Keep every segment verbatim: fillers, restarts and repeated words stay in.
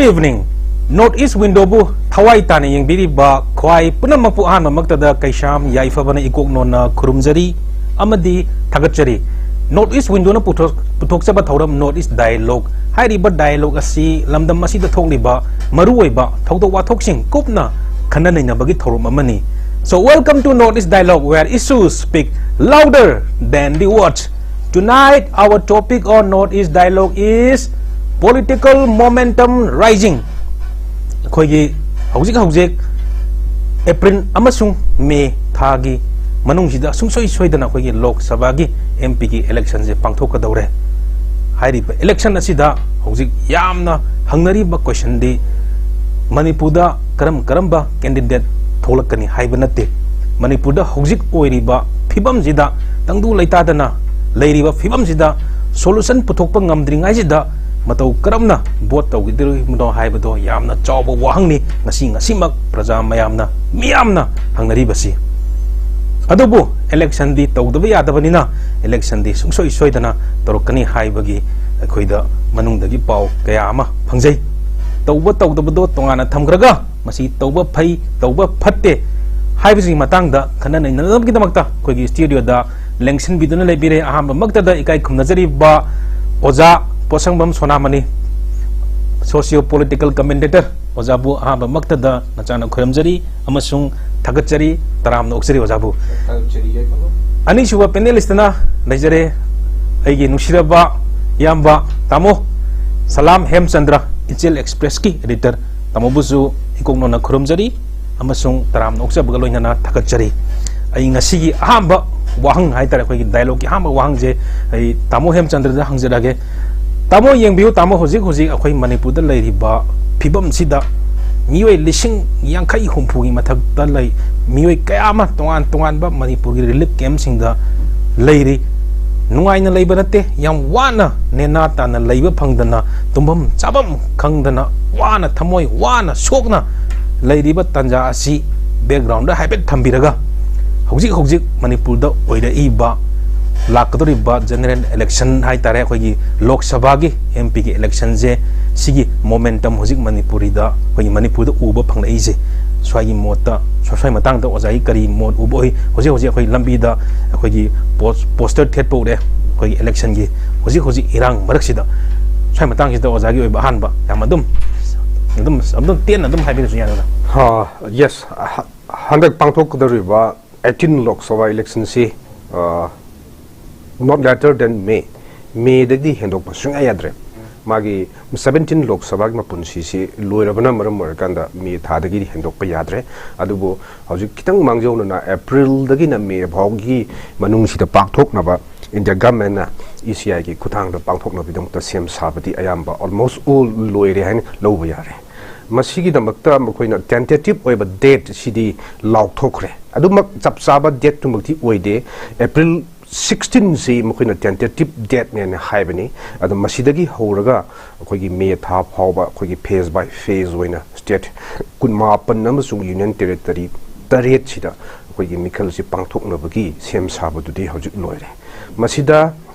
Evening. North East Window ꯕꯨ ꯊꯋꯥꯏ ꯇꯥꯅ ꯌꯦꯡꯕꯤꯔꯤꯕ ꯈ꯭ꯋꯥꯏ ꯄꯨꯝꯅꯃꯛꯄꯨ ꯑꯍꯥꯟꯕꯃꯛꯇꯗ ꯀꯩꯁꯥꯝ ꯌꯥꯏꯐꯕꯅ ꯏꯀꯣꯛ ꯅꯣꯟꯅ ꯈꯨꯔꯨꯝꯖꯔꯤ ꯑꯃꯗꯤ ꯊꯥꯒꯠꯆꯔꯤ꯫ North East Window ꯅ ꯄꯨꯊꯣꯛ-, ꯄꯨꯊꯣꯛꯆꯕ ꯊꯧꯔꯝ North East Dialogue ꯍꯥꯏꯔꯤꯕ dialogue ꯑꯁꯤ ꯂꯝꯗꯝ ꯑꯁꯤꯗ ꯊꯣꯛꯂꯤꯕ ꯃꯔꯨꯑꯣꯏꯕ ꯊꯧꯗꯣꯛ ꯋꯥꯊꯣꯛꯁꯤꯡ ꯀꯨꯞꯅ ꯈꯟꯅ ꯅꯩꯅꯕꯒꯤ ꯊꯧꯔꯝ ꯑꯃꯅꯤ꯫ So welcome to North East Dialogue, where issues speak louder than the words. Tonight, our topic on North East Dialogue is political momentum rising. ꯑꯩꯈꯣꯏꯒꯤ ꯍꯧꯖꯤꯛ ꯍꯧꯖꯤꯛ ꯑꯦꯄ꯭ꯔꯤꯜ ꯑꯃꯁꯨꯡ ꯃꯦ ꯊꯥꯒꯤ ꯃꯅꯨꯡꯁꯤꯗ ꯁꯨꯡꯁꯣꯏ ꯁꯣꯏꯗꯅ ꯑꯩꯈꯣꯏꯒꯤ ꯂꯣꯛ ꯁꯚꯥꯒꯤ M P ꯒꯤ election ꯁꯦ ꯄꯥꯡꯊꯣꯛꯀꯗꯧꯔꯦ꯫ ꯍꯥꯏꯔꯤꯕ election ꯑꯁꯤꯗ ꯍꯧꯖꯤꯛ ꯌꯥꯝꯅ ꯍꯪꯅꯔꯤꯕ question ꯗꯤ ꯃꯅꯤꯄꯨꯔꯗ ꯀꯔꯝ ꯀꯔꯝꯕ candidate ꯊꯣꯛꯂꯛꯀꯅꯤ ꯍꯥꯏꯕ ꯅꯠꯇꯦ꯫ ꯃꯅꯤꯄꯨꯔꯗ ꯍꯧꯖꯤꯛ ꯑꯣꯏꯔꯤꯕ ꯐꯤꯕꯝꯁꯤꯗ, ꯇꯪꯗꯨ ꯂꯩꯇꯥꯗꯅ ꯂꯩꯔꯤꯕ ꯐꯤꯕꯝꯁꯤꯗ solution ꯄꯨꯊꯣꯛꯄ ꯉꯝꯗ꯭ꯔꯤꯉꯩꯁꯤꯗ ꯃꯇꯧ ꯀꯔꯝꯅ vote ꯇꯧꯈꯤꯗꯣꯔꯤꯕꯅꯣ ꯍꯥꯏꯕꯗꯣ ꯌꯥꯝꯅ ꯆꯥꯎꯕ ꯋꯥꯍꯪꯅꯤ ꯉꯁꯤ, ꯉꯁꯤꯃꯛ ꯄ꯭ꯔꯖꯥ ꯃꯌꯥꯝꯅ, ꯃꯤꯌꯥꯝꯅ ꯍꯪꯅꯔꯤꯕꯁꯤ꯫ ꯑꯗꯨꯕꯨ election ꯗꯤ ꯇꯧꯗꯕ ꯌꯥꯗꯕꯅꯤꯅ election ꯗꯤ ꯁꯨꯡꯁꯣꯏ ꯁꯣꯏꯗꯅ ꯇꯧꯔꯛꯀꯅꯤ ꯍꯥꯏꯕꯒꯤ ꯑꯩꯈꯣꯏꯗ ꯃꯅꯨꯡꯗꯒꯤ ꯄꯥꯎ ꯀꯌꯥ ꯑꯃ ꯐꯪꯖꯩ꯫ ꯇꯧꯕ ꯇꯧꯗꯕꯗꯣ ꯇꯣꯉꯥꯟꯅ ꯊꯝꯈ꯭ꯔꯒ, ꯃꯁꯤ ꯇꯧꯕ ꯐꯩ, ꯇꯧꯕ ꯐꯠꯇꯦ ꯍꯥꯏꯕꯁꯤꯒꯤ ꯃꯇꯥꯡꯗ ꯈꯟꯅ ꯅꯩꯅꯅꯕꯒꯤꯗꯃꯛꯇ ꯑꯩꯈꯣꯏꯒꯤ studio ꯗ ꯂꯦꯡꯁꯤꯟꯕꯤꯗꯨꯅ ꯂꯩꯕꯤꯔꯦ꯫ ꯑꯍꯥꯟꯕꯃꯛꯇꯗ ꯏꯀꯥꯏ ꯈꯨꯝꯅꯖꯔꯤꯕ ꯑꯣꯖꯥ ꯄꯣꯠꯁꯪꯕꯝ ꯁꯣꯅꯥꯃꯅꯤ, socio political commentator꯫ ꯑꯣꯖꯥꯕꯨ ꯑꯍꯥꯟꯕꯃꯛꯇꯗ ꯅꯆꯥꯅ ꯈꯨꯔꯨꯝꯖꯔꯤ ꯑꯃꯁꯨꯡ ꯊꯥꯒꯠꯆꯔꯤ, ꯇꯔꯥꯝꯅ ꯑꯣꯛꯆꯔꯤ ꯑꯣꯖꯥꯕꯨ꯫ ꯊꯥꯒꯠꯆꯔꯤ, ꯌꯥꯏꯐꯕ꯫ ꯑꯅꯤꯁꯨꯕ panelist ꯇꯅ ꯂꯩꯖꯔꯦ ꯑꯩꯒꯤ ꯅꯨꯡꯁꯤꯔꯕ ꯏꯌꯥꯝꯕ ꯇꯥꯃꯣ ꯁꯂꯥꯝ ꯍꯦꯝꯆꯟꯗ꯭ꯔ, ꯏꯆꯦꯜ Express ꯀꯤ editor꯫ ꯇꯥꯃꯣꯕꯨꯁꯨ ꯏꯀꯣꯛ ꯅꯣꯟꯅ ꯈꯨꯔꯨꯝꯖꯔꯤ ꯑꯃꯁꯨꯡ ꯇꯔꯥꯝꯅ ꯑꯣꯛꯆꯕꯒ ꯂꯣꯏꯅꯅ ꯊꯥꯒꯠꯆꯔꯤ꯫ ꯑꯩ ꯉꯁꯤꯒꯤ ꯑꯍꯥꯟꯕ ꯋꯥꯍꯪ ꯍꯥꯏꯇꯥꯔꯦ, ꯑꯩꯈꯣꯏꯒꯤ dialogue ꯀꯤ ꯑꯍꯥꯟꯕ ꯋꯥꯍꯪꯁꯦ ꯑꯩ ꯇꯥꯃꯣ ꯍꯦꯝꯆꯟꯗ꯭ꯔꯗ ꯍꯪꯖꯔꯛꯑꯒꯦ꯫ ꯇꯥꯃꯣ, ꯌꯦꯡꯕꯤꯌꯨ ꯇꯥꯃꯣ, ꯍꯧꯖꯤꯛ ꯍꯧꯖꯤꯛ ꯑꯩꯈꯣꯏ ꯃꯅꯤꯄꯨꯔꯗ ꯂꯩꯔꯤꯕ ꯐꯤꯕꯝꯁꯤꯗ ꯃꯤꯑꯣꯏ ꯂꯤꯁꯤꯡ ꯌꯥꯡꯈꯩ ꯍꯨꯝꯐꯨꯒꯤ ꯃꯊꯛꯇ ꯂꯩ, ꯃꯤꯑꯣꯏ ꯀꯌꯥ ꯑꯃ ꯇꯣꯉꯥꯟ ꯇꯣꯉꯥꯟꯕ ꯃꯅꯤꯄꯨꯔꯒꯤ relief camp ꯁꯤꯡꯗ ꯂꯩꯔꯤ꯫ ꯅꯨꯡꯉꯥꯏꯅ ꯂꯩꯕ ꯅꯠꯇꯦ, ꯌꯥꯝ ꯋꯥꯅ ꯅꯦꯅꯥ ꯇꯥꯅ ꯂꯩꯕ ꯐꯪꯗꯅ, ꯇꯨꯝꯐꯝ ꯆꯥꯐꯝ ꯈꯪꯗꯅ, ꯋꯥꯅ, ꯊꯃꯣꯏ ꯋꯥꯅ, ꯁꯣꯛꯅ ꯂꯩꯔꯤꯕ ꯇꯥꯟꯖꯥ ꯑꯁꯤ background ꯗ ꯍꯥꯏꯐꯦꯠ ꯊꯝꯕꯤꯔꯒ, ꯍꯧꯖꯤꯛ ꯍꯧꯖꯤꯛ ꯃꯅꯤꯄꯨꯔꯗ ꯑꯣꯏꯔꯛꯏꯕ, ꯂꯥꯛꯀꯗꯧꯔꯤꯕ general election ꯍꯥꯏꯇꯥꯔꯦ, ꯑꯩꯈꯣꯏꯒꯤ ꯂꯣꯛ ꯁꯚꯥꯒꯤ M P ꯒꯤ election ꯁꯦ ꯁꯤꯒꯤ momentum ꯍꯧꯖꯤꯛ ꯃꯅꯤꯄꯨꯔꯤꯗ, ꯑꯩꯈꯣꯏꯒꯤ ꯃꯅꯤꯄꯨꯔꯗ ꯎꯕ ꯐꯪꯂꯛꯏꯁꯦ, ꯁ꯭ꯋꯥꯏꯒꯤ ꯃꯣꯠꯇ, ꯁ꯭ꯋꯥꯏ ꯃꯇꯥꯡꯗ ꯑꯣꯖꯥꯒꯤ ꯀꯔꯤ ꯃꯣꯠ ꯎꯕ ꯑꯣꯏ? ꯍꯧꯖꯤꯛ ꯍꯧꯖꯤꯛ ꯑꯩꯈꯣꯏ ꯂꯝꯕꯤꯗ ꯑꯩꯈꯣꯏꯒꯤ ꯄꯣꯁ-, ꯄꯣꯁꯇꯔ ꯊꯦꯠꯄ ꯎꯔꯦ ꯑꯩꯈꯣꯏꯒꯤ ꯏꯂꯦꯛꯁꯟꯒꯤ꯫ ꯍꯧꯖꯤꯛ ꯍꯧꯖꯤꯛ ꯏꯔꯥꯡ ꯃꯔꯛꯁꯤꯗ, ꯁ꯭ꯋꯥꯏ ꯃꯇꯥꯡꯁꯤꯗ ꯑꯣꯖꯥꯒꯤ ꯑꯣꯏꯕ ꯑꯍꯥꯟꯕ, ꯌꯥꯝ ꯑꯗꯨꯝ, ꯑꯗꯨꯝ, ꯑꯗꯨꯝ ꯇꯦꯟꯅ ꯑꯗꯨꯝ ꯍꯥꯏꯕꯤꯔꯁꯨ ꯌꯥꯅꯤꯗ꯫ ꯍꯥ, ꯌꯦꯁ, ꯍ-, ꯍꯟꯗꯛ ꯄꯥꯡꯊꯣꯛꯀꯗꯧꯔꯤꯕ eighteen ꯂꯣꯛ ꯁꯚꯥ ꯏꯂꯦꯛꯁꯟꯁꯤ, ꯑ, not later than May, ꯃꯦꯗꯒꯤ ꯍꯦꯟꯗꯣꯛꯄ ꯁꯨꯡꯌꯥ ꯌꯥꯗ꯭ꯔꯦ꯫ ꯃꯥꯒꯤ seventeen ꯂꯣꯛ ꯁꯚꯥꯒꯤ ꯃꯄꯨꯟꯁꯤꯁꯤ ꯂꯣꯏꯔꯕꯅ ꯃꯔꯝ ꯑꯣꯏꯔꯀꯥꯟꯗ ꯃꯦ ꯊꯥꯗꯒꯤꯗꯤ ꯍꯦꯟꯗꯣꯛꯄ ꯌꯥꯗ꯭ꯔꯦ꯫ ꯑꯗꯨꯕꯨ ꯍꯧꯖꯤꯛ ꯈꯤꯇꯪ ꯃꯥꯡꯖꯧꯅꯅ ꯑꯦꯄ꯭ꯔꯤꯜꯗꯒꯤꯅ ꯃꯦ ꯐꯥꯎꯒꯤ ꯃꯅꯨꯡꯁꯤꯗ ꯄꯥꯡꯊꯣꯛꯅꯕ ꯏꯟꯗꯤꯌꯥ ꯒꯃꯦꯟꯅ ꯏ ꯁꯤ ꯑꯥꯏꯒꯤ ꯈꯨꯠꯊꯥꯡꯗ ꯄꯥꯡꯊꯣꯛꯅꯕꯒꯤꯗꯃꯛꯇ ꯁꯦꯝ ꯁꯥꯕꯗꯤ ꯑꯌꯥꯝꯕ almost all ꯂꯣꯏꯔꯦ ꯍꯥꯏꯅ ꯂꯧꯕ ꯌꯥꯔꯦ꯫ ꯃꯁꯤꯒꯤꯗꯃꯛꯇ ꯃꯈꯣꯏꯅ tentative ꯑꯣꯏꯕ ꯗꯦꯠ ꯁꯤꯗꯤ ꯂꯥꯎꯊꯣꯛꯈ꯭ꯔꯦ꯫ ꯑꯗꯨꯃꯛ ꯆꯞ ꯆꯥꯕ ꯗꯦꯠꯇꯨꯃꯛꯇꯤ ꯑꯣꯏꯗꯦ꯫ ꯑꯦꯄ꯭ꯔꯤꯜ sixteenꯁꯤ ꯃꯈꯣꯏꯅ tentative dateꯅꯦꯅ ꯍꯥꯏꯕꯅꯤ꯫ ꯑꯗꯣ ꯃꯁꯤꯗꯒꯤ ꯍꯧꯔꯒ ꯑꯩꯈꯣꯏꯒꯤ ꯃꯦ ꯊꯥ ꯐꯥꯎꯕ ꯑꯩꯈꯣꯏꯒꯤ phase by phase ꯑꯣꯏꯅ state ꯀꯨꯟꯃꯥꯄꯟ ꯑꯃꯁꯨꯡ union territory ꯇꯔꯦꯠꯁꯤꯗ ꯑꯩꯈꯣꯏꯒꯤ ꯃꯤꯈꯜꯁꯤ ꯄꯥꯡꯊꯣꯛꯅꯕꯒꯤ ꯁꯦꯝ ꯁꯥꯕꯗꯨꯗꯤ ꯍꯧꯖꯤꯛ ꯂꯣꯏꯔꯦ꯫ ꯃꯁꯤꯗ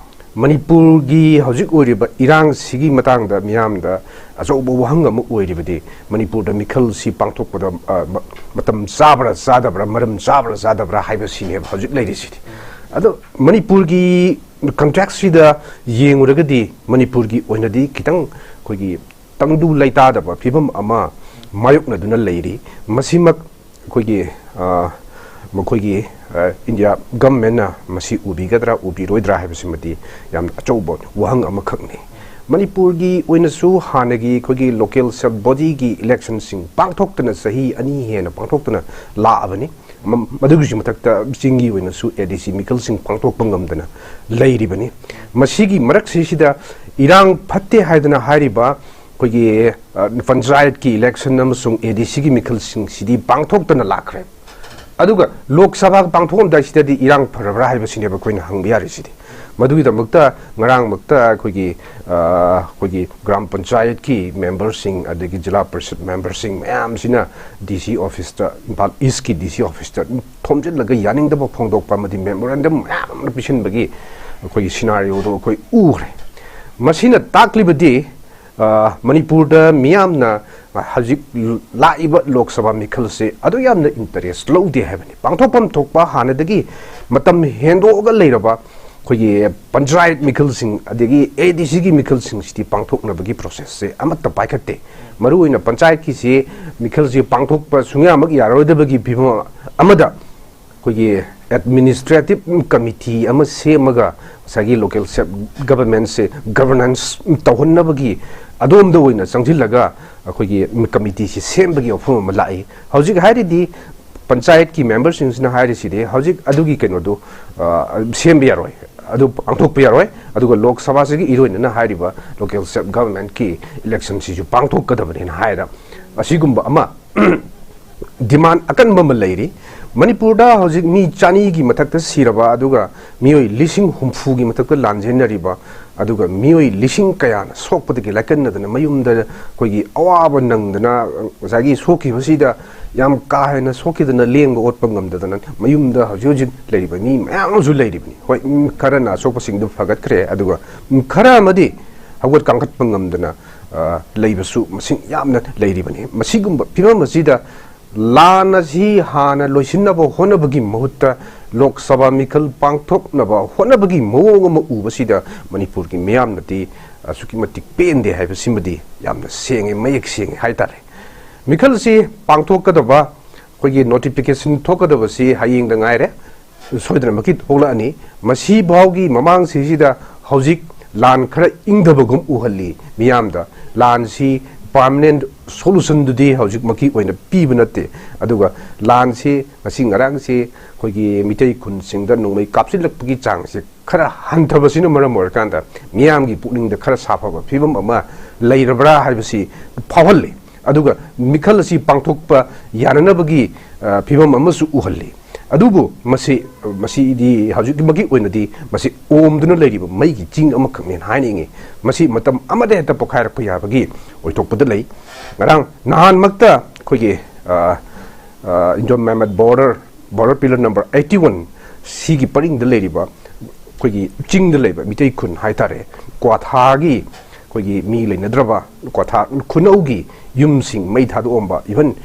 ꯃꯅꯤꯄꯨꯔꯒꯤ ꯍꯧꯖꯤꯛ ꯑꯣꯏꯔꯤꯕ ꯏꯔꯥꯡꯁꯤꯒꯤ ꯃꯇꯥꯡꯗ ꯃꯤꯌꯥꯝꯗ ꯑꯆꯧꯕ ꯋꯥꯍꯪ ꯑꯃ ꯑꯣꯏꯔꯤꯕꯗꯤ, ꯃꯅꯤꯄꯨꯔꯗ ꯃꯤꯈꯜꯁꯤ ꯄꯥꯡꯊꯣꯛꯄꯗ, ꯑ, ꯃ-, ꯃꯇꯝ ꯆꯥꯕ꯭ꯔꯥ ꯆꯥꯗꯕ꯭ꯔꯥ, ꯃꯔꯝ ꯆꯥꯕ꯭ꯔꯥ ꯆꯥꯗꯕ꯭ꯔꯥ ꯍꯥꯏꯕꯁꯤꯅꯦꯕ ꯍꯧꯖꯤꯛ ꯂꯩꯔꯤꯁꯤꯗꯤ꯫ ꯑꯗꯣ ꯃꯅꯤꯄꯨꯔꯒꯤ contextꯁꯤꯗ ꯌꯦꯡꯉꯨꯔꯒꯗꯤ ꯃꯅꯤꯄꯨꯔꯒꯤ ꯑꯣꯏꯅꯗꯤ ꯈꯤꯇꯪ ꯑꯩꯈꯣꯏꯒꯤ ꯇꯪꯗꯨ ꯂꯩꯇꯥꯗꯕ ꯐꯤꯕꯝ ꯑꯃ ꯃꯥꯌꯣꯛꯅꯗꯨꯅ ꯂꯩꯔꯤ꯫ ꯃꯁꯤꯃꯛ ꯑꯩꯈꯣꯏꯒꯤ, ꯑ, ꯃꯈꯣꯏꯒꯤ, ꯑ, ꯏꯟꯗꯤꯌꯥ ꯒꯃꯦꯟꯅ ꯃꯁꯤ ꯎꯕꯤꯒꯗ꯭ꯔꯥ ꯎꯕꯤꯔꯣꯏꯗ꯭ꯔꯥ ꯍꯥꯏꯕꯁꯤꯃꯗꯤ ꯌꯥꯝꯅ ꯑꯆꯧꯕ ꯋꯥꯍꯪ ꯑꯃꯈꯛꯅꯤ꯫ ꯃꯅꯤꯄꯨꯔꯒꯤ ꯑꯣꯏꯅꯁꯨ ꯍꯥꯟꯅꯒꯤ ꯑꯩꯈꯣꯏꯒꯤ local self bodyꯒꯤ electionꯁꯤꯡ ꯄꯥꯡꯊꯣꯛꯇꯅ, ꯆꯍꯤ ꯑꯅꯤ ꯍꯦꯟꯅ ꯄꯥꯡꯊꯣꯛꯇꯅ ꯂꯥꯛꯑꯕꯅꯤ꯫ ꯃ-, ꯃꯗꯨꯒꯤꯁꯨ ꯃꯊꯛꯇ ꯆꯤꯡꯒꯤ ꯑꯣꯏꯅꯁꯨ ꯑꯦ ꯗꯤ ꯁꯤ ꯃꯤꯈꯜꯁꯤꯡ ꯄꯥꯡꯊꯣꯛꯄ ꯉꯝꯗꯅ ꯂꯩꯔꯤꯕꯅꯤ꯫ ꯃꯁꯤꯒꯤ ꯃꯔꯛꯁꯤꯁꯤꯗ ꯏꯔꯥꯡ ꯐꯠꯇꯦ ꯍꯥꯏꯗꯅ ꯍꯥꯏꯔꯤꯕ ꯑꯩꯈꯣꯏꯒꯤ, ꯑ, ꯄꯟꯆꯥꯌꯠꯀꯤ election ꯑꯃꯁꯨꯡ ꯑꯦ ꯗꯤ ꯁꯤꯒꯤ ꯃꯤꯈꯜꯁꯤꯡꯁꯤꯗꯤ ꯄꯥꯡꯊꯣꯛꯇꯅ ꯂꯥꯛꯈ꯭ꯔꯦ꯫ ꯑꯗꯨꯒ ꯂꯣꯛ ꯁꯚꯥ ꯄꯥꯡꯊꯣꯛꯂꯝꯗꯥꯏꯁꯤꯗꯗꯤ ꯏꯔꯥꯡ ꯐꯔꯕ꯭ꯔꯥ ꯍꯥꯏꯕꯁꯤꯅꯦꯕ ꯑꯩꯈꯣꯏꯅ ꯍꯪꯕ ꯌꯥꯔꯤꯁꯤꯗꯤ꯫ ꯃꯗꯨꯒꯤꯗꯃꯛꯇ ꯉꯔꯥꯡꯃꯛꯇ ꯑꯩꯈꯣꯏꯒꯤ, ꯑ, ꯑꯩꯈꯣꯏꯒꯤ ꯒ꯭ꯔꯥꯝ ꯄꯟꯆꯥꯌꯠꯀꯤ memberꯁꯤꯡ, ꯑꯗꯒꯤ ꯖꯤꯂꯥ ꯄꯔꯤꯁꯠ memberꯁꯤꯡ ꯃꯌꯥꯝꯁꯤꯅ ꯗꯤ ꯁꯤ officeꯇ, ꯏꯝꯐꯥꯜ Eastꯀꯤ ꯗꯤ ꯁꯤ officeꯇ ꯊꯣꯝꯖꯤꯜꯂꯒ ꯌꯥꯅꯤꯡꯗꯕ ꯐꯣꯡꯗꯣꯛꯄ ꯑꯃꯗꯤ memorandum ꯃꯌꯥꯝ ꯑꯃ ꯄꯤꯁꯤꯟꯕꯒꯤ ꯑꯩꯈꯣꯏꯒꯤ scenarioꯗꯣ ꯑꯩꯈꯣꯏ ꯎꯈ꯭ꯔꯦ꯫ ꯃꯁꯤꯅ ꯇꯥꯛꯂꯤꯕꯗꯤ ꯑ, ꯃꯅꯤꯄꯨꯔꯗ ꯃꯤꯌꯥꯝꯅ ꯍꯧꯖꯤꯛ ꯂꯥꯛꯏꯕ ꯂꯣꯛ ꯁꯚꯥ ꯃꯤꯈꯜꯁꯦ ꯑꯗꯨ ꯌꯥꯝꯅ ꯏꯟꯇꯔꯦꯁ ꯂꯧꯗꯦ ꯍꯥꯏꯕꯅꯤ꯫ ꯄꯥꯡꯊꯣꯛꯐꯝ ꯊꯣꯛꯄ ꯍꯥꯟꯅꯗꯒꯤ ꯃꯇꯝ ꯍꯦꯟꯗꯣꯛꯑꯒ ꯂꯩꯔꯕ ꯑꯩꯈꯣꯏꯒꯤ ꯄꯟꯆꯥꯌꯠ ꯃꯤꯈꯜꯁꯤꯡ ꯑꯗꯒꯤ ꯑꯦ ꯗꯤ ꯁꯤꯒꯤ ꯃꯤꯈꯜꯁꯤꯡꯁꯤꯗꯤ ꯄꯥꯡꯊꯣꯛꯅꯕꯒꯤ ꯄ꯭ꯔꯣꯁꯦꯁꯁꯦ ꯑꯃꯠꯇ ꯄꯥꯏꯈꯠꯇꯦ꯫ ꯃꯔꯨꯑꯣꯏꯅ ꯄꯟꯆꯥꯌꯠꯀꯤꯁꯤ ꯃꯤꯈꯜꯁꯤ ꯄꯥꯡꯊꯣꯛꯄ ꯁꯨꯡꯌꯥꯃꯛ ꯌꯥꯔꯣꯏꯗꯕꯒꯤ ꯐꯤꯕꯝ ꯑꯃꯗ ꯑꯩꯈꯣꯏꯒꯤ ꯑꯦꯗꯃꯤꯅꯤꯁꯇ꯭ꯔꯦꯇꯤꯞ ꯀꯃꯤꯇꯤ ꯑꯃ ꯁꯦꯝꯃꯒ ꯉꯁꯥꯏꯒꯤ ꯂꯣꯀꯦꯜ ꯁꯦꯜꯐ ꯒꯚꯔꯟꯃꯦꯟꯁꯦ ꯒꯚꯔꯅꯦꯟꯁ ꯇꯧꯍꯟꯅꯕꯒꯤ ꯑꯗꯣꯝꯗ ꯑꯣꯏꯅ ꯆꯪꯁꯤꯜꯂꯒ ꯑꯩꯈꯣꯏꯒꯤ ꯀꯃꯤꯇꯤꯁꯤ ꯁꯦꯝꯕꯒꯤ ꯋꯥꯐꯝ ꯑꯃ ꯂꯥꯛꯏ꯫ ꯍꯧꯖꯤꯛ ꯍꯥꯏꯔꯤꯗꯤ ꯄꯟꯆꯥꯌꯠꯀꯤ ꯃꯦꯝꯕꯔꯁꯤꯡꯁꯤꯅ ꯍꯥꯏꯔꯤꯁꯤꯗꯤ ꯍꯧꯖꯤꯛ ꯑꯗꯨꯒꯤ ꯀꯩꯅꯣꯗꯨ, ꯑ, ꯁꯦꯝꯕ ꯌꯥꯔꯣꯏ, ꯑꯗꯨ ꯄꯥꯡꯊꯣꯛꯄ ꯌꯥꯔꯣꯏ꯫ ꯑꯗꯨꯒ ꯂꯣꯛ ꯁꯚꯥꯁꯤꯒꯤ ꯏꯔꯣꯏꯅꯅ ꯍꯥꯏꯔꯤꯕ ꯂꯣꯀꯦꯜ ꯁꯦꯜꯐ ꯒꯚꯔꯟꯃꯦꯟꯠꯀꯤ ꯏꯂꯦꯛꯁꯟꯁꯤꯁꯨ ꯄꯥꯡꯊꯣꯛꯀꯗꯕꯅꯦꯅ ꯍꯥꯏꯔ ꯑꯁꯤꯒꯨꯝꯕ ꯑꯃ ꯗꯤꯃꯥꯟ ꯑꯀꯟꯕ ꯑꯃ ꯂꯩꯔꯤ꯫ ꯃꯅꯤꯄꯨꯔꯗ ꯍꯧꯖꯤꯛ ꯃꯤ ꯆꯅꯤꯒꯤ ꯃꯊꯛꯇ ꯁꯤꯔꯕ, ꯑꯗꯨꯒ ꯃꯤꯑꯣꯏ ꯂꯤꯁꯤꯡ ꯍꯨꯝꯐꯨꯒꯤ ꯃꯊꯛꯇ ꯂꯥꯟꯖꯦꯟꯅꯔꯤꯕ, ꯑꯗꯨꯒ ꯃꯤꯑꯣꯏ ꯂꯤꯁꯤꯡ ꯀꯌꯥꯅ ꯁꯣꯛꯄꯗꯒꯤ ꯂꯥꯏꯀꯠꯅꯗꯅ ꯃꯌꯨꯝꯗ ꯑꯩꯈꯣꯏꯒꯤ ꯑꯋꯥꯕ ꯅꯪꯗꯅ, ꯉꯁꯥꯏꯒꯤ ꯁꯣꯛꯈꯤꯕꯁꯤꯗ ꯌꯥꯝ ꯀꯥ ꯍꯦꯟꯅ ꯁꯣꯛꯈꯤꯗꯅ ꯂꯦꯡꯕ ꯑꯣꯠꯄ ꯉꯝꯗꯗꯅ ꯃꯌꯨꯝꯗ ꯍꯧꯖꯤꯛ ꯍꯧꯖꯤꯛ ꯂꯩꯔꯤꯕ ꯃꯤ ꯃꯌꯥꯝ ꯑꯃꯁꯨ ꯂꯩꯔꯤꯕꯅꯤ꯫ ꯍꯣꯏ, ꯎꯝ, ꯈꯔꯅ ꯑꯁꯣꯛꯄꯁꯤꯡꯗꯨ ꯐꯒꯠꯈ꯭ꯔꯦ, ꯑꯗꯨꯒ, ꯎꯝ, ꯈꯔ ꯑꯃꯗꯤ ꯍꯧꯒꯠ ꯀꯥꯡꯈꯠꯄ ꯉꯝꯗꯅ, ꯑ, ꯂꯩꯕꯁꯨ ꯃꯁꯤꯡ ꯌꯥꯝꯅ ꯂꯩꯔꯤꯕꯅꯤ꯫ ꯃꯁꯤꯒꯨꯝꯕ ꯐꯤꯕꯝ ꯑꯁꯤꯗ ꯂꯥꯟ ꯑꯁꯤ ꯍꯥꯟꯅ ꯂꯣꯏꯁꯤꯟꯅꯕ ꯍꯣꯠꯅꯕꯒꯤ ꯃꯍꯨꯠꯇ ꯂꯣꯛ ꯁꯚꯥ ꯃꯤꯈꯜ ꯄꯥꯡꯊꯣꯛꯅꯕ ꯍꯣꯠꯅꯕꯒꯤ ꯃꯑꯣꯡ ꯑꯃ ꯎꯕꯁꯤꯗ ꯃꯅꯤꯄꯨꯔꯒꯤ ꯃꯤꯌꯥꯝꯅꯗꯤ ꯑꯁꯨꯛꯀꯤ ꯃꯇꯤꯛ ꯄꯦꯟꯗꯦ ꯍꯥꯏꯕꯁꯤꯃꯗꯤ ꯌꯥꯝꯅ ꯁꯦꯡꯉꯦ, ꯃꯌꯦꯛ ꯁꯦꯡꯉꯦ ꯍꯥꯏꯇꯥꯔꯦ꯫ ꯃꯤꯈꯜꯁꯤ ꯄꯥꯡꯊꯣꯛꯀꯗꯕ ꯑꯩꯈꯣꯏꯒꯤ ꯅꯣꯇꯤꯐꯤꯀꯦꯁꯟ ꯊꯣꯛꯀꯗꯕꯁꯤ ꯍꯌꯦꯡꯗ ꯉꯥꯏꯔꯦ, ꯁꯣꯏꯗꯅꯃꯛꯀꯤ ꯊꯣꯛꯂꯛꯑꯅꯤ꯫ ꯃꯁꯤꯐꯥꯎꯒꯤ ꯃꯃꯥꯡꯁꯤꯁꯤꯗ ꯍꯧꯖꯤꯛ ꯂꯥꯟ ꯈꯔ ꯏꯪꯊꯕꯒꯨꯝ ꯎꯍꯜꯂꯤ ꯃꯤꯌꯥꯝꯗ꯫ ꯂꯥꯟꯁꯤ ꯄꯥꯔꯃꯅꯦꯟ ꯁꯣꯂꯨꯁꯟꯗꯨꯗꯤ ꯍꯧꯖꯤꯛꯃꯛꯀꯤ ꯑꯣꯏꯅ ꯄꯤꯕ ꯅꯠꯇꯦ꯫ ꯑꯗꯨꯒ ꯂꯥꯟꯁꯤ ꯉꯁꯤ ꯉꯔꯥꯡꯁꯤ ꯑꯩꯈꯣꯏꯒꯤ ꯃꯤꯇꯩ ꯈꯨꯟꯁꯤꯡꯗ ꯅꯣꯡꯃꯩ ꯀꯥꯞꯁꯤꯜꯂꯛꯄꯒꯤ ꯆꯥꯡꯁꯦ ꯈꯔ ꯍꯟꯊꯕꯁꯤꯅ ꯃꯔꯝ ꯑꯣꯏꯔꯀꯥꯟꯗ ꯃꯤꯌꯥꯝꯒꯤ ꯄꯨꯛꯅꯤꯡꯗ ꯈꯔ ꯁꯥꯐꯕ ꯐꯤꯕꯝ ꯑꯃ ꯂꯩꯔꯕ꯭ꯔꯥ ꯍꯥꯏꯕꯁꯤ ꯐꯥꯎꯍꯜꯂꯤ꯫ ꯑꯗꯨꯒ ꯃꯤꯈꯜ ꯑꯁꯤ ꯄꯥꯡꯊꯣꯛꯄ ꯌꯥꯅꯅꯕꯒꯤ, ꯑ, ꯐꯤꯕꯝ ꯑꯃꯁꯨ ꯎꯍꯜꯂꯤ꯫ ꯑꯗꯨꯕꯨ ꯃꯁꯤ, ꯃꯁꯤꯗꯤ ꯍꯧꯖꯤꯛꯃꯛꯀꯤ ꯑꯣꯏꯅꯗꯤ ꯃꯁꯤ ꯑꯣꯝꯗꯨꯅ ꯂꯩꯔꯤꯕ ꯃꯩꯒꯤ ꯆꯤꯡ ꯑꯃꯈꯛꯅꯦꯅ ꯍꯥꯏꯅꯤꯡꯏ꯫ ꯃꯁꯤ ꯃꯇꯝ ꯑꯃꯗ ꯍꯦꯛꯇ ꯄꯣꯈꯥꯏꯔꯛꯄ ꯌꯥꯕꯒꯤ ꯑꯣꯏꯊꯣꯛꯄꯗ ꯂꯩ꯫ ꯉꯔꯥꯡ ꯅꯍꯥꯟꯃꯛꯇ ꯑꯩꯈꯣꯏꯒꯤ, ꯑ, ꯑ, Indo Myanmar border, border pillar number eighty one ꯁꯤꯒꯤ ꯄꯔꯤꯡꯗ ꯂꯩꯔꯤꯕ ꯑꯩꯈꯣꯏꯒꯤ ꯆꯤꯡꯗ ꯂꯩꯕ ꯃꯤꯇꯩ ꯈꯨꯟ ꯍꯥꯏꯇꯥꯔꯦ, ꯀ꯭ꯋꯥꯊꯥꯒꯤ ꯑꯩꯈꯣꯏꯒꯤ ꯃꯤ ꯂꯩꯅꯗ꯭ꯔꯕ ꯀ꯭ꯋꯥꯊꯥ ꯈꯨꯅꯧꯒꯤ ꯌꯨꯝꯁꯤꯡ ꯃꯩ ꯊꯥꯗꯣꯛꯑꯝꯕ, even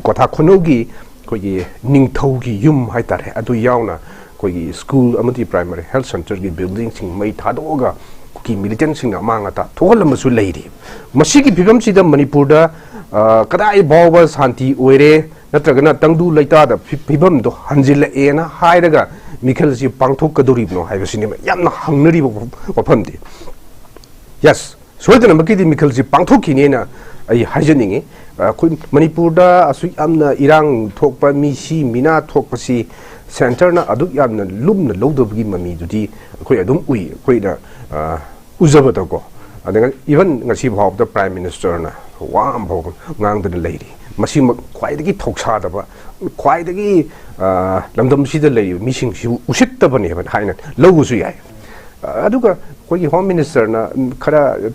ꯀ꯭ꯋꯥꯊꯥ ꯈꯨꯅꯧꯒꯤ ꯑꯩꯈꯣꯏꯒꯤ ꯅꯤꯡꯊꯧꯒꯤ ꯌꯨꯝ ꯍꯥꯏꯇꯥꯔꯦ, ꯑꯗꯨ ꯌꯥꯎꯅ ꯑꯩꯈꯣꯏꯒꯤ ꯁ꯭ꯀꯨꯜ ꯑꯃꯗꯤ ꯄ꯭ꯔꯥꯏꯃꯥꯔꯤ ꯍꯦꯜꯊ ꯁꯦꯟꯇꯔꯒꯤ ꯕꯤꯜꯗꯤꯡꯁꯤꯡ ꯃꯩ ꯊꯥꯗꯣꯛꯑꯒ ꯀꯨꯀꯤ ꯃꯤꯂꯤꯇꯦꯟꯁꯤꯡꯅ ꯑꯃꯥꯡ ꯑꯇꯥ ꯊꯣꯛꯍꯜꯂꯝꯕꯁꯨ ꯂꯩꯔꯤ꯫ ꯃꯁꯤꯒꯤ ꯐꯤꯕꯝꯁꯤꯗ ꯃꯅꯤꯄꯨꯔꯗ, ꯑ, ꯀꯗꯥꯏ ꯐꯥꯎꯕ ꯁꯥꯟꯇꯤ ꯑꯣꯏꯔꯦ, ꯅꯠꯇ꯭ꯔꯒꯅ ꯇꯪꯗꯨ ꯂꯩꯇꯥꯗ ꯐꯤ-, ꯐꯤꯕꯝꯗꯣ ꯍꯟꯖꯤꯜꯂꯛꯑꯦꯅ ꯍꯥꯏꯔꯒ ꯃꯤꯈꯜꯁꯤ ꯄꯥꯡꯊꯣꯛꯀꯗꯧꯔꯤꯕꯅꯣ ꯍꯥꯏꯕꯁꯤꯅꯦꯕ ꯌꯥꯝꯅ ꯍꯪꯅꯔꯤꯕ ꯋꯥꯐꯝꯗꯤ꯫ ꯌꯦꯁ, ꯁꯣꯏꯗꯅꯃꯛꯀꯤꯗꯤ ꯃꯤꯈꯜꯁꯤ ꯄꯥꯡꯊꯣꯛꯈꯤꯅꯦꯅ ꯑꯩ ꯍꯥꯏꯖꯅꯤꯡꯉꯤ꯫ ꯑꯩꯈꯣꯏ ꯃꯅꯤꯄꯨꯔꯗ ꯑꯁꯨꯛ ꯌꯥꯝꯅ ꯏꯔꯥꯡ ꯊꯣꯛꯄ, ꯃꯤꯁꯤ ꯃꯤꯅꯥ ꯊꯣꯛꯄꯁꯤ ꯁꯦꯟꯇꯔꯅ ꯑꯗꯨꯛ ꯌꯥꯝꯅ ꯂꯨꯝꯅ ꯂꯧꯗꯕꯒꯤ ꯃꯃꯤꯗꯨꯗꯤ ꯑꯩꯈꯣꯏ ꯑꯗꯨꯝ ꯎꯏ, ꯑꯩꯈꯣꯏꯅ, ꯑ, ꯎꯖꯕꯗꯀꯣ꯫ ꯑꯗ even ꯉꯁꯤ ꯐꯥꯎꯕꯗ ꯄ꯭ꯔꯥꯏꯝ ꯃꯤꯅꯤꯁꯇꯔꯅ ꯋꯥ ꯑꯃꯐꯥꯎꯕ ꯉꯥꯡꯗꯅ ꯂꯩꯔꯤ꯫ ꯃꯁꯤꯃꯛ ꯈ꯭ꯋꯥꯏꯗꯒꯤ ꯊꯧꯁꯥꯗꯕ, ꯈ꯭ꯋꯥꯏꯗꯒꯤ, ꯑ, ꯂꯝꯗꯝꯁꯤꯗ ꯂꯩꯔꯤꯕ ꯃꯤꯁꯤꯡꯁꯤꯕꯨ ꯎꯁꯤꯠꯇꯕꯅꯦꯕ ꯍꯥꯏꯅ ꯂꯧꯕꯁꯨ ꯌꯥꯏ꯫ ꯑꯗꯨꯒ ꯑꯩꯈꯣꯏꯒꯤ ꯍꯣꯝ ꯃꯤꯅꯤꯁꯇꯔꯅ ꯈꯔ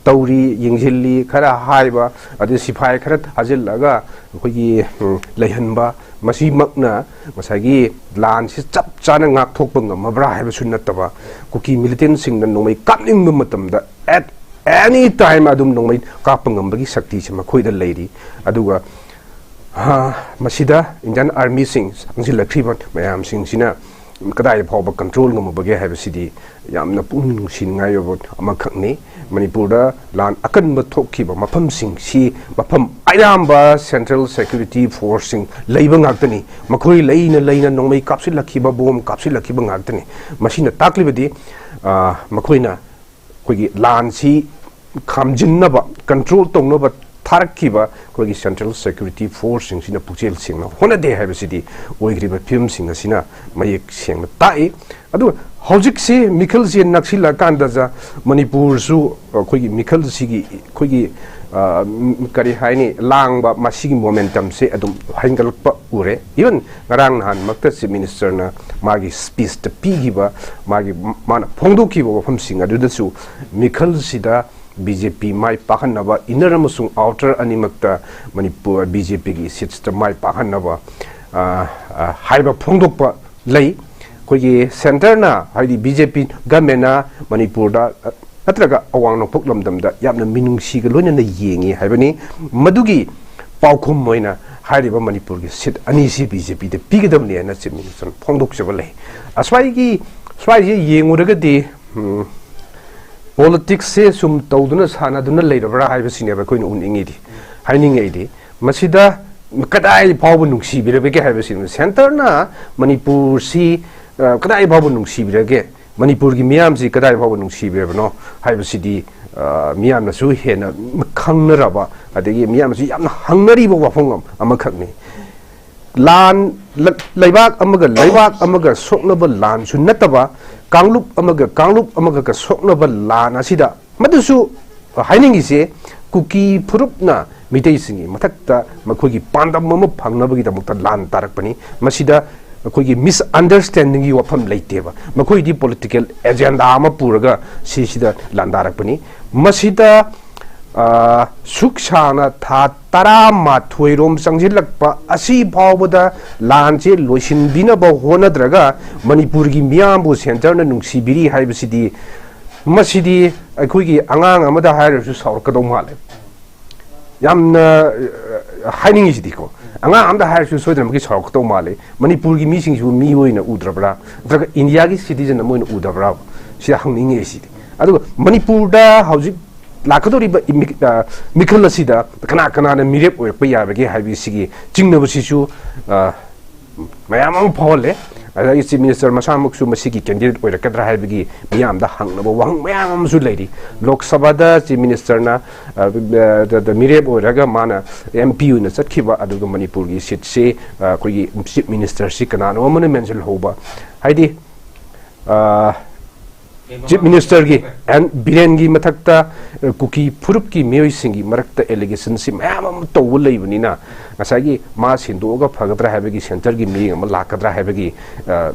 ꯇꯧꯔꯤ, ꯌꯦꯡꯁꯤꯜꯂꯤ, ꯈꯔ ꯍꯥꯏꯕ, ꯑꯗꯩ ꯁꯤꯐꯥꯏ ꯈꯔ ꯊꯥꯖꯤꯜꯂꯒ ꯑꯩꯈꯣꯏꯒꯤ, ꯎꯝ, ꯂꯩꯍꯟꯕ, ꯃꯁꯤꯃꯛꯅ ꯉꯁꯥꯏꯒꯤ ꯂꯥꯟꯁꯤ ꯆꯞ ꯆꯥꯅ ꯉꯥꯛꯊꯣꯛꯄ ꯉꯝꯃꯕ꯭ꯔꯥ ꯍꯥꯏꯕꯁꯨ ꯅꯠꯇꯕ, ꯀꯨꯀꯤ ꯃꯤꯂꯤꯇꯦꯟꯁꯤꯡꯅ ꯅꯣꯡꯃꯩ ꯀꯥꯞꯅꯤꯡꯕ ꯃꯇꯝꯗ at any time ꯑꯗꯨꯝ ꯅꯣꯡꯃꯩ ꯀꯥꯞꯄ ꯉꯝꯕꯒꯤ ꯁꯛꯇꯤꯁꯤ ꯃꯈꯣꯏꯗ ꯂꯩꯔꯤ꯫ ꯑꯗꯨꯒ ꯍꯥ, ꯃꯁꯤꯗ ꯏꯟꯗꯤꯌꯟ ꯑꯥꯔꯃꯤꯁꯤꯡ ꯆꯪꯁꯤꯜꯂꯛꯈ꯭ꯔꯤꯕ ꯃꯌꯥꯝꯁꯤꯡꯁꯤꯅ ꯀꯗꯥꯏ ꯐꯥꯎꯕ ꯀꯟꯇ꯭ꯔꯣꯜ ꯉꯝꯃꯕꯒꯦ ꯍꯥꯏꯕꯁꯤꯗꯤ ꯌꯥꯝꯅ ꯄꯨꯛꯅꯤꯡ ꯅꯨꯡꯁꯤꯅꯤꯡꯉꯥꯏ ꯑꯣꯏꯕ ꯑꯃꯈꯛꯅꯤ꯫ ꯃꯅꯤꯄꯨꯔꯗ ꯂꯥꯟ ꯑꯀꯟꯕ ꯊꯣꯛꯈꯤꯕ ꯃꯐꯝꯁꯤꯡꯁꯤ ꯃꯐꯝ ꯑꯌꯥꯝꯕ ꯁꯦꯟꯇ꯭ꯔꯦꯜ ꯁꯦꯀ꯭ꯌꯨꯔꯤꯇꯤ ꯐꯣꯔꯁꯁꯤꯡ ꯂꯩꯕ ꯉꯥꯛꯇꯅꯤ꯫ ꯃꯈꯣꯏ ꯂꯩꯅ ꯂꯩꯅ ꯅꯣꯡꯃꯩ ꯀꯥꯞꯁꯤꯜꯂꯛꯈꯤꯕ, ꯕꯣꯝ ꯀꯥꯞꯁꯤꯜꯂꯛꯈꯤꯕ ꯉꯥꯛꯇꯅꯤ꯫ ꯃꯁꯤꯅ ꯇꯥꯛꯂꯤꯕꯗꯤ, ꯑ, ꯃꯈꯣꯏꯅ ꯑꯩꯈꯣꯏꯒꯤ ꯂꯥꯟꯁꯤ ꯈꯥꯝꯖꯤꯟꯅꯕ, ꯀꯟꯇ꯭ꯔꯣꯜ ꯇꯧꯅꯕ ꯊꯥꯔꯛꯈꯤꯕ ꯑꯩꯈꯣꯏꯒꯤ ꯁꯦꯟꯇ꯭ꯔꯦꯜ ꯁꯦꯀ꯭ꯌꯨꯔꯤꯇꯤ ꯐꯣꯔꯁꯁꯤꯡꯁꯤꯅ ꯄꯨꯛꯆꯦꯜ ꯁꯦꯡꯅ ꯍꯣꯠꯅꯗꯦ ꯍꯥꯏꯕꯁꯤꯗꯤ ꯑꯣꯏꯈ꯭ꯔꯤꯕ ꯐꯤꯕꯝꯁꯤꯡ ꯑꯁꯤꯅ ꯃꯌꯦꯛ ꯁꯦꯡꯅ ꯇꯥꯛꯏ꯫ ꯑꯗꯨꯒ ꯍꯧꯖꯤꯛꯁꯤ ꯃꯤꯈꯜꯁꯤ ꯅꯛꯁꯤꯜꯂꯀꯥꯟꯗ ꯃꯅꯤꯄꯨꯔꯁꯨ ꯑꯩꯈꯣꯏꯒꯤ ꯃꯤꯈꯜꯁꯤꯒꯤ ꯑꯩꯈꯣꯏꯒꯤ, ꯑ, ꯀꯔꯤ ꯍꯥꯏꯅꯤ, ꯂꯥꯡꯕ, ꯃꯁꯤꯒꯤ ꯃꯣꯃꯦꯟꯇꯝꯁꯦ ꯑꯗꯨꯝ ꯍꯦꯟꯒꯠꯂꯛꯄ ꯎꯔꯦ꯫ Even ꯉꯔꯥꯡ ꯅꯍꯥꯟꯃꯛꯇ ꯆꯤꯐ ꯃꯤꯅꯤꯁꯇꯔꯅ ꯃꯥꯒꯤ ꯁ꯭ꯄꯤꯁꯇ ꯄꯤꯈꯤꯕ, ꯃꯥꯒꯤ, ꯃꯥꯅ ꯐꯣꯡꯗꯣꯛꯈꯤꯕ ꯋꯥꯐꯝꯁꯤꯡ ꯑꯗꯨꯗꯁꯨ ꯃꯤꯈꯜꯁꯤꯗ ꯕꯤ ꯖꯦ ꯄꯤ ꯃꯥꯏ ꯄꯥꯛꯍꯟꯅꯕ, ꯏꯟꯅꯔ ꯑꯃꯁꯨꯡ ꯑꯥꯎꯇꯔ ꯑꯅꯤꯃꯛꯇ ꯃꯅꯤꯄꯨꯔ ꯕꯤ ꯖꯦ ꯄꯤꯒꯤ ꯁꯤꯠꯁꯇ ꯃꯥꯏ ꯄꯥꯛꯍꯟꯅꯕ, ꯑ, ꯑ, ꯍꯥꯏꯕ ꯐꯣꯡꯗꯣꯛꯄ ꯂꯩ꯫ ꯑꯩꯈꯣꯏꯒꯤ ꯁꯦꯟꯇꯔꯅ, ꯍꯥꯏꯗꯤ ꯕꯤ ꯖꯦ ꯄꯤ ꯒꯃꯦꯟꯅ ꯃꯅꯤꯄꯨꯔꯗ, ꯑ, ꯅꯠꯇ꯭ꯔꯒ ꯑꯋꯥꯡ ꯅꯣꯡꯄꯣꯛ ꯂꯝꯗꯝꯗ ꯌꯥꯝꯅ ꯃꯤꯅꯨꯡꯁꯤꯒ ꯂꯣꯏꯅꯅ ꯌꯦꯡꯉꯤ ꯍꯥꯏꯕꯅꯤ꯫ ꯃꯗꯨꯒꯤ ꯄꯥꯎꯈꯨꯝ ꯑꯣꯏꯅ ꯍꯥꯏꯔꯤꯕ ꯃꯅꯤꯄꯨꯔꯒꯤ ꯁꯤꯠ ꯑꯅꯤꯁꯤ ꯕꯤ ꯖꯦ ꯄꯤꯗ ꯄꯤꯒꯗꯕꯅꯤ ꯍꯥꯏꯅ ꯆꯤꯐ ꯃꯤꯅꯤꯁꯇꯔꯅ ꯐꯣꯡꯗꯣꯛꯆꯕ ꯂꯩ꯫ ꯑꯁ꯭ꯋꯥꯏꯒꯤ, ꯁ꯭ꯋꯥꯏꯁꯦ ꯌꯦꯡꯉꯨꯔꯒꯗꯤ, ꯎꯝ, ꯄꯣꯂꯤꯇꯤꯛꯁꯁꯦ ꯁꯨꯝ ꯇꯧꯗꯨꯅ ꯁꯥꯟꯅꯗꯨꯅ ꯂꯩꯔꯕ꯭ꯔꯥ ꯍꯥꯏꯕꯁꯤꯅꯦꯕ ꯑꯩꯈꯣꯏꯅ ꯎꯅꯤꯡꯉꯤꯗꯤ, ꯍꯥꯏꯅꯤꯡꯉꯤꯗꯤ꯫ ꯃꯁꯤꯗ ꯀꯗꯥꯏ ꯐꯥꯎꯕ ꯅꯨꯡꯁꯤꯕꯤꯔꯕꯒꯦ ꯍꯥꯏꯕꯁꯤꯅꯤ꯫ ꯁꯦꯟꯇꯔꯅ ꯃꯅꯤꯄꯨꯔꯁꯤ, ꯑ, ꯀꯗꯥꯏ ꯐꯥꯎꯕ ꯅꯨꯡꯁꯤꯕꯤꯔꯒꯦ? ꯃꯅꯤꯄꯨꯔꯒꯤ ꯃꯤꯌꯥꯝꯁꯤ ꯀꯗꯥꯏ ꯐꯥꯎꯕ ꯅꯨꯡꯁꯤꯕꯤꯔꯕꯅꯣ ꯍꯥꯏꯕꯁꯤꯗꯤ, ꯑ, ꯃꯤꯌꯥꯝꯅꯁꯨ ꯍꯦꯟꯅ ꯈꯪꯅꯔꯕ, ꯑꯗꯒꯤ ꯃꯤꯌꯥꯝꯅꯁꯨ ꯌꯥꯝꯅ ꯍꯪꯅꯔꯤꯕ ꯋꯥꯐꯝ ꯑꯃ-, ꯑꯃꯈꯛꯅꯤ꯫ ꯂꯥꯟ, ꯂ-, ꯂꯩꯕꯥꯛ ꯑꯃꯒ ꯂꯩꯕꯥꯛ ꯑꯃꯒ ꯁꯣꯛꯅꯕ ꯂꯥꯟꯁꯨ ꯅꯠꯇꯕ, ꯀꯥꯡꯂꯨꯞ ꯑꯃꯒ ꯀꯥꯡꯂꯨꯞ ꯑꯃꯒꯒ ꯁꯣꯛꯅꯕ ꯂꯥꯟ ꯑꯁꯤꯗ, ꯃꯗꯨꯁꯨ ꯍꯥꯏꯅꯤꯡꯉꯤꯁꯦ, ꯀꯨꯀꯤ ꯐꯨꯔꯨꯞꯅ ꯃꯤꯇꯩꯁꯤꯡꯒꯤ ꯃꯊꯛꯇ ꯃꯈꯣꯏꯒꯤ ꯄꯥꯟꯗꯝ ꯑꯃ ꯐꯪꯅꯕꯒꯤꯗꯃꯛꯇ ꯂꯥꯟ ꯇꯥꯔꯛꯄꯅꯤ꯫ ꯃꯁꯤꯗ ꯑꯩꯈꯣꯏꯒꯤ ꯃꯤꯁꯑꯟꯗꯔꯁ꯭ꯇꯦꯟꯗꯤꯡꯒꯤ ꯋꯥꯐꯝ ꯂꯩꯇꯦꯕ꯫ ꯃꯈꯣꯏꯗꯤ ꯄꯣꯂꯤꯇꯤꯀꯦꯜ ꯑꯦꯖꯦꯟꯗꯥ ꯑꯃ ꯄꯨꯔꯒ ꯁꯤꯁꯤꯗ ꯂꯥꯟꯗꯥꯔꯛꯄꯅꯤ꯫ ꯃꯁꯤꯗ, ꯑ, ꯁꯨꯛ ꯁꯥꯡꯅ ꯊꯥ ꯇꯔꯥꯃꯥꯊꯣꯏ ꯔꯣꯝ ꯆꯪꯁꯤꯜꯂꯛꯄ ꯑꯁꯤ ꯐꯥꯎꯕꯗ ꯂꯥꯟꯁꯦ ꯂꯣꯏꯁꯤꯟꯕꯤꯅꯕ ꯍꯣꯠꯅꯗ꯭ꯔꯒ ꯃꯅꯤꯄꯨꯔꯒꯤ ꯃꯤꯌꯥꯝꯕꯨ ꯁꯦꯟꯇꯔꯅ ꯅꯨꯡꯁꯤꯕꯤꯔꯤ ꯍꯥꯏꯕꯁꯤꯗꯤ, ꯃꯁꯤꯗꯤ ꯑꯩꯈꯣꯏꯒꯤ ꯑꯉꯥꯡ ꯑꯃꯗ ꯍꯥꯏꯔꯁꯨ ꯁꯥꯎꯔꯛꯀꯗꯧ ꯃꯥꯜꯂꯦ꯫ ꯌꯥꯝꯅ, ꯑ, ꯍꯥꯏꯅꯤꯡꯉꯤꯁꯤꯗꯤꯀꯣ, ꯑꯉꯥꯡ ꯑꯝꯗ ꯍꯥꯏꯔꯁꯨ ꯁꯣꯏꯗꯅꯃꯛꯀꯤ ꯁꯥꯎꯔꯛꯀꯗꯧ ꯃꯥꯜꯂꯦ꯫ ꯃꯅꯤꯄꯨꯔꯒꯤ ꯃꯤꯁꯤꯡꯁꯤꯕꯨ ꯃꯤ ꯑꯣꯏꯅ ꯎꯗ꯭ꯔꯕ꯭ꯔꯥ? ꯅꯠꯇ꯭ꯔꯒ ꯏꯟꯗꯤꯌꯥꯒꯤ ꯁꯤꯇꯤꯖꯟ ꯑꯃ ꯑꯣꯏꯅ ꯎꯗꯕ꯭ꯔꯥ? ꯁꯤꯗ ꯍꯪꯅꯤꯡꯉꯦ ꯁꯤꯗꯤ꯫ ꯑꯗꯨꯒ ꯃꯅꯤꯄꯨꯔꯗ ꯍꯧꯖꯤꯛ ꯂꯥꯛꯀꯗꯧꯔꯤꯕ ꯏꯃꯤ-, ꯑ, ꯃꯤꯈꯜ ꯑꯁꯤꯗ ꯀꯅꯥ ꯀꯅꯥꯅ ꯃꯤꯔꯦꯞ ꯑꯣꯏꯔꯛꯄ ꯌꯥꯕꯒꯦ ꯍꯥꯏꯕꯁꯤꯒꯤ ꯆꯤꯡꯅꯕꯁꯤꯁꯨ, ꯑ, ꯃꯌꯥꯝ ꯑꯃ ꯐꯥꯎꯍꯜꯂꯦ꯫ ꯑꯗꯒꯤ ꯆꯤꯐ ꯃꯤꯅꯤꯁꯇꯔ ꯃꯁꯥꯃꯛꯁꯨ ꯃꯁꯤꯒꯤ ꯀꯦꯟꯗꯤꯗꯦꯠ ꯑꯣꯏꯔꯛꯀꯗ꯭ꯔꯥ ꯍꯥꯏꯕꯒꯤ ꯃꯤꯌꯥꯝꯗ ꯍꯪꯅꯕ ꯋꯥꯍꯪ ꯃꯌꯥꯝ ꯑꯃꯁꯨ ꯂꯩꯔꯤ꯫ ꯂꯣꯛ ꯁꯚꯥꯗ ꯆꯤꯐ ꯃꯤꯅꯤꯁꯇꯔꯅ, ꯑ, ꯑ, ꯗ, ꯗ ꯃꯤꯔꯦꯞ ꯑꯣꯏꯔꯒ ꯃꯥꯅ ꯑꯦꯝ ꯄꯤ ꯑꯣꯏꯅ ꯆꯠꯈꯤꯕ, ꯑꯗꯨꯒ ꯃꯅꯤꯄꯨꯔꯒꯤ ꯁꯤꯠꯁꯤ, ꯑ, ꯑꯩꯈꯣꯏꯒꯤ ꯆꯤꯐ ꯃꯤꯅꯤꯁꯇꯔꯁꯤ ꯀꯅꯥꯅꯣ ꯑꯃꯅ ꯃꯦꯟꯁꯤꯜꯍꯧꯕ, ꯍꯥꯏꯗꯤ, ꯑ, ꯆꯤꯐ ꯃꯤꯅꯤꯁꯇꯔꯒꯤ ꯑꯦꯟ ꯕꯤꯔꯦꯟꯒꯤ ꯃꯊꯛꯇ, ꯑ, ꯀꯨꯀꯤ ꯐꯨꯔꯨꯞꯀꯤ ꯃꯤꯑꯣꯏꯁꯤꯡꯒꯤ ꯃꯔꯛꯇ ꯑꯦꯂꯤꯒꯦꯁꯟꯁꯤ ꯃꯌꯥꯝ ꯑꯃ ꯇꯧꯕ ꯂꯩꯕꯅꯤꯅ, ꯉꯁꯥꯏꯒꯤ ꯃꯥ ꯁꯤꯟꯗꯣꯛꯑꯒ ꯐꯒꯗ꯭ꯔꯥ ꯍꯥꯏꯕꯒꯤ, ꯁꯦꯟꯇꯔꯒꯤ ꯃꯤꯠꯌꯦꯡ ꯑꯃ ꯂꯥꯛꯀꯗ꯭ꯔꯥ ꯍꯥꯏꯕꯒꯤ, ꯑ,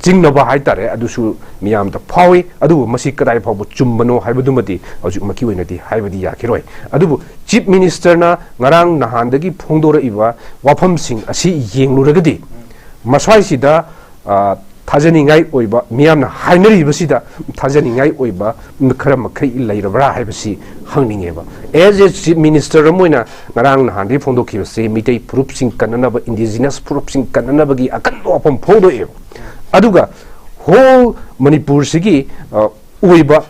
ꯆꯤꯡꯅꯕ ꯍꯥꯏꯇꯥꯔꯦ, ꯑꯗꯨꯁꯨ ꯃꯤꯌꯥꯝꯗ ꯐꯥꯎꯏ꯫ ꯑꯗꯨꯕꯨ ꯃꯁꯤ ꯀꯗꯥꯏ ꯐꯥꯎꯕ ꯆꯨꯝꯕꯅꯣ ꯍꯥꯏꯕꯗꯨꯃꯗꯤ ꯍꯧꯖꯤꯛꯃꯛꯀꯤ ꯑꯣꯏꯅꯗꯤ ꯍꯥꯏꯕꯗꯤ ꯌꯥꯈꯤꯔꯣꯏ꯫ ꯑꯗꯨꯕꯨ ꯆꯤꯐ ꯃꯤꯅꯤꯁꯇꯔꯅ ꯉꯔꯥꯡ ꯅꯍꯥꯟꯗꯒꯤ ꯐꯣꯡꯗꯣꯔꯛꯏꯕ ꯋꯥꯐꯝꯁꯤꯡ ꯑꯁꯤ ꯌꯦꯡꯂꯨꯔꯒꯗꯤ, ꯃꯁ꯭ꯋꯥꯏꯁꯤꯗ, ꯑ, ꯊꯥꯖꯅꯤꯡꯉꯥꯏ ꯑꯣꯏꯕ, ꯃꯤꯌꯥꯝꯅ ꯍꯥꯏꯅꯔꯤꯕꯁꯤꯗ ꯊꯥꯖꯅꯤꯡꯉꯥꯏ ꯑꯣꯏꯕ ꯈꯔ ꯃꯈꯩ ꯂꯩꯔꯕ꯭ꯔꯥ ꯍꯥꯏꯕꯁꯤ ꯍꯪꯅꯤꯡꯉꯦꯕ꯫ As a Chief Minister ꯑꯃ ꯑꯣꯏꯅ ꯉꯔꯥꯡ ꯅꯍꯥꯟꯗꯒꯤ ꯐꯣꯡꯗꯣꯛꯈꯤꯕꯁꯤ ꯃꯤꯇꯩ ꯐꯨꯔꯨꯞꯁꯤꯡ ꯀꯟꯅꯅꯕ, indigenous ꯐꯨꯔꯨꯞꯁꯤꯡ ꯀꯟꯅꯅꯕꯒꯤ ꯑꯀꯟꯕ ꯋꯥꯐꯝ ꯐꯣꯡꯗꯣꯛꯑꯦꯕ꯫ ꯑꯗꯨꯒ whole ꯃꯅꯤꯄꯨꯔꯁꯤꯒꯤ, ꯑ, ꯑꯣꯏꯕ,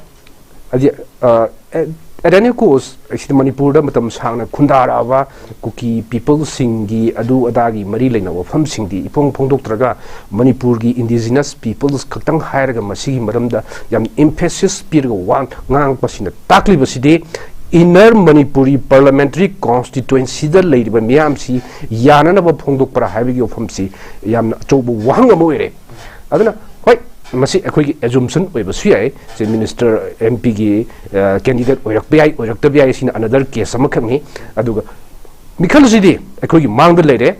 ꯍꯥꯏꯗꯤ, ꯑ, at, at any cost, ꯁꯤꯗ ꯃꯅꯤꯄꯨꯔꯗ ꯃꯇꯝ ꯁꯥꯡꯅ ꯈꯨꯟꯗꯥꯔꯛꯑꯕ ꯀꯨꯀꯤ peopleꯁꯤꯡꯒꯤ ꯑꯗꯨ ꯑꯗꯥꯒꯤ ꯃꯔꯤ ꯂꯩꯅꯕ ꯋꯥꯐꯝꯁꯤꯡꯗꯤ ꯏꯐꯣꯡ ꯐꯣꯡꯗꯣꯛꯇ꯭ꯔꯒ, ꯃꯅꯤꯄꯨꯔꯒꯤ indigenous peoples ꯈꯛꯇꯪ ꯍꯥꯏꯔꯒ ꯃꯁꯤꯒꯤ ꯃꯔꯝꯗ ꯌꯥꯝ emphasis ꯄꯤꯔꯒ ꯋꯥ ꯉꯥꯡꯉꯛꯄꯁꯤꯅ ꯇꯥꯛꯂꯤꯕꯁꯤꯗꯤ, Inner Manipuri Parliamentary Constituencyꯗ ꯂꯩꯔꯤꯕ ꯃꯤꯌꯥꯝꯁꯤ ꯌꯥꯅꯅꯕ ꯐꯣꯡꯗꯣꯛꯄ꯭ꯔꯥ ꯍꯥꯏꯕꯒꯤ ꯋꯥꯐꯝꯁꯤ ꯌꯥꯝꯅ ꯑꯆꯧꯕ ꯋꯥꯍꯪ ꯑꯃ ꯑꯣꯏꯔꯦ꯫ ꯑꯗꯨꯅ ꯍꯣꯏ, ꯃꯁꯤ ꯑꯩꯈꯣꯏꯒꯤ assumption ꯑꯣꯏꯕꯁꯨ ꯌꯥꯏ꯫ Chief Minister, MPꯒꯤ, ꯑ, candidate ꯑꯣꯏꯔꯛꯄ ꯌꯥꯏ, ꯑꯣꯏꯔꯛꯇꯕ ꯌꯥꯏ, ꯁꯤꯅ another case ꯑꯃꯈꯛꯅꯤ꯫ ꯑꯗꯨꯒ ꯃꯤꯈꯜꯁꯤꯗꯤ ꯑꯩꯈꯣꯏꯒꯤ ꯃꯥꯡꯗ ꯂꯩꯔꯦ꯫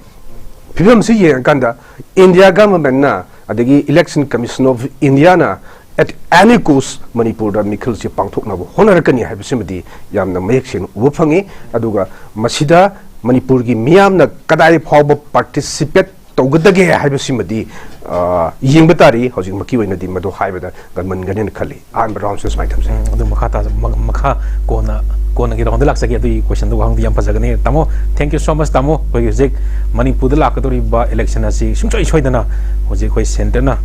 ꯐꯤꯕꯝꯁꯤ ꯌꯦꯡꯉꯀꯥꯟꯗ India governmentꯅ, ꯑꯗꯒꯤ Election Commission of Indiaꯅ at any cost ꯃꯅꯤꯄꯨꯔꯗ ꯃꯤꯈꯜꯁꯤ ꯄꯥꯡꯊꯣꯛꯅꯕ ꯍꯣꯠꯅꯔꯛꯀꯅꯤ ꯍꯥꯏꯕꯁꯤꯃꯗꯤ ꯌꯥꯝꯅ ꯃꯌꯦꯛ ꯁꯦꯡꯅ ꯎꯕ ꯐꯪꯉꯤ꯫ ꯑꯗꯨꯒ ꯃꯁꯤꯗ ꯃꯅꯤꯄꯨꯔꯒꯤ ꯃꯤꯌꯥꯝꯅ ꯀꯗꯥꯏ ꯐꯥꯎꯕ participate ꯇꯧꯒꯗꯒꯦ ꯍꯥꯏꯕꯁꯤꯃꯗꯤ, ꯑ, ꯌꯦꯡꯕ ꯇꯥꯔꯤ꯫ ꯍꯧꯖꯤꯛꯃꯛꯀꯤ ꯑꯣꯏꯅꯗꯤ ꯃꯗꯨ ꯍꯥꯏꯕꯗ ꯉꯝꯃꯟꯒꯅꯦꯅ ꯈꯜꯂꯤ꯫ ꯑꯍꯥꯟꯕ roundꯁꯦ ꯁꯨꯃꯥꯏꯅ ꯊꯝꯖꯩ꯫ ꯎꯝ, ꯑꯗꯨ ꯃꯈꯥ ꯇꯥ-, ꯃ-, ꯃꯈꯥ ꯀꯣꯟꯅ, ꯀꯣꯟꯅꯒꯤ roundꯗ ꯂꯥꯛꯆꯒꯦ꯫ ꯑꯗꯨꯒꯤ questionꯗꯨ ꯋꯥꯍꯪꯗꯨ ꯌꯥꯝ ꯐꯖꯒꯅꯤ꯫ ꯇꯥꯃꯣ, thank you so much, ꯇꯥꯃꯣ꯫ ꯑꯩꯈꯣꯏꯒꯤ ꯍꯧꯖꯤꯛ ꯃꯅꯤꯄꯨꯔꯗ ꯂꯥꯛꯀꯗꯧꯔꯤꯕ election ꯑꯁꯤ ꯁꯨꯡꯁꯣꯏ ꯁꯣꯏꯗꯅ ꯍꯧꯖꯤꯛ ꯑꯩꯈꯣꯏ centreꯅ,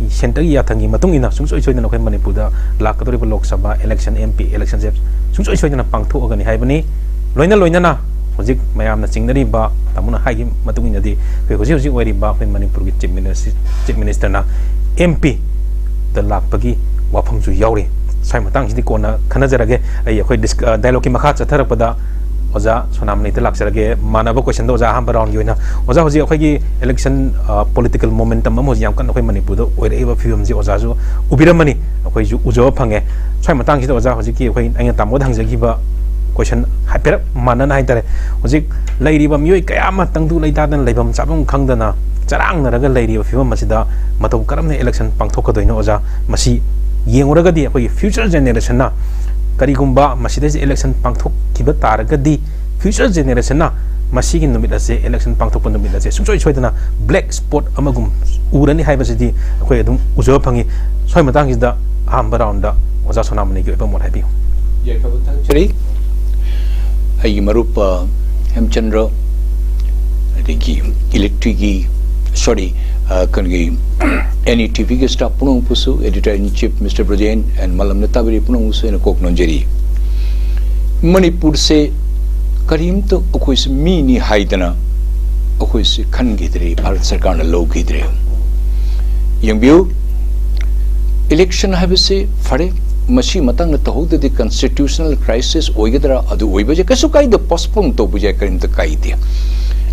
centreꯒꯤ ꯌꯥꯊꯪꯒꯤ ꯃꯇꯨꯡ ꯏꯟꯅ ꯁꯨꯡꯁꯣꯏ ꯁꯣꯏꯗꯅ ꯑꯩꯈꯣꯏ ꯃꯅꯤꯄꯨꯔꯗ ꯂꯥꯛꯀꯗꯧꯔꯤꯕ Lok Sabha election, MP electionꯁꯦ ꯁꯨꯡꯁꯣꯏ ꯁꯣꯏꯗꯅ ꯄꯥꯡꯊꯣꯛꯑꯒꯅꯤ ꯍꯥꯏꯕꯅꯤ꯫ ꯂꯣꯏꯅ ꯂꯣꯏꯅꯅ ꯍꯧꯖꯤꯛ ꯃꯌꯥꯝꯅ ꯆꯤꯡꯅꯔꯤꯕ, ꯇꯥꯃꯣꯅ ꯍꯥꯏꯈꯤꯕ ꯃꯇꯨꯡ ꯏꯟꯅꯗꯤ, ꯑꯩꯈꯣꯏ ꯍꯧꯖꯤꯛ ꯍꯧꯖꯤꯛ ꯑꯣꯏꯔꯤꯕ ꯑꯩꯈꯣꯏ ꯃꯅꯤꯄꯨꯔꯒꯤ Chief Minister, Chief Ministerꯅ MPꯗ ꯂꯥꯛꯄꯒꯤ ꯋꯥꯐꯝꯁꯨ ꯌꯥꯎꯔꯤ꯫ ꯁ꯭ꯋꯥꯏ ꯃꯇꯥꯡꯁꯤꯗꯤ ꯀꯣꯟꯅ ꯈꯟꯅꯖꯔꯒꯦ꯫ ꯑꯩ ꯑꯩꯈꯣꯏ dis-, ꯑ, dialogueꯀꯤ ꯃꯈꯥ ꯆꯠꯊꯔꯛꯄꯗ ꯑꯣꯖꯥ ꯁꯣꯅꯥꯃꯅꯤꯗ ꯂꯥꯛꯆꯔꯒꯦ꯫ ꯃꯥꯟꯅꯕ questionꯗ ꯑꯣꯖꯥ ꯑꯍꯥꯟꯕ roundꯒꯤ ꯑꯣꯏꯅ꯫ ꯑꯣꯖꯥ, ꯍꯧꯖꯤꯛ ꯑꯩꯈꯣꯏꯒꯤ election, ꯑ, political momentum ꯑꯃ ꯍꯧꯖꯤꯛ ꯌꯥꯝ ꯀꯟꯅ ꯑꯩꯈꯣꯏ ꯃꯅꯤꯄꯨꯔꯗ ꯑꯣꯏꯔꯛꯏꯕ ꯐꯤꯕꯝꯁꯤ ꯑꯣꯖꯥꯁꯨ ꯎꯕꯤꯔꯝꯃꯅꯤ, ꯑꯩꯈꯣꯏꯁꯨ ꯎꯖꯕ ꯐꯪꯉꯦ꯫ ꯁ꯭ꯋꯥꯏ ꯃꯇꯥꯡꯁꯤꯗ ꯑꯣꯖꯥ, ꯍꯧꯖꯤꯛꯀꯤ ꯑꯩꯈꯣꯏ ꯑꯩꯅ ꯇꯥꯃꯣꯗ ꯍꯪꯖꯈꯤꯕ question ꯍꯥꯏꯐꯦꯠ ꯃꯥꯟꯅꯅ ꯍꯥꯏꯇꯥꯔꯦ, ꯍꯧꯖꯤꯛ ꯂꯩꯔꯤꯕ ꯃꯤꯑꯣꯏ ꯀꯌꯥ ꯑꯃ ꯇꯪꯗꯨ ꯂꯩꯇꯥꯗꯅ ꯂꯩꯐꯝ ꯆꯥꯐꯝ ꯈꯪꯗꯅ ꯆꯔꯥꯡꯅꯔꯒ ꯂꯩꯔꯤꯕ ꯐꯤꯕꯝ ꯑꯁꯤꯗ ꯃꯇꯧ ꯀꯔꯝꯅ election ꯄꯥꯡꯊꯣꯛꯀꯗꯣꯏꯅꯣ ꯑꯣꯖꯥ? ꯃꯁꯤ ꯌꯦꯡꯉꯨꯔꯒꯗꯤ ꯑꯩꯈꯣꯏꯒꯤ future generationꯅ ꯀꯔꯤꯒꯨꯝꯕ ꯃꯁꯤꯗꯩꯁꯤꯗ election ꯄꯥꯡꯊꯣꯛꯈꯤꯕ ꯇꯥꯔꯒꯗꯤ future generationꯅ ꯃꯁꯤꯒꯤ ꯅꯨꯃꯤꯠ ꯑꯁꯦ, election ꯄꯥꯡꯊꯣꯛꯄ ꯅꯨꯃꯤꯠ ꯑꯁꯦ ꯁꯨꯡꯁꯣꯏ ꯁꯣꯏꯗꯅ black spot ꯑꯃꯒꯨꯝ ꯎꯔꯅꯤ ꯍꯥꯏꯕꯁꯤꯗꯤ ꯑꯩꯈꯣꯏ ꯑꯗꯨꯝ ꯎꯖꯕ ꯐꯪꯉꯤ꯫ ꯁ꯭ꯋꯥꯏ ꯃꯇꯥꯡꯁꯤꯗ ꯑꯍꯥꯟꯕ round ꯗ ꯑꯣꯖꯥ ꯁꯣꯅꯥꯃꯅꯤꯒꯤ ꯑꯣꯏꯕ ꯃꯣꯠ ꯍꯥꯏꯕꯤꯌꯨ꯫ ꯌꯥꯏꯐꯕ ꯊꯥꯛꯆꯔꯤ꯫ ꯑꯩꯒꯤ ꯃꯔꯨꯞ, ꯑ, ꯍꯦꯝꯆꯟꯗ꯭ꯔ, ꯑꯗꯒꯤ electric ꯀꯤ, sorry, ꯑ, ꯀꯩꯅꯣꯒꯤ, N E T V ꯒꯤ staff ꯄꯨꯝꯅꯃꯛꯄꯨꯁꯨ, editor in chief Mister ꯕ꯭ꯔꯖꯦꯟ and ꯃꯂꯝꯅ ꯇꯥꯕꯤꯔꯤ ꯄꯨꯝꯅꯃꯛꯄꯨꯁꯨ ꯑꯩꯅ ꯀꯣꯛ ꯅꯣꯟꯖꯔꯤ꯫ ꯃꯅꯤꯄꯨꯔꯁꯦ ꯀꯔꯤꯝꯇ ꯑꯩꯈꯣꯏꯁꯦ ꯃꯤꯅꯤ ꯍꯥꯏꯗꯅ ꯑꯩꯈꯣꯏꯁꯦ ꯈꯟꯈꯤꯗ꯭ꯔꯦ, ꯚꯥꯔꯠ ꯁꯔꯀꯥꯔꯅ ꯂꯧꯈꯤꯗ꯭ꯔꯦ꯫ ꯌꯦꯡꯕꯤꯌꯨ, election ꯍꯥꯏꯕꯁꯤ ꯐꯔꯦ, ꯃꯁꯤ ꯃꯇꯥꯡꯗ ꯇꯧꯍꯧꯗ꯭ꯔꯗꯤ constitutional crisis ꯑꯣꯏꯒꯗ꯭ꯔꯥ? ꯑꯗꯨ ꯑꯣꯏꯕꯁꯦ ꯀꯩꯁꯨ ꯀꯥꯏꯗꯦ, postpone ꯇꯧꯕ ꯌꯥꯏ, ꯀꯔꯤꯝꯇ ꯀꯥꯏꯗꯦ꯫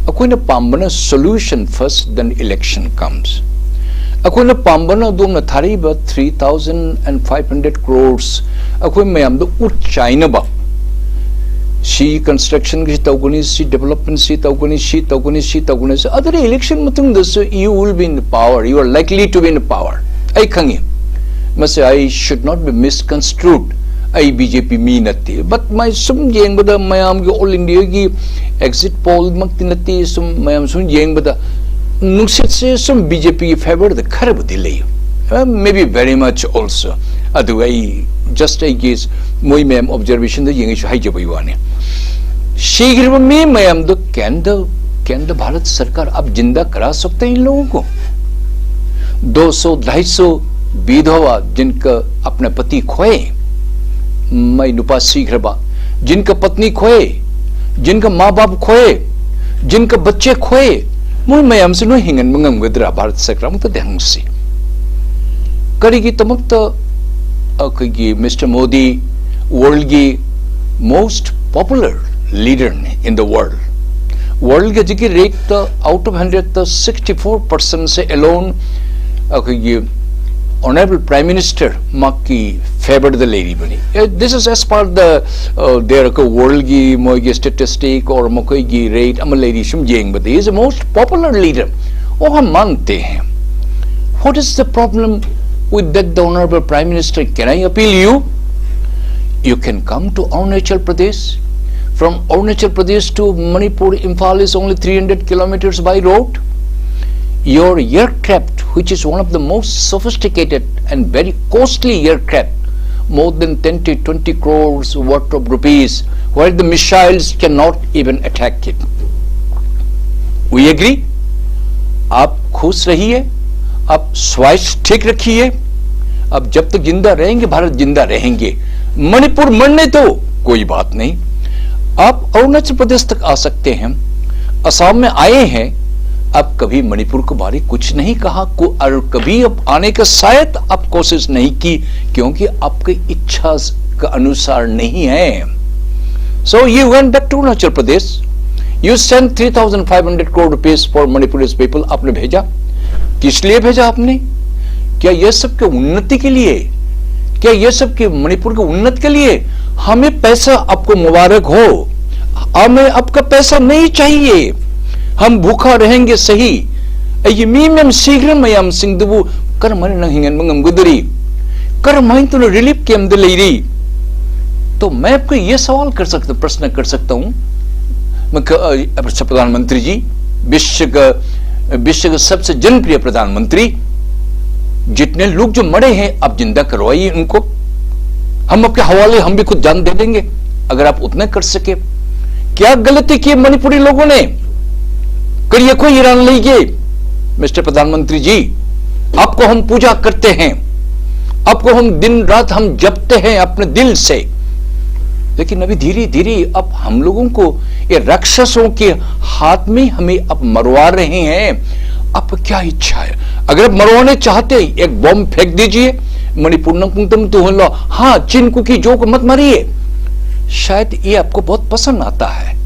ꯑꯩꯈꯣꯏꯅ ꯄꯥꯝꯕꯅ solution first, then election comes꯫ ꯑꯩꯈꯣꯏꯅ ꯄꯥꯝꯕꯅ ꯑꯗꯣꯝꯅ ꯊꯥꯔꯛꯏꯕ three thousand and five hundred crores ꯑꯩꯈꯣꯏ ꯃꯌꯥꯝꯗ ꯎꯠ ꯆꯥꯏꯅꯕ, ꯁꯤ construction ꯒꯤ ꯇꯧꯒꯅꯤ, ꯁꯤ development ꯁꯤ ꯇꯧꯒꯅꯤ, ꯁꯤ ꯇꯧꯒꯅꯤ, ꯁꯤ ꯇꯧꯒꯅꯤ, ꯁꯤ, ꯑꯗꯨꯅ election ꯃꯇꯨꯡꯗꯁꯨ you will be in power, you are likely to be in power꯫ ꯑꯩ ꯈꯪꯉꯤ, ꯃꯁꯤ I should not be misconstrued꯫ ꯑꯩ B J P ꯃꯤ ꯅꯠꯇꯦ, but ꯃꯥꯏ ꯁꯨꯝ ꯌꯦꯡꯕꯗ, ꯃꯌꯥꯝꯒꯤ, all India ꯒꯤ exit poll ꯃꯛꯇꯤ ꯅꯠꯇꯦ, ꯁꯨꯝ ꯃꯌꯥꯝ ꯁꯨꯝ ꯌꯦꯡꯕꯗ ꯅꯨꯡꯁꯤꯠꯁꯦ ꯁꯨꯝ B J P ꯒꯤ favour ꯗ ꯈꯔꯕꯨꯗꯤ ꯂꯩ, maybe very much also꯫ ꯑꯗꯨꯒ ꯑꯩ just ꯑꯩꯒꯤ ꯃꯣꯏ ꯃꯌꯥꯝ observation ꯗ ꯌꯦꯡꯉꯩꯁꯨ ꯍꯥꯏꯖꯕꯒꯤ ꯋꯥꯅꯤ꯫ ꯁꯤꯈ꯭ꯔꯤꯕ ꯃꯤ ꯃꯌꯥꯝꯗꯣ, can the, can the Bharat Sarkar ab zinda kara sakte hain in logon ko? दो सौ, ढाई सौ विधवा जिनका अपना पति खोए, ꯃꯥꯏ ꯅꯨꯄꯥ ꯁꯤꯈ꯭ꯔꯕ, जिनका पत्नी खोए, जिनका माँ बाप खोए, जिनका बच्चे खोए, ꯃꯣꯏ ꯃꯌꯥꯝꯁꯤ ꯅꯣꯏ ꯍꯤꯡꯍꯟꯕ ꯉꯝꯒꯗ꯭ꯔꯥ? ꯚꯥꯔꯠ ꯁꯔꯀꯥꯔ ꯑꯃꯨꯛꯇꯗꯤ ꯍꯪꯁꯤ꯫ ꯀꯔꯤꯒꯤꯗꯃꯛꯇ ꯑꯩꯈꯣꯏꯒꯤ Mister Modi world ꯒꯤ most popular leader ꯅꯤ in the world? World ꯒꯤ ꯍꯧꯖꯤꯛꯀꯤ rate ꯇ, out of hundred ꯇ sixty four percent ꯁꯦ alone ꯑꯩꯈꯣꯏꯒꯤ Honourable Prime Minister ꯃꯍꯥꯛꯀꯤ favour ꯗ ꯂꯩꯔꯤꯕꯅꯤ꯫ Eh, this is as per the, uh, their world ꯒꯤ ꯃꯣꯏꯒꯤ statistic or ꯃꯈꯣꯏꯒꯤ rate ꯑꯃ ꯂꯩꯔꯤ, ꯁꯨꯝ ꯌꯦꯡꯕꯗ, he is the most popular leader꯫ वो हम मानते हैं। What is the problem with that, the Honourable Prime Minister? Can I appeal you? You can come to Arunachal Pradesh, From Arunachal Pradesh to Manipur, Imphal is only three hundred kilometers by road. Your aircraft, which is one of the most sophisticated and very costly aircraft, more than ten to twenty crores worth of rupees, where the missiles cannot even attack it. We agree? आप खुश रहिए, आप स्वास्थ्य ठीक रखिए। अब जब तक जिंदा रहेंगे, भारत जिंदा रहेंगे। मणिपुर मरने दो, कोई बात नहीं। आप अरुणाचल प्रदेश तक आ सकते हैं, असम में आए हैं। आप कभी मणिपुर के बारे कुछ नहीं कहा को, और कभी आप आने का शायद आप कोशिश नहीं की, क्योंकि आपकी इच्छा के अनुसार नहीं है। So you went back to Arunachal Pradesh, you sent three thousand five hundred crore rupees for Manipuri's people. आपने भेजा, किस लिए भेजा आपने? क्या यह सब के उन्नति के लिए? क्या यह सब के मणिपुर के उन्नत के लिए? हमें पैसा, आपको मुबारक हो, हमें आपका पैसा नहीं चाहिए। हम भूखा रहेंगे सही। ꯑꯩꯒꯤ ꯃꯤ ꯃꯌꯥꯝ ꯁꯤꯈ꯭ꯔ ꯃꯌꯥꯝꯁꯤꯡꯗꯨꯕꯨ ꯀꯔꯝꯍꯥꯏꯅ ꯅꯪ ꯍꯤꯡꯍꯟꯕ ꯉꯝꯒꯗꯧꯔꯤ? ꯀꯔꯝꯍꯥꯏꯅ ꯇꯧꯅ ꯔꯤꯂꯤꯐ ꯀꯦꯝꯗ ꯂꯩꯔꯤ? तो मैं आपको ये सवाल कर सकता, प्रश्न कर सकता हूँ, मैं क-, अ, प्रधानमंत्री जी, विश्व का, विश्व का सबसे जनप्रिय प्रधानमंत्री, जितने लोग जो मरे हैं, आप जिंदा करवाइए उनको। हम आपके हवाले, हम भी खुद जान दे देंगे, अगर आप उतना कर सके। क्या गलती की मणिपुरी लोगों ने? करिए कोई ईरान लीजिए, मिस्टर प्रधानमंत्री जी, आपको हम पूजा करते हैं, आपको हम दिन रात हम जपते हैं अपने दिल से। लेकिन अभी धीरे धीरे अब हम लोगों को ये राक्षसों के हाथ में हमें अब मरवा रहे हैं। आपको क्या इच्छा है? अगर आप मरवाने चाहते हैं, एक बम फेंक दीजिए, मणिपुर नंगपुंगतम तुहलो, हाँ, चिन कुकी जो को मत मारिए। शायद ये आपको बहुत पसंद आता है।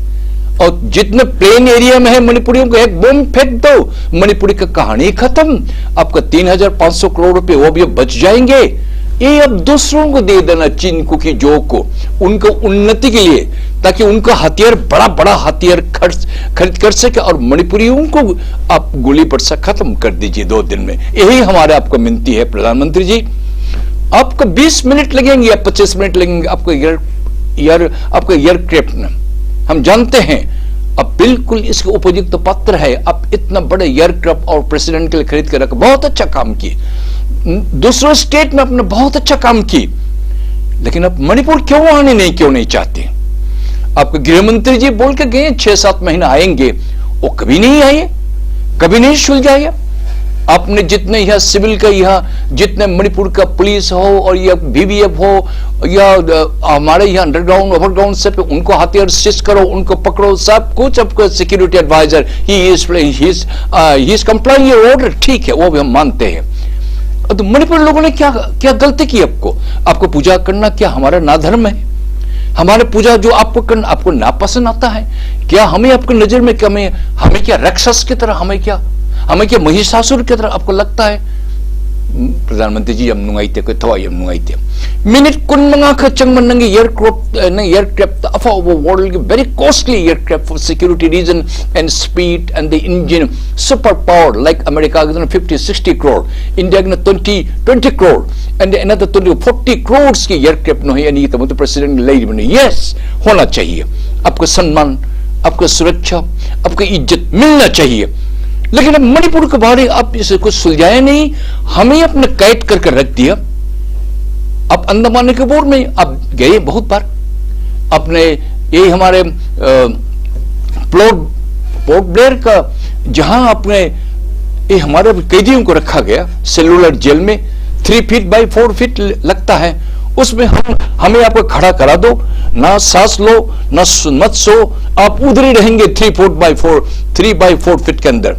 और जितने प्लेन एरिया में है मणिपुरियों को एक बम फेंक दो, मणिपुरी का कहानी खत्म। आपका तीन हजार पाँच सौ करोड़ रुपए वो भी बच जाएंगे। ये अब दूसरों को दे देना, चिन कुकी जो को, उनको उन्नति के लिए, ताकि उनका हथियार, बड़ा बड़ा हथियार खर्च, खरीद कर सके और मणिपुरियों को आप गोली बरसा खत्म कर दीजिए दो दिन में। यही हमारे आपको विनती है प्रधानमंत्री जी। आपको बीस मिनट लगेंगे या पच्चीस मिनट लगेंगे, आपको ये एयर, आपका एयरक्राफ्ट ने, हम जानते हैं, अब बिल्कुल इसके उपयुक्त पात्र है। अब इतना बड़े एयरक्राफ्ट और प्रेसिडेंट के लिए खरीद के रख, बहुत अच्छा काम की, दूसरे स्टेट में आपने बहुत अच्छा काम की, लेकिन आप मणिपुर क्यों आने नहीं, क्यों नहीं चाहते? आपके गृह मंत्री जी बोल के गए छह सात महीना आएंगे, वो कभी नहीं आए, कभी नहीं सुलझाए। आपने जितने यहाँ सिविल का, यहाँ जितने मणिपुर का पुलिस हो और या बीबीएफ हो या अ, हमारे यहाँ अंडरग्राउंड ओवरग्राउंड से पे उनको हथियार सीज करो, उनको पकड़ो, सब कुछ आपको security adviser he is he is complying your order, ठीक है, वो भी हम मानते हैं। तो मणिपुर लोगों ने क्या क्या गलती की? आपको आपको पूजा करना क्या हमारा नाधर्म है? हमारे पूजा जो आपको करना आपको नापसंद आता है क्या? हमें आपकी नजर में क्या, हमें हमें क्या राक्षस की तरह, हमें क्या हमें क्या महिषासुर की तरह आपको लगता है? प्रधानमंत्री जी, ꯌꯥꯝ ꯅꯨꯡꯉꯥꯏꯇꯦ, ꯑꯩꯈꯣꯏ ꯊꯋꯥꯏ ꯌꯥꯝ ꯅꯨꯡꯉꯥꯏꯇꯦ꯫ ꯃꯤꯅꯤꯠ ꯀꯨꯟ ꯃꯉꯥ ꯈꯛ ꯆꯪꯕ ꯅꯪꯒꯤ ꯑꯦꯌꯔꯀ꯭ꯔꯥꯐ, ꯅꯪ ꯑꯦꯌꯔꯀ꯭ꯔꯥꯐꯇ ꯑꯐꯥꯎꯕ, ꯋꯥꯔꯜꯒꯤ very costly aircraft for security reason and speed and the engine, super power, like ꯑꯃꯦꯔꯤꯀꯥꯒꯤꯗꯅ fifty sixty crore, ꯏꯟꯗꯤꯌꯥꯒꯤꯅ twenty twenty crore and another twenty forty crores की एयरक्राफ्ट नहीं है, नहीं तो प्रेसिडेंट ले रही है। यस, होना चाहिए। आपको सम्मान, आपको सुरक्षा, आपको इज्जत मिलना चाहिए। लेकिन अब मणिपुर के बारे आप इसे कुछ सुलझाया नहीं, हमें अपने कैद करके रख दिया। अब अंडमान निकोबार में आप गए बहुत बार, अपने ये हमारे प्लोट पोर्ट ब्लेयर का, जहां आपने ये हमारे कैदियों को रखा गया सेलुलर जेल में, three feet by four feet लगता है, उसमें हम हमें आपको खड़ा करा दो, ना सांस लो, ना सु- मत सो, आप उधर ही रहेंगे three foot by four, three by four feet के अंदर।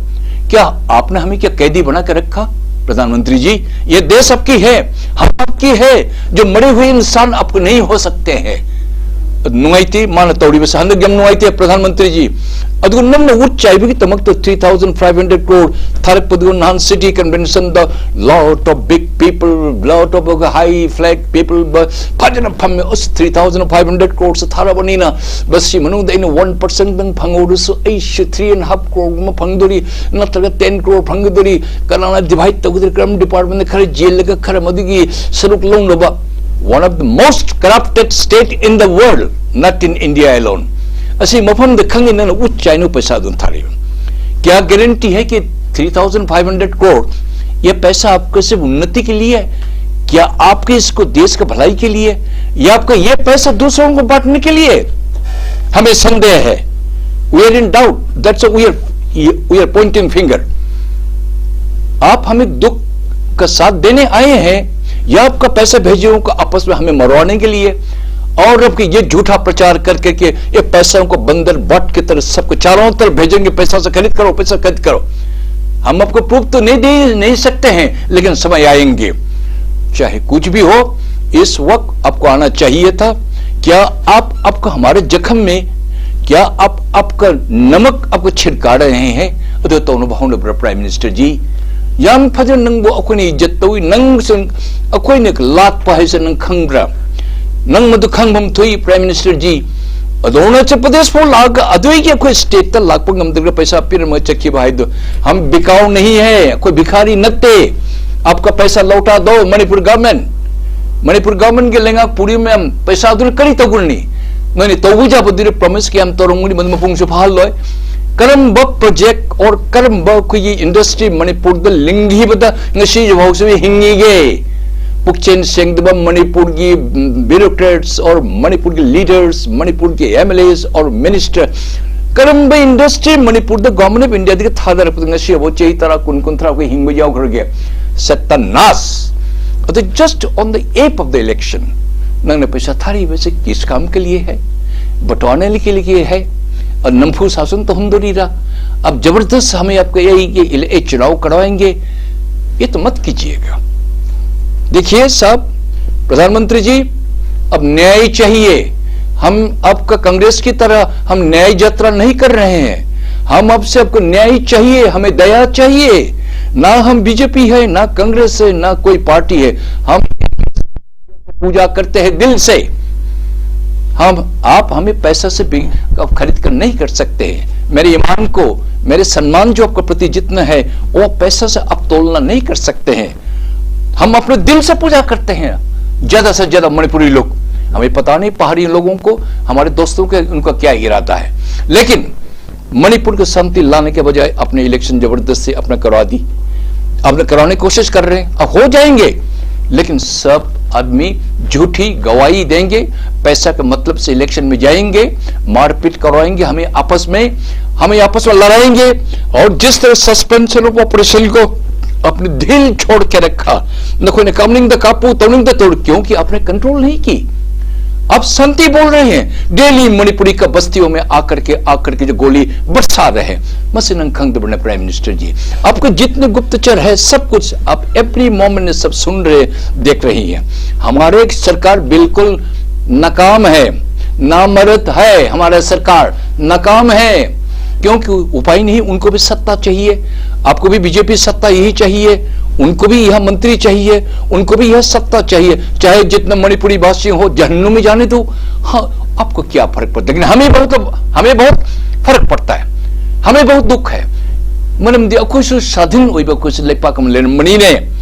क्या आपने हमें क्या कैदी बना के रखा? प्रधानमंत्री जी, ये देश आपकी है, हम आपकी है। जो मरे हुए इंसान आपको नहीं हो सकते हैं। ꯅꯨꯡꯉꯥꯏꯇꯦ ꯃꯥꯅ ꯇꯧꯔꯤꯕꯁꯦ, ꯍꯟꯗꯛ ꯌꯥꯝ ꯅꯨꯡꯉꯥꯏꯇꯦ ꯄ꯭ꯔꯙꯥꯟ ꯃꯟꯇ꯭ꯔꯤꯖꯤ꯫ ꯑꯗꯨꯒ ꯅꯪꯅ ꯎꯠ ꯆꯥꯏꯕꯒꯤꯗꯃꯛꯇ three thousand five hundred crore ꯊꯥꯔꯛꯄꯗꯨ ꯅꯍꯥꯟ city convention the lot of big people, lot of high flag people ꯐꯖꯅ ꯐꯝꯃꯦ꯫ ꯑꯁ, three thousand five hundred crores ꯊꯥꯔꯕꯅꯤꯅ ꯃꯁꯤ ꯃꯅꯨꯡꯗ ꯑꯩꯅ one percent ꯗꯪ ꯐꯪꯍꯧꯔꯁꯨ ꯑꯩꯁꯨ three and half crore ꯒꯨꯝꯕ ꯐꯪꯗꯣꯔꯤ, ꯅꯠꯇ꯭ꯔꯒ ten crore ꯐꯪꯒꯗꯣꯔꯤ꯫ ꯀꯅꯥꯅ divide ꯇꯧꯒꯗꯣꯔꯤ? ꯀꯔꯝ ꯗꯤꯄꯥꯔꯠꯃꯦꯟꯗ ꯈꯔ ꯌꯦꯜꯂꯒ ꯈꯔ ꯃꯗꯨꯒꯤ ꯁꯔꯨꯛ ꯂꯧꯅꯕ? One of the most corrupted state in the world, not in India alone. ꯑꯁꯤ ꯃꯐꯝꯗ ꯈꯪꯉꯤ ꯅꯪꯅ ꯎꯠ ꯆꯥꯏꯅ ꯄꯩꯁꯥ ꯑꯗꯨꯝ ꯊꯥꯔꯤꯕ꯫ क्या गारंटी है कि three thousand five hundred crore ये पैसा आपके सिर्फ उन्नति के लिए है? क्या आपके इसको देश का भलाई के लिए है? या आपका ये पैसा दूसरों को बांटने के लिए है? हमें संदेह है। We are in doubt. That's why we are, we are pointing finger. आप हमें दुख का साथ देने आए हैं या आपका पैसा भेजे हुए को आपस में हमें मरवाने के लिए? और अब ये झूठा प्रचार करके कि ये पैसों को बंदर बट की तरह सबको चारों तरफ भेजेंगे, पैसा से खरीद करो, पैसा खरीद करो। हम आपको प्रूफ तो नहीं दे नहीं सकते हैं, लेकिन समय आएंगे। चाहे कुछ भी हो, इस वक्त आपको आना चाहिए था। क्या आप आपको हमारे जख्म में, क्या आप आपका नमक आपको छिड़का रहे हैं? ꯑꯗꯨ ꯇꯧꯅꯕ ꯍꯧꯅꯕ꯭ꯔꯥ, Prime Minister जी? ꯌꯥꯝ ꯐꯖꯅ ꯅꯪꯕꯨ ꯑꯩꯈꯣꯏꯅ ꯏꯖꯠ ꯇꯧꯏ꯫ ꯅꯪꯁꯨ ꯑꯩꯈꯣꯏꯅ ꯂꯥꯛꯄ ꯍꯥꯏꯁꯦ ꯅꯪ ꯈꯪꯕ꯭ꯔꯥ? ꯅꯪ ꯃꯗꯨ ꯈꯪꯐꯝ ꯊꯣꯛꯏ, Prime Minister जी꯫ ꯑꯗꯣ ꯑꯔꯨꯅꯥꯆꯜ ꯄ꯭ꯔꯗꯦꯁ ꯐꯥꯎ ꯂꯥꯛꯑꯒ ꯑꯗꯨꯒꯤ ꯑꯩꯈꯣꯏ ꯁ꯭ꯇꯦꯠꯇ ꯂꯥꯛꯄ ꯉꯝꯗ꯭ꯔꯒ ꯄꯩꯁꯥ ꯄꯤꯔꯝꯃꯒ ꯆꯠꯈꯤꯕ ꯍꯥꯏꯗꯣ, हम बिकाऊ नहीं है, ꯑꯩꯈꯣꯏ भिखारी ꯅꯠꯇꯦ꯫ आपका पैसा लौटा दो, मणिपुर गवर्नमेंट, ꯃꯅꯤꯄꯨꯔ ꯒꯚꯔꯟꯃꯦꯟꯠꯀꯤ ꯂꯩꯉꯥꯛ ꯄꯨꯔꯤꯕ ꯃꯌꯥꯝ ꯄꯩꯁꯥꯗꯨꯅ ꯀꯔꯤ ꯇꯧꯒꯅꯤ? ꯅꯣꯏꯅ ꯇꯧꯕ ꯌꯥꯕꯗꯨꯗꯤ ꯄ꯭ꯔꯣꯃꯤꯁ ꯀꯌꯥꯝ ꯇꯧꯔꯝꯒꯅꯤ, ꯃꯗꯨ ꯃꯄꯨꯡꯁꯨ ꯐꯥꯍꯜꯂꯣꯏ꯫ ꯀꯔꯝꯕ ꯄ꯭ꯔꯣꯖꯦꯛ ꯑꯣꯔ ꯀꯔꯝꯕ ꯑꯩꯈꯣꯏꯒꯤ ꯏꯟꯗꯁꯇ꯭ꯔꯤ ꯃꯅꯤꯄꯨꯔꯗ ꯂꯤꯡꯈꯤꯕꯗ ꯉꯁꯤ ꯐꯥꯎꯁꯤ ꯍꯤꯡꯉꯤꯒꯦ? ꯄꯨꯛꯆꯦꯜ ꯁꯦꯡꯗꯕ ꯃꯅꯤꯄꯨꯔꯒꯤ ꯕ꯭ꯌꯨꯔꯣꯀ꯭ꯔꯦꯠꯁ ꯑꯣꯔ ꯃꯅꯤꯄꯨꯔꯒꯤ ꯂꯤꯗꯔꯁ, ꯃꯅꯤꯄꯨꯔꯒꯤ M L S or minister, ꯀꯔꯝꯕ ꯏꯟꯗꯁꯇ꯭ꯔꯤ ꯃꯅꯤꯄꯨꯔꯗ ꯒꯣꯚꯔꯟꯃꯦꯟꯠ ꯑꯣꯐ ꯏꯟꯗꯤꯌꯥꯗꯒꯤ ꯊꯥꯗꯔꯛꯄꯗ ꯉꯁꯤ ꯐꯥꯎ ꯆꯍꯤ ꯇꯔꯥ, ꯀꯨꯟ, ꯀꯨꯟꯊ꯭ꯔꯥ ꯑꯩꯈꯣꯏ ꯍꯤꯡꯕ ꯌꯥꯎꯈ꯭ꯔꯒꯦ? सत्यानाश। तो just on the eve of the election ꯅꯪꯅ ꯄꯩꯁꯥ ꯊꯥꯔꯤꯕꯁꯦ किस काम के लिए है? बंटवाने के लिए है? और नमफू शासन तो हम दो नहीं रहा। अब जबरदस्त हमें आपको ये, ये, ये चुनाव करवाएंगे, ये तो मत कीजिएगा। देखिए साहब, प्रधानमंत्री जी, अब न्याय चाहिए। हम आपका कांग्रेस की तरह हम न्याय यात्रा नहीं कर रहे हैं। हम आपसे आपको न्याय चाहिए, हमें दया चाहिए। ना हम बीजेपी है, ना कांग्रेस है, ना कोई पार्टी है। हम पूजा करते हैं दिल से। हम, आप हमें पैसा से भी खरीद कर नहीं कर सकते हैं। मेरे ईमान को, मेरे सम्मान जो आपके प्रति जितना है, वो पैसा से आप तोलना नहीं कर सकते हैं। हम अपने दिल से पूजा करते हैं। ज्यादा से ज्यादा मणिपुरी लोग, हमें पता नहीं पहाड़ी लोगों को, हमारे दोस्तों के, उनका क्या इरादा है, लेकिन मणिपुर की शांति लाने के बजाय अपने इलेक्शन जबरदस्ती अपने करवा दी, अपने कराने की कोशिश कर रहे हैं। अब हो जाएंगे, लेकिन सब आदमी झूठी गवाही देंगे, पैसा के मतलब से इलेक्शन में जाएंगे, मारपीट करवाएंगे, हमें आपस में, हमें आपस में लड़ाएंगे। और जिस तरह सस्पेंशन ऑफ ऑपरेशन को अपने दिल छोड़ के रखा, नखो ने कामनिंग द कापू तोनिंग द तोड़, क्योंकि आपने कंट्रोल नहीं की। आप शांति बोल रहे हैं, डेली मणिपुरी का बस्तियों में आकर के, आकर के जो गोली बरसा रहे हैं। मसिनंग खंग दबने प्राइम मिनिस्टर जी, आपको जितने गुप्तचर है, सब कुछ आप एवरी मोमेंट सब सुन रहे, देख रही हैं। हमारे सरकार बिल्कुल नाकाम है, नामर्द है हमारा सरकार, नाकाम है, क्योंकि उपाय नहीं। उनको भी सत्ता चाहिए, आपको भी बीजेपी सत्ता यही चाहिए, उनको भी यह मंत्री चाहिए, उनको भी यह सत्ता चाहिए, चाहे जितना मणिपुरी भाषी हो, जहन्नुम में जाने दो। हाँ, आपको क्या फर्क पड़ता है? लेकिन हमें बहुत, हमें बहुत फर्क पड़ता है, हमें बहुत दुख है। मनम दिया कुछ स्वाधीन हुई कुछ लेपा कम लेन मनी ने,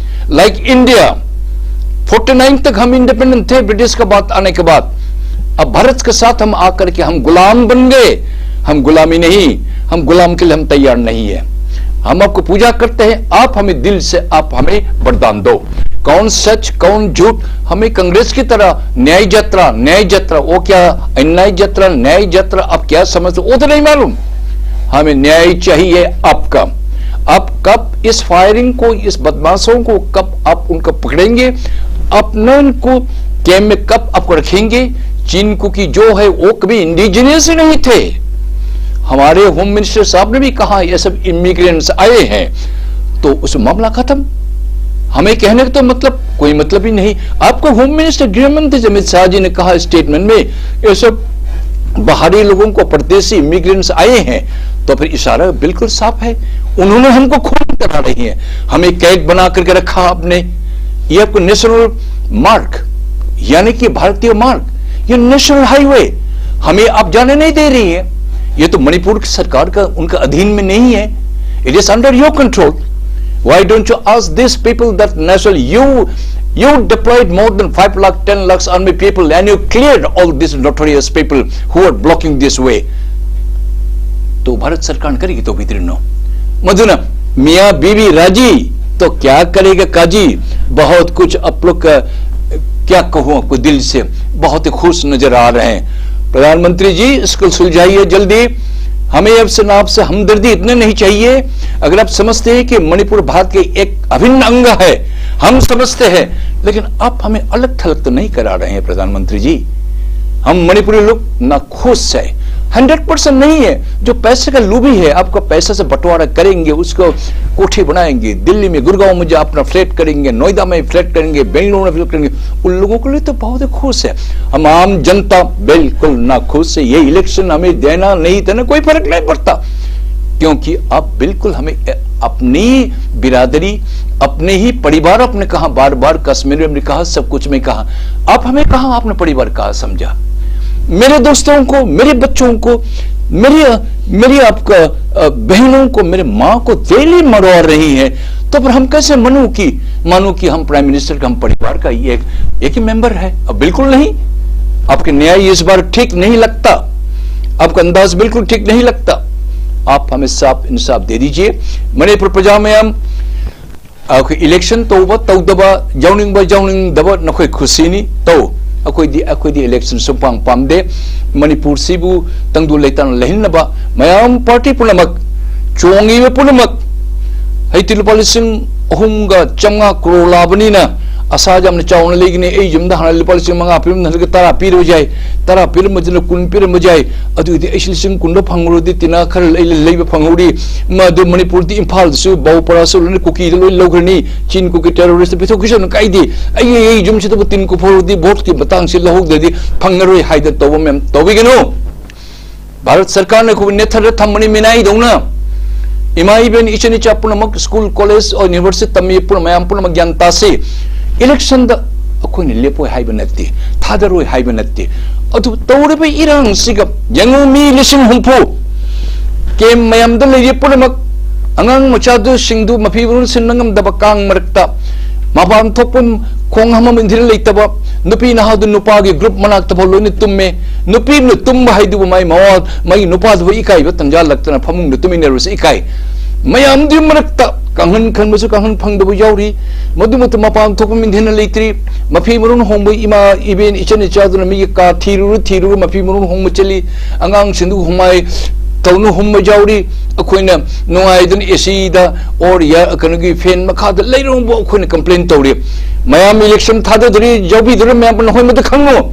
लाइक इंडिया, फोर्टी नाइन तक हम इंडिपेंडेंट थे ब्रिटिश का बात आने के बाद। अब भारत के साथ हम आकर के हम गुलाम बन गए। हम गुलामी नहीं, हम गुलाम के लिए हम तैयार नहीं है। हम आपको पूजा करते हैं, आप हमें दिल से, आप हमें वरदान दो। कौन सच कौन झूठ, हमें कांग्रेस की तरह न्याय यात्रा, न्याय यात्रा, वो क्या अन्याय यात्रा, न्याय यात्रा, आप क्या समझते हो, वो तो नहीं मालूम। हमें न्याय चाहिए आपका। आप कब इस फायरिंग को, इस बदमाशों को कब आप उनको पकड़ेंगे, अपने उनको कैंप में कब आपको रखेंगे, जिनको कि जो है वो कभी इंडिजिनस ही नहीं थे। हमारे होम मिनिस्टर साहब ने भी कहा, ये सब इमिग्रेंट्स आए हैं, तो उस मामला खत्म। हमें कहने का तो मतलब कोई मतलब ही नहीं। आपको होम मिनिस्टर, गृह मंत्री अमित शाह जी ने कहा स्टेटमेंट में, ये सब बाहरी लोगों को, परदेसी इमिग्रेंट्स आए हैं, तो फिर इशारा बिल्कुल साफ है, उन्होंने हमको खून करा रही है, हमें कैद बना करके रखा आपने। ये आपको नेशनल मार्ग, यानी कि भारतीय मार्ग, ये नेशनल हाईवे, हमें आप जाने नहीं दे रही है। ये तो मणिपुर की सरकार का, उनका अधीन में नहीं है। It is under your control. Why don't you ask these people that national, you You deployed more than five lakh, ten lakhs army people and you cleared all these notorious people who are blocking this way. तो भारत सरकार ने करेगी तो भी दिनो मधुना मियाँ बीवी राजी तो क्या करेगा काजी। बहुत कुछ आप लोग का, क्या कहूँ आपको, दिल से बहुत ही खुश नजर आ रहे हैं। प्रधानमंत्री जी, इसको सुलझाइए जल्दी। हमें अब से ना आपसे हमदर्दी इतने नहीं चाहिए। अगर आप समझते हैं कि मणिपुर भारत के एक अभिन्न अंग है, हम समझते हैं, लेकिन आप हमें अलग थलग तो नहीं करा रहे हैं प्रधानमंत्री जी। हम मणिपुरी लोग ना खुश है, हंड्रेड परसेंट नहीं है। जो पैसे का लोभी है, आपका पैसे से बंटवारा करेंगे, उसको कोठी बनाएंगे, दिल्ली में, गुड़गांव में जो अपना फ्लैट करेंगे, नोएडा में फ्लैट करेंगे, बेंगलुरु में फ्लैट करेंगे, उन लोगों के लिए तो बहुत ही खुश है। हम आम जनता बिल्कुल ना खुश है। ये इलेक्शन हमें देना नहीं देना कोई फर्क नहीं पड़ता, क्योंकि आप बिल्कुल हमें अपनी बिरादरी, अपने ही परिवार, आपने कहा बार बार, कश्मीर में हमने कहा, सब कुछ में कहा, आप हमें कहा आपने परिवार कहा समझा। मेरे दोस्तों को, मेरे बच्चों को, मेरी मेरी आपका, अ, बहनों को, मेरे माँ को डेली मरवा रही है, तो फिर हम कैसे मानूं कि मानूं कि हम प्राइम मिनिस्टर का, हम परिवार का ये एक, एक ही मेंबर है? अब बिल्कुल नहीं। आपके न्याय इस बार ठीक नहीं लगता, आपका अंदाज बिल्कुल ठीक नहीं लगता। आप हमें साफ इंसाफ दे दीजिए। मणिपुर प्रजा में हम, ꯑꯩꯈꯣꯏ ꯏꯂꯦꯛꯁꯟ ꯇꯧꯕ ꯇꯧꯗꯕ, ꯌꯥꯎꯅꯤꯡꯕ ꯌꯥꯎꯅꯤꯡꯗꯕ ꯅꯈꯣꯏ ꯈꯨꯁꯤꯅꯤ꯫ ꯇꯧ꯫ ꯑꯩꯈꯣꯏꯗꯤ ꯑꯩꯈꯣꯏꯗꯤ ꯏꯂꯦꯛꯁꯟ ꯁꯨꯝꯄꯥꯡ ꯄꯥꯝꯗꯦ꯫ ꯃꯅꯤꯄꯨꯔꯁꯤꯕꯨ ꯇꯪꯗꯨ ꯂꯩꯇꯥꯅ ꯂꯩꯍꯟꯅꯕ ꯃꯌꯥꯝ, ꯄꯥꯔꯇꯤ ꯄꯨꯝꯅꯃꯛ, ꯆꯣꯡꯉꯤꯕ ꯄꯨꯝꯅꯃꯛ, ꯍꯧꯖꯤꯛꯇꯤ ꯂꯨꯄꯥ ꯂꯤꯁꯤꯡ ꯑꯍꯨꯝꯒ ꯆꯥꯝꯃꯉꯥ ꯀ꯭ꯔꯣꯔ ꯂꯥꯛꯑꯕꯅꯤꯅ ꯑꯁꯥ ꯌꯥꯝꯅ ꯆꯥꯎꯅ ꯂꯩꯒꯅꯤ꯫ ꯑꯩ ꯌꯨꯝꯗ ꯍꯥꯟꯅ ꯂꯨꯄꯥ ꯂꯤꯁꯤꯡ ꯃꯉꯥ ꯄꯤꯔꯝꯕꯅ ꯍꯧꯖꯤꯛ ꯇꯔꯥ ꯄꯤꯔꯕꯁꯨ ꯌꯥꯏ, ꯇꯔꯥ ꯄꯤꯔꯝꯕꯗꯨꯅ ꯀꯨꯟ ꯄꯤꯔꯝꯕꯁꯨ ꯌꯥꯏ꯫ ꯑꯗꯨꯗꯤ ꯑꯩꯁꯨ ꯂꯤꯁꯤꯡ ꯀꯨꯟꯗꯣ ꯐꯪꯍꯧꯔꯗꯤ ꯇꯤꯅꯥ ꯈꯔ ꯂꯩ-, ꯂꯩꯕ ꯐꯪꯍꯧꯔꯤ꯫ ꯃꯗꯨ ꯃꯅꯤꯄꯨꯔꯗꯤ ꯏꯝꯐꯥꯜꯗꯁꯨ, ꯕꯥꯎꯄꯔꯥꯁꯨ ꯂꯣꯏꯅ ꯀꯨꯀꯤꯗ ꯂꯣꯏ ꯂꯧꯈ꯭ꯔꯅꯤ꯫ ꯆꯤꯟ ꯀꯨꯀꯤ ꯇꯦꯔꯣꯔꯤꯁꯇ ꯄꯤꯊꯣꯛꯈꯤꯁꯅꯨ ꯀꯥꯏꯗꯦ꯫ ꯑꯩ, ꯑꯩ, ꯑꯩ ꯌꯨꯝꯁꯤꯗꯕꯨ ꯇꯤꯟ ꯀꯨꯞꯐꯧꯔꯗꯤ ꯚꯣꯠꯀꯤ ꯃꯇꯥꯡꯁꯤ ꯂꯧꯍꯧꯗ꯭ꯔꯗꯤ ꯐꯪꯉꯔꯣꯏ ꯍꯥꯏꯗꯅ ꯇꯧꯕ ꯃꯌꯥꯝ ꯇꯧꯕꯤꯒꯅꯨ꯫ ꯚꯥꯔꯠ ꯁꯔꯀꯥꯔꯅ ꯑꯩꯈꯣꯏꯕꯨ ꯅꯦꯠꯊꯔ ꯊꯝꯕꯅꯤ ꯃꯤꯅꯥꯏꯗꯧꯅ꯫ ꯏꯃꯥ ꯏꯕꯦꯟ ꯏꯆꯤꯟ ꯏꯆꯥ ꯄꯨꯝꯅꯃꯛ ꯁ꯭ꯀꯨꯜ, ꯀꯣꯂꯦꯖ, ꯌꯨꯅꯤꯚꯔꯁꯤꯇꯤ ꯇꯝꯃꯤ ꯄꯨꯝꯅꯃꯛ, ꯃꯌꯥꯝ ꯄꯨꯝꯅꯃꯛ ꯒ꯭ꯌꯥꯟ ꯇꯥꯁꯤ꯫ ꯏꯂꯦꯛꯁꯟꯗ ꯑꯩꯈꯣꯏꯅ ꯂꯦꯞꯄꯣꯏ ꯍꯥꯏꯕ ꯅꯠꯇꯦ, ꯊꯥꯗꯔꯣꯏ ꯍꯥꯏꯕ ꯅꯠꯇꯦ꯫ ꯑꯗꯨꯕꯨ ꯇꯧꯔꯤꯕ ꯏꯔꯥꯡꯁꯤꯒ ꯌꯦꯡꯉꯨ, ꯃꯤ ꯂꯤꯁꯤꯡ ꯍꯨꯝꯐꯨ ꯀꯦꯝ ꯃꯌꯥꯝꯗ ꯂꯩꯔꯤ ꯄꯨꯝꯅꯃꯛ, ꯑꯉꯥꯡ ꯃꯆꯥꯗꯨꯁꯤꯡꯗꯨ ꯃꯐꯤ ꯃꯔꯣꯟ ꯁꯤꯟꯕ ꯉꯝꯗꯕ ꯀꯥꯡ ꯃꯔꯛꯇ, ꯃꯄꯥꯟ ꯊꯣꯛꯐꯝ ꯈꯣꯡ ꯍꯥꯝꯐꯝ ꯏꯟꯊꯤꯅ ꯂꯩꯇꯕ, ꯅꯨꯄꯤ ꯅꯍꯥꯗꯨ ꯅꯨꯄꯥꯒꯤ ꯒ꯭ꯔꯨꯞ ꯃꯅꯥꯛꯇ ꯐꯥꯎ ꯂꯣꯏꯅ ꯇꯨꯝꯃꯦ꯫ ꯅꯨꯄꯤꯅ ꯇꯨꯝꯕ ꯍꯥꯏꯗꯨꯕꯨ ꯃꯥꯏ ꯃꯋꯥ, ꯃꯥꯒꯤ ꯅꯨꯄꯥꯗꯨꯕꯨ ꯏꯀꯥꯏꯕ ꯇꯟꯖꯥꯂꯛꯇꯅ ꯐꯃꯨꯡꯗ ꯇꯨꯃꯤꯟꯅꯔꯨꯁꯤ ꯏꯀꯥꯏ꯫ ꯃꯌꯥꯝꯗꯨꯒꯤ ꯃꯔꯛꯇ ꯀꯥꯡꯍꯟ ꯈꯟꯕꯁꯨ ꯀꯥꯡꯍꯟ ꯐꯪꯗꯕ ꯌꯥꯎꯔꯤ꯫ ꯃꯗꯨꯃꯛꯇ ꯃꯄꯥꯟ ꯊꯣꯛꯐꯝ ꯏꯟꯊꯤꯅ ꯂꯩꯇ꯭ꯔꯤ꯫ ꯃꯐꯤ ꯃꯔꯣꯟ ꯍꯣꯡꯕ ꯏꯃꯥ ꯏꯕꯦꯟ ꯏꯆꯟ ꯏꯆꯥꯗꯨꯅ ꯃꯤꯒꯤ ꯀꯥ ꯊꯤꯔꯨꯔ ꯊꯤꯔꯨꯔ ꯃꯐꯤ ꯃꯔꯣꯟ ꯍꯣꯡꯕ ꯆꯠꯂꯤ꯫ ꯑꯉꯥꯡꯁꯤꯡꯗꯨ ꯍꯨꯃꯥꯏ ꯇꯧꯅ ꯍꯨꯝꯕ ꯌꯥꯎꯔꯤ꯫ ꯑꯩꯈꯣꯏꯅ ꯅꯨꯡꯉꯥꯏꯗꯅ ꯑꯦ ꯁꯤꯗ ꯑꯣꯔ ꯀꯩꯅꯣꯒꯤ ꯐꯦꯟ ꯃꯈꯥꯗ ꯂꯩꯔꯨꯕ ꯑꯩꯈꯣꯏꯅ ꯀꯝꯄ꯭ꯂꯦꯟ ꯇꯧꯔꯤ꯫ ꯃꯌꯥꯝ ꯏꯂꯦꯛꯁꯟ ꯊꯥꯗꯗꯣꯔꯤ, ꯌꯥꯎꯕꯤꯗꯣꯔꯤ, ꯃꯌꯥꯝ ꯄꯨꯟꯅ ꯍꯣꯏ ꯃꯗꯨ ꯈꯪꯉꯨ꯫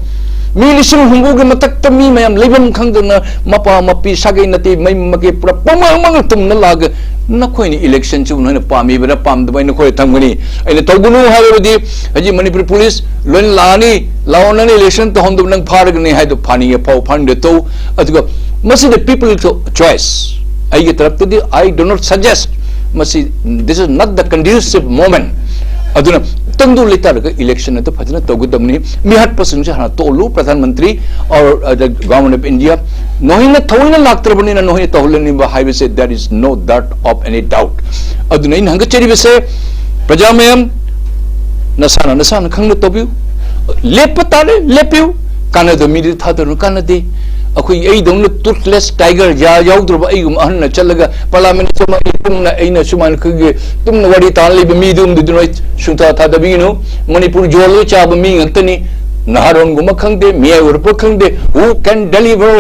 ꯃꯤ ꯂꯤꯁꯤꯡ ꯍꯨꯝꯐꯨꯒꯤ ꯃꯊꯛꯇ ꯃꯤ ꯃꯌꯥꯝ ꯂꯩꯐꯝ ꯈꯪꯗꯅ ꯃꯄꯥ ꯃꯄꯤ ꯁꯥꯒꯩ ꯅꯥꯇꯩ ꯃꯩ ꯃꯀꯩ ꯄꯨꯔꯥ ꯄꯨꯡꯃꯥꯡ ꯃꯥꯡꯅ ꯇꯨꯝꯅ ꯂꯥꯛꯑꯒ ꯅꯈꯣꯏꯅ ꯏꯂꯦꯛꯁꯟꯁꯤꯕꯨ ꯅꯈꯣꯏꯅ ꯄꯥꯝꯃꯤꯕ꯭ꯔꯥ ꯄꯥꯝꯗꯕ ꯑꯩꯅ ꯈꯣꯏ ꯊꯝꯒꯅꯤ꯫ ꯑꯩꯅ ꯇꯧꯒꯅꯨ ꯍꯥꯏꯔꯕꯗꯤ ꯍꯧꯖꯤꯛ ꯃꯅꯤꯄꯨꯔ ꯄꯨꯂꯤꯁ ꯂꯣꯏꯅ ꯂꯥꯛꯑꯅꯤ, ꯂꯥꯛꯑꯣ ꯅꯪꯅ ꯏꯂꯦꯛꯁꯟ ꯇꯧꯍꯟꯗꯕ ꯅꯪ ꯐꯥꯔꯒꯅꯤ ꯍꯥꯏꯗꯣ ꯐꯥꯅꯤꯡꯉꯦ ꯐꯥꯎ ꯐꯥꯅꯤꯡꯗꯦ ꯇꯧ꯫ ꯑꯗꯨꯒ ꯃꯁꯤꯗ people choice ꯑꯩꯒꯤ ꯇꯔꯞꯇꯗꯤ I do not suggest ꯃꯁꯤ, this is not the conducive moment꯫ ꯑꯗꯨꯅ ꯇꯪꯗꯨ ꯂꯩꯇꯥꯔꯒ ꯏꯂꯦꯛꯁꯟ ꯑꯗꯨ ꯐꯖꯅ ꯇꯧꯒꯗꯕꯅꯤ꯫ ꯃꯤꯍꯠꯄꯁꯤꯡꯁꯦ ꯍꯥꯟꯅ ꯇꯣꯛꯂꯨ, Pradhan Mantri or the government of India꯫ ꯅꯈꯣꯏꯅ ꯊꯑꯣꯏꯅ ꯂꯥꯛꯇ꯭ꯔꯕꯅꯤꯅ ꯅꯈꯣꯏꯅ ꯇꯧꯍꯜꯂꯅꯤꯡꯕ ꯍꯥꯏꯕꯁꯦ there is no doubt of any doubt꯫ ꯑꯗꯨꯅ ꯑꯩꯅ ꯍꯪꯒꯠꯆꯔꯤꯕꯁꯦ ꯄ꯭ꯔꯖꯥ ꯃꯌꯥꯝ, ꯅꯁꯥꯅ ꯅꯁꯥꯅ ꯈꯪꯅ ꯇꯧꯕꯤꯌꯨ꯫ ꯂꯦꯞꯄ ꯇꯥꯔꯦ, ꯂꯦꯞꯄꯤꯌꯨ꯫ ꯀꯥꯟꯅꯗꯕ ꯃꯤꯗꯨ ꯊꯥꯗꯔꯨꯅꯨ, ꯀꯥꯟꯅꯗꯦ꯫ ꯑꯩꯈꯣꯏ ꯑꯩꯗꯧꯅ toothless tiger, ꯌꯥ ꯌꯥꯎꯗ꯭ꯔꯕ ꯑꯩꯒꯨꯝꯕ ꯑꯍꯟꯅ ꯆꯠꯂꯒ ꯄꯥꯔꯂꯥꯃꯦꯟ ꯆꯪꯉꯛꯏ, ꯇꯨꯝꯅ ꯑꯩꯅ ꯁꯨꯃꯥꯏꯅ ꯑꯩꯈꯣꯏꯒꯤ ꯇꯨꯝꯅ ꯋꯥꯔꯤ ꯇꯥꯔ ꯂꯩꯕ ꯃꯤꯗꯨꯝꯗꯨꯗꯤ ꯅꯣꯏ ꯁꯨꯡꯊꯥ ꯊꯥꯗꯕꯤꯒꯅꯨ꯫ ꯃꯅꯤꯄꯨꯔ ꯌꯣꯜꯂꯒ ꯆꯥꯕ ꯃꯤ ꯉꯥꯛꯇꯅꯤ꯫ ꯅꯍꯥꯔꯣꯟꯒꯨꯝꯕ ꯈꯪꯗꯦ, ꯃꯤꯌꯥꯏ ꯑꯣꯏꯔꯛꯄ ꯈꯪꯗꯦ, who can deliver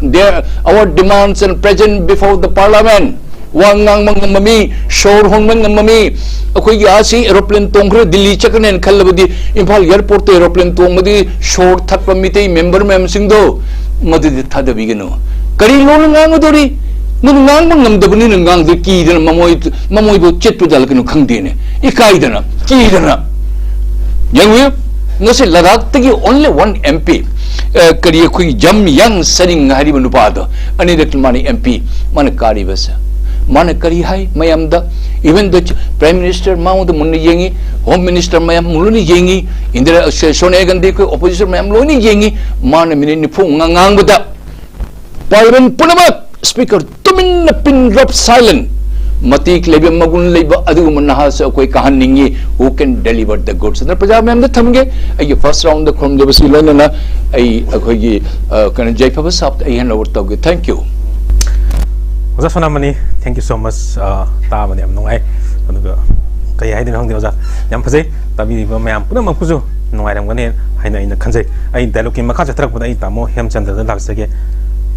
their, our demands and present before the parliament? ꯋꯥ ꯉꯥꯡꯕ ꯉꯝꯕ ꯃꯤ, ꯁꯣꯔ ꯍꯣꯟꯕ ꯉꯝꯕ ꯃꯤ꯫ ꯑꯩꯈꯣꯏꯒꯤ ꯑꯥꯁꯤ aeroplane ꯇꯣꯡꯈ꯭ꯔ ꯗꯤꯜꯂꯤ ꯆꯠꯀꯅꯦꯅ ꯈꯜꯂꯕꯗꯤ ꯏꯝꯐꯥꯜ airport ꯇ aeroplane ꯇꯣꯡꯕꯗꯤ ꯁꯣꯔ ꯊꯠꯄ ꯃꯤꯇꯩ member ꯃꯌꯥꯝꯁꯤꯡꯗꯣ ꯃꯗꯨꯗꯤ ꯊꯥꯗꯕꯤꯒꯅꯨ꯫ ꯀꯔꯤ ꯂꯣꯟꯅ ꯉꯥꯡꯒꯗꯧꯔꯤ? ꯅꯪ ꯉꯥꯡꯕ ꯉꯝꯗꯕꯅꯤꯅ ꯉꯥꯡꯗꯦ, ꯀꯤꯗꯅ ꯃꯃꯣꯏ, ꯃꯃꯣꯏꯕꯨ ꯆꯦꯠꯄ ꯖꯥꯠꯂ ꯀꯩꯅꯣ ꯈꯪꯗꯦꯅꯦ꯫ ꯏꯀꯥꯏꯗꯅ, ꯀꯤꯗꯅ꯫ ꯌꯦꯡꯉꯨ, ꯉꯁꯤ ꯂꯗꯥꯈꯇꯒꯤ only one M P, ꯑ, ꯀꯔꯤ ꯑꯩꯈꯣꯏꯒꯤ ꯖꯝ ꯌꯪ ꯁꯔꯤꯡ ꯍꯥꯏꯔꯤꯕ ꯅꯨꯄꯥꯗꯣ, ꯑꯅꯤꯔꯛ ꯃꯥꯅ M P, ꯃꯥꯅ ꯀꯥꯔꯤꯕꯁꯦ꯫ ꯃꯥꯅ ꯀꯔꯤ ꯍꯥꯏ ꯃꯌꯥꯝꯗ? Even the Prime Minister ꯃꯉꯣꯟꯗ ꯃꯨꯟꯅ ꯌꯦꯡꯉꯤ, Home Minister ꯃꯌꯥꯝ ꯃꯨꯟꯅ ꯌꯦꯡꯉꯤ, ꯏꯟꯗꯤꯔꯥ, ꯁꯣꯅꯤꯌꯥ ꯒꯥꯟꯙꯤ ꯑꯩꯈꯣꯏ opposition ꯃꯌꯥꯝ ꯂꯣꯏꯅ ꯌꯦꯡꯉꯤ꯫ ꯃꯥꯅ ꯃꯤꯅꯤꯠ ꯅꯤꯐꯨ ꯃꯉꯥ ꯉꯥꯡꯕꯗ parliament ꯄꯨꯝꯅꯃꯛ speaker ꯇꯨꯃꯤꯟꯅ pin drop silent꯫ ꯃꯇꯤꯛ ꯂꯩꯕ, ꯃꯒꯨꯟ ꯂꯩꯕ ꯑꯗꯨꯒꯨꯝꯕ ꯅꯍꯥꯁꯨ ꯑꯩꯈꯣꯏ ꯀꯥꯍꯟꯅꯤꯡꯉꯤ, who can deliver the goods꯫ ꯑꯗꯨꯅ ꯄ꯭ꯔꯖꯥ ꯃꯌꯥꯝꯗ ꯊꯝꯒꯦ꯫ ꯑꯩꯒꯤ first round ꯗ ꯈꯨꯔꯨꯝꯖꯕꯁꯤ ꯂꯣꯏꯅꯅ ꯑꯩ ꯑꯩꯈꯣꯏꯒꯤ, ꯑ, ꯀꯩꯅꯣ, ꯌꯥꯏꯐꯕ ꯁꯥꯞꯇ ꯑꯩ hand over ꯇꯧꯒꯦ꯫ Thank you꯫ ꯑꯣꯖꯥ ꯁꯣꯅꯥꯃꯅꯤ, thank you so much꯫ ꯑ, ꯇꯥꯕꯗ ꯌꯥꯝ ꯅꯨꯡꯉꯥꯏ꯫ ꯑꯗꯨꯒ ꯀꯩ ꯍꯥꯏꯗꯣꯏꯅꯣ ꯈꯪꯗꯦ ꯑꯣꯖꯥ, ꯌꯥꯝ ꯐꯖꯩ꯫ ꯇꯥꯕꯤꯔꯤꯕ ꯃꯌꯥꯝ ꯄꯨꯝꯅꯃꯛꯄꯨꯁꯨ ꯅꯨꯡꯉꯥꯏꯔꯝꯒꯅꯤ ꯍꯥꯏꯅ ꯑꯩꯅ ꯈꯟꯖꯩ꯫ ꯑꯩ dialogue ꯀꯤ ꯃꯈꯥ ꯆꯠꯊꯔꯛꯄꯗ ꯑꯩ ꯇꯥꯃꯣ ꯍꯦꯝꯆꯟꯗ꯭ꯔꯗ ꯂꯥꯛꯆꯒꯦ꯫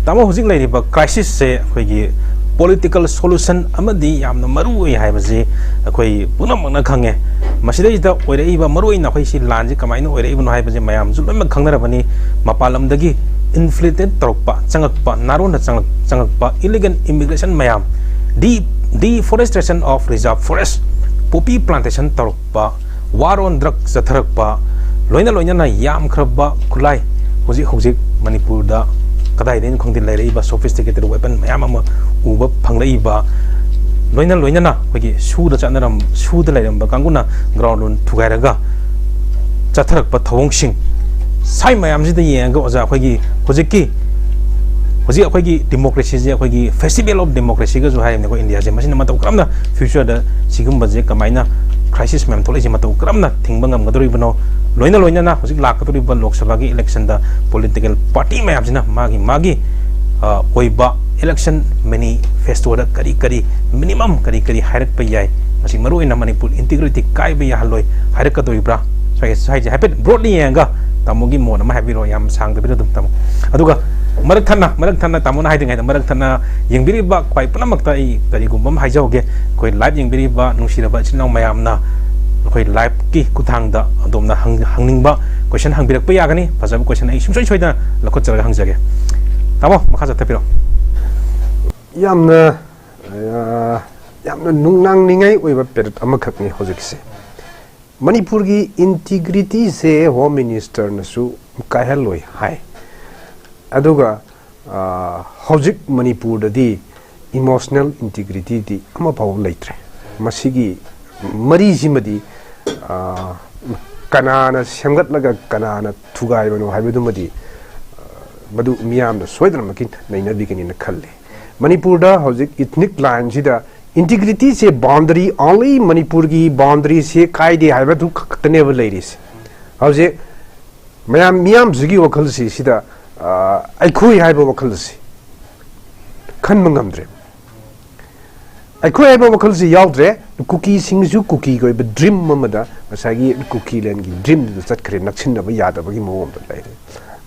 ꯇꯥꯃꯣ, ꯍꯧꯖꯤꯛ ꯂꯩꯔꯤꯕ crisis ꯁꯦ ꯑꯩꯈꯣꯏꯒꯤ political solution ꯑꯃꯗꯤ ꯌꯥꯝꯅ ꯃꯔꯨ ꯑꯣꯏ ꯍꯥꯏꯕꯁꯤ ꯑꯩꯈꯣꯏ ꯄꯨꯝꯅꯃꯛꯅ ꯈꯪꯉꯦ꯫ ꯃꯁꯤꯗꯩꯁꯤꯗ ꯑꯣꯏꯔꯛꯏꯕ ꯃꯔꯨ ꯑꯣꯏꯅ ꯑꯩꯈꯣꯏ ꯁꯤ ꯂꯥꯟꯁꯤ ꯀꯃꯥꯏꯅ ꯑꯣꯏꯔꯛꯏꯕꯅꯣ ꯍꯥꯏꯕꯁꯤ ꯃꯌꯥꯝꯁꯨ ꯂꯣꯏꯅꯃꯛ ꯈꯪꯅꯔꯕꯅꯤ꯫ ꯃꯄꯥꯟ ꯂꯝꯗꯒꯤ infiltrate ꯇꯧꯔꯛꯄ, ꯆꯪꯉꯛꯄ, ꯅꯥꯔꯣꯟꯗ ꯆꯪꯉꯛ-, ꯆꯪꯉꯛꯄ illegal immigration ꯃꯌꯥꯝ, de-, deforestation of reserve forest, poppy plantation ꯇꯧꯔꯛꯄ, war on drug ꯆꯠꯊꯔꯛꯄ, ꯂꯣꯏꯅ ꯂꯣꯏꯅꯅ ꯌꯥꯝꯈ꯭ꯔꯕ ꯈꯨꯠꯂꯥꯏ, ꯍꯧꯖꯤꯛ ꯍꯧꯖꯤꯛ ꯃꯅꯤꯄꯨꯔꯗ ꯀꯗꯥꯏꯗꯩꯅꯣ ꯈꯪꯗꯦ ꯂꯩꯔꯛꯏꯕ sophisticated weapon ꯃꯌꯥꯝ ꯑꯃ ꯎꯕ ꯐꯪꯂꯛꯏꯕ, ꯂꯣꯏꯅ ꯂꯣꯏꯅꯅ ꯑꯩꯈꯣꯏꯒꯤ ꯁꯨꯗ ꯆꯠꯅꯔꯝ-, ꯁꯨꯗ ꯂꯩꯔꯝꯕ ꯀꯥꯡꯕꯨꯅ ground ꯊꯨꯒꯥꯏꯔꯒ ꯆꯠꯊꯔꯛꯄ ꯊꯧꯑꯣꯡꯁꯤꯡ, ꯁꯥꯏ ꯃꯌꯥꯝꯁꯤꯗ ꯌꯦꯡꯉꯒ ꯑꯣꯖꯥ, ꯑꯩꯈꯣꯏꯒꯤ ꯍꯧꯖꯤꯛꯀꯤ, ꯍꯧꯖꯤꯛ ꯑꯩꯈꯣꯏꯒꯤ democracy ꯁꯦ ꯑꯩꯈꯣꯏꯒꯤ festival of democracy ꯒꯁꯨ ꯍꯥꯏꯔꯤꯕꯅꯤ ꯑꯩꯈꯣꯏ ꯏꯟꯗꯤꯌꯥꯁꯦ꯫ ꯃꯁꯤꯅ ꯃꯇꯧ ꯀꯔꯝꯅ future ꯗ ꯁꯤꯒꯨꯝꯕꯁꯦ ꯀꯃꯥꯏꯅ crisis ꯃꯌꯥꯝ ꯊꯣꯛꯂꯛꯏꯁꯦ ꯃꯇꯧ ꯀꯔꯝꯅ ꯊꯤꯡꯕ ꯉꯝꯒꯗꯧꯔꯤꯕꯅꯣ? ꯂꯣꯏꯅ ꯂꯣꯏꯅꯅ ꯍꯧꯖꯤꯛ ꯂꯥꯛꯀꯗꯧꯔꯤꯕ ꯂꯣꯛ ꯁꯚꯥꯒꯤ election ꯗ political party ꯃꯌꯥꯝꯁꯤꯅ ꯃꯥꯒꯤ ꯃꯥꯒꯤ, ꯑ, ꯑꯣꯏꯕ election manifesto ꯗ ꯀꯔꯤ ꯀꯔꯤ minimum ꯀꯔꯤ ꯀꯔꯤ ꯍꯥꯏꯔꯛꯄ ꯌꯥꯏ? ꯃꯁꯤ ꯃꯔꯨꯑꯣꯏꯅ ꯃꯅꯤꯄꯨꯔ integrity ꯀꯥꯏꯕ ꯌꯥꯍꯜꯂꯣꯏ ꯍꯥꯏꯔꯛꯀꯗꯣꯔꯤꯕ꯭ꯔꯥ? ꯁ꯭ꯋꯥꯏꯒꯤ, ꯁ꯭ꯋꯥꯏꯁꯦ ꯍꯥꯏꯐꯦꯠ broadly ꯌꯦꯡꯉꯒ ꯇꯥꯃꯣꯒꯤ ꯃꯣꯠ ꯑꯃ ꯍꯥꯏꯕꯤꯔꯣ, ꯌꯥꯝ ꯁꯥꯡꯗꯕꯤꯗ ꯑꯗꯨꯝ ꯇꯥꯃꯣ꯫ ꯑꯗꯨꯒ ꯃꯔꯛ ꯊꯠꯅ, ꯃꯔꯛ ꯊꯠꯅ ꯇꯥꯃꯣꯅ ꯍꯥꯏꯗ꯭ꯔꯤꯉꯩꯗ ꯃꯔꯛ ꯊꯠꯅ ꯌꯦꯡꯕꯤꯔꯤꯕ ꯈ꯭ꯋꯥꯏ ꯄꯨꯝꯅꯃꯛꯇ ꯑꯩ ꯀꯔꯤꯒꯨꯝꯕ ꯑꯃ ꯍꯥꯏꯖꯍꯧꯒꯦ꯫ ꯑꯩꯈꯣꯏ live ꯌꯦꯡꯕꯤꯔꯤꯕ ꯅꯨꯡꯁꯤꯔꯕ ꯏꯆꯤꯟ ꯏꯅꯥꯎ ꯃꯌꯥꯝꯅ ꯑꯩꯈꯣꯏ live ꯀꯤ ꯈꯨꯠꯊꯥꯡꯗ ꯑꯗꯣꯝꯅ ꯍꯪ-, ꯍꯪꯅꯤꯡꯕ question ꯍꯪꯕꯤꯔꯛꯄ ꯌꯥꯒꯅꯤ꯫ ꯐꯖꯕ question ꯑꯩ ꯁꯨꯡꯁꯣꯏ ꯁꯣꯏꯗꯅ ꯂꯧꯈꯠꯆꯔꯒ ꯍꯪꯖꯒꯦ꯫ ꯇꯥꯃꯣ, ꯃꯈꯥ ꯆꯠꯊꯕꯤꯔꯣ꯫ ꯌꯥꯝꯅ, ꯑ, ꯌꯥꯝꯅ ꯅꯨꯡꯅꯥꯡꯅꯤꯡꯉꯥꯏ ꯑꯣꯏꯕ ꯄꯦꯔꯦꯠ ꯑꯃꯈꯛꯅꯤ ꯍꯧꯖꯤꯛꯁꯦ꯫ ꯃꯅꯤꯄꯨꯔꯒꯤ integrity ꯁꯦ Home Minister ꯅꯁꯨ ꯀꯥꯏꯍꯜꯂꯣꯏ ꯍꯥꯏ꯫ ꯑꯗꯨꯒ, ꯑ, ꯍꯧꯖꯤꯛ ꯃꯅꯤꯄꯨꯔꯗꯗꯤ emotional integrity ꯗꯤ ꯑꯃꯐꯥꯎꯕ ꯂꯩꯇ꯭ꯔꯦ꯫ ꯃꯁꯤꯒꯤ ꯃꯔꯤꯁꯤꯃꯗꯤ, ꯑ, ꯀꯅꯥꯅ ꯁꯦꯝꯒꯠꯂꯒ ꯀꯅꯥꯅ ꯊꯨꯒꯥꯏꯕꯅꯣ ꯍꯥꯏꯕꯗꯨꯃꯗꯤ, ꯑ, ꯃꯗꯨ ꯃꯤꯌꯥꯝꯅ ꯁꯣꯏꯗꯅꯃꯛꯀꯤ ꯅꯩꯅꯕꯤꯒꯅꯤꯅ ꯈꯜꯂꯤ꯫ ꯃꯅꯤꯄꯨꯔꯗ ꯍꯧꯖꯤꯛ ethnic line ꯁꯤꯗ ꯏꯟꯇꯤꯒ꯭ꯔꯤꯇꯤꯁꯦ ꯕꯥꯎꯟꯗꯔꯤ, ꯑꯣꯟꯂꯤ ꯃꯅꯤꯄꯨꯔꯒꯤ ꯕꯥꯎꯟꯗꯔꯤꯁꯦ ꯀꯥꯏꯗꯦ ꯍꯥꯏꯕꯗꯨ ꯈꯛꯇꯅꯦꯕ ꯂꯩꯔꯤꯁꯦ꯫ ꯍꯧꯖꯤꯛ ꯃꯌꯥꯝ ꯃꯤꯌꯥꯝꯁꯤꯒꯤ ꯋꯥꯈꯜꯁꯤ ꯁꯤꯗ, ꯑ, ꯑꯩꯈꯣꯏ ꯍꯥꯏꯕ ꯋꯥꯈꯜꯁꯤ ꯈꯟꯕ ꯉꯝꯗ꯭ꯔꯦ꯫ ꯑꯩꯈꯣꯏ ꯍꯥꯏꯕ ꯋꯥꯈꯜꯁꯤ ꯌꯥꯎꯗ꯭ꯔꯦ꯫ ꯀꯨꯀꯤꯁꯤꯡꯁꯨ ꯀꯨꯀꯤꯒꯤ ꯑꯣꯏꯕ ꯗ꯭ꯔꯤꯝ ꯑꯃꯗ, ꯉꯁꯥꯏꯒꯤ ꯀꯨꯀꯤ ꯂꯦꯟꯒꯤ ꯗ꯭ꯔꯤꯝꯗꯨꯗ ꯆꯠꯈ꯭ꯔꯦ, ꯅꯛꯁꯤꯟꯅꯕ ꯌꯥꯗꯕꯒꯤ ꯃꯑꯣꯡꯗ ꯂꯩꯔꯦ꯫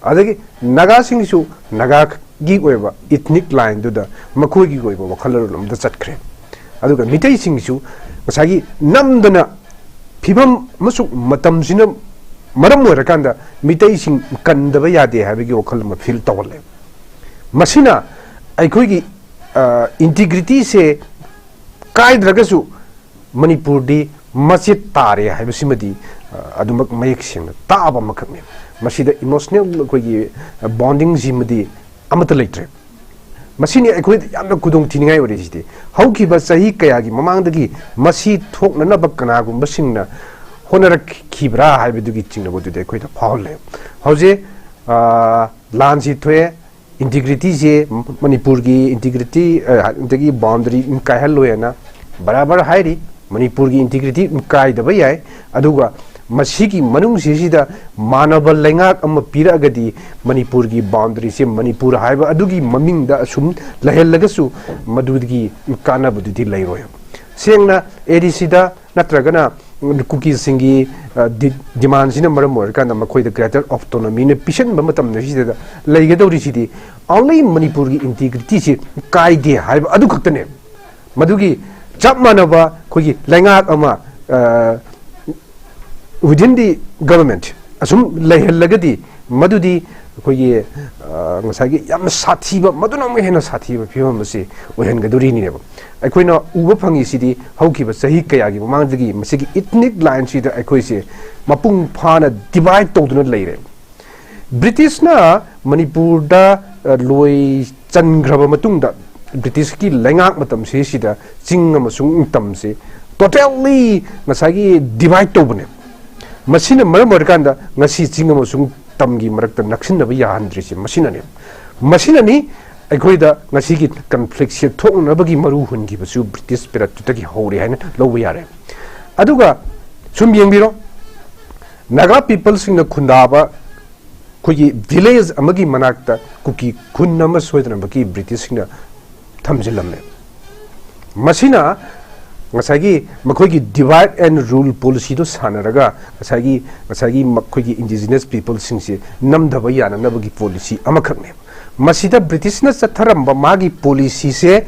ꯑꯗꯒꯤ ꯅꯥꯒꯥꯁꯤꯡꯁꯨ ꯅꯥꯒꯥꯒꯤ ꯑꯣꯏꯕ ꯏꯊꯅꯤꯛ ꯂꯥꯏꯟꯗꯨꯗ ꯃꯈꯣꯏꯒꯤ ꯑꯣꯏꯕ ꯋꯥꯈꯜꯂꯣꯟ ꯑꯃꯗ ꯆꯠꯈ꯭ꯔꯦ꯫ ꯑꯗꯨꯒ ꯃꯤꯇꯩꯁꯤꯡꯁꯨ ꯉꯁꯥꯏꯒꯤ ꯅꯝꯗꯅ ꯐꯤꯕꯝ ꯑꯃꯁꯨꯡ ꯃꯇꯝꯁꯤꯅ ꯃꯔꯝ ꯑꯣꯏꯔꯀꯥꯟꯗ ꯃꯤꯇꯩꯁꯤꯡ ꯀꯟꯗꯕ ꯌꯥꯗꯦ ꯍꯥꯏꯕꯒꯤ ꯋꯥꯈꯜ ꯑꯃ ꯐꯤꯜ ꯇꯧꯍꯜꯂꯦ꯫ ꯃꯁꯤꯅ ꯑꯩꯈꯣꯏꯒꯤ, ꯑ, ꯏꯟꯇꯤꯒ꯭ꯔꯤꯇꯤꯁꯦ ꯀꯥꯏꯗ꯭ꯔꯒꯁꯨ ꯃꯅꯤꯄꯨꯔꯗꯤ ꯃꯆꯦꯠ ꯇꯥꯔꯦ ꯍꯥꯏꯕꯁꯤꯃꯗꯤ, ꯑ, ꯑꯗꯨꯃꯛ ꯃꯌꯦꯛ ꯁꯦꯡꯅ ꯇꯥꯕ ꯑꯃꯈꯛꯅꯤ꯫ ꯃꯁꯤꯗ ꯏꯃꯣꯁꯅꯦꯜ ꯑꯩꯈꯣꯏꯒꯤ, ꯑ, ꯕꯣꯟꯗꯤꯡꯁꯤꯃꯗꯤ ꯑꯃꯠꯇ ꯂꯩꯇ꯭ꯔꯦ꯫ ꯃꯁꯤꯅꯤ ꯑꯩꯈꯣꯏꯗ ꯌꯥꯝꯅ ꯈꯨꯗꯣꯡ ꯊꯤꯅꯤꯡꯉꯥꯏ ꯑꯣꯏꯔꯤꯁꯤꯗꯤ꯫ ꯍꯧꯈꯤꯕ ꯆꯍꯤ ꯀꯌꯥꯒꯤ ꯃꯃꯥꯡꯗꯒꯤ ꯃꯁꯤ ꯊꯣꯛꯅꯅꯕ ꯀꯅꯥꯒꯨꯝꯕꯁꯤꯡꯅ ꯍꯣꯠꯅꯔꯛꯈꯤꯕ꯭ꯔꯥ ꯍꯥꯏꯕꯗꯨꯒꯤ ꯆꯤꯡꯅꯕꯗꯨꯗꯤ ꯑꯩꯈꯣꯏꯗ ꯐꯥꯎꯍꯜꯂꯦ꯫ ꯍꯧꯖꯤꯛ, ꯑ, ꯂꯥꯟꯁꯤ ꯊꯣꯛꯑꯦ, ꯏꯟꯇꯤꯒ꯭ꯔꯤꯇꯤꯁꯦ, ꯃꯅꯤꯄꯨꯔꯒꯤ ꯏꯟꯇꯤꯒ꯭ꯔꯤꯇꯤ, ꯑ, ꯑꯗꯒꯤ ꯕꯥꯎꯟꯗꯔꯤ ꯀꯥꯏꯍꯜꯂꯣꯏ ꯍꯥꯏꯅ ꯕꯔꯥꯕꯔ ꯍꯥꯏꯔꯤ꯫ ꯃꯅꯤꯄꯨꯔꯒꯤ ꯏꯟꯇꯤꯒ꯭ꯔꯤꯇꯤ ꯀꯥꯏꯗꯕ ꯌꯥꯏ, ꯑꯗꯨꯒ ꯃꯁꯤꯒꯤ ꯃꯅꯨꯡꯁꯤꯁꯤꯗ ꯃꯥꯟꯅꯕ ꯂꯩꯉꯥꯛ ꯑꯃ ꯄꯤꯔꯛꯑꯒꯗꯤ ꯃꯅꯤꯄꯨꯔꯒꯤ ꯕꯥꯎꯟꯗꯔꯤꯁꯦ ꯃꯅꯤꯄꯨꯔ ꯍꯥꯏꯕ ꯑꯗꯨꯒꯤ ꯃꯃꯤꯡꯗ ꯑꯁꯨꯝ ꯂꯩꯍꯜꯂꯒꯁꯨ ꯃꯗꯨꯒꯤ ꯀꯥꯟꯅꯕꯗꯨꯗꯤ ꯂꯩꯔꯣꯏ꯫ ꯁꯦꯡꯅ ꯑꯦ ꯗꯤ ꯁꯤꯗ ꯅꯠꯇ꯭ꯔꯒꯅ ꯀꯨꯀꯤꯁꯤꯡꯒꯤ, ꯑ, ꯗꯤ-, ꯗꯤꯃꯥꯟꯁꯤꯅ ꯃꯔꯝ ꯑꯣꯏꯔꯀꯥꯟꯗ ꯃꯈꯣꯏꯗ ꯒ꯭ꯔꯦꯇꯔ ꯑꯣꯇꯣꯅꯣꯃꯤꯅ ꯄꯤꯁꯤꯟꯕ ꯃꯇꯝꯗ ꯁꯤꯗ ꯂꯩꯒꯗꯧꯔꯤꯁꯤꯗꯤ ꯑꯣꯟꯂꯤ ꯃꯅꯤꯄꯨꯔꯒꯤ ꯏꯟꯇꯤꯒ꯭ꯔꯤꯇꯤꯁꯤ ꯀꯥꯏꯗꯦ ꯍꯥꯏꯕ ꯑꯗꯨ ꯈꯛꯇꯅꯦ꯫ ꯃꯗꯨꯒꯤ ꯆꯞ ꯃꯥꯟꯅꯕ ꯑꯩꯈꯣꯏꯒꯤ ꯂꯩꯉꯥꯛ ꯑꯃ, ꯑ, within the government ꯑꯁꯨꯝ ꯂꯩꯍꯜꯂꯒꯗꯤ ꯃꯗꯨꯗꯤ ꯑꯩꯈꯣꯏꯒꯤ, ꯑ, ꯉꯁꯥꯏꯒꯤ ꯌꯥꯝꯅ ꯁꯥꯊꯤꯕ, ꯃꯗꯨꯅ ꯑꯃꯨꯛ ꯍꯦꯟꯅ ꯁꯥꯊꯤꯕ ꯐꯤꯕꯝ ꯑꯁꯤ ꯑꯣꯏꯍꯟꯒꯗꯧꯔꯤꯅꯦꯕ꯫ ꯑꯩꯈꯣꯏꯅ ꯎꯕ ꯐꯪꯉꯤꯁꯤꯗꯤ ꯍꯧꯈꯤꯕ ꯆꯍꯤ ꯀꯌꯥꯒꯤ ꯃꯃꯥꯡꯗꯒꯤ ꯃꯁꯤꯒꯤ ꯏꯊꯅꯤꯛ ꯂꯥꯏꯟꯁꯤꯗ ꯑꯩꯈꯣꯏꯁꯦ ꯃꯄꯨꯡ ꯐꯥꯅ ꯗꯤꯚꯥꯏꯠ ꯇꯧꯗꯨꯅ ꯂꯩꯔꯦ꯫ ꯕ꯭ꯔꯤꯇꯤꯁꯅ ꯃꯅꯤꯄꯨꯔꯗ, ꯑ, ꯂꯣꯏ ꯆꯟꯈ꯭ꯔꯕ ꯃꯇꯨꯡꯗ ꯕ꯭ꯔꯤꯇꯤꯁꯀꯤ ꯂꯩꯉꯥꯛ ꯃꯇꯝꯁꯤꯁꯤꯗ ꯆꯤꯡ ꯑꯃꯁꯨꯡ ꯇꯝꯁꯤ ꯇꯣꯇꯦꯜꯂꯤ ꯉꯁꯥꯏꯒꯤ ꯗꯤꯚꯥꯏꯠ ꯇꯧꯕꯅꯦ꯫ ꯃꯁꯤꯅ ꯃꯔꯝ ꯑꯣꯏꯔꯀꯥꯟꯗ ꯉꯁꯤ ꯆꯤꯡ ꯑꯃꯁꯨꯡ ꯇꯝꯒꯤ ꯃꯔꯛꯇ ꯅꯛꯁꯤꯟꯅꯕ ꯌꯥꯍꯟꯗ꯭ꯔꯤꯁꯦ ꯃꯁꯤꯅꯅꯦ꯫ ꯃꯁꯤꯅꯅꯤ ꯑꯩꯈꯣꯏꯗ ꯉꯁꯤꯒꯤ ꯀꯟꯐ꯭ꯂꯤꯛꯁꯦ ꯊꯣꯛꯅꯅꯕꯒꯤ ꯃꯔꯨ ꯍꯨꯟꯈꯤꯕꯁꯨ ꯕ꯭ꯔꯤꯇꯤꯁ ꯄꯤꯔꯠꯇꯨꯗꯒꯤ ꯍꯧꯔꯦ ꯍꯥꯏꯅ ꯂꯧꯕ ꯌꯥꯔꯦ꯫ ꯑꯗꯨꯒ ꯁꯨꯝ ꯌꯦꯡꯕꯤꯔꯣ, ꯅꯥꯒꯥ ꯄꯤꯄꯜꯁꯤꯡꯅ ꯈꯨꯟꯗꯥꯕ ꯑꯩꯈꯣꯏꯒꯤ ꯚꯤꯂꯦꯖ ꯑꯃꯒꯤ ꯃꯅꯥꯛꯇ ꯀꯨꯀꯤ ꯈꯨꯟ ꯑꯃ ꯁꯣꯏꯗꯅꯃꯛꯀꯤ ꯕ꯭ꯔꯤꯇꯤꯁꯁꯤꯡꯅ ꯊꯝꯖꯤꯜꯂꯝꯃꯦ꯫ ꯃꯁꯤꯅ ꯉꯁꯥꯏꯒꯤ ꯃꯈꯣꯏꯒꯤ divide and rule policyꯗꯨ ꯁꯥꯟꯅꯔꯒ ꯉꯁꯥꯏꯒꯤ, ꯉꯁꯥꯏꯒꯤ ꯃꯈꯣꯏꯒꯤ indigenous peopleꯁꯤꯡꯁꯦ ꯅꯝꯊꯕ ꯌꯥꯅꯅꯕꯒꯤ policy ꯑꯃꯈꯛꯅꯦꯕ꯫ ꯃꯁꯤꯗ ꯕ꯭ꯔꯤꯇꯤꯁꯅ ꯆꯠꯊꯔꯝꯕ ꯃꯥꯒꯤ policyꯁꯦ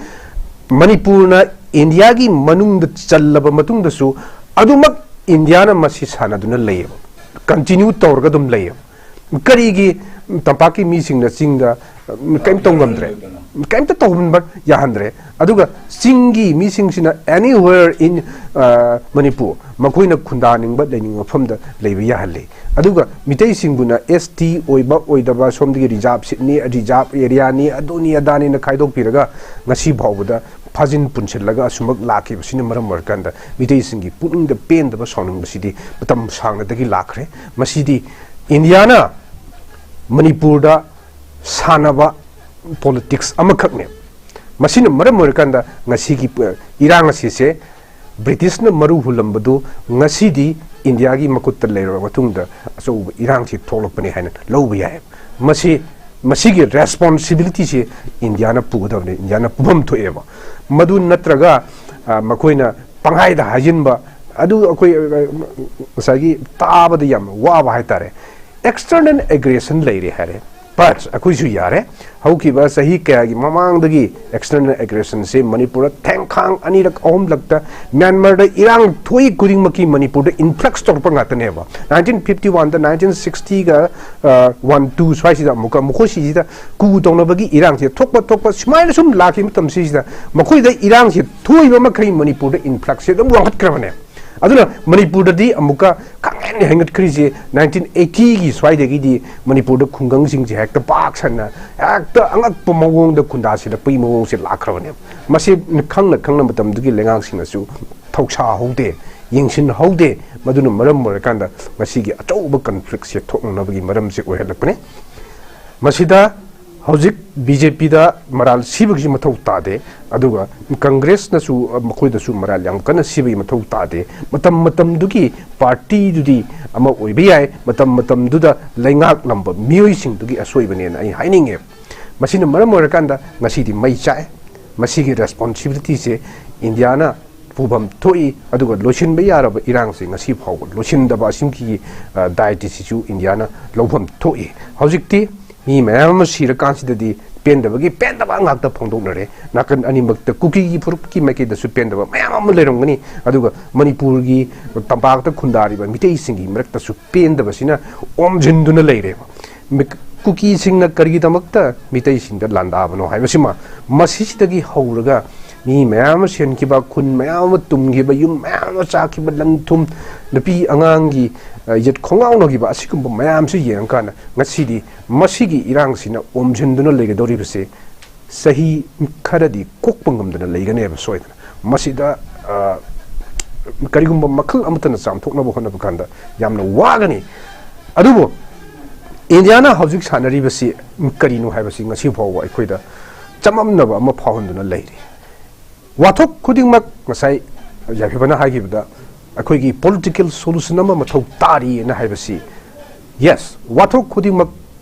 ꯃꯅꯤꯄꯨꯔꯅ ꯏꯟꯗꯤꯌꯥꯒꯤ ꯃꯅꯨꯡꯗ ꯆꯜꯂꯕ ꯃꯇꯨꯡꯗꯁꯨ ꯑꯗꯨꯃꯛ ꯏꯟꯗꯤꯌꯥꯅ ꯃꯁꯤ ꯁꯥꯟꯅꯗꯨꯅ ꯂꯩꯌꯦꯕ, continue ꯇꯧꯔꯒ ꯑꯗꯨꯝ ꯂꯩꯌꯦꯕ꯫ ꯀꯔꯤꯒꯤ ꯇꯝꯄꯥꯛꯀꯤ ꯃꯤꯁꯤꯡꯅ ꯆꯤꯡꯗ, ꯎꯝ, ꯀꯔꯤꯝ ꯇꯧ ꯉꯝꯗ꯭ꯔꯦ? ꯀꯔꯤꯝꯇ ꯇꯧꯍꯟꯕ ꯌꯥꯍꯟꯗ꯭ꯔꯦ꯫ ꯑꯗꯨꯒ ꯆꯤꯡꯒꯤ ꯃꯤꯁꯤꯡꯁꯤꯅ anywhere in, ꯑ, ꯃꯅꯤꯄꯨꯔ ꯃꯈꯣꯏꯅ ꯈꯨꯟꯗꯥꯅꯤꯡꯕ, ꯂꯩꯅꯤꯡꯕ ꯃꯐꯝꯗ ꯂꯩꯕ ꯌꯥꯍꯜꯂꯤ꯫ ꯑꯗꯨꯒ ꯃꯤꯇꯩꯁꯤꯡꯕꯨꯅ S T ꯑꯣꯏꯕ ꯑꯣꯏꯗꯕ, ꯁꯣꯝꯗꯒꯤ reserve seatꯅꯤ, reserve areaꯅꯤ, ꯑꯗꯨꯅꯤ ꯑꯗꯥꯅꯤꯅ ꯈꯥꯏꯗꯣꯛꯄꯤꯔꯒ ꯉꯁꯤ ꯐꯥꯎꯕꯗ ꯐꯥꯖꯤꯟ ꯄꯨꯟꯁꯤꯜꯂꯒ ꯑꯁꯨꯃꯛ ꯂꯥꯛꯈꯤꯕꯁꯤꯅ ꯃꯔꯝ ꯑꯣꯏꯔꯀꯥꯟꯗ ꯃꯤꯇꯩꯁꯤꯡꯒꯤ ꯄꯨꯛꯅꯤꯡꯗ ꯄꯦꯟꯗꯕ, ꯁꯥꯎꯅꯤꯡꯕꯁꯤꯗꯤ ꯃꯇꯝ ꯁꯥꯡꯅꯗꯒꯤ ꯂꯥꯛꯈ꯭ꯔꯦ꯫ ꯃꯁꯤꯗꯤ ꯏꯟꯗꯤꯌꯥꯅ ꯃꯅꯤꯄꯨꯔꯗ ꯁꯥꯟꯅꯕ politics ꯑꯃꯈꯛꯅꯦ꯫ ꯃꯁꯤꯅ ꯃꯔꯝ ꯑꯣꯏꯔꯀꯥꯟꯗ ꯉꯁꯤꯒꯤ, ꯑ, ꯏꯔꯥꯡ ꯑꯁꯤꯁꯦ ꯕ꯭ꯔꯤꯇꯤꯁꯅ ꯃꯔꯨ ꯍꯨꯜꯂꯝꯕꯗꯨ ꯉꯁꯤꯗꯤ ꯏꯟꯗꯤꯌꯥꯒꯤ ꯃꯈꯨꯠꯇ ꯂꯩꯔꯕ ꯃꯇꯨꯡꯗ ꯑꯆꯧꯕ ꯏꯔꯥꯡꯁꯤ ꯊꯣꯛꯂꯛꯄꯅꯤ ꯍꯥꯏꯅ ꯂꯧꯕ ꯌꯥꯏ꯫ ꯃꯁꯤ, ꯃꯁꯤꯒꯤ responsibilityꯁꯤ ꯏꯟꯗꯤꯌꯥꯅ ꯄꯨꯒꯗꯕꯅꯤ, ꯏꯟꯗꯤꯌꯥꯅ ꯄꯨꯐꯝ ꯊꯣꯛꯑꯦꯕ꯫ ꯃꯗꯨ ꯅꯠꯇ꯭ꯔꯒ, ꯑ, ꯃꯈꯣꯏꯅ ꯄꯪꯍꯥꯏꯗ ꯍꯥꯏꯖꯤꯟꯕ ꯑꯗꯨ ꯑꯩꯈꯣꯏ, ꯑ, ꯉꯁꯥꯏꯒꯤ ꯇꯥꯕꯗ ꯌꯥꯝ ꯋꯥꯕ ꯍꯥꯏꯇꯥꯔꯦ꯫ External aggression ꯂꯩꯔꯦ ꯍꯥꯏꯔꯦ꯫ But ꯑꯩꯈꯣꯏꯁꯨ ꯌꯥꯔꯦ꯫ ꯍꯧꯈꯤꯕ ꯆꯍꯤ ꯀꯌꯥꯒꯤ ꯃꯃꯥꯡꯗꯒꯤ external aggressionꯁꯦ ꯃꯅꯤꯄꯨꯔꯗ ꯊꯦꯡꯈꯥꯡ ꯑꯅꯤꯔꯛ ꯑꯍꯨꯝꯂꯛꯇ ꯃ꯭ꯌꯥꯟꯃꯥꯔꯗ ꯏꯔꯥꯡ ꯊꯣꯛꯏ ꯈꯨꯗꯤꯡꯃꯛꯀꯤ ꯃꯅꯤꯄꯨꯔꯗ influx ꯇꯧꯔꯛꯄ ꯉꯥꯛꯇꯅꯦꯕ꯫ Nineteen fifty oneꯗ, nineteen sixtyꯒ, ꯑ, one two ꯁ꯭ꯋꯥꯏꯁꯤꯗ ꯑꯃꯨꯛꯀ ꯃꯈꯣꯏ ꯁꯤꯁꯤꯗ coup ꯇꯧꯅꯕꯒꯤ ꯏꯔꯥꯡꯁꯦ ꯊꯣꯛꯄ ꯊꯣꯛꯄ ꯁꯨꯃꯥꯏꯅ ꯁꯨꯝ ꯂꯥꯛꯈꯤꯕ ꯃꯇꯝꯁꯤꯗ ꯃꯈꯣꯏꯗ ꯏꯔꯥꯡꯁꯦ ꯊꯣꯛꯏꯕ ꯃꯈꯩ ꯃꯅꯤꯄꯨꯔꯗ influxꯁꯦ ꯑꯗꯨꯝ ꯋꯥꯡꯈꯠꯈ꯭ꯔꯕꯅꯦ꯫ ꯑꯗꯨꯅ ꯃꯅꯤꯄꯨꯔꯗꯗꯤ ꯑꯃꯨꯛꯀ ꯈꯪꯍꯦꯟ ꯍꯦꯟꯒꯠꯈ꯭ꯔꯤꯁꯦ nineteen eightyꯒꯤ ꯁ꯭ꯋꯥꯏꯗꯒꯤꯗꯤ ꯃꯅꯤꯄꯨꯔꯗ ꯈꯨꯡꯒꯪꯁꯤꯡꯁꯦ ꯍꯦꯛꯇ ꯄꯥꯛ ꯁꯟꯅ ꯍꯦꯛꯇ ꯑꯉꯛꯄ ꯃꯑꯣꯡꯗ ꯈꯨꯟꯗꯥꯁꯤꯜꯂꯛꯄꯒꯤ ꯃꯑꯣꯡꯁꯦ ꯂꯥꯛꯈ꯭ꯔꯕꯅꯦꯕ꯫ ꯃꯁꯤ ꯈꯪꯅ ꯈꯪꯅ ꯃꯇꯝꯗꯨꯒꯤ ꯂꯩꯉꯥꯛꯁꯤꯡꯅꯁꯨ ꯊꯧꯁꯥꯍꯧꯗꯦ, ꯌꯦꯡꯁꯤꯟꯍꯧꯗꯦ꯫ ꯃꯗꯨꯅ ꯃꯔꯝ ꯑꯣꯏꯔꯀꯥꯟꯗ ꯉꯁꯤꯒꯤ ꯑꯆꯧꯕ conflictꯁꯦ ꯊꯣꯛꯅꯅꯕꯒꯤ ꯃꯔꯝꯁꯦ ꯑꯣꯏꯍꯜꯂꯛꯄꯅꯦ꯫ ꯃꯁꯤꯗ ꯍꯧꯖꯤꯛ ꯕꯤ ꯖꯦ ꯄꯤꯗ ꯃꯔꯥꯜ ꯁꯤꯕꯒꯤꯁꯨ ꯃꯊꯧ ꯇꯥꯗꯦ, ꯑꯗꯨꯒ ꯀꯪꯒ꯭ꯔꯦꯁꯅꯁꯨ ꯃꯈꯣꯏꯗꯁꯨ ꯃꯔꯥꯜ ꯌꯥꯝ ꯀꯟꯅ ꯁꯤꯕꯒꯤ ꯃꯊꯧ ꯇꯥꯗꯦ꯫ ꯃꯇꯝ ꯃꯇꯝꯗꯨꯒꯤ ꯄꯥꯔꯇꯤꯗꯨꯗꯤ ꯑꯃ ꯑꯣꯏꯕ ꯌꯥꯏ, ꯃꯇꯝ ꯃꯇꯝꯗꯨꯗ ꯂꯩꯉꯥꯛꯂꯝꯕ ꯃꯤꯑꯣꯏꯁꯤꯡꯗꯨꯒꯤ ꯑꯁꯣꯏꯕꯅꯦꯅ ꯑꯩ ꯍꯥꯏꯅꯤꯡꯉꯦ꯫ ꯃꯁꯤꯅ ꯃꯔꯝ ꯑꯣꯏꯔꯀꯥꯟꯗ ꯉꯁꯤꯗꯤ ꯃꯩ ꯆꯥꯛꯑꯦ꯫ ꯃꯁꯤꯒꯤ ꯔꯦꯁꯄꯣꯟꯁꯤꯕꯤꯂꯤꯇꯤꯁꯦ ꯏꯟꯗꯤꯌꯥꯅ ꯄꯨꯐꯝ ꯊꯣꯛꯏ, ꯑꯗꯨꯒ ꯂꯣꯏꯁꯤꯟꯕ ꯌꯥꯔꯕ ꯏꯔꯥꯡꯁꯦ ꯉꯁꯤ ꯐꯥꯎꯕ ꯂꯣꯏꯁꯤꯟꯗꯕ ꯑꯁꯤꯒꯤ, ꯑ, ꯗꯥꯏꯇꯤꯁꯤꯁꯨ ꯏꯟꯗꯤꯌꯥꯅ ꯂꯧꯐꯝ ꯊꯣꯛꯏ꯫ ꯍꯧꯖꯤꯛꯇꯤ ꯃꯤ ꯃꯌꯥꯝ ꯑꯃ ꯁꯤꯔꯀꯥꯟꯁꯤꯗꯗꯤ ꯄꯦꯟꯗꯕꯒꯤ ꯄꯦꯟꯗꯕ ꯉꯥꯛꯇ ꯐꯣꯡꯗꯣꯛꯅꯔꯦ꯫ ꯅꯥꯀꯟ ꯑꯅꯤꯃꯛꯇ ꯀꯨꯀꯤꯒꯤ ꯐꯨꯔꯨꯞꯀꯤ ꯃꯥꯏꯀꯩꯗꯁꯨ ꯄꯦꯟꯗꯕ ꯃꯌꯥꯝ ꯑꯃ ꯂꯩꯔꯝꯒꯅꯤ, ꯑꯗꯨꯒ ꯃꯅꯤꯄꯨꯔꯒꯤ ꯇꯝꯄꯥꯛꯇ ꯈꯨꯟꯗꯥꯔꯤꯕ ꯃꯤꯇꯩꯁꯤꯡꯒꯤ ꯃꯔꯛꯇꯁꯨ ꯄꯦꯟꯗꯕꯁꯤꯅ ꯑꯣꯝꯁꯤꯟꯗꯨꯅ ꯂꯩꯔꯦꯕ꯫ ꯃꯤ-, ꯀꯨꯀꯤꯁꯤꯡꯅ ꯀꯔꯤꯒꯤꯗꯃꯛꯇ ꯃꯤꯇꯩꯁꯤꯡꯗ ꯂꯥꯟꯗꯥꯕꯅꯣ ꯍꯥꯏꯕꯁꯤꯃ, ꯃꯁꯤꯁꯤꯗꯒꯤ ꯍꯧꯔꯒ ꯃꯤ ꯃꯌꯥꯝ ꯑꯃ ꯁꯤꯍꯟꯈꯤꯕ, ꯈꯨꯟ ꯃꯌꯥꯝ ꯑꯃ ꯇꯨꯝꯈꯤꯕ, ꯌꯨꯝ ꯃꯌꯥꯝ ꯑꯃ ꯆꯥꯛꯈꯤꯕ, ꯂꯟ ꯊꯨꯝ, ꯅꯨꯄꯤ ꯑꯉꯥꯡꯒꯤ, ꯑ, ꯌꯦꯠ ꯈꯣꯡꯉꯥꯎꯅꯈꯤꯕ, ꯑꯁꯤꯒꯨꯝꯕ ꯃꯌꯥꯝꯁꯤ ꯌꯦꯡꯉꯀꯥꯟꯗ ꯉꯁꯤꯗꯤ ꯃꯁꯤꯒꯤ ꯏꯔꯥꯡꯁꯤꯅ ꯑꯣꯝꯁꯤꯟꯗꯨꯅ ꯂꯩꯒꯗꯧꯔꯤꯕꯁꯦ ꯆꯍꯤ ꯈꯔꯗꯤ ꯀꯣꯛꯄ ꯉꯝꯗꯅ ꯂꯩꯒꯅꯦꯕ ꯁꯣꯏꯗꯅ꯫ ꯃꯁꯤꯗ, ꯑ, ꯀꯔꯤꯒꯨꯝꯕ ꯃꯈꯜ ꯑꯃꯠꯇꯅ ꯆꯥꯝꯊꯣꯛꯅꯕ ꯍꯣꯠꯅꯕ ꯀꯥꯟꯗ ꯌꯥꯝꯅ ꯋꯥꯒꯅꯤ꯫ ꯑꯗꯨꯕꯨ ꯏꯟꯗꯤꯌꯥꯅ ꯍꯧꯖꯤꯛ ꯁꯥꯟꯅꯔꯤꯕꯁꯤ ꯀꯔꯤꯅꯣ ꯍꯥꯏꯕꯁꯤ ꯉꯁꯤ ꯐꯥꯎꯕ ꯑꯩꯈꯣꯏꯗ ꯆꯃꯝꯅꯕ ꯑꯃ ꯐꯥꯎꯍꯟꯗꯨꯅ ꯂꯩꯔꯤ꯫ ꯋꯥꯊꯣꯛ ꯈꯨꯗꯤꯡꯃꯛ ꯉꯁꯥꯏ ꯌꯥꯏꯐꯕꯅ ꯍꯥꯏꯈꯤꯕꯗ ꯑꯩꯈꯣꯏꯒꯤ ꯄꯣꯂꯤꯇꯤꯀꯦꯜ ꯁꯣꯂꯨꯁꯟ ꯑꯃ ꯃꯊꯧ ꯇꯥꯔꯤꯅ ꯍꯥꯏꯕꯁꯤ, ꯌꯦꯁ, ꯋꯥꯊꯣꯛ ꯈꯨꯗꯤꯡꯃꯛ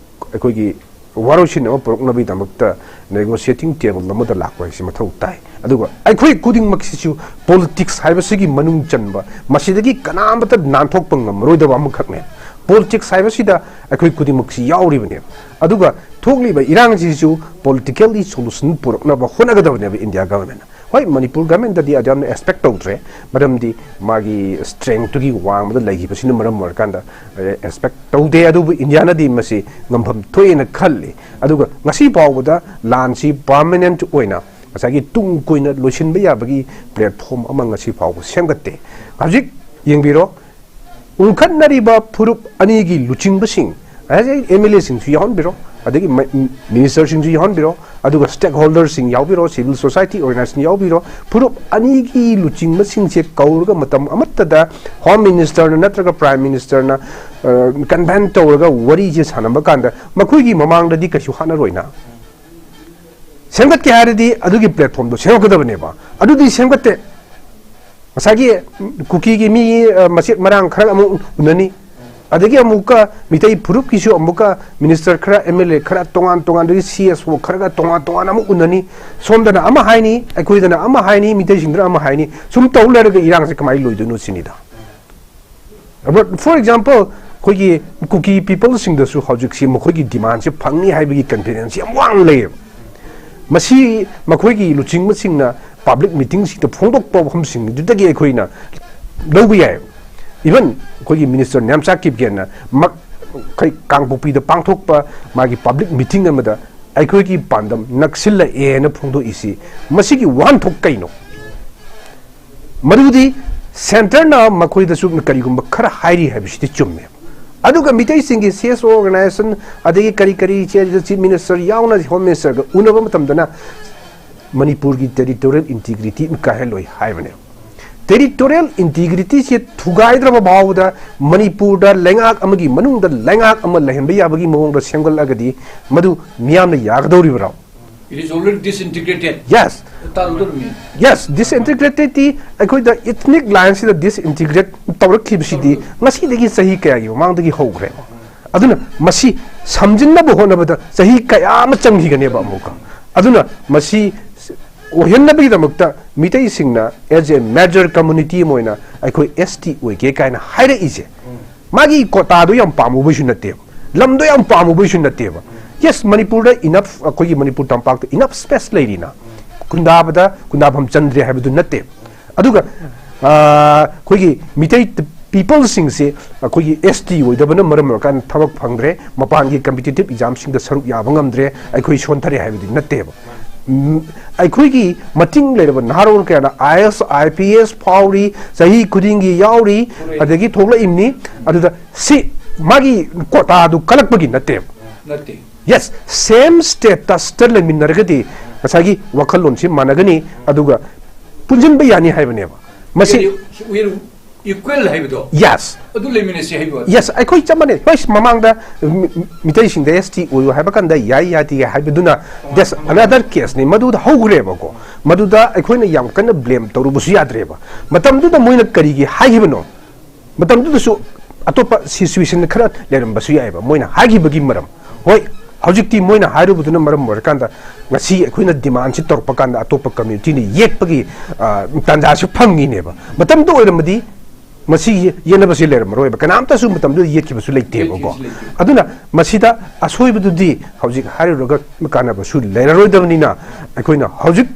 ꯑꯩꯈꯣꯏꯒꯤ ꯋꯥꯔꯣꯏꯁꯤꯟ ꯑꯃ ꯄꯨꯔꯛꯅꯕꯒꯤꯗꯃꯛꯇ ꯅꯦꯒꯣꯁꯤꯌꯦꯇꯤꯡ ꯇꯦꯕꯜ ꯑꯃꯗ ꯂꯥꯛꯄ ꯍꯥꯏꯁꯤ ꯃꯊꯧ ꯇꯥꯏ꯫ ꯑꯗꯨꯒ ꯑꯩꯈꯣꯏ ꯈꯨꯗꯤꯡꯃꯛꯁꯤꯁꯨ ꯄꯣꯂꯤꯇꯤꯛꯁ ꯍꯥꯏꯕꯁꯤꯒꯤ ꯃꯅꯨꯡ ꯆꯟꯕ, ꯃꯁꯤꯗꯒꯤ ꯀꯅꯥꯃꯠꯇ ꯅꯥꯟꯊꯣꯛꯄ ꯉꯝꯃꯔꯣꯏꯗꯕ ꯑꯃꯈꯛꯅꯦ꯫ ꯄꯣꯂꯤꯇꯤꯛꯁ ꯍꯥꯏꯕꯁꯤꯗ ꯑꯩꯈꯣꯏ ꯈꯨꯗꯤꯡꯃꯛꯁꯤ ꯌꯥꯎꯔꯤꯕꯅꯦꯕ꯫ ꯑꯗꯨꯒ ꯊꯣꯛꯂꯤꯕ ꯏꯔꯥꯡꯁꯤꯁꯨ ꯄꯣꯂꯤꯇꯤꯀꯦꯜꯂꯤ ꯁꯣꯂꯨꯁꯟ ꯄꯨꯔꯛꯅꯕ ꯍꯣꯠꯅꯒꯗꯕꯅꯦꯕ ꯏꯟꯗꯤꯌꯥ ꯒꯚꯔꯟꯃꯦꯟꯠꯅ꯫ ꯍꯣꯏ, ꯃꯅꯤꯄꯨꯔ ꯒꯚꯔꯟꯃꯦꯟꯠꯇꯗꯤ ꯑꯗꯨ ꯌꯥꯝꯅ ꯑꯦꯛꯁꯄꯦꯛ ꯇꯧꯗ꯭ꯔꯦ, ꯃꯔꯝꯗꯤ ꯃꯥꯒꯤ ꯁ꯭ꯇꯔꯦꯡꯇꯨꯒꯤ ꯋꯥꯡꯃꯗ ꯂꯩꯈꯤꯕꯁꯤꯅ ꯃꯔꯝ ꯑꯣꯏꯔꯀꯥꯟꯗ, ꯑꯦ, ꯑꯦꯛꯁꯄꯦꯛ ꯇꯧꯗꯦ꯫ ꯑꯗꯨꯕꯨ ꯏꯟꯗꯤꯌꯥꯅꯗꯤ ꯃꯁꯤ ꯉꯝꯐꯝ ꯊꯣꯛꯑꯦꯅ ꯈꯜꯂꯤ꯫ ꯑꯗꯨꯒ ꯉꯁꯤ ꯐꯥꯎꯕꯗ ꯂꯥꯟꯁꯤ ꯄꯥꯔꯃꯅꯦꯟꯠ ꯑꯣꯏꯅ ꯉꯁꯥꯏꯒꯤ ꯇꯨꯡ ꯀꯣꯏꯅ ꯂꯣꯏꯁꯤꯟꯕ ꯌꯥꯕꯒꯤ ꯄ꯭ꯂꯦꯠꯐꯣꯝ ꯑꯃ ꯉꯁꯤ ꯐꯥꯎꯕ ꯁꯦꯝꯒꯠꯇꯦ꯫ ꯍꯧꯖꯤꯛ ꯌꯦꯡꯕꯤꯔꯣ, ꯎꯪꯈꯠꯅꯔꯤꯕ ꯐꯨꯔꯨꯞ ꯑꯅꯤꯒꯤ ꯂꯨꯆꯤꯡꯕꯁꯤꯡ, ꯉꯁꯥꯏ ꯑꯦꯝ ꯑꯦꯜ ꯑꯦꯁꯤꯡꯁꯨ ꯌꯥꯎꯍꯟꯕꯤꯔꯣ, ꯑꯗꯒꯤ ꯃ-, ꯃꯤꯅꯤꯁꯇꯔꯁꯤꯡꯁꯨ ꯌꯥꯎꯍꯟꯕꯤꯔꯣ, ꯑꯗꯨꯒ ꯁ꯭ꯇꯦꯛ ꯍꯣꯜꯗꯔꯁꯤꯡ ꯌꯥꯎꯕꯤꯔꯣ, ꯁꯤꯚꯤꯜ ꯁꯣꯁꯥꯏꯇꯤ ꯑꯣꯔꯒꯅꯥꯏꯖꯦꯁꯟ ꯌꯥꯎꯕꯤꯔꯣ, ꯐꯨꯔꯨꯞ ꯑꯅꯤꯒꯤ ꯂꯨꯆꯤꯡꯕꯁꯤꯡꯁꯦ ꯀꯧꯔꯒ ꯃꯇꯝ ꯑꯃꯠꯇꯗ ꯍꯣꯝ ꯃꯤꯅꯤꯁꯇꯔꯅ ꯅꯠꯇ꯭ꯔꯒ ꯄ꯭ꯔꯥꯏꯝ ꯃꯤꯅꯤꯁꯇꯔꯅ, ꯑ, ꯀꯟꯚꯦꯟ ꯇꯧꯔꯒ ꯋꯥꯔꯤꯁꯦ ꯁꯥꯟꯅꯕ ꯀꯥꯟꯗ ꯃꯈꯣꯏꯒꯤ ꯃꯃꯥꯡꯗꯗꯤ ꯀꯩꯁꯨ ꯍꯥꯠꯅꯔꯣꯏꯅ꯫ ꯁꯦꯝꯒꯠꯀꯦ ꯍꯥꯏꯔꯗꯤ ꯑꯗꯨꯒꯤ ꯄ꯭ꯂꯦꯠꯐꯣꯝꯗꯣ ꯁꯦꯝꯒꯠꯀꯗꯕꯅꯦꯕ꯫ ꯑꯗꯨꯗꯤ ꯁꯦꯝꯒꯠꯇꯦ꯫ ꯉꯁꯥꯏꯒꯤ ꯀꯨꯀꯤꯒꯤ ꯃꯤ, ꯑ, ꯃꯆꯦꯠ ꯃꯔꯥꯡ ꯈꯔ ꯑꯃꯨꯛ ꯎꯅꯅꯤ, ꯑꯗꯒꯤ ꯑꯃꯨꯛꯀ ꯃꯤꯇꯩ ꯐꯨꯔꯨꯞꯀꯤꯁꯨ ꯑꯃꯨꯛꯀ ꯃꯤꯅꯤꯁꯇꯔ ꯈꯔ, ꯑꯦꯝ ꯑꯦꯜ ꯑꯦ ꯈꯔ, ꯇꯣꯉꯥꯟ ꯇꯣꯉꯥꯟꯗꯒꯤ ꯁꯤ ꯑꯦꯁ ꯑꯣ ꯈꯔꯒ ꯇꯣꯉꯥꯟ ꯇꯣꯉꯥꯟꯅ ꯑꯃꯨꯛ ꯎꯅꯅꯤ꯫ ꯁꯣꯝꯗꯅ ꯑꯃ ꯍꯥꯏꯅꯤ, ꯑꯩꯈꯣꯏꯗꯅ ꯑꯃ ꯍꯥꯏꯅꯤ, ꯃꯤꯇꯩꯁꯤꯡꯗꯅ ꯑꯃ ꯍꯥꯏꯅꯤ꯫ ꯁꯨꯝ ꯇꯧ ꯂꯩꯔꯒ ꯏꯔꯥꯡꯁꯦ ꯀꯃꯥꯏꯅ ꯂꯣꯏꯗꯣꯏꯅꯣ ꯁꯤꯅꯤꯗ꯫ But for example, ꯑꯩꯈꯣꯏꯒꯤ ꯀꯨꯀꯤ ꯄꯤꯄꯜꯁꯤꯡꯗꯁꯨ ꯍꯧꯖꯤꯛꯁꯤ ꯃꯈꯣꯏꯒꯤ ꯗꯤꯃꯥꯟꯁꯦ ꯐꯪꯅꯤ ꯍꯥꯏꯕꯒꯤ ꯀꯟꯐꯤꯗꯦꯟꯁ ꯌꯥꯝ ꯋꯥꯡꯅ ꯂꯩꯌꯦꯕ꯫ ꯃꯁꯤ ꯃꯈꯣꯏꯒꯤ ꯂꯨꯆꯤꯡꯕꯁꯤꯡꯅ ꯄꯕ꯭ꯂꯤꯛ ꯃꯤꯇꯤꯡꯁꯤꯡꯗ ꯐꯣꯡꯗꯣꯛꯄ ꯋꯥꯐꯝꯁꯤꯡꯗꯨꯗꯒꯤ ꯑꯩꯈꯣꯏꯅ ꯂꯧꯕ ꯌꯥꯏ꯫ ꯏꯚꯟ ꯑꯩꯈꯣꯏꯒꯤ ꯃꯤꯅꯤꯁꯇꯔ ꯅꯦꯝꯆꯥ ꯀꯤꯞꯒꯦꯟꯅ ꯃꯛ-, ꯑꯩꯈꯣꯏ ꯀꯥꯡꯄꯣꯛꯄꯤꯗ ꯄꯥꯡꯊꯣꯛꯄ ꯃꯥꯒꯤ ꯄꯕ꯭ꯂꯤꯛ ꯃꯤꯇꯤꯡ ꯑꯃꯗ ꯑꯩꯈꯣꯏꯒꯤ ꯄꯥꯟꯗꯝ ꯅꯛꯁꯤꯜꯂꯛꯑꯦꯅ ꯐꯣꯡꯗꯣꯛꯏꯁꯤ, ꯃꯁꯤꯒꯤ ꯋꯥꯍꯟꯊꯣꯛ ꯀꯩꯅꯣ? ꯃꯗꯨꯗꯤ ꯁꯦꯟꯇꯔꯅ ꯃꯈꯣꯏꯗꯁꯨ ꯀꯔꯤꯒꯨꯝꯕ ꯈꯔ ꯍꯥꯏꯔꯤ ꯍꯥꯏꯕꯁꯤꯗꯤ ꯆꯨꯝꯃꯦ꯫ ꯑꯗꯨꯒ ꯃꯤꯇꯩꯁꯤꯡꯒꯤ ꯁꯤ ꯑꯦꯁ ꯑꯣ ꯑꯣꯔꯒꯅꯥꯏꯖꯦꯁꯟ, ꯑꯗꯒꯤ ꯀꯔꯤ ꯀꯔꯤ ꯆꯦ-, ꯆꯤꯐ ꯃꯤꯅꯤꯁꯇꯔ ꯌꯥꯎꯅ ꯍꯣꯝ ꯃꯤꯅꯤꯁꯇꯔꯒ ꯎꯅꯕ ꯃꯇꯝꯗꯅ ꯃꯅꯤꯄꯨꯔꯒꯤ ꯇꯦꯔꯤꯇꯣꯔꯤꯌꯦꯜ ꯏꯟꯇꯤꯒ꯭ꯔꯤꯇꯤ ꯀꯥꯏꯍꯜꯂꯣꯏ ꯍꯥꯏꯕꯅꯦ꯫ ꯇꯦꯔꯤꯇꯣꯔꯤꯌꯦꯜ ꯏꯟꯇꯤꯒ꯭ꯔꯤꯇꯤꯁꯦ ꯊꯨꯒꯥꯏꯗ꯭ꯔꯕ ꯐꯥꯎꯕꯗ ꯃꯅꯤꯄꯨꯔꯗ ꯂꯩꯉꯥꯛ ꯑꯃꯒꯤ ꯃꯅꯨꯡꯗ ꯂꯩꯉꯥꯛ ꯑꯃ ꯂꯩꯍꯟꯕ ꯌꯥꯕꯒꯤ ꯃꯑꯣꯡꯗ ꯁꯦꯝꯒꯠꯂꯒꯗꯤ ꯃꯗꯨ ꯃꯤꯌꯥꯝꯅ ꯌꯥꯒꯗꯧꯔꯤꯕ꯭ꯔꯣ? It is already disintegrated. Yes, ꯇꯥꯗꯧꯔꯝꯃꯤ꯫ Yes, disintegratedꯇꯤ ꯑꯩꯈꯣꯏꯗ ethnic lineꯁꯤꯗ disintegrate ꯇꯧꯔꯛꯈꯤꯕꯁꯤꯗꯤ ꯉꯁꯤꯗꯒꯤ ꯆꯍꯤ ꯀꯌꯥꯒꯤ ꯃꯃꯥꯡꯗꯒꯤ ꯍꯧꯈ꯭ꯔꯦ꯫ ꯑꯗꯨꯅ ꯃꯁꯤ ꯁꯝꯖꯤꯟꯅꯕ ꯍꯣꯠꯅꯕꯗ ꯆꯍꯤ ꯀꯌꯥ ꯑꯃ ꯆꯪꯈꯤꯒꯅꯦꯕ ꯑꯃꯨꯛꯀ꯫ ꯑꯗꯨꯅ ꯃꯁꯤ ꯑꯣꯏꯍꯟꯅꯕꯒꯤꯗꯃꯛꯇ ꯃꯤꯇꯩꯁꯤꯡꯅ as a major community ꯑꯃ ꯑꯣꯏꯅ ꯑꯩꯈꯣꯏ ꯑꯦꯁ ꯇꯤ ꯑꯣꯏꯒꯦ ꯀꯥꯏꯅ ꯍꯥꯏꯔꯛꯏꯁꯦ, ꯃꯥꯒꯤ ꯀꯣꯇꯥꯗꯣ ꯌꯥꯝ ꯄꯥꯝꯃꯨꯕꯩꯁꯨ ꯅꯠꯇꯦꯕ, ꯂꯝꯗꯣ ꯌꯥꯝ ꯄꯥꯝꯃꯨꯕꯩꯁꯨ ꯅꯠꯇꯦꯕ꯫ Yes, ꯃꯅꯤꯄꯨꯔꯗ enough, ꯑꯩꯈꯣꯏꯒꯤ ꯃꯅꯤꯄꯨꯔ ꯇꯝꯄꯥꯛꯇ enough space ꯂꯩꯔꯤꯅ, ꯈꯨꯟꯗꯥꯕꯗ ꯈꯨꯟꯗꯥꯐꯝ ꯆꯟꯗ꯭ꯔꯦ ꯍꯥꯏꯕꯗꯨ ꯅꯠꯇꯦ꯫ ꯑꯗꯨꯒ, ꯑ, ꯑꯩꯈꯣꯏꯒꯤ ꯃꯤꯇꯩ ꯄꯤꯄꯜꯁꯤꯡꯁꯦ ꯑꯩꯈꯣꯏꯒꯤ ꯑꯦꯁ ꯇꯤ ꯑꯣꯏꯗꯕꯅ ꯃꯔꯝ ꯑꯣꯏꯔꯀꯥꯟꯗ ꯊꯕꯛ ꯐꯪꯗ꯭ꯔꯦ, ꯃꯄꯥꯟꯒꯤ ꯀꯝꯄꯤꯇꯤꯇꯤꯞ ꯑꯦꯛꯖꯥꯝꯁꯤꯡꯗ ꯁꯔꯨꯛ ꯌꯥꯕ ꯉꯝꯗ꯭ꯔꯦ, ꯑꯩꯈꯣꯏ ꯁꯣꯟꯊꯔꯦ ꯍꯥꯏꯕꯗꯤ ꯅꯠꯇꯦꯕ꯫ ꯎꯝ, ꯑꯩꯈꯣꯏꯒꯤ ꯃꯇꯤꯡ ꯂꯩꯔꯕ ꯅꯍꯥꯔꯣꯜ ꯀꯌꯥꯅ ꯑꯥꯏ ꯑꯦꯁ, ꯑꯥꯏ ꯄꯤ ꯑꯦꯁ ꯐꯥꯎꯔꯤ, ꯆꯍꯤ ꯈꯨꯗꯤꯡꯒꯤ ꯌꯥꯎꯔꯤ, ꯑꯗꯒꯤ ꯊꯣꯛꯂꯛꯏꯕꯅꯤ꯫ ꯑꯗꯨꯗ ꯁꯤ ꯃꯥꯒꯤ ꯀꯣꯇꯥꯗꯨ ꯀꯜꯂꯛꯄꯒꯤ ꯅꯠꯇꯦꯕ꯫ ꯅꯠꯇꯦ꯫ Yes, same statusꯇ ꯂꯩꯃꯤꯟꯅꯔꯒꯗꯤ ꯉꯁꯥꯏꯒꯤ ꯋꯥꯈꯜꯂꯣꯟꯁꯤ ꯃꯥꯟꯅꯒꯅꯤ, ꯑꯗꯨꯒ ꯄꯨꯟꯁꯤꯟꯕ ꯌꯥꯅꯤ ꯍꯥꯏꯕꯅꯦꯕ꯫ ꯃꯁꯤ We are equal ꯍꯥꯏꯕꯗꯣ꯫ Yes, ꯑꯗꯨ ꯂꯩꯃꯤꯟꯅꯁꯤ ꯍꯥꯏꯕ꯫ Yes, ꯑꯩꯈꯣꯏ ꯆꯞ ꯃꯥꯟꯅꯩ꯫ ꯍꯣꯏ, ꯃꯃꯥꯡꯗ ꯃꯤ- ꯃꯤꯇꯩꯁꯤꯡꯗ S T ꯑꯣꯏꯌꯨ ꯍꯥꯏꯕ ꯀꯥꯟꯗ ꯌꯥꯏ ꯌꯥꯗꯦ ꯍꯥꯏꯕꯗꯨꯅ that's another caseꯅꯤ꯫ ꯃꯗꯨꯗ ꯍꯧꯈ꯭ꯔꯦꯕꯀꯣ꯫ ꯃꯗꯨꯗ ꯑꯩꯈꯣꯏꯅ ꯌꯥꯝ ꯀꯟꯅ blame ꯇꯧꯔꯨꯕꯁꯨ ꯌꯥꯗ꯭ꯔꯦꯕ꯫ ꯃꯇꯝꯗꯨꯗ ꯃꯣꯏꯅ ꯀꯔꯤꯒꯤ ꯍꯥꯏꯈꯤꯕꯅꯣ? ꯃꯇꯝꯗꯨꯗꯁꯨ ꯑꯇꯣꯞꯄ situation ꯈꯔ ꯂꯩꯔꯝꯕꯁꯨ ꯌꯥꯏꯑꯕ꯫ ꯃꯣꯏꯅ ꯍꯥꯏꯈꯤꯕꯒꯤ ꯃꯔꯝ, ꯍꯣꯏ, ꯍꯧꯖꯤꯛꯇꯤ ꯃꯣꯏꯅ ꯍꯥꯏꯔꯨꯕꯗꯨꯅ ꯃꯔꯝ ꯑꯣꯏꯔꯀꯥꯟꯗ ꯉꯁꯤ ꯑꯩꯈꯣꯏꯅ demandꯁꯤ ꯇꯧꯔꯛꯄ ꯀꯥꯟꯗ ꯑꯇꯣꯞꯄ communityꯅ ꯌꯦꯠꯄꯒꯤ, ꯑ, ꯇꯥꯟꯖꯥꯁꯨ ꯐꯪꯉꯤꯅꯦꯕ꯫ ꯃꯇꯝꯗꯨ ꯑꯣꯏꯔꯝꯃꯗꯤ ꯃꯁꯤ ꯌꯦꯠꯅꯕꯁꯤ ꯂꯩꯔꯝꯃꯔꯣꯏꯕ, ꯀꯅꯥꯝꯇꯁꯨ ꯃꯇꯝꯗꯨꯗ ꯌꯦꯠꯈꯤꯕꯁꯨ ꯂꯩꯇꯦꯕꯀꯣ꯫ ꯌꯦꯠꯈꯤꯕꯁꯨ ꯂꯩꯇꯦ꯫ ꯑꯗꯨꯅ ꯃꯁꯤꯗ ꯑꯁꯣꯏꯕꯗꯨꯗꯤ ꯍꯧꯖꯤꯛ ꯍꯥꯏꯔꯨꯔꯒ ꯀꯥꯟꯅꯕꯁꯨ ꯂꯩꯔꯔꯣꯏꯗꯕꯅꯤꯅ, ꯑꯩꯈꯣꯏꯅ ꯍꯧꯖꯤꯛ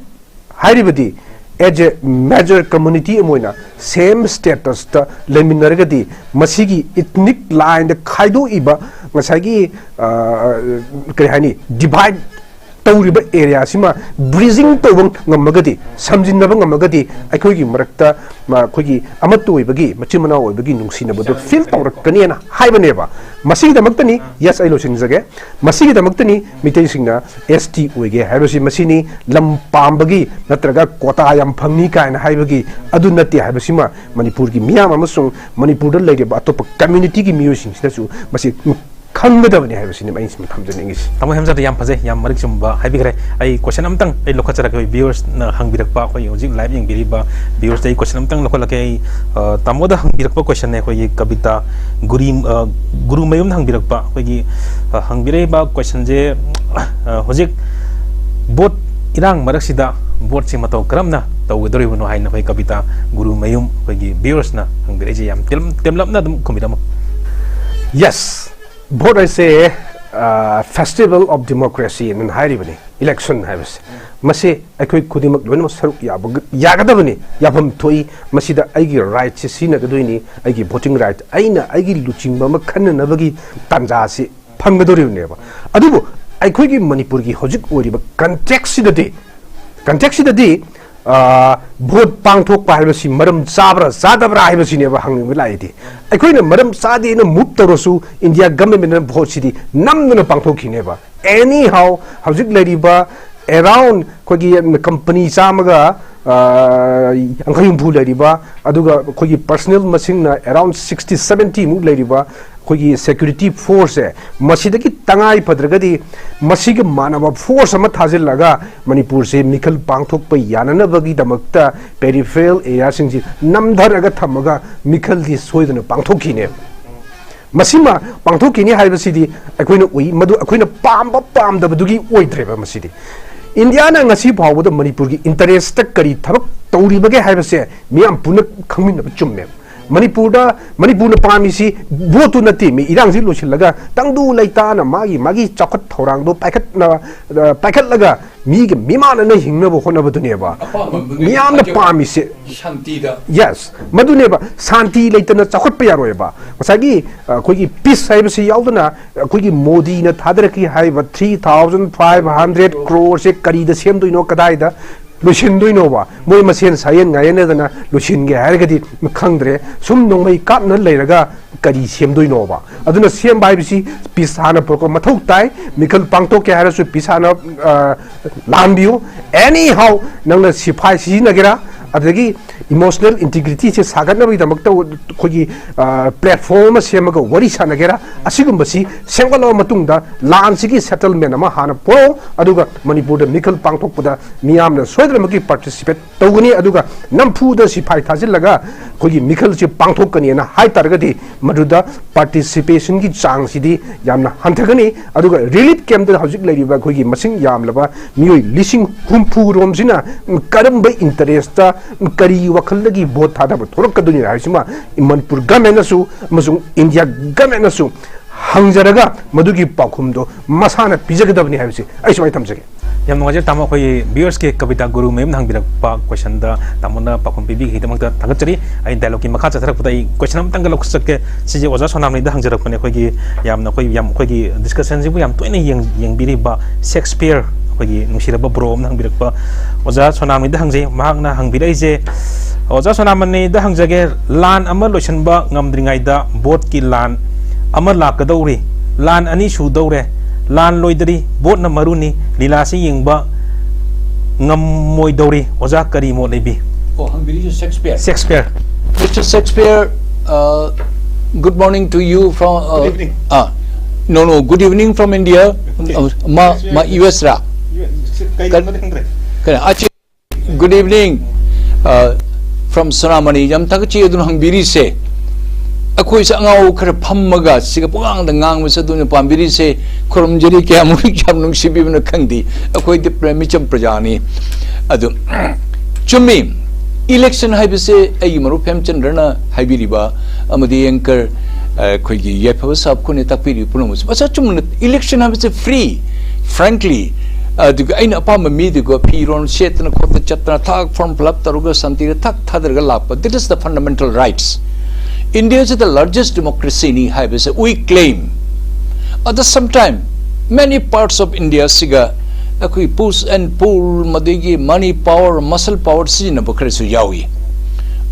ꯍꯥꯏꯔꯤꯕꯗꯤ as a major community ꯑꯃ ꯑꯣꯏꯅ same statusꯇ ꯂꯩꯃꯤꯟꯅꯔꯒꯗꯤ ꯃꯁꯤꯒꯤ ethnic lineꯗ ꯈꯥꯏꯗꯣꯛꯏꯕ ꯉꯁꯥꯏꯒꯤ, ꯑ, ꯀꯔꯤ ꯍꯥꯏꯅꯤ, divide ꯇꯧꯔꯤꯕ areaꯁꯤꯃ bridging ꯇꯧꯕ ꯉꯝꯃꯒꯗꯤ, ꯁꯝꯖꯤꯟꯅꯕ ꯉꯝꯃꯒꯗꯤ ꯑꯩꯈꯣꯏꯒꯤ ꯃꯔꯛꯇ ꯃ-, ꯑꯩꯈꯣꯏꯒꯤ ꯑꯃꯠꯇ ꯑꯣꯏꯕꯒꯤ, ꯃꯆꯤꯟ ꯃꯅꯥꯎ ꯑꯣꯏꯕꯒꯤ ꯅꯨꯡꯁꯤꯅꯕꯗꯣ feel ꯇꯧꯔꯛꯀꯅꯤꯅ ꯍꯥꯏꯕꯅꯦꯕ꯫ ꯃꯁꯤꯒꯤꯗꯃꯛꯇꯅꯤ, yes, ꯑꯩ ꯂꯣꯏꯁꯤꯟꯖꯒꯦ, ꯃꯁꯤꯒꯤꯗꯃꯛꯇꯅꯤ ꯃꯤꯇꯩꯁꯤꯡꯅ S T ꯑꯣꯏꯒꯦ ꯍꯥꯏꯕꯁꯤ꯫ ꯃꯁꯤꯅꯤ ꯂꯝ ꯄꯥꯝꯕꯒꯤ ꯅꯠꯇ꯭ꯔꯒ quota ꯌꯥꯝ ꯐꯪꯅꯤ ꯀꯥꯏꯅ ꯍꯥꯏꯕꯒꯤ ꯑꯗꯨ ꯅꯠꯇꯦ ꯍꯥꯏꯕꯁꯤꯃ ꯃꯅꯤꯄꯨꯔꯒꯤ ꯃꯤꯌꯥꯝ ꯑꯃꯁꯨꯡ ꯃꯅꯤꯄꯨꯔꯗ ꯂꯩꯔꯤꯕ ꯑꯇꯣꯞꯄ communityꯒꯤ ꯃꯤꯑꯣꯏꯁꯤꯡꯁꯤꯅꯁꯨ ꯃꯁꯤ ꯈꯪꯒꯗꯕꯅꯤ ꯍꯥꯏꯕꯁꯤꯅꯦ ꯑꯩꯅ ꯁꯨꯝ ꯊꯝꯖꯅꯤꯡꯉꯤꯁꯤ꯫ ꯇꯥꯃꯣ ꯍꯦꯝꯆꯥꯟꯗ ꯌꯥꯝ ꯐꯖꯩ, ꯌꯥꯝ ꯃꯔꯤꯛ ꯆꯨꯝꯕ ꯍꯥꯏꯕꯤꯈ꯭ꯔꯦ꯫ ꯑꯩ question ꯑꯝꯇꯪ ꯑꯩ ꯂꯧꯈꯠꯆꯔꯛꯀꯦ꯫ ꯑꯩꯈꯣꯏ viewersꯅ ꯍꯪꯕꯤꯔꯛꯄ, ꯑꯩꯈꯣꯏ ꯍꯧꯖꯤꯛ live ꯌꯦꯡꯕꯤꯔꯤꯕ viewersꯇ ꯑꯩ question ꯑꯝꯇꯪ ꯂꯧꯈꯠꯂꯛꯀꯦ꯫ ꯑꯩ, ꯑ, ꯇꯥꯃꯣꯗ ꯍꯪꯕꯤꯔꯛꯄ questionꯅꯦ, ꯑꯩꯈꯣꯏꯒꯤ ꯀꯕꯤꯇꯥ ꯒꯨꯔꯤ-, ꯑ, ꯒꯨꯔꯨꯃꯌꯨꯝꯅ ꯍꯪꯕꯤꯔꯛꯄ꯫ ꯑꯩꯈꯣꯏꯒꯤ, ꯑ, ꯍꯪꯕꯤꯔꯛꯏꯕ questionꯁꯦ, ꯑ, ꯍꯧꯖꯤꯛ vote ꯏꯔꯥꯡ ꯃꯔꯛꯁꯤꯗ voteꯁꯤ ꯃꯇꯧ ꯀꯔꯝꯅ ꯇꯧꯒꯗꯧꯔꯤꯕꯅꯣ ꯍꯥꯏꯅ ꯑꯩꯈꯣꯏ ꯀꯕꯤꯇꯥ ꯒꯨꯔꯨꯃꯌꯨꯝ ꯑꯩꯈꯣꯏꯒꯤ viewersꯅ ꯍꯪꯕꯤꯔꯛꯏꯁꯦ꯫ ꯌꯥꯝ ꯇꯦꯜꯂꯝ-, ꯇꯦꯜꯂꯞꯅ ꯑꯗꯨꯝ ꯈꯨꯝꯕꯤꯔꯝꯃꯨ꯫ Yes, vote ꯍꯥꯏꯁꯦ, ꯑ, festival of democracy ꯑꯅ ꯍꯥꯏꯔꯤꯕꯅꯤ election ꯍꯥꯏꯕꯁꯦ꯫ ꯃꯁꯤ ꯑꯩꯈꯣꯏ ꯈꯨꯗꯤꯡꯃꯛ ꯂꯣꯏꯅꯃꯛ ꯁꯔꯨꯛ ꯌꯥꯕ-, ꯌꯥꯒꯗꯕꯅꯤ, ꯌꯥꯐꯝ ꯊꯣꯛꯏ꯫ ꯃꯁꯤꯗ ꯑꯩꯒꯤ rightꯁꯤ ꯁꯤꯖꯤꯟꯅꯒꯗꯣꯏꯅꯤ, ꯑꯩꯒꯤ voting right, ꯑꯩꯅ ꯑꯩꯒꯤ ꯂꯨꯆꯤꯡꯕ ꯑꯃ ꯈꯟꯅꯅꯕꯒꯤ ꯇꯥꯟꯖꯥꯁꯤ ꯐꯪꯒꯗꯧꯔꯤꯕꯅꯦꯕ꯫ ꯑꯗꯨꯕꯨ ꯑꯩꯈꯣꯏꯒꯤ ꯃꯅꯤꯄꯨꯔꯒꯤ ꯍꯧꯖꯤꯛ ꯑꯣꯏꯔꯤꯕ contextꯁꯤꯗꯗꯤ, contextꯁꯤꯗꯗꯤ ꯑ, ꯚꯣꯠ ꯄꯥꯡꯊꯣꯛꯄ ꯍꯥꯏꯕꯁꯤ ꯃꯔꯝ ꯆꯥꯕ꯭ꯔꯥ ꯆꯥꯗꯕ꯭ꯔꯥ ꯍꯥꯏꯕꯁꯤꯅꯦꯕ ꯍꯪꯅꯤꯡꯕ ꯂꯥꯛꯏꯗꯤ꯫ ꯑꯩꯈꯣꯏꯅ ꯃꯔꯝ ꯆꯥꯗꯦꯅ ꯃꯨꯞ ꯇꯧꯔꯁꯨ ꯏꯟꯗꯤꯌꯥ ꯒꯃꯦꯟꯃꯦꯟꯅ ꯚꯣꯠꯁꯤꯗꯤ ꯅꯝꯗꯅ ꯄꯥꯡꯊꯣꯛꯈꯤꯅꯦꯕ꯫ Anyhow, ꯍꯧꯖꯤꯛ ꯂꯩꯔꯤꯕ around ꯑꯩꯈꯣꯏꯒꯤ ꯀꯝꯄꯅꯤ ꯆꯥꯝꯃꯒ, ꯑ, ꯌꯥꯡꯈꯩ ꯍꯨꯝꯐꯨ ꯂꯩꯔꯤꯕ, ꯑꯗꯨꯒ ꯑꯩꯈꯣꯏꯒꯤ ꯄꯔꯁꯅꯦꯜ ꯃꯁꯤꯡꯅ around sixty seventy ꯃꯨꯛ ꯂꯩꯔꯤꯕ ꯑꯩꯈꯣꯏꯒꯤ ꯁꯦꯀ꯭ꯌꯨꯔꯤꯇꯤ ꯐꯣꯔꯁꯁꯦ, ꯃꯁꯤꯗꯒꯤ ꯇꯉꯥꯏ ꯐꯗ꯭ꯔꯒꯗꯤ ꯃꯁꯤꯒ ꯃꯥꯟꯅꯕ ꯐꯣꯔꯁ ꯑꯃ ꯊꯥꯖꯤꯜꯂꯒ ꯃꯅꯤꯄꯨꯔꯁꯦ ꯃꯤꯈꯜ ꯄꯥꯡꯊꯣꯛꯄ ꯌꯥꯅꯅꯕꯒꯤꯗꯃꯛꯇ ꯄꯦꯔꯤꯐꯦꯔꯦꯜ ꯑꯦꯔꯤꯌꯥꯁꯤꯡꯁꯤ ꯅꯝꯊꯔꯒ ꯊꯝꯃꯒ ꯃꯤꯈꯜꯗꯤ ꯁꯣꯏꯗꯅ ꯄꯥꯡꯊꯣꯛꯈꯤꯅꯦꯕ꯫ ꯃꯁꯤꯃ ꯄꯥꯡꯊꯣꯛꯈꯤꯅꯤ ꯍꯥꯏꯕꯁꯤꯗꯤ ꯑꯩꯈꯣꯏꯅ ꯎꯏ, ꯃꯗꯨ ꯑꯩꯈꯣꯏꯅ ꯄꯥꯝꯕ ꯄꯥꯝꯗꯕꯗꯨꯒꯤ ꯑꯣꯏꯗ꯭ꯔꯦꯕ꯫ ꯃꯁꯤꯗꯤ ꯏꯟꯗꯤꯌꯥꯅ ꯉꯁꯤ ꯐꯥꯎꯕꯗ ꯃꯅꯤꯄꯨꯔꯒꯤ ꯏꯟꯇꯔꯦꯁꯇ ꯀꯔꯤ ꯊꯕꯛ ꯇꯧꯔꯤꯕꯒꯦ ꯍꯥꯏꯕꯁꯦ ꯃꯤꯌꯥꯝ ꯄꯨꯟꯅ ꯈꯪꯃꯤꯟꯅꯕ ꯆꯨꯝꯃꯦꯕ꯫ ꯃꯅꯤꯄꯨꯔꯗ, ꯃꯅꯤꯄꯨꯔꯅ ꯄꯥꯝꯃꯤꯁꯤ ꯚꯣꯠꯇꯨ ꯅꯠꯇꯦ, ꯃꯤ ꯏꯔꯥꯡꯁꯤ ꯂꯣꯏꯁꯤꯜꯂꯒ ꯇꯪꯗꯨ ꯂꯩꯇꯥꯅ ꯃꯥꯒꯤ, ꯃꯥꯒꯤ ꯆꯥꯎꯈꯠ ꯊꯧꯔꯥꯡꯗꯣ ꯄꯥꯏꯈꯠꯅ-, ꯑ, ꯄꯥꯏꯈꯠꯂꯒ ꯃꯤꯒ ꯃꯤꯃꯥꯟꯅꯅ ꯍꯤꯡꯅꯕ ꯍꯣꯠꯅꯕꯗꯨꯅꯦꯕ ꯑꯄꯥꯝꯕ ꯃꯤꯗꯨꯅꯦ ꯃꯤꯌꯥꯝꯅ ꯈ꯭ꯋꯥꯏꯗꯒꯤ ꯄꯥꯝꯃꯤꯁꯦ꯫ ꯁꯥꯟꯇꯤꯗ꯫ Yes, ꯃꯗꯨꯅꯦꯕ꯫ ꯁꯥꯟꯇꯤ ꯂꯩꯇꯅ ꯆꯥꯎꯈꯠꯄ ꯌꯥꯔꯣꯏꯕ꯫ ꯉꯁꯥꯏꯒꯤ, ꯑ, ꯑꯩꯈꯣꯏꯒꯤ ꯄꯤꯁ ꯍꯥꯏꯕꯁꯤ ꯌꯥꯎꯗꯅ ꯑꯩꯈꯣꯏꯒꯤ ꯃꯣꯗꯤꯅ ꯊꯥꯗꯔꯛꯈꯤ ꯍꯥꯏꯕ three thousand five hundred crore ꯁꯦ ꯀꯔꯤꯗ ꯁꯦꯝꯗꯣꯏꯅꯣ, ꯀꯗꯥꯏꯗ ꯂꯣꯏꯁꯤꯟꯗꯣꯏꯅꯣꯕ? ꯃꯣꯏ ꯃꯁꯦꯟ ꯁꯥꯌꯦꯟ ꯉꯥꯌꯦꯟꯅꯗꯅ ꯂꯣꯏꯁꯤꯟꯒꯦ ꯍꯥꯏꯔꯒꯗꯤ ꯈꯪꯗ꯭ꯔꯦ꯫ ꯁꯨꯝ ꯅꯣꯡꯃꯩ ꯀꯥꯞꯅ ꯂꯩꯔꯒ ꯀꯔꯤ ꯁꯦꯝꯗꯣꯏꯅꯣꯕ? ꯑꯗꯨꯅ ꯁꯦꯝꯕ ꯍꯥꯏꯕꯁꯤ ꯄꯤꯁ ꯍꯥꯟꯅ ꯄꯨꯔꯛꯄ ꯃꯊꯧ ꯇꯥꯏ꯫ ꯃꯤꯈꯜ ꯄꯥꯡꯊꯣꯛꯀꯦ ꯍꯥꯏꯔꯁꯨ ꯄꯤꯁ ꯍꯥꯟꯅ, ꯑ, ꯂꯥꯟꯕꯤꯌꯨ꯫ Anyhow, ꯅꯪꯅ ꯁꯤꯐꯥꯏ ꯁꯤꯖꯤꯟꯅꯒꯦꯔꯥ, ꯑꯗꯒꯤ ꯏꯃꯣꯁꯅꯦꯜ ꯏꯟꯇꯤꯒ꯭ꯔꯤꯇꯤꯁꯦ ꯁꯥꯒꯠꯅꯕꯒꯤꯗꯃꯛꯇ ꯑꯩꯈꯣꯏꯒꯤ, ꯑ, ꯄ꯭ꯂꯦꯠꯐꯣꯝ ꯑꯃ ꯁꯦꯝꯃꯒ ꯋꯥꯔꯤ ꯁꯥꯟꯅꯒꯦꯔꯥ, ꯑꯁꯤꯒꯨꯝꯕꯁꯤ ꯁꯦꯝꯒꯠꯂꯕ ꯃꯇꯨꯡꯗ ꯂꯥꯟꯁꯤꯒꯤ ꯁꯦꯇꯜꯃꯦꯟ ꯑꯃ ꯍꯥꯟꯅ ꯄꯨꯔꯛꯑꯣ, ꯑꯗꯨꯒ ꯃꯅꯤꯄꯨꯔꯗ ꯃꯤꯈꯜ ꯄꯥꯡꯊꯣꯛꯄꯗ ꯃꯤꯌꯥꯝꯅ ꯁꯣꯏꯗꯅꯃꯛꯀꯤ ꯄꯥꯔꯇꯤꯁꯤꯄꯦꯠ ꯇꯧꯒꯅꯤ꯫ ꯑꯗꯨꯒ ꯅꯝꯐꯨꯗ ꯁꯤꯐꯥꯏ ꯊꯥꯖꯤꯜꯂꯒ ꯑꯩꯈꯣꯏꯒꯤ ꯃꯤꯈꯜꯁꯤ ꯄꯥꯡꯊꯣꯛꯀꯅꯤꯅ ꯍꯥꯏ ꯇꯥꯔꯒꯗꯤ ꯃꯗꯨꯗ ꯄꯥꯔꯇꯤꯁꯤꯄꯦꯁꯟꯒꯤ ꯆꯥꯡꯁꯤꯗꯤ ꯌꯥꯝꯅ ꯍꯟꯊꯒꯅꯤ꯫ ꯑꯗꯨꯒ ꯔꯤꯂꯤꯐ ꯀꯦꯝꯞꯇ ꯍꯧꯖꯤꯛ ꯂꯩꯔꯤꯕ ꯑꯩꯈꯣꯏꯒꯤ ꯃꯁꯤꯡ ꯌꯥꯝꯂꯕ ꯃꯤꯑꯣꯏ ꯂꯤꯁꯤꯡ ꯍꯨꯝꯐꯨ ꯔꯣꯝꯁꯤꯅ ꯀꯔꯝꯕ ꯏꯟꯇꯔꯦꯁꯇ, ꯀꯔꯤ ꯋꯥꯈꯜꯗꯒꯤ ꯚꯣꯠ ꯊꯥꯗꯕ ꯊꯣꯛꯂꯛꯀꯗꯣꯏꯅꯣ ꯍꯥꯏꯕꯁꯤꯃ ꯃꯅꯤꯄꯨꯔ ꯒꯃꯦꯟꯅꯁꯨ ꯑꯃꯁꯨꯡ ꯏꯟꯗꯤꯌꯥ ꯒꯃꯦꯟꯅꯁꯨ ꯍꯪꯖꯔꯒ ꯃꯗꯨꯒꯤ ꯄꯥꯎꯈꯨꯝꯗꯣ ꯃꯁꯥꯅ ꯄꯤꯖꯒꯗꯕꯅꯤ ꯍꯥꯏꯕꯁꯤ ꯑꯩ ꯁꯨꯃꯥꯏꯅ ꯊꯝꯖꯒꯦ꯫ ꯌꯥꯝ ꯅꯨꯡꯉꯥꯏꯖꯔꯦ ꯇꯥꯃꯣ, ꯑꯩꯈꯣꯏꯒꯤ ꯚ꯭ꯌꯨꯋꯔꯁꯀꯤ ꯀꯕꯤꯇꯥ ꯒꯨꯔꯨ ꯃꯌꯨꯝꯅ ꯍꯪꯕꯤꯔꯛꯄ ꯀꯣꯏꯁꯟꯗ ꯇꯥꯃꯣꯅ ꯄꯥꯎꯈꯨꯝ ꯄꯤꯕꯤꯈꯤꯗꯃꯛꯇ ꯊꯥꯒꯠꯆꯔꯤ꯫ ꯑꯩ ꯗꯥꯏꯂꯣꯒꯀꯤ ꯃꯈꯥ ꯆꯠꯊꯔꯛꯄꯗ ꯑꯩ ꯀꯣꯏꯁꯟ ꯑꯃꯇꯪꯒ ꯂꯧꯖꯒꯦ꯫ ꯁꯤꯁꯦ ꯑꯣꯖꯥ ꯁꯣꯅꯥꯃꯅꯤꯗ ꯍꯪꯖꯔꯛꯄꯅꯦ꯫ ꯑꯩꯈꯣꯏꯒꯤ ꯌꯥꯝꯅ, ꯑꯩꯈꯣꯏ ꯌꯥꯝ, ꯑꯩꯈꯣꯏꯒꯤ ꯗꯤꯁꯀꯁꯟꯁꯤꯕꯨ ꯌꯥꯝ ꯇꯣꯏꯅ ꯌꯦꯡ-, ꯌꯦꯡꯕꯤꯔꯤꯕ ꯁꯦꯛꯁꯄꯤꯌꯔ ꯑꯩꯈꯣꯏꯒꯤ ꯅꯨꯡꯁꯤꯔꯕ ꯕ꯭ꯔꯣ ꯑꯃꯅ ꯍꯪꯕꯤꯔꯛꯄ ꯑꯣꯖꯥ ꯁꯣꯅꯥꯃꯅꯤꯗ ꯍꯪꯖꯩ꯫ ꯃꯍꯥꯛꯅ ꯍꯪꯕꯤꯔꯛꯏꯁꯦ, ꯑꯣꯖꯥ ꯁꯣꯅꯥꯃꯅꯤꯗ ꯍꯪꯖꯒꯦ, ꯂꯥꯟ ꯑꯃ ꯂꯣꯏꯁꯤꯟꯕ ꯉꯝꯗ꯭ꯔꯤꯉꯩꯗ ꯚꯣꯠꯀꯤ ꯂꯥꯟ ꯑꯃ ꯂꯥꯛꯀꯗꯧꯔꯤ, ꯂꯥꯟ ꯑꯅꯤ ꯁꯨꯗꯧꯔꯦ, ꯂꯥꯟ ꯂꯣꯏꯗ꯭ꯔꯤ, ꯚꯣꯠꯅ ꯃꯔꯨꯅꯤ, ꯂꯤꯂꯥꯁꯤ ꯌꯦꯡꯕ ꯉꯝꯃꯣꯏꯗꯧꯔꯤ꯫ ꯑꯣꯖꯥ ꯀꯔꯤ ꯃꯣꯠ ꯂꯩꯕꯤ? ꯑꯣ, ꯍꯪꯕꯤꯔꯤꯁꯦ Shakespeare. Shakespeare. Mister Shakespeare, uh, good morning to you from, uh, Good evening. Ah, no, no, good evening from India. Okay. Uh, ꯃꯥ ꯃꯥ ꯌꯨ ꯑꯦꯁ ꯔꯥ? ꯀꯩ ꯂꯝꯗ ꯈꯪꯗ꯭ꯔꯦ? ꯀꯩꯅꯣ, ꯑꯆꯤ-, good evening, uh, from ꯁꯣꯅꯥꯃꯅꯤ꯫ ꯌꯥꯝ ꯊꯥꯒꯠꯆꯩ ꯑꯗꯨꯅ ꯍꯪꯕꯤꯔꯤꯁꯦ꯫ ꯑꯩꯈꯣꯏꯁꯦ ꯑꯉꯥꯎ ꯈꯔ ꯐꯝꯃꯒ ꯁꯤꯒ ꯄꯨꯡꯉꯥꯡꯗ ꯉꯥꯡꯕꯁꯦ ꯑꯗꯨꯅ ꯄꯥꯝꯕꯤꯔꯤꯁꯦ꯫ ꯈꯨꯔꯨꯝꯖꯔꯤ, ꯀꯌꯥꯃꯨꯛ ꯌꯥꯝ ꯅꯨꯡꯁꯤꯕꯤꯕꯅꯣ ꯈꯪꯗꯦ꯫ ꯑꯩꯈꯣꯏꯗꯤ ꯄ꯭ꯔꯦ-, ꯃꯤꯆꯝ ꯄ꯭ꯔꯖꯥꯅꯤ꯫ ꯑꯗꯨ ꯆꯨꯝꯃꯤ, ꯏꯂꯦꯛꯁꯟ ꯍꯥꯏꯕꯁꯦ ꯑꯩꯒꯤ ꯃꯔꯨꯞ ꯍꯦꯝꯆꯟꯗ꯭ꯔꯅ ꯍꯥꯏꯕꯤꯔꯤꯕ ꯑꯃꯗꯤ ꯑꯦꯡꯀꯔ ꯑꯩꯈꯣꯏꯒꯤ ꯌꯥꯏꯐꯕ ꯁꯥꯍꯕ ꯈꯣꯏꯅ ꯇꯥꯛꯄꯤꯔꯤꯕ ꯄꯨꯝꯅꯃꯛꯁꯦ ꯃꯁꯥ ꯆꯨꯝꯅ ꯏꯂꯦꯛꯁꯟ ꯍꯥꯏꯕꯁꯦ ꯐ꯭ꯔꯤ, ꯐ꯭ꯔꯦꯡꯀ꯭ꯂꯤ, ꯑꯗꯨꯒ ꯑꯩꯅ ꯑꯄꯥꯝꯕ ꯃꯤꯗꯨꯒ ꯐꯤꯔꯣꯜ ꯁꯦꯠꯇꯅ ꯈꯣꯠꯇꯅ ꯆꯠꯇꯅ ꯊꯥꯛ ꯐꯣꯔꯝ ꯐꯤꯜ ꯑꯞ ꯇꯧꯔꯒ ꯁꯥꯟꯇꯤꯗ ꯊꯥꯛ ꯊꯥꯗꯔꯒ ꯂꯥꯛꯄ, that is the fundamental rights. India is the largest democracy ꯅꯤ ꯍꯥꯏꯕꯁꯦ we claim. At the same time, many parts of India ꯁꯤꯒ ꯑꯩꯈꯣꯏ push and pull ꯃꯗꯒꯤ money power, muscle power ꯁꯤꯖꯤꯟꯅꯕ ꯈꯔꯁꯨ ꯌꯥꯎꯏ꯫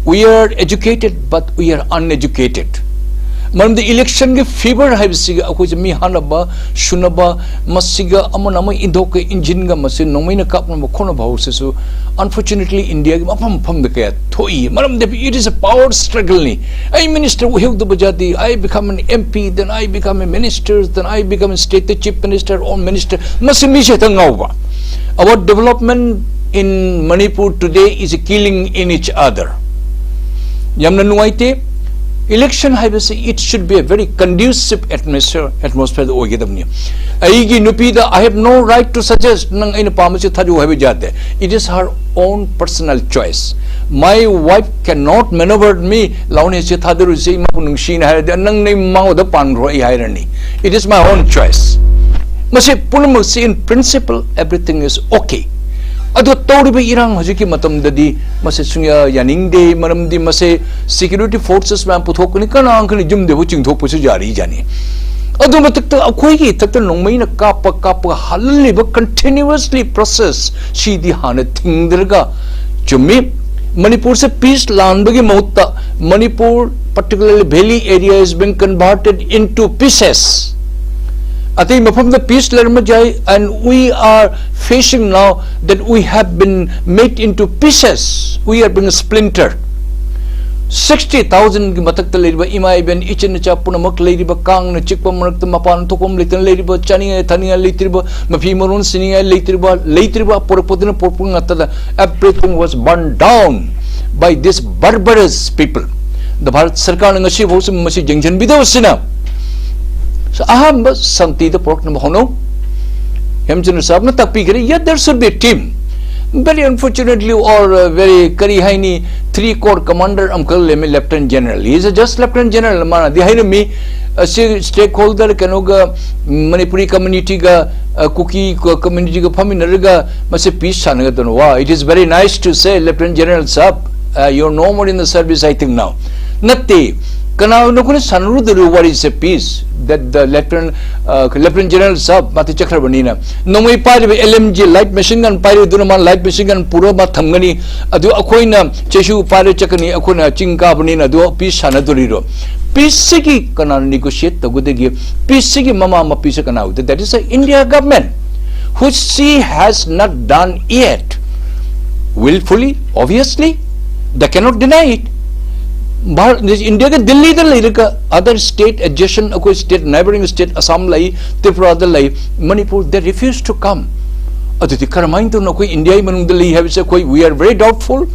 We are educated but we are uneducated. ꯃꯔꯝꯗꯤ ꯏꯂꯦꯛꯁꯟꯒꯤ fever ꯍꯥꯏꯕꯁꯤꯒ ꯑꯩꯈꯣꯏꯁꯦ ꯃꯤ ꯍꯥꯠꯅꯕ, ꯁꯨꯅꯕ, ꯃꯁꯤꯒ ꯑꯃꯅ ꯑꯃ ꯏꯟꯊꯣꯛꯀ ꯏꯟꯖꯤꯟꯒ ꯃꯁꯤ ꯅꯣꯡꯃꯩꯅ ꯀꯥꯞꯅꯕ ꯈꯣꯠꯅꯕ ꯍꯧꯔꯁꯤꯁꯨ unfortunately India ꯒꯤ ꯃꯐꯝ ꯃꯐꯝꯗ ꯀꯌꯥ ꯊꯣꯛꯏ꯫ ꯃꯔꯝꯗꯤ it is a power struggle ꯅꯤ꯫ ꯑꯩ minister ꯑꯣꯏꯍꯧꯗꯕ ꯖꯥꯠꯇꯤ, I become an M P, then I become a minister, then I become a state chief minister or minister. ꯃꯁꯤ ꯃꯤꯁꯦ ꯍꯦꯛꯇ ꯉꯥꯎꯕ꯫ Our development in Manipur today is killing in each other. ꯌꯥꯝꯅ ꯅꯨꯡꯉꯥꯏꯇꯦ꯫ Election ꯍꯥꯏꯕꯁꯤ it should be a very conducive atmosphere, atmosphere ꯑꯣꯏꯒꯗꯕꯅꯤ꯫ ꯑꯩꯒꯤ ꯅꯨꯄꯤꯗ I have no right to suggest ꯅꯪ ꯑꯩꯅ ꯄꯥꯝꯕꯁꯤ ꯊꯥꯖꯧ ꯍꯥꯏꯕ ꯌꯥꯗꯦ꯫ It is her own personal choice. My wife cannot maneuver me. ꯂꯥꯎꯅꯦ ꯁꯤ ꯊꯥꯗꯔꯨꯁꯤ, ꯏꯃꯥꯕꯨ ꯅꯨꯡꯁꯤꯅ ꯍꯥꯏꯔꯗꯤ ꯅꯪ ꯅꯪ ꯃꯉꯣꯟꯗ ꯄꯥꯟꯈ꯭ꯔꯣ ꯑꯩ ꯍꯥꯏꯔꯅꯤ꯫ It is my own choice. ꯃꯁꯤ ꯄꯨꯝꯅꯃꯛꯁꯤ in principle everything is okay. ꯑꯗꯣ ꯇꯧꯔꯤꯕ ꯏꯔꯥꯡ ꯍꯧꯖꯤꯛꯀꯤ ꯃꯇꯝꯗꯗꯤ ꯃꯁꯤ ꯁꯨꯡꯌꯥ ꯌꯥꯅꯤꯡꯗꯦ꯫ ꯃꯔꯝꯗꯤ ꯃꯁꯤ security forces ꯃꯌꯥꯝ ꯄꯨꯊꯣꯛꯀꯅꯤ, ꯀꯅꯥ ꯈꯪꯅꯤ ꯌꯨꯝꯗꯕꯨ ꯆꯤꯡꯊꯣꯛꯄꯁꯨ ꯌꯥꯔꯤ ꯌꯥꯅꯤ꯫ ꯑꯗꯨ ꯃꯊꯛꯇ ꯑꯩꯈꯣꯏꯒꯤ ꯏꯊꯛꯇ ꯅꯣꯡꯃꯩꯅ ꯀꯥꯞꯄ ꯀꯥꯞꯄꯒ ꯍꯜꯍꯜꯂꯤꯕ continuously process ꯁꯤꯗꯤ ꯍꯥꯟꯅ ꯊꯤꯡꯗ꯭ꯔꯒ, ꯆꯨꯝꯃꯤ, ꯃꯅꯤꯄꯨꯔꯁꯦ peace ꯂꯥꯟꯕꯒꯤ ꯃꯍꯨꯠꯇ Manipur, particularly Valley area, is being converted into pieces. ꯑꯇꯩ ꯃꯐꯝꯗ peace ꯂꯩꯔꯝꯕ ꯌꯥꯏ, and we are facing now that we have been made into pieces, we are being splintered. Sixty thousand ꯒꯤ ꯃꯊꯛꯇ ꯂꯩꯔꯤꯕ ꯏꯃꯥ ꯏꯕꯦꯟ ꯏꯆꯤꯟ ꯏꯆꯥ ꯄꯨꯝꯅꯃꯛ ꯂꯩꯔꯤꯕ ꯀꯥꯡꯅ ꯆꯤꯛꯄ ꯃꯔꯛꯇ ꯃꯄꯥꯟ ꯊꯣꯛꯐꯝ ꯂꯩꯇꯅ ꯂꯩꯔꯤꯕ, ꯆꯥꯅꯤꯡꯉꯥꯏ ꯊꯛꯅꯤꯡꯉꯥꯏ ꯂꯩꯇ꯭ꯔꯤꯕ, ꯃꯐꯤ ꯃꯔꯣꯟ ꯁꯤꯅꯤꯡꯉꯥꯏ ꯂꯩꯇ꯭ꯔꯤꯕ, ꯂꯩꯇ꯭ꯔꯤꯕ ꯄꯣꯔꯛꯄꯗꯨꯅ ꯄꯣꯔꯛꯄ ꯉꯥꯛꯇꯗ, everything was burned down by these barbarous people. ꯗ ꯚꯥꯔꯠ ꯁꯔꯀꯥꯔꯅ ꯉꯁꯤꯐꯥꯎꯁꯨ ꯃꯁꯤ ꯌꯦꯡꯁꯤꯟꯕꯤꯗꯕꯁꯤꯅ ꯑꯍꯥꯟꯕ ꯁꯥꯟꯇꯤꯗ ꯄꯨꯔꯛꯅꯕ ꯍꯣꯠꯅꯧ꯫ ꯍꯦꯝꯆꯟꯗ꯭ꯔ ꯁꯥꯍꯕꯅ ꯇꯥꯛꯄꯤꯈ꯭ꯔꯦ, yes, there should be a team. Very unfortunately or uh, very, ꯀꯔꯤ ꯍꯥꯏꯅꯤ, three corps commander ꯑꯃꯈꯛ ꯂꯩꯔꯝꯃꯤ, Lieutenant General. He is a just Lieutenant General, ꯃꯥꯅꯗꯤ ꯍꯥꯏꯔꯝꯃꯤ, ꯑꯁꯤ stakeholder ꯀꯩꯅꯣꯒ, ꯃꯅꯤꯄꯨꯔꯤ communityꯒ, ꯑ, ꯀꯨꯀꯤ ꯀ-, communityꯒ ꯐꯝꯃꯤꯟꯅꯔꯒ ꯃꯁꯤ peace ꯁꯥꯟꯅꯒꯗꯕꯅꯤ꯫ Wow, it is very nice to say, Lieutenant General Sahab, uh, you're no more in the service, I think, now. ꯅꯠꯇꯦ, ꯀꯅꯥꯒꯨꯝꯕ ꯑꯩꯈꯣꯏꯅ ꯁꯥꯟꯅꯔꯨꯗꯧꯔꯤꯕ ꯋꯥꯔꯤꯁꯦ peace, that the Lieutenant, uh, Lieutenant General Sahab ꯃꯥꯗꯤ ꯆꯠꯈ꯭ꯔꯕꯅꯤꯅ, ꯅꯣꯡꯃꯩ ꯄꯥꯏꯔꯤꯕ L M G light machine gun ꯄꯥꯏꯔꯤꯗꯨꯅ ꯃꯥ light machine gun ꯄꯨꯔꯒ ꯃꯥ ꯊꯝꯒꯅꯤ, ꯑꯗꯨ ꯑꯩꯈꯣꯏꯅ ꯆꯩꯁꯨ ꯄꯥꯏꯔ ꯆꯠꯀꯅꯤ, ꯑꯩꯈꯣꯏꯅ ꯆꯤꯡ ꯀꯥꯕꯅꯤꯅ, ꯑꯗꯨ peace ꯁꯥꯟꯅꯗꯣꯔꯤꯔꯣ? Peaceꯁꯤꯒꯤ ꯀꯅꯥꯅ negotiate ꯇꯧꯒꯗꯒꯦ? Peaceꯁꯤꯒꯤ ꯃꯃꯥ ꯃꯄꯤꯁꯦ ꯀꯅꯥ ꯑꯣꯏꯗꯣꯏ? That is the India government, which she has not done yet. Willfully, obviously, they cannot deny it. Bharat, ꯏꯟꯗꯤꯌꯥꯒ ꯗꯤꯜꯂꯤꯗ ꯂꯩꯔꯒ, other state adjacent, ꯑꯩꯈꯣꯏ state, neighboring state, ꯑꯁꯥꯝ ꯂꯩ, ꯇ꯭ꯔꯤꯄꯨꯔꯥꯗ ꯂꯩ, Manipur, they refuse to come. ꯑꯗꯨꯗꯤ ꯀꯔꯝꯍꯥꯏꯅ ꯇꯧꯅ ꯑꯩꯈꯣꯏ ꯏꯟꯗꯤꯌꯥꯒꯤ ꯃꯅꯨꯡꯗ ꯂꯩ ꯍꯥꯏꯕꯁꯦ ꯑꯩꯈꯣꯏ, we are very doubtful.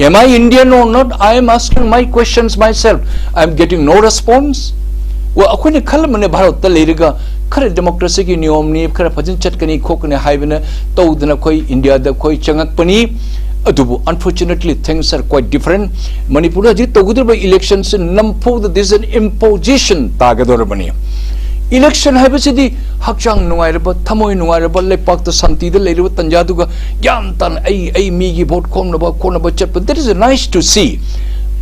Am I Indian or not? I am asking my questions myself. I am getting no response. ꯋꯥ, ꯑꯩꯈꯣꯏꯅ ꯈꯜꯂꯝꯕꯅꯦ ꯚꯥꯔꯠꯇ ꯂꯩꯔꯒ ꯈꯔ democracyꯒꯤ ꯅꯤꯌꯣꯝꯅꯤ, ꯈꯔ ꯐꯖꯅ ꯆꯠꯀꯅꯤ ꯈꯣꯠꯀꯅꯤ ꯍꯥꯏꯕꯅ ꯇꯧꯗꯅ ꯑꯩꯈꯣꯏ ꯏꯟꯗꯤꯌꯥꯗ ꯑꯩꯈꯣꯏ ꯆꯪꯉꯛꯄꯅꯤ꯫ ꯑꯗꯨꯕꯨ unfortunately things are quite different. ꯃꯅꯤꯄꯨꯔꯗ ꯍꯧꯖꯤꯛ ꯇꯧꯒꯗꯧꯔꯤꯕ electionꯁꯤ ꯅꯝꯐꯨꯗ, this is an imposition ꯇꯥꯒꯗꯧꯔꯕꯅꯤ꯫ Election ꯍꯥꯏꯕꯁꯤꯗꯤ ꯍꯛꯆꯥꯡ ꯅꯨꯡꯉꯥꯏꯔꯕ, ꯊꯃꯣꯏ ꯅꯨꯡꯉꯥꯏꯔꯕ, ꯂꯩꯄꯥꯛꯇ ꯁꯥꯟꯇꯤꯗ ꯂꯩꯔꯕ ꯇꯟꯖꯥꯗꯨꯒ ꯒ꯭ꯌꯥꯟ ꯇꯥꯅ ꯑꯩ, ꯑꯩ ꯃꯤꯒꯤ vote ꯈꯣꯝꯅꯕ ꯈꯣꯠꯅꯕ ꯆꯠꯄ, that is nice to see.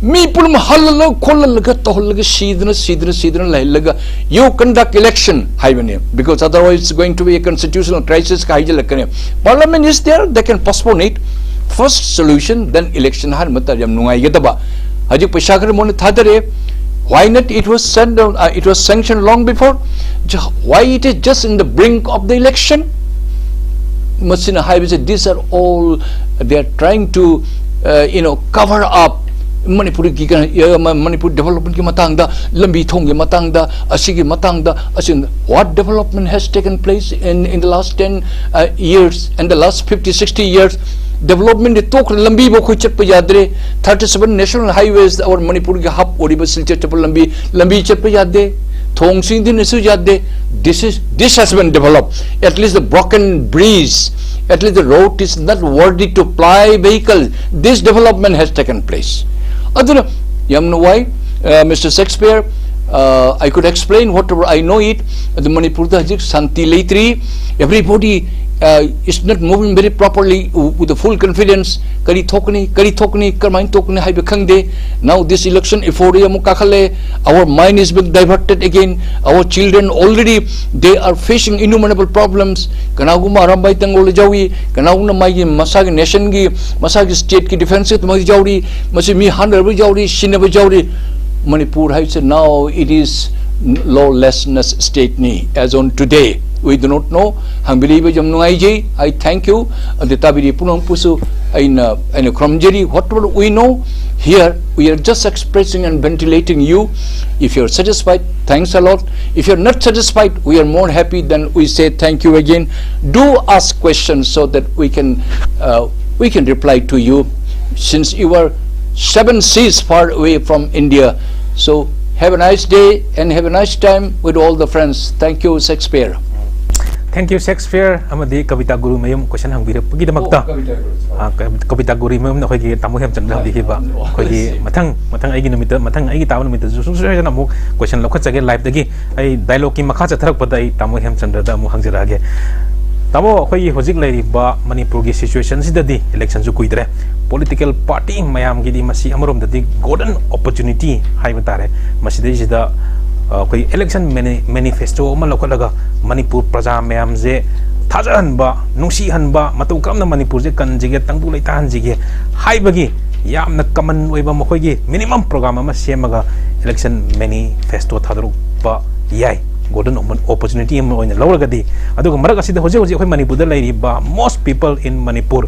ꯃꯤ ꯄꯨꯝꯅꯃꯛ ꯍꯜꯂꯒ ꯈꯣꯜꯂꯒ ꯇꯧꯍꯜꯂꯒ ꯁꯤꯗꯅ ꯁꯤꯗꯅ ꯁꯤꯗꯅ ꯂꯩꯍꯜꯂꯒ you conduct election ꯍꯥꯏꯕꯅꯤ, because otherwise it's going to be a constitutional crisis ꯀ ꯍꯥꯏꯖꯤꯜꯂꯛꯀꯅꯤ. Parliament is there, they can postpone it. First solution, then election ꯍꯥꯏꯔ ꯃꯇꯝ ꯌꯥꯝ ꯅꯨꯡꯉꯥꯏꯒꯗꯕ. ꯍꯧꯖꯤꯛ ꯄꯩꯁꯥ ꯈꯔ ꯃꯣꯏꯅ ꯊꯥꯗꯔꯦ. Why not it was sent, uh, it was sanctioned long before? Ju- Why it is just in the brink of the election? ꯃꯁꯤꯅ ꯍꯥꯏꯕꯁꯦ, these are all, they are trying to, uh, you know, cover up ꯃꯅꯤꯄꯨꯔꯒꯤ ꯀꯩꯅꯣ, Manipur development ꯀꯤ ꯃꯇꯥꯡꯗ, ꯂꯝꯕꯤ ꯊꯣꯡꯒꯤ ꯃꯇꯥꯡꯗ, ꯑꯁꯤꯒꯤ ꯃꯇꯥꯡꯗ, ꯑꯁꯤ what development has taken place in, in the last ten, uh, years and the last fifty, sixty years? Development ꯗꯤ ꯇꯣꯛꯈ꯭ꯔꯦ, ꯂꯝꯕꯤꯕꯨ ꯑꯩꯈꯣꯏ ꯆꯠꯄ ꯌꯥꯗ꯭ꯔꯦ. Thirty seven national highways our ꯃꯅꯤꯄꯨꯔꯒꯤ hub ꯑꯣꯏꯔꯤꯕ ꯁꯤꯜꯆꯔ ꯆꯠꯄ ꯂꯝꯕꯤ, ꯂꯝꯕꯤ ꯆꯠꯄ ꯌꯥꯗꯦ, ꯊꯣꯡ ꯁꯤꯡꯗꯨꯅꯁꯨ ꯌꯥꯗꯦ. This is, this has been developed. At least the broken bridge, at least the road is not worthy to ply vehicle. This development has taken place. ꯑꯗꯨꯅ ꯌꯥꯝ ꯅꯨꯡꯉꯥꯏ, uh, Mister Shakespeare, uh, I could explain whatever I know it. ꯑꯗꯨ ꯃꯅꯤꯄꯨꯔꯗ ꯍꯧꯖꯤꯛ ꯁꯥꯟꯇꯤ ꯂꯩꯇ꯭ꯔꯤ. Everybody, uh, is not moving very properly with the full confidence. ꯀꯔꯤ ꯊꯣꯛꯀꯅꯤ, ꯀꯔꯤ ꯊꯣꯛꯀꯅꯤ, ꯀꯔꯝꯍꯥꯏꯅ ꯊꯣꯛꯀꯅꯤ ꯍꯥꯏꯕ ꯈꯪꯗꯦ. Now this election euphoria ꯑꯃꯨꯛ ꯀꯥꯈꯠꯂꯦ. Our mind is being diverted again. Our children already, they are facing innumerable problems. ꯀꯅꯥꯒꯨꯝꯕ ꯑꯔꯥꯝꯕꯥꯏ ꯇꯦꯡꯒꯣꯜꯗ ꯌꯥꯎꯏ, ꯀꯅꯥꯒꯨꯝꯕꯅ ꯃꯥꯒꯤ ꯃꯁꯥꯒꯤ nationꯒꯤ, ꯃꯁꯥꯒꯤ stateꯀꯤ defenceꯀꯤ ꯑꯗꯨꯃꯛ ꯌꯥꯎꯔꯤ, ꯃꯁꯤ ꯃꯤ ꯍꯥꯠꯅꯔꯕ ꯌꯥꯎꯔꯤ, ꯁꯤꯅꯕ ꯌꯥꯎꯔꯤ. ꯃꯅꯤꯄꯨꯔ ꯍꯥꯏꯕꯁꯤ now it is lawlessness stateꯅꯤ, as on today. We do not know. ꯍꯪꯕꯤꯔꯤꯕ ꯌꯥꯝ ꯅꯨꯡꯉꯥꯏꯖꯩ. I thank you. ꯑꯗꯨ ꯇꯥꯕꯤꯔꯤ ꯄꯨꯝꯅꯃꯛꯄꯨꯁꯨ ꯑꯩꯅ, ꯑꯩꯅ ꯈꯨꯔꯨꯝꯖꯔꯤ. Whatever we know here, we are just expressing and ventilating you. If you are satisfied, thanks a lot. If you are not satisfied, we are more happy, then we say thank you again. Do ask questions so that we can, uh, we can reply to you, since you are seven seas far away from India. So have a nice day and have a nice time with all the friends. Thank you, Shakespeare. Thank you, Shakespeare ꯑꯃꯗꯤ ꯀꯕꯤꯇꯥ ꯒꯨꯔꯨ ꯃꯌꯨꯝ question ꯍꯪꯕꯤꯔꯛꯄꯒꯤꯗꯃꯛꯇ꯫ ꯑꯣ, ꯀꯕꯤꯇꯥ ꯒꯨꯔꯨ, sorry. ꯑꯥ, ꯀ- ꯀꯕꯤꯇꯥ ꯒꯨꯔꯨ ꯃꯌꯨꯝꯅ ꯑꯩꯈꯣꯏꯒꯤ ꯇꯥꯃꯣ ꯍꯦꯝꯆꯟꯗ꯭ꯔ ꯑꯥ, ꯍꯪꯕꯤꯈꯤꯕ꯫ ꯑꯥ, ꯑꯣ, ꯑꯩꯈꯣꯏꯒꯤ yes. ꯃꯊꯪ ꯃꯊꯪ ꯑꯩꯒꯤ ꯅꯨꯃꯤꯠꯇ, ꯃꯊꯪ ꯑꯩꯒꯤ ꯇꯥꯕ ꯅꯨꯃꯤꯠꯇꯁꯨ ꯁꯨꯡꯁꯣꯏ ꯁꯣꯏꯗꯅ ꯑꯃꯨꯛ question ꯂꯧꯈꯠꯆꯒꯦ liveꯇꯒꯤ꯫ ꯑꯩ dialogueꯀꯤ ꯃꯈꯥ ꯆꯠꯊꯔꯛꯄꯗ ꯑꯩ ꯇꯥꯃꯣ ꯍꯦꯝꯆꯟꯗ꯭ꯔꯗ ꯑꯃꯨꯛ ꯍꯪꯖꯔꯛꯑꯒꯦ꯫ ꯇꯥꯃꯣ, ꯑꯩꯈꯣꯏꯒꯤ ꯍꯧꯖꯤꯛ ꯂꯩꯔꯤꯕ ꯃꯅꯤꯄꯨꯔꯒꯤ ꯁꯤꯆꯨꯋꯦꯁꯟꯁꯤꯗꯗꯤ ꯏꯂꯦꯛꯁꯟꯁꯨ ꯀꯨꯏꯗ꯭ꯔꯦ꯫ ꯄꯣꯂꯤꯇꯤꯀꯦꯜ ꯄꯥꯔꯇꯤ ꯃꯌꯥꯝꯒꯤꯗꯤ ꯃꯁꯤ ꯑꯃꯔꯣꯝꯗꯗꯤ ꯒꯣꯜꯗꯟ ꯑꯣꯄꯣꯔꯆꯨꯅꯤꯇꯤ ꯍꯥꯏꯕ ꯇꯥꯔꯦ꯫ ꯃꯁꯤꯗꯩꯁꯤꯗ, ꯑ, ꯑꯩꯈꯣꯏ ꯏꯂꯦꯛꯁꯟ ꯃꯦꯅꯤ-, ꯃꯦꯅꯤꯐꯦꯁꯇꯣ ꯑꯃ ꯂꯧꯈꯠꯂꯒ ꯃꯅꯤꯄꯨꯔ ꯄ꯭ꯔꯖꯥ ꯃꯌꯥꯝꯁꯦ ꯊꯥꯖꯍꯟꯕ, ꯅꯨꯡꯁꯤꯍꯟꯕ, ꯃꯇꯧ ꯀꯔꯝꯅ ꯃꯅꯤꯄꯨꯔꯁꯦ ꯀꯟꯁꯤꯒꯦ, ꯇꯪꯗꯨ ꯂꯩꯇꯥꯍꯟꯁꯤꯒꯦ ꯍꯥꯏꯕꯒꯤ ꯌꯥꯝꯅ ꯀꯃꯟ ꯑꯣꯏꯕ ꯃꯈꯣꯏꯒꯤ ꯃꯤꯅꯤꯃꯝ ꯄ꯭ꯔꯣꯒ꯭ꯔꯥꯝ ꯑꯃ ꯁꯦꯝꯃꯒ ꯏꯂꯦꯛꯁꯟ ꯃꯦꯅꯤꯐꯦꯁꯇꯣ ꯊꯥꯗꯣꯔꯛꯄ ꯌꯥꯏ꯫ ꯒꯣꯜꯗꯟ ꯑꯣꯄꯣꯔꯆꯨꯅꯤꯇꯤ ꯑꯃ ꯑꯣꯏꯅ ꯂꯧꯔꯒꯗꯤ꯫ ꯑꯗꯨꯒ ꯃꯔꯛ ꯑꯁꯤꯗ ꯍꯧꯖꯤꯛ ꯍꯧꯖꯤꯛ ꯑꯩꯈꯣꯏ ꯃꯅꯤꯄꯨꯔꯗ ꯂꯩꯔꯤꯕ most people in Manipur,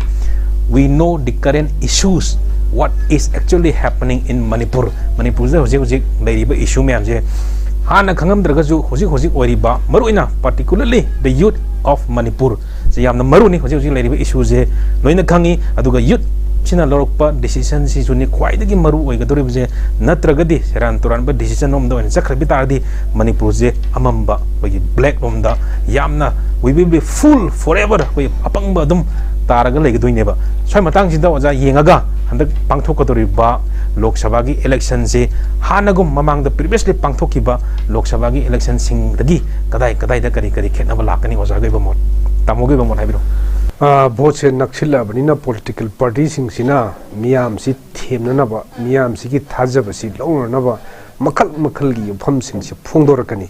we know the current issues, what is actually happening in Manipur. ꯃꯅꯤꯄꯨꯔꯗ ꯍꯧꯖꯤꯛ ꯍꯧꯖꯤꯛ ꯂꯩꯔꯤꯕ ꯏꯁꯨ ꯃꯌꯥꯝꯁꯦ ꯍꯥꯟꯅ ꯈꯪꯉꯝꯗ꯭ꯔꯒꯁꯨ ꯍꯧꯖꯤꯛ ꯍꯧꯖꯤꯛ ꯑꯣꯏꯔꯤꯕ, ꯃꯔꯨꯑꯣꯏꯅ particularly the youth of Manipur ꯁꯦ ꯌꯥꯝꯅ ꯃꯔꯨꯅꯤ꯫ ꯍꯧꯖꯤꯛ ꯍꯧꯖꯤꯛ ꯂꯩꯔꯤꯕ ꯏꯁꯨꯁꯦ ꯂꯣꯏꯅ ꯈꯪꯉꯤ꯫ ꯑꯗꯨꯒ ꯌꯨꯠꯁꯤꯅ ꯂꯧꯔꯛꯄ ꯗꯤꯁꯤꯖꯟꯁꯤꯁꯨꯅꯤ ꯈ꯭ꯋꯥꯏꯗꯒꯤ ꯃꯔꯨ ꯑꯣꯏꯒꯗꯧꯔꯤꯕꯁꯦ꯫ ꯅꯠꯇ꯭ꯔꯒꯗꯤ ꯁꯦꯔꯥꯟ ꯇꯨꯔꯥꯟꯕ ꯗꯤꯁꯤꯖꯟ ꯔꯣꯝꯗ ꯑꯣꯏꯅ ꯆꯠꯈ꯭ꯔꯕ ꯇꯥꯔꯗꯤ ꯃꯅꯤꯄꯨꯔꯁꯦ ꯑꯃꯝꯕ, ꯑꯩꯈꯣꯏꯒꯤ ꯕ꯭ꯂꯦꯛ ꯔꯣꯝꯗ ꯌꯥꯝꯅ, we will be fool forever, ꯑꯩꯈꯣꯏ ꯑꯄꯪꯕ ꯑꯗꯨꯝ ꯇꯥꯔꯒ ꯂꯩꯒꯗꯣꯏꯅꯦꯕ꯫ ꯁ꯭ꯋꯥꯏ ꯃꯇꯥꯡꯁꯤꯗ ꯑꯣꯖꯥ ꯌꯦꯡꯉꯒ ꯍꯟꯗꯛ ꯄꯥꯡꯊꯣꯛꯀꯗꯧꯔꯤꯕ ꯂꯣꯛ ꯁꯚꯥꯒꯤ ꯏꯂꯦꯛꯁꯟꯁꯤ ꯍꯥꯟꯅꯒꯨꯝ ꯃꯃꯥꯡꯗ previously ꯄꯥꯡꯊꯣꯛꯈꯤꯕ ꯂꯣꯛ ꯁꯚꯥꯒꯤ ꯏꯂꯦꯛꯁꯟꯁꯤꯡꯗꯒꯤ ꯀꯗꯥꯏ ꯀꯗꯥꯏꯗ ꯀꯔꯤ ꯀꯔꯤ ꯈꯦꯠꯅꯕ ꯂꯥꯛꯀꯅꯤ? ꯑꯣꯖꯥꯒꯤ ꯑꯣꯏꯕ ꯃꯣꯠ, ꯇꯥꯃꯣꯒꯤ ꯑꯣꯏꯕ ꯃꯣꯠ ꯍꯥꯏꯕꯤꯔꯛꯑꯣ꯫ ꯑ, ꯚꯣꯠꯁꯦ ꯅꯛꯁꯤꯜꯂꯛꯑꯕꯅꯤꯅ ꯄꯣꯂꯤꯇꯤꯀꯦꯜ ꯄꯥꯔꯇꯤꯁꯤꯡꯁꯤꯅ ꯃꯤꯌꯥꯝꯁꯤ ꯊꯦꯝꯅꯅꯕ, ꯃꯤꯌꯥꯝꯁꯤꯒꯤ ꯊꯥꯖꯕꯁꯤ ꯂꯧꯅꯅꯕ ꯃꯈꯜ ꯃꯈꯜꯒꯤ ꯋꯥꯐꯝꯁꯤꯡꯁꯦ ꯐꯣꯡꯗꯣꯔꯛꯀꯅꯤ꯫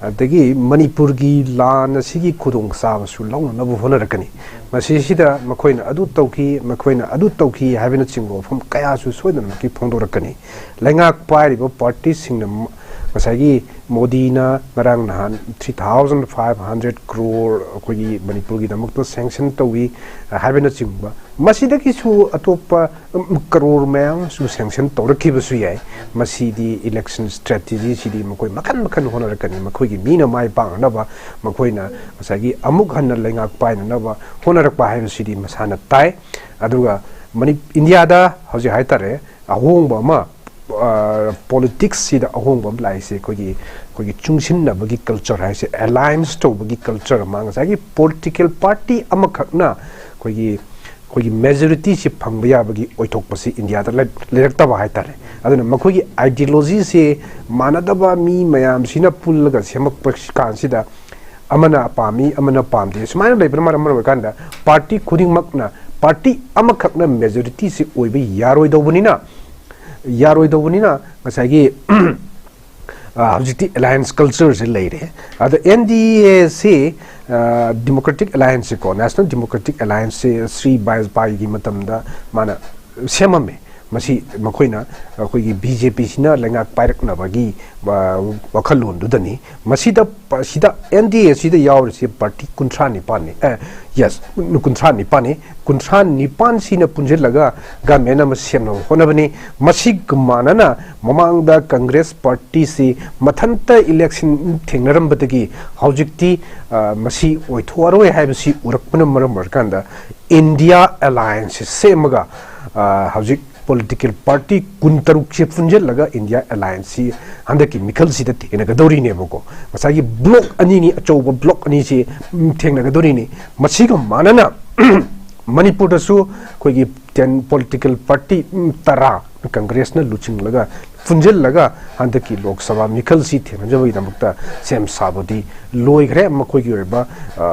ꯑꯗꯒꯤ ꯃꯅꯤꯄꯨꯔꯒꯤ ꯂꯥꯟ ꯑꯁꯤꯒꯤ ꯈꯨꯗꯣꯡꯆꯥꯕꯁꯨ ꯂꯧꯅꯅꯕ ꯍꯣꯠꯅꯔꯛꯀꯅꯤ꯫ ꯃꯁꯤꯁꯤꯗ ꯃꯈꯣꯏꯅ ꯑꯗꯨ ꯇꯧꯈꯤ, ꯃꯈꯣꯏꯅ ꯑꯗꯨ ꯇꯧꯈꯤ ꯍꯥꯏꯕꯅꯆꯤꯡꯕ ꯋꯥꯐꯝ ꯀꯌꯥꯁꯨ ꯁꯣꯏꯗꯅꯃꯛꯀꯤ ꯐꯣꯡꯗꯣꯔꯛꯀꯅꯤ꯫ ꯂꯩꯉꯥꯛ ꯄꯥꯏꯔꯤꯕ ꯄꯥꯔꯇꯤꯁꯤꯡꯅ ꯃ-, ꯉꯁꯥꯏꯒꯤ ꯃꯣꯗꯤꯅ ꯉꯔꯥꯡ ꯅꯍꯥꯟ three thousand five hundred crore ꯑꯩꯈꯣꯏꯒꯤ ꯃꯅꯤꯄꯨꯔꯒꯤꯗꯃꯛꯇ ꯁꯦꯡꯁꯟ ꯇꯧꯏ ꯍꯥꯏꯕꯅꯆꯤꯡꯕ, ꯃꯁꯤꯗꯒꯤꯁꯨ ꯑꯇꯣꯞꯄ, ꯎꯝ, ꯀꯔꯣꯔ ꯃꯌꯥꯝ ꯑꯃꯁꯨ ꯁꯦꯡꯁꯟ ꯇꯧꯔꯛꯈꯤꯕꯁꯨ ꯌꯥꯏ꯫ ꯃꯁꯤꯗꯤ ꯏꯂꯦꯛꯁꯟ ꯁ꯭ꯇ꯭ꯔꯦꯇꯦꯖꯤꯁꯤꯗꯤ ꯃꯈꯣꯏ ꯃꯈꯟ ꯃꯈꯟ ꯍꯣꯠꯅꯔꯛꯀꯅꯤ꯫ ꯃꯈꯣꯏꯒꯤ ꯃꯤꯅ ꯃꯥꯏ ꯄꯥꯛꯅꯅꯕ ꯃꯈꯣꯏꯅ ꯉꯁꯥꯏꯒꯤ ꯑꯃꯨꯛ ꯍꯟꯅ ꯂꯩꯉꯥꯛ ꯄꯥꯏꯅꯅꯕ ꯍꯣꯠꯅꯔꯛꯄ ꯍꯥꯏꯕꯁꯤꯗꯤ ꯃꯁꯥꯅ ꯇꯥꯏ꯫ ꯑꯗꯨꯒ ꯃꯅꯤ-, ꯏꯟꯗꯤꯌꯥꯗ ꯍꯧꯖꯤꯛ ꯍꯥꯏꯇꯥꯔꯦ, ꯑꯍꯣꯡꯕ ꯑꯃ, ꯑ, ꯄꯣꯂꯤꯇꯤꯛꯁꯁꯤꯗ ꯑꯍꯣꯡꯕ ꯑꯃ ꯂꯥꯛꯏꯁꯦ ꯑꯩꯈꯣꯏꯒꯤ, ꯑꯩꯈꯣꯏꯒꯤ ꯆꯨꯡꯁꯤꯟꯅꯕꯒꯤ ꯀꯜꯆꯔ ꯍꯥꯏꯁꯦ, ꯑꯦꯂꯥꯏꯟꯁ ꯇꯧꯕꯒꯤ ꯀꯜꯆꯔ ꯑꯃ, ꯉꯁꯥꯏꯒꯤ ꯄꯣꯂꯤꯇꯤꯀꯦꯜ ꯄꯥꯔꯇꯤ ꯑꯃꯈꯛꯅ ꯑꯩꯈꯣꯏꯒꯤ, ꯑꯩꯈꯣꯏꯒꯤ ꯃꯦꯖꯣꯔꯤꯇꯤꯁꯤ ꯐꯪꯕ ꯌꯥꯕꯒꯤ ꯑꯣꯏꯊꯣꯛꯄꯁꯤ ꯏꯟꯗꯤꯌꯥꯗ ꯂꯩ-, ꯂꯩꯔꯛꯇꯕ ꯍꯥꯏꯇꯥꯔꯦ꯫ ꯑꯗꯨꯅ ꯃꯈꯣꯏꯒꯤ ꯑꯥꯏꯗꯤꯌꯣꯂꯣꯖꯤꯁꯦ ꯃꯥꯟꯅꯗꯕ ꯃꯤ ꯃꯌꯥꯝꯁꯤꯅ ꯄꯨꯜꯂꯒ ꯁꯦꯝꯃꯛꯄ ꯀꯥꯟꯁꯤꯗ ꯑꯃꯅ ꯄꯥꯝꯃꯤ, ꯑꯃꯅ ꯄꯥꯝꯗꯦ, ꯁꯨꯃꯥꯏꯅ ꯂꯩꯕꯅ ꯃꯔꯝ ꯑꯣꯏꯔꯀꯥꯟꯗ ꯄꯥꯔꯇꯤ ꯈꯨꯗꯤꯡꯃꯛꯅ, ꯄꯥꯔꯇꯤ ꯑꯃꯈꯛꯅ ꯃꯦꯖꯣꯔꯤꯇꯤꯁꯤ ꯑꯣꯏꯕ ꯌꯥꯔꯣꯏꯗꯧꯕꯅꯤꯅ, ꯌꯥꯔꯣꯏꯗꯧꯕꯅꯤꯅ ꯉꯁꯥꯏꯒꯤ ꯑ, ꯍꯧꯖꯤꯛꯇꯤ ꯑꯦꯂꯥꯌꯟꯁ ꯀꯜꯆꯔꯁꯦ ꯂꯩꯔꯦ꯫ ꯑꯗ ꯑꯦꯟ ꯗꯤ ꯑꯦꯁꯤ, ꯗꯤꯃꯣꯀ꯭ꯔꯦꯇꯤꯛ ꯑꯦꯂꯥꯌꯟꯁꯁꯦꯀꯣ, ꯅꯦꯁꯅꯦꯜ ꯗꯤꯃꯣꯀ꯭ꯔꯦꯇꯤꯛ ꯑꯦꯂꯥꯌꯟꯁꯁꯦ ꯁ꯭ꯔꯤ ꯕꯥꯖꯄꯥꯏꯒꯤ ꯃꯇꯝꯗ ꯃꯥꯅ ꯁꯦꯝꯃꯝꯃꯦ꯫ ꯃꯁꯤ ꯃꯈꯣꯏꯅ, ꯑꯩꯈꯣꯏꯒꯤ ꯕꯤ ꯖꯦ ꯄꯤꯁꯤꯅ ꯂꯩꯉꯥꯛ ꯄꯥꯏꯔꯛꯅꯕꯒꯤ, ꯑ, ꯋꯥꯈꯜꯂꯣꯟꯗꯨꯗꯅꯤ꯫ ꯃꯁꯤꯗ, ꯁꯤꯗ ꯑꯦꯟ ꯗꯤ ꯑꯦꯁꯤꯗ ꯌꯥꯎꯔꯤꯁꯤ ꯄꯥꯔꯇꯤ ꯀꯨꯟꯊ꯭ꯔꯥ ꯅꯤꯄꯥꯟꯅꯤ, ꯑꯦ, ꯌꯦꯁ, ꯀꯨꯟꯊ꯭ꯔꯥ ꯅꯤꯄꯥꯟꯅꯤ꯫ ꯀꯨꯟꯊ꯭ꯔꯥ ꯅꯤꯄꯥꯟꯁꯤꯅ ꯄꯨꯟꯁꯤꯜꯂꯒ ꯒꯃꯦꯟ ꯑꯃ ꯁꯦꯝꯅꯕ ꯍꯣꯠꯅꯕꯅꯤ꯫ ꯃꯁꯤꯒ ꯃꯥꯟꯅꯅ ꯃꯃꯥꯡꯗ ꯀꯪꯒ꯭ꯔꯦꯁ ꯄꯥꯔꯇꯤꯁꯤ ꯃꯊꯟꯇ ꯏꯂꯦꯛꯁꯟ ꯊꯦꯡꯅꯔꯝꯕꯗꯒꯤ ꯍꯧꯖꯤꯛꯇꯤ, ꯑ, ꯃꯁꯤ ꯑꯣꯏꯊꯣꯛꯑꯔꯣꯏ ꯍꯥꯏꯕꯁꯤ ꯎꯔꯛꯄꯅ ꯃꯔꯝ ꯑꯣꯏꯔꯀꯥꯟꯗ ꯏꯟꯗꯤꯌꯥ ꯑꯦꯂꯥꯌꯟꯁꯁꯤ ꯁꯦꯝꯃꯒ, ꯑ, ꯍꯧꯖꯤꯛ ꯄꯣꯂꯤꯇꯤꯀꯦꯜ ꯄꯥꯔꯇꯤ ꯀꯨꯟꯇꯔꯨꯛꯁꯦ ꯄꯨꯟꯁꯤꯜꯂꯒ ꯏꯟꯗꯤꯌꯥ ꯑꯦꯂꯥꯌꯟꯁꯁꯤ ꯍꯟꯗꯛꯀꯤ ꯃꯤꯈꯜꯁꯤꯗ ꯊꯦꯡꯅꯒꯗꯧꯔꯤꯅꯦꯕꯀꯣ꯫ ꯉꯁꯥꯏꯒꯤ ꯕ꯭ꯂꯣꯛ ꯑꯅꯤꯅꯤ, ꯑꯆꯧꯕ ꯕ꯭ꯂꯣꯛ ꯑꯅꯤꯁꯤ, ꯎꯝ, ꯊꯦꯡꯅꯒꯗꯧꯔꯤꯅꯤ꯫ ꯃꯁꯤꯒ ꯃꯥꯟꯅꯅ ꯃꯅꯤꯄꯨꯔꯗꯁꯨ ꯑꯩꯈꯣꯏꯒꯤ ꯇꯦꯟ ꯄꯣꯂꯤꯇꯤꯀꯦꯜ ꯄꯥꯔꯇꯤ, ꯎꯝ, ꯇꯔꯥ ꯀꯪꯒ꯭ꯔꯦꯁꯅ ꯂꯨꯆꯤꯡꯂꯒ, ꯄꯨꯟꯁꯤꯜꯂꯒ ꯍꯟꯗꯛꯀꯤ ꯂꯣꯛ ꯁꯚꯥ ꯃꯤꯈꯜꯁꯤ ꯊꯦꯡꯅꯖꯕꯒꯤꯗꯃꯛꯇ ꯁꯦꯝ ꯁꯥꯕꯗꯤ ꯂꯣꯏꯈ꯭ꯔꯦ꯫ ꯃꯈꯣꯏꯒꯤ ꯑꯣꯏꯕ, ꯑ,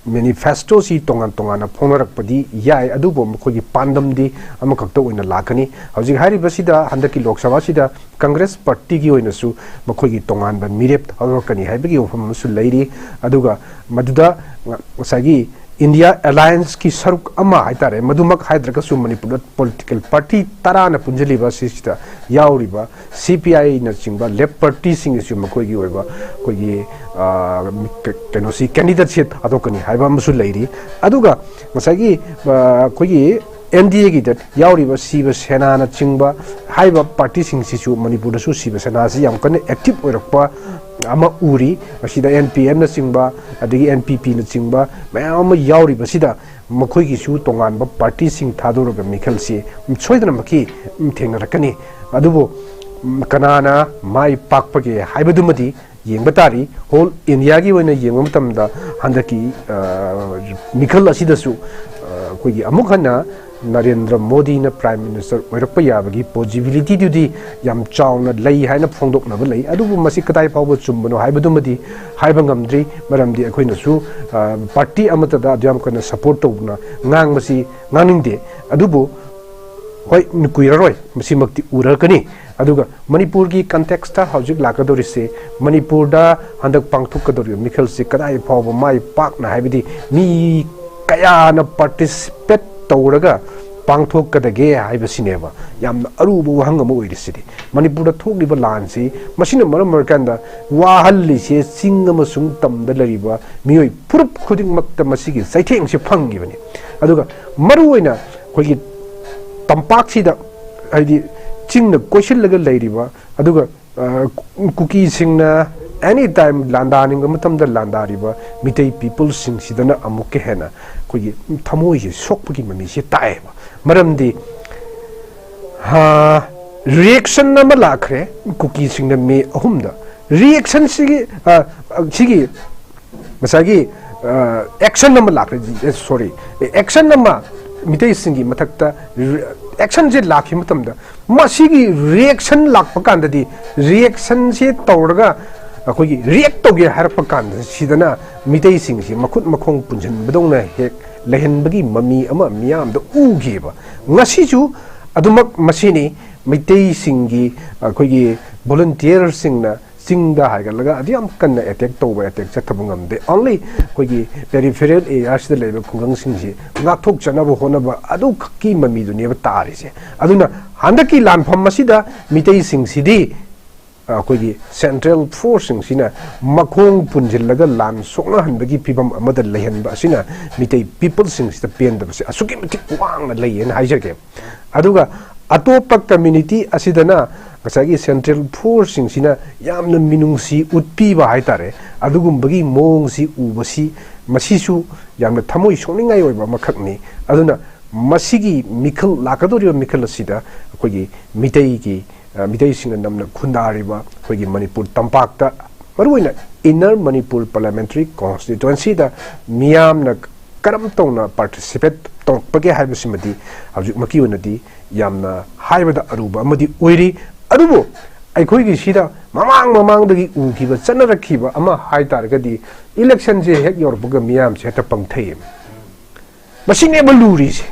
ꯃꯦꯅꯤꯐꯦꯁꯇꯣꯁꯤ ꯇꯣꯉꯥꯟ ꯇꯣꯉꯥꯟꯅ ꯐꯣꯡꯅꯔꯛꯄꯗꯤ ꯌꯥꯏ, ꯑꯗꯨꯕꯨ ꯃꯈꯣꯏꯒꯤ ꯄꯥꯟꯗꯝꯗꯤ ꯑꯃꯈꯛꯇ ꯑꯣꯏꯅ ꯂꯥꯛꯀꯅꯤ꯫ ꯍꯧꯖꯤꯛ ꯍꯥꯏꯔꯤꯕꯁꯤꯗ, ꯍꯟꯗꯛꯀꯤ ꯂꯣꯛ ꯁꯚꯥꯁꯤꯗ ꯀꯪꯒ꯭ꯔꯦꯁ ꯄꯥꯔꯇꯤꯒꯤ ꯑꯣꯏꯅꯁꯨ ꯃꯈꯣꯏꯒꯤ ꯇꯣꯉꯥꯟꯕ ꯃꯤꯔꯦꯞ ꯊꯥꯗꯣꯔꯛꯀꯅꯤ ꯍꯥꯏꯕꯒꯤ ꯋꯥꯐꯝ ꯑꯃꯁꯨ ꯂꯩꯔꯤ꯫ ꯑꯗꯨꯒ ꯃꯗꯨꯗ ꯉꯁꯥꯏꯒꯤ ꯏꯟꯗꯤꯌꯥ ꯑꯦꯂꯥꯌꯟꯁꯀꯤ ꯁꯔꯨꯛ ꯑꯃ ꯍꯥꯏꯇꯥꯔꯦ, ꯃꯗꯨꯃꯛ ꯍꯥꯏꯗ꯭ꯔꯒꯁꯨ ꯃꯅꯤꯄꯨꯔꯗ ꯄꯣꯂꯤꯇꯤꯀꯦꯜ ꯄꯥꯔꯇꯤ ꯇꯔꯥꯅ ꯄꯨꯟꯁꯤꯜꯂꯤꯕ ꯑꯁꯤꯁꯤꯗ ꯌꯥꯎꯔꯤꯕ ꯁꯤ ꯄꯤ ꯑꯥꯏꯅꯆꯤꯡꯕ ꯂꯦꯐ ꯄꯥꯔꯇꯤꯁꯤꯡꯒꯤꯁꯨ ꯃꯈꯣꯏꯒꯤ ꯑꯣꯏꯕ ꯑꯩꯈꯣꯏꯒꯤ, ꯑ, ꯀ-, ꯀꯩꯅꯣꯁꯤ, ꯀꯦꯟꯗꯤꯗꯦꯠꯁꯤ ꯊꯥꯗꯣꯛꯀꯅꯤ ꯍꯥꯏꯕ ꯑꯃꯁꯨ ꯂꯩꯔꯤ꯫ ꯑꯗꯨꯒ ꯉꯁꯥꯏꯒꯤ, ꯑ, ꯑꯩꯈꯣꯏꯒꯤ ꯑꯦꯟ ꯗꯤ ꯑꯦꯒꯤꯗ ꯌꯥꯎꯔꯤꯕ ꯁꯤꯕ ꯁꯦꯅꯥꯅꯆꯤꯡꯕ ꯍꯥꯏꯔꯤꯕ ꯄꯥꯔꯇꯤꯁꯤꯡꯁꯤꯁꯨ ꯃꯅꯤꯄꯨꯔꯗꯁꯨ ꯁꯤꯕ ꯁꯦꯅꯥꯁꯤ ꯌꯥꯝ ꯀꯟꯅ ꯑꯦꯛꯇꯤꯚ ꯑꯣꯏꯔꯛꯄ ꯑꯃ ꯎꯔꯤ꯫ ꯃꯁꯤꯗ ꯑꯦꯟ ꯄꯤ ꯑꯦꯝꯅꯆꯤꯡꯕ, ꯑꯗꯒꯤ ꯑꯦꯟ ꯄꯤ ꯄꯤꯅꯆꯤꯡꯕ ꯃꯌꯥꯝ ꯑꯃ ꯌꯥꯎꯔꯤꯕꯁꯤꯗ ꯃꯈꯣꯏꯒꯤꯁꯨ ꯇꯣꯉꯥꯟꯕ ꯄꯥꯔꯇꯤꯁꯤꯡ ꯊꯥꯗꯣꯔꯒ ꯃꯤꯈꯜꯁꯤ ꯁꯣꯏꯗꯅꯃꯛꯀꯤ ꯊꯦꯡꯅꯔꯛꯀꯅꯤ꯫ ꯑꯗꯨꯕꯨ ꯀꯅꯥꯅ ꯃꯥꯏ ꯄꯥꯛꯄꯒꯦ ꯍꯥꯏꯕꯗꯨꯃꯗꯤ ꯌꯦꯡꯕ ꯇꯥꯔꯤ꯫ ꯍꯣꯜ ꯏꯟꯗꯤꯌꯥꯒꯤ ꯑꯣꯏꯅ ꯌꯦꯡꯕ ꯃꯇꯝꯗ ꯍꯟꯗꯛꯀꯤ, ꯑ, ꯃꯤꯈꯜ ꯑꯁꯤꯗꯁꯨ, ꯑ, ꯑꯩꯈꯣꯏꯒꯤ ꯑꯃꯨꯛ ꯍꯟꯅ ꯅꯔꯦꯟꯗ꯭ꯔ ꯃꯣꯗꯤꯅ Prime Minister ꯑꯣꯏꯔꯛꯄ ꯌꯥꯕꯒꯤ possibilityꯗꯨꯗꯤ ꯌꯥꯝ ꯆꯥꯎꯅ ꯂꯩ ꯍꯥꯏꯅ ꯐꯣꯡꯗꯣꯛꯅꯕ ꯂꯩ꯫ ꯑꯗꯨꯕꯨ ꯃꯁꯤ ꯀꯗꯥꯏ ꯐꯥꯎꯕ ꯆꯨꯝꯕꯅꯣ ꯍꯥꯏꯕꯗꯨꯃꯗꯤ ꯍꯥꯏꯕ ꯉꯝꯗ꯭ꯔꯤ, ꯃꯔꯝꯗꯤ ꯑꯩꯈꯣꯏꯅꯁꯨ party ꯑꯃꯠꯇꯗ ꯑꯗꯨ ꯌꯥꯝ ꯀꯟꯅ support ꯇꯧꯗꯨꯅ ꯉꯥꯡꯕꯁꯤ ꯉꯥꯡꯅꯤꯡꯗꯦ꯫ ꯑꯗꯨꯕꯨ ꯍꯣꯏ, ꯀꯨꯏꯔꯔꯣꯏ, ꯃꯁꯤꯃꯛꯇꯤ ꯎꯔꯛꯀꯅꯤ꯫ ꯑꯗꯨꯒ ꯃꯅꯤꯄꯨꯔꯒꯤ contextꯇ ꯍꯧꯖꯤꯛ ꯂꯥꯛꯀꯗꯧꯔꯤꯁꯦ, ꯃꯅꯤꯄꯨꯔꯗ ꯍꯟꯗꯛ ꯄꯥꯡꯊꯣꯛꯀꯗꯧꯔꯤꯕ ꯃꯤꯈꯜꯁꯤ ꯀꯗꯥꯏ ꯐꯥꯎꯕ ꯃꯥꯏ ꯄꯥꯛꯅ, ꯍꯥꯏꯕꯗꯤ ꯃꯤ ꯀꯌꯥꯅ participate ꯇꯧꯔꯒ ꯄꯥꯡꯊꯣꯛꯀꯗꯒꯦ ꯍꯥꯏꯕꯁꯤꯅꯦꯕ ꯌꯥꯝꯅ ꯑꯔꯨꯕ ꯋꯥꯍꯪ ꯑꯃ ꯑꯣꯏꯔꯤꯁꯤꯗꯤ꯫ ꯃꯅꯤꯄꯨꯔꯗ ꯊꯣꯛꯂꯤꯕ ꯂꯥꯟꯁꯤ, ꯃꯁꯤꯅ ꯃꯔꯝ ꯑꯣꯏꯔꯀꯥꯟꯗ ꯋꯥꯍꯜꯂꯤꯁꯦ ꯆꯤꯡ ꯑꯃꯁꯨꯡ ꯇꯝꯗ ꯂꯩꯔꯤꯕ ꯃꯤꯑꯣꯏ ꯐꯨꯔꯨꯞ ꯈꯨꯗꯤꯡꯃꯛꯇ ꯃꯁꯤꯒꯤ ꯆꯩꯊꯦꯡꯁꯦ ꯐꯪꯉꯤꯕꯅꯤ꯫ ꯑꯗꯨꯒ ꯃꯔꯨꯑꯣꯏꯅ ꯑꯩꯈꯣꯏꯒꯤ ꯇꯝꯄꯥꯛꯁꯤꯗ, ꯍꯥꯏꯗꯤ ꯆꯤꯡꯅ ꯀꯣꯏꯁꯤꯜꯂꯒ ꯂꯩꯔꯤꯕ, ꯑꯗꯨꯒ ꯀꯨꯀꯤꯁꯤꯡꯅ any time ꯂꯥꯟꯗꯥꯅꯤꯡꯕ ꯃꯇꯝꯗ ꯂꯥꯟꯗꯥꯔꯤꯕ ꯃꯤꯇꯩ peopleꯁꯤꯡꯁꯤꯗꯅ ꯑꯃꯨꯛꯀ ꯍꯦꯟꯅ ꯑꯩꯈꯣꯏꯒꯤ ꯊꯃꯣꯏꯁꯦ ꯁꯣꯛꯄꯒꯤ ꯃꯃꯤꯁꯦ ꯇꯥꯛꯑꯦꯕ꯫ ꯃꯔꯝꯗꯤ reaction ꯑꯃ ꯂꯥꯛꯈ꯭ꯔꯦ ꯀꯨꯀꯤꯁꯤꯡꯅ ꯃꯦ ꯑꯍꯨꯝꯗ꯫ Reactionꯁꯤꯒꯤ, ꯁꯤꯒꯤ ꯉꯁꯥꯏꯒꯤ action ꯑꯃ ꯂꯥꯛꯈ꯭ꯔꯦ, sorry, action ꯑꯃ ꯃꯤꯇꯩꯁꯤꯡꯒꯤ ꯃꯊꯛꯇ actionꯁꯦ ꯂꯥꯛꯈꯤꯕ ꯃꯇꯝꯗ, ꯃꯁꯤꯒꯤ reaction ꯂꯥꯛꯄ ꯀꯥꯟꯗꯗꯤ, reactionꯁꯦ ꯇꯧꯔꯒ ꯑꯩꯈꯣꯏꯒꯤ react ꯇꯧꯒꯦ ꯍꯥꯏꯔꯛꯄ ꯀꯥꯟꯗ, ꯁꯤꯗꯅ ꯃꯤꯇꯩꯁꯤꯡꯁꯤ ꯃꯈꯨꯠ ꯃꯈꯣꯡ ꯄꯨꯟꯁꯤꯟꯕꯗꯧꯅ ꯍꯦꯛ ꯂꯩꯍꯟꯕꯒꯤ ꯃꯃꯤ ꯑꯃ ꯃꯤꯌꯥꯝꯗ ꯎꯈꯤꯕ꯫ ꯉꯁꯤꯁꯨ ꯑꯗꯨꯃꯛ ꯃꯁꯤꯅꯤ꯫ ꯃꯩꯇꯩꯁꯤꯡꯒꯤ, ꯑꯩꯈꯣꯏꯒꯤ volunteerꯁꯤꯡꯅ ꯆꯤꯡꯗ ꯍꯥꯏꯒꯠꯂꯒ ꯑꯗꯨ ꯌꯥꯝ ꯀꯟꯅ attack ꯇꯧꯕ, attack ꯆꯠꯊꯕ ꯉꯝꯗꯦ꯫ Only ꯑꯩꯈꯣꯏꯒꯤ peripheral areaꯁꯤꯗ ꯂꯩꯕ ꯈꯨꯡꯒꯪꯁꯤꯡꯁꯤ ꯉꯥꯛꯊꯣꯛꯆꯅꯕ ꯍꯣꯠꯅꯕ ꯑꯗꯨꯈꯛꯀꯤ ꯃꯃꯤꯗꯨꯅꯦꯕ ꯇꯥꯔꯤꯁꯦ꯫ ꯑꯗꯨꯅ ꯍꯟꯗꯛꯀꯤ ꯂꯥꯟꯐꯝ ꯑꯁꯤꯗ ꯃꯤꯇꯩꯁꯤꯡꯁꯤꯗꯤ ꯑꯩꯈꯣꯏꯒꯤ central forceꯁꯤꯡꯁꯤꯅ ꯃꯈꯣꯡ ꯄꯨꯟꯁꯤꯜꯂꯒ ꯂꯥꯟ ꯁꯣꯛꯅꯍꯟꯕꯒꯤ ꯐꯤꯕꯝ ꯑꯃꯗ ꯂꯩꯍꯟꯕ ꯑꯁꯤꯅ ꯃꯤꯇꯩ peopleꯁꯤꯡꯁꯤꯗ ꯄꯦꯟꯗꯕꯁꯦ ꯑꯁꯨꯛꯀꯤ ꯃꯇꯤꯛ ꯋꯥꯡꯅ ꯂꯩꯌꯦꯅ ꯍꯥꯏꯖꯒꯦ꯫ ꯑꯗꯨꯒ ꯑꯇꯣꯞꯄ community ꯑꯁꯤꯗꯅ ꯉꯁꯥꯏꯒꯤ central forceꯁꯤꯡꯁꯤꯅ ꯌꯥꯝꯅ ꯃꯤꯅꯨꯡꯁꯤ ꯎꯠꯄꯤꯕ ꯍꯥꯏꯇꯥꯔꯦ, ꯑꯗꯨꯒꯨꯝꯕꯒꯤ ꯃꯑꯣꯡꯁꯤ ꯎꯕꯁꯤ, ꯃꯁꯤꯁꯨ ꯌꯥꯝꯅ ꯊꯃꯣꯏ ꯁꯣꯛꯅꯤꯡꯉꯥꯏ ꯑꯣꯏꯕ ꯑꯃꯈꯛꯅꯤ꯫ ꯑꯗꯨꯅ ꯃꯁꯤꯒꯤ ꯃꯤꯈꯜ, ꯂꯥꯛꯀꯗꯧꯔꯤꯕ ꯃꯤꯈꯜ ꯑꯁꯤꯗ ꯑꯩꯈꯣꯏꯒꯤ ꯃꯤꯇꯩꯒꯤ, ꯃꯤꯇꯩꯁꯤꯡꯅ ꯅꯝꯅ ꯈꯨꯟꯗꯥꯔꯤꯕ ꯑꯩꯈꯣꯏꯒꯤ ꯃꯅꯤꯄꯨꯔ ꯇꯝꯄꯥꯛꯇ, ꯃꯔꯨꯑꯣꯏꯅ Inner Manipur Parliamentary Constituencyꯗ ꯃꯤꯌꯥꯝꯅ ꯀꯔꯝ ꯇꯧꯅ ꯄꯥꯔꯇꯤꯁꯤꯄꯦꯠ ꯇꯧꯔꯛꯄꯒꯦ ꯍꯥꯏꯕꯁꯤꯃꯗꯤ ꯍꯧꯖꯤꯛꯃꯛꯀꯤ ꯑꯣꯏꯅꯗꯤ ꯌꯥꯝꯅ ꯍꯥꯏꯕꯗ ꯑꯔꯨꯕ ꯑꯃꯗꯤ ꯑꯣꯏꯔꯤ꯫ ꯑꯗꯨꯕꯨ ꯑꯩꯈꯣꯏꯒꯤ ꯁꯤꯗ ꯃꯃꯥꯡ ꯃꯃꯥꯡꯗꯒꯤ ꯎꯈꯤꯕ ꯆꯠꯅꯔꯛꯈꯤꯕ ꯑꯃ ꯍꯥꯏ ꯇꯥꯔꯒꯗꯤ, ꯏꯂꯦꯛꯁꯟꯁꯦ ꯍꯦꯛ ꯌꯧꯔꯛꯄꯒ ꯃꯤꯌꯥꯝꯁꯦ ꯍꯦꯛꯇ ꯄꯪꯊꯩꯌꯦꯕ꯫ ꯃꯁꯤꯅꯦꯕ ꯂꯨꯔꯤꯁꯦ꯫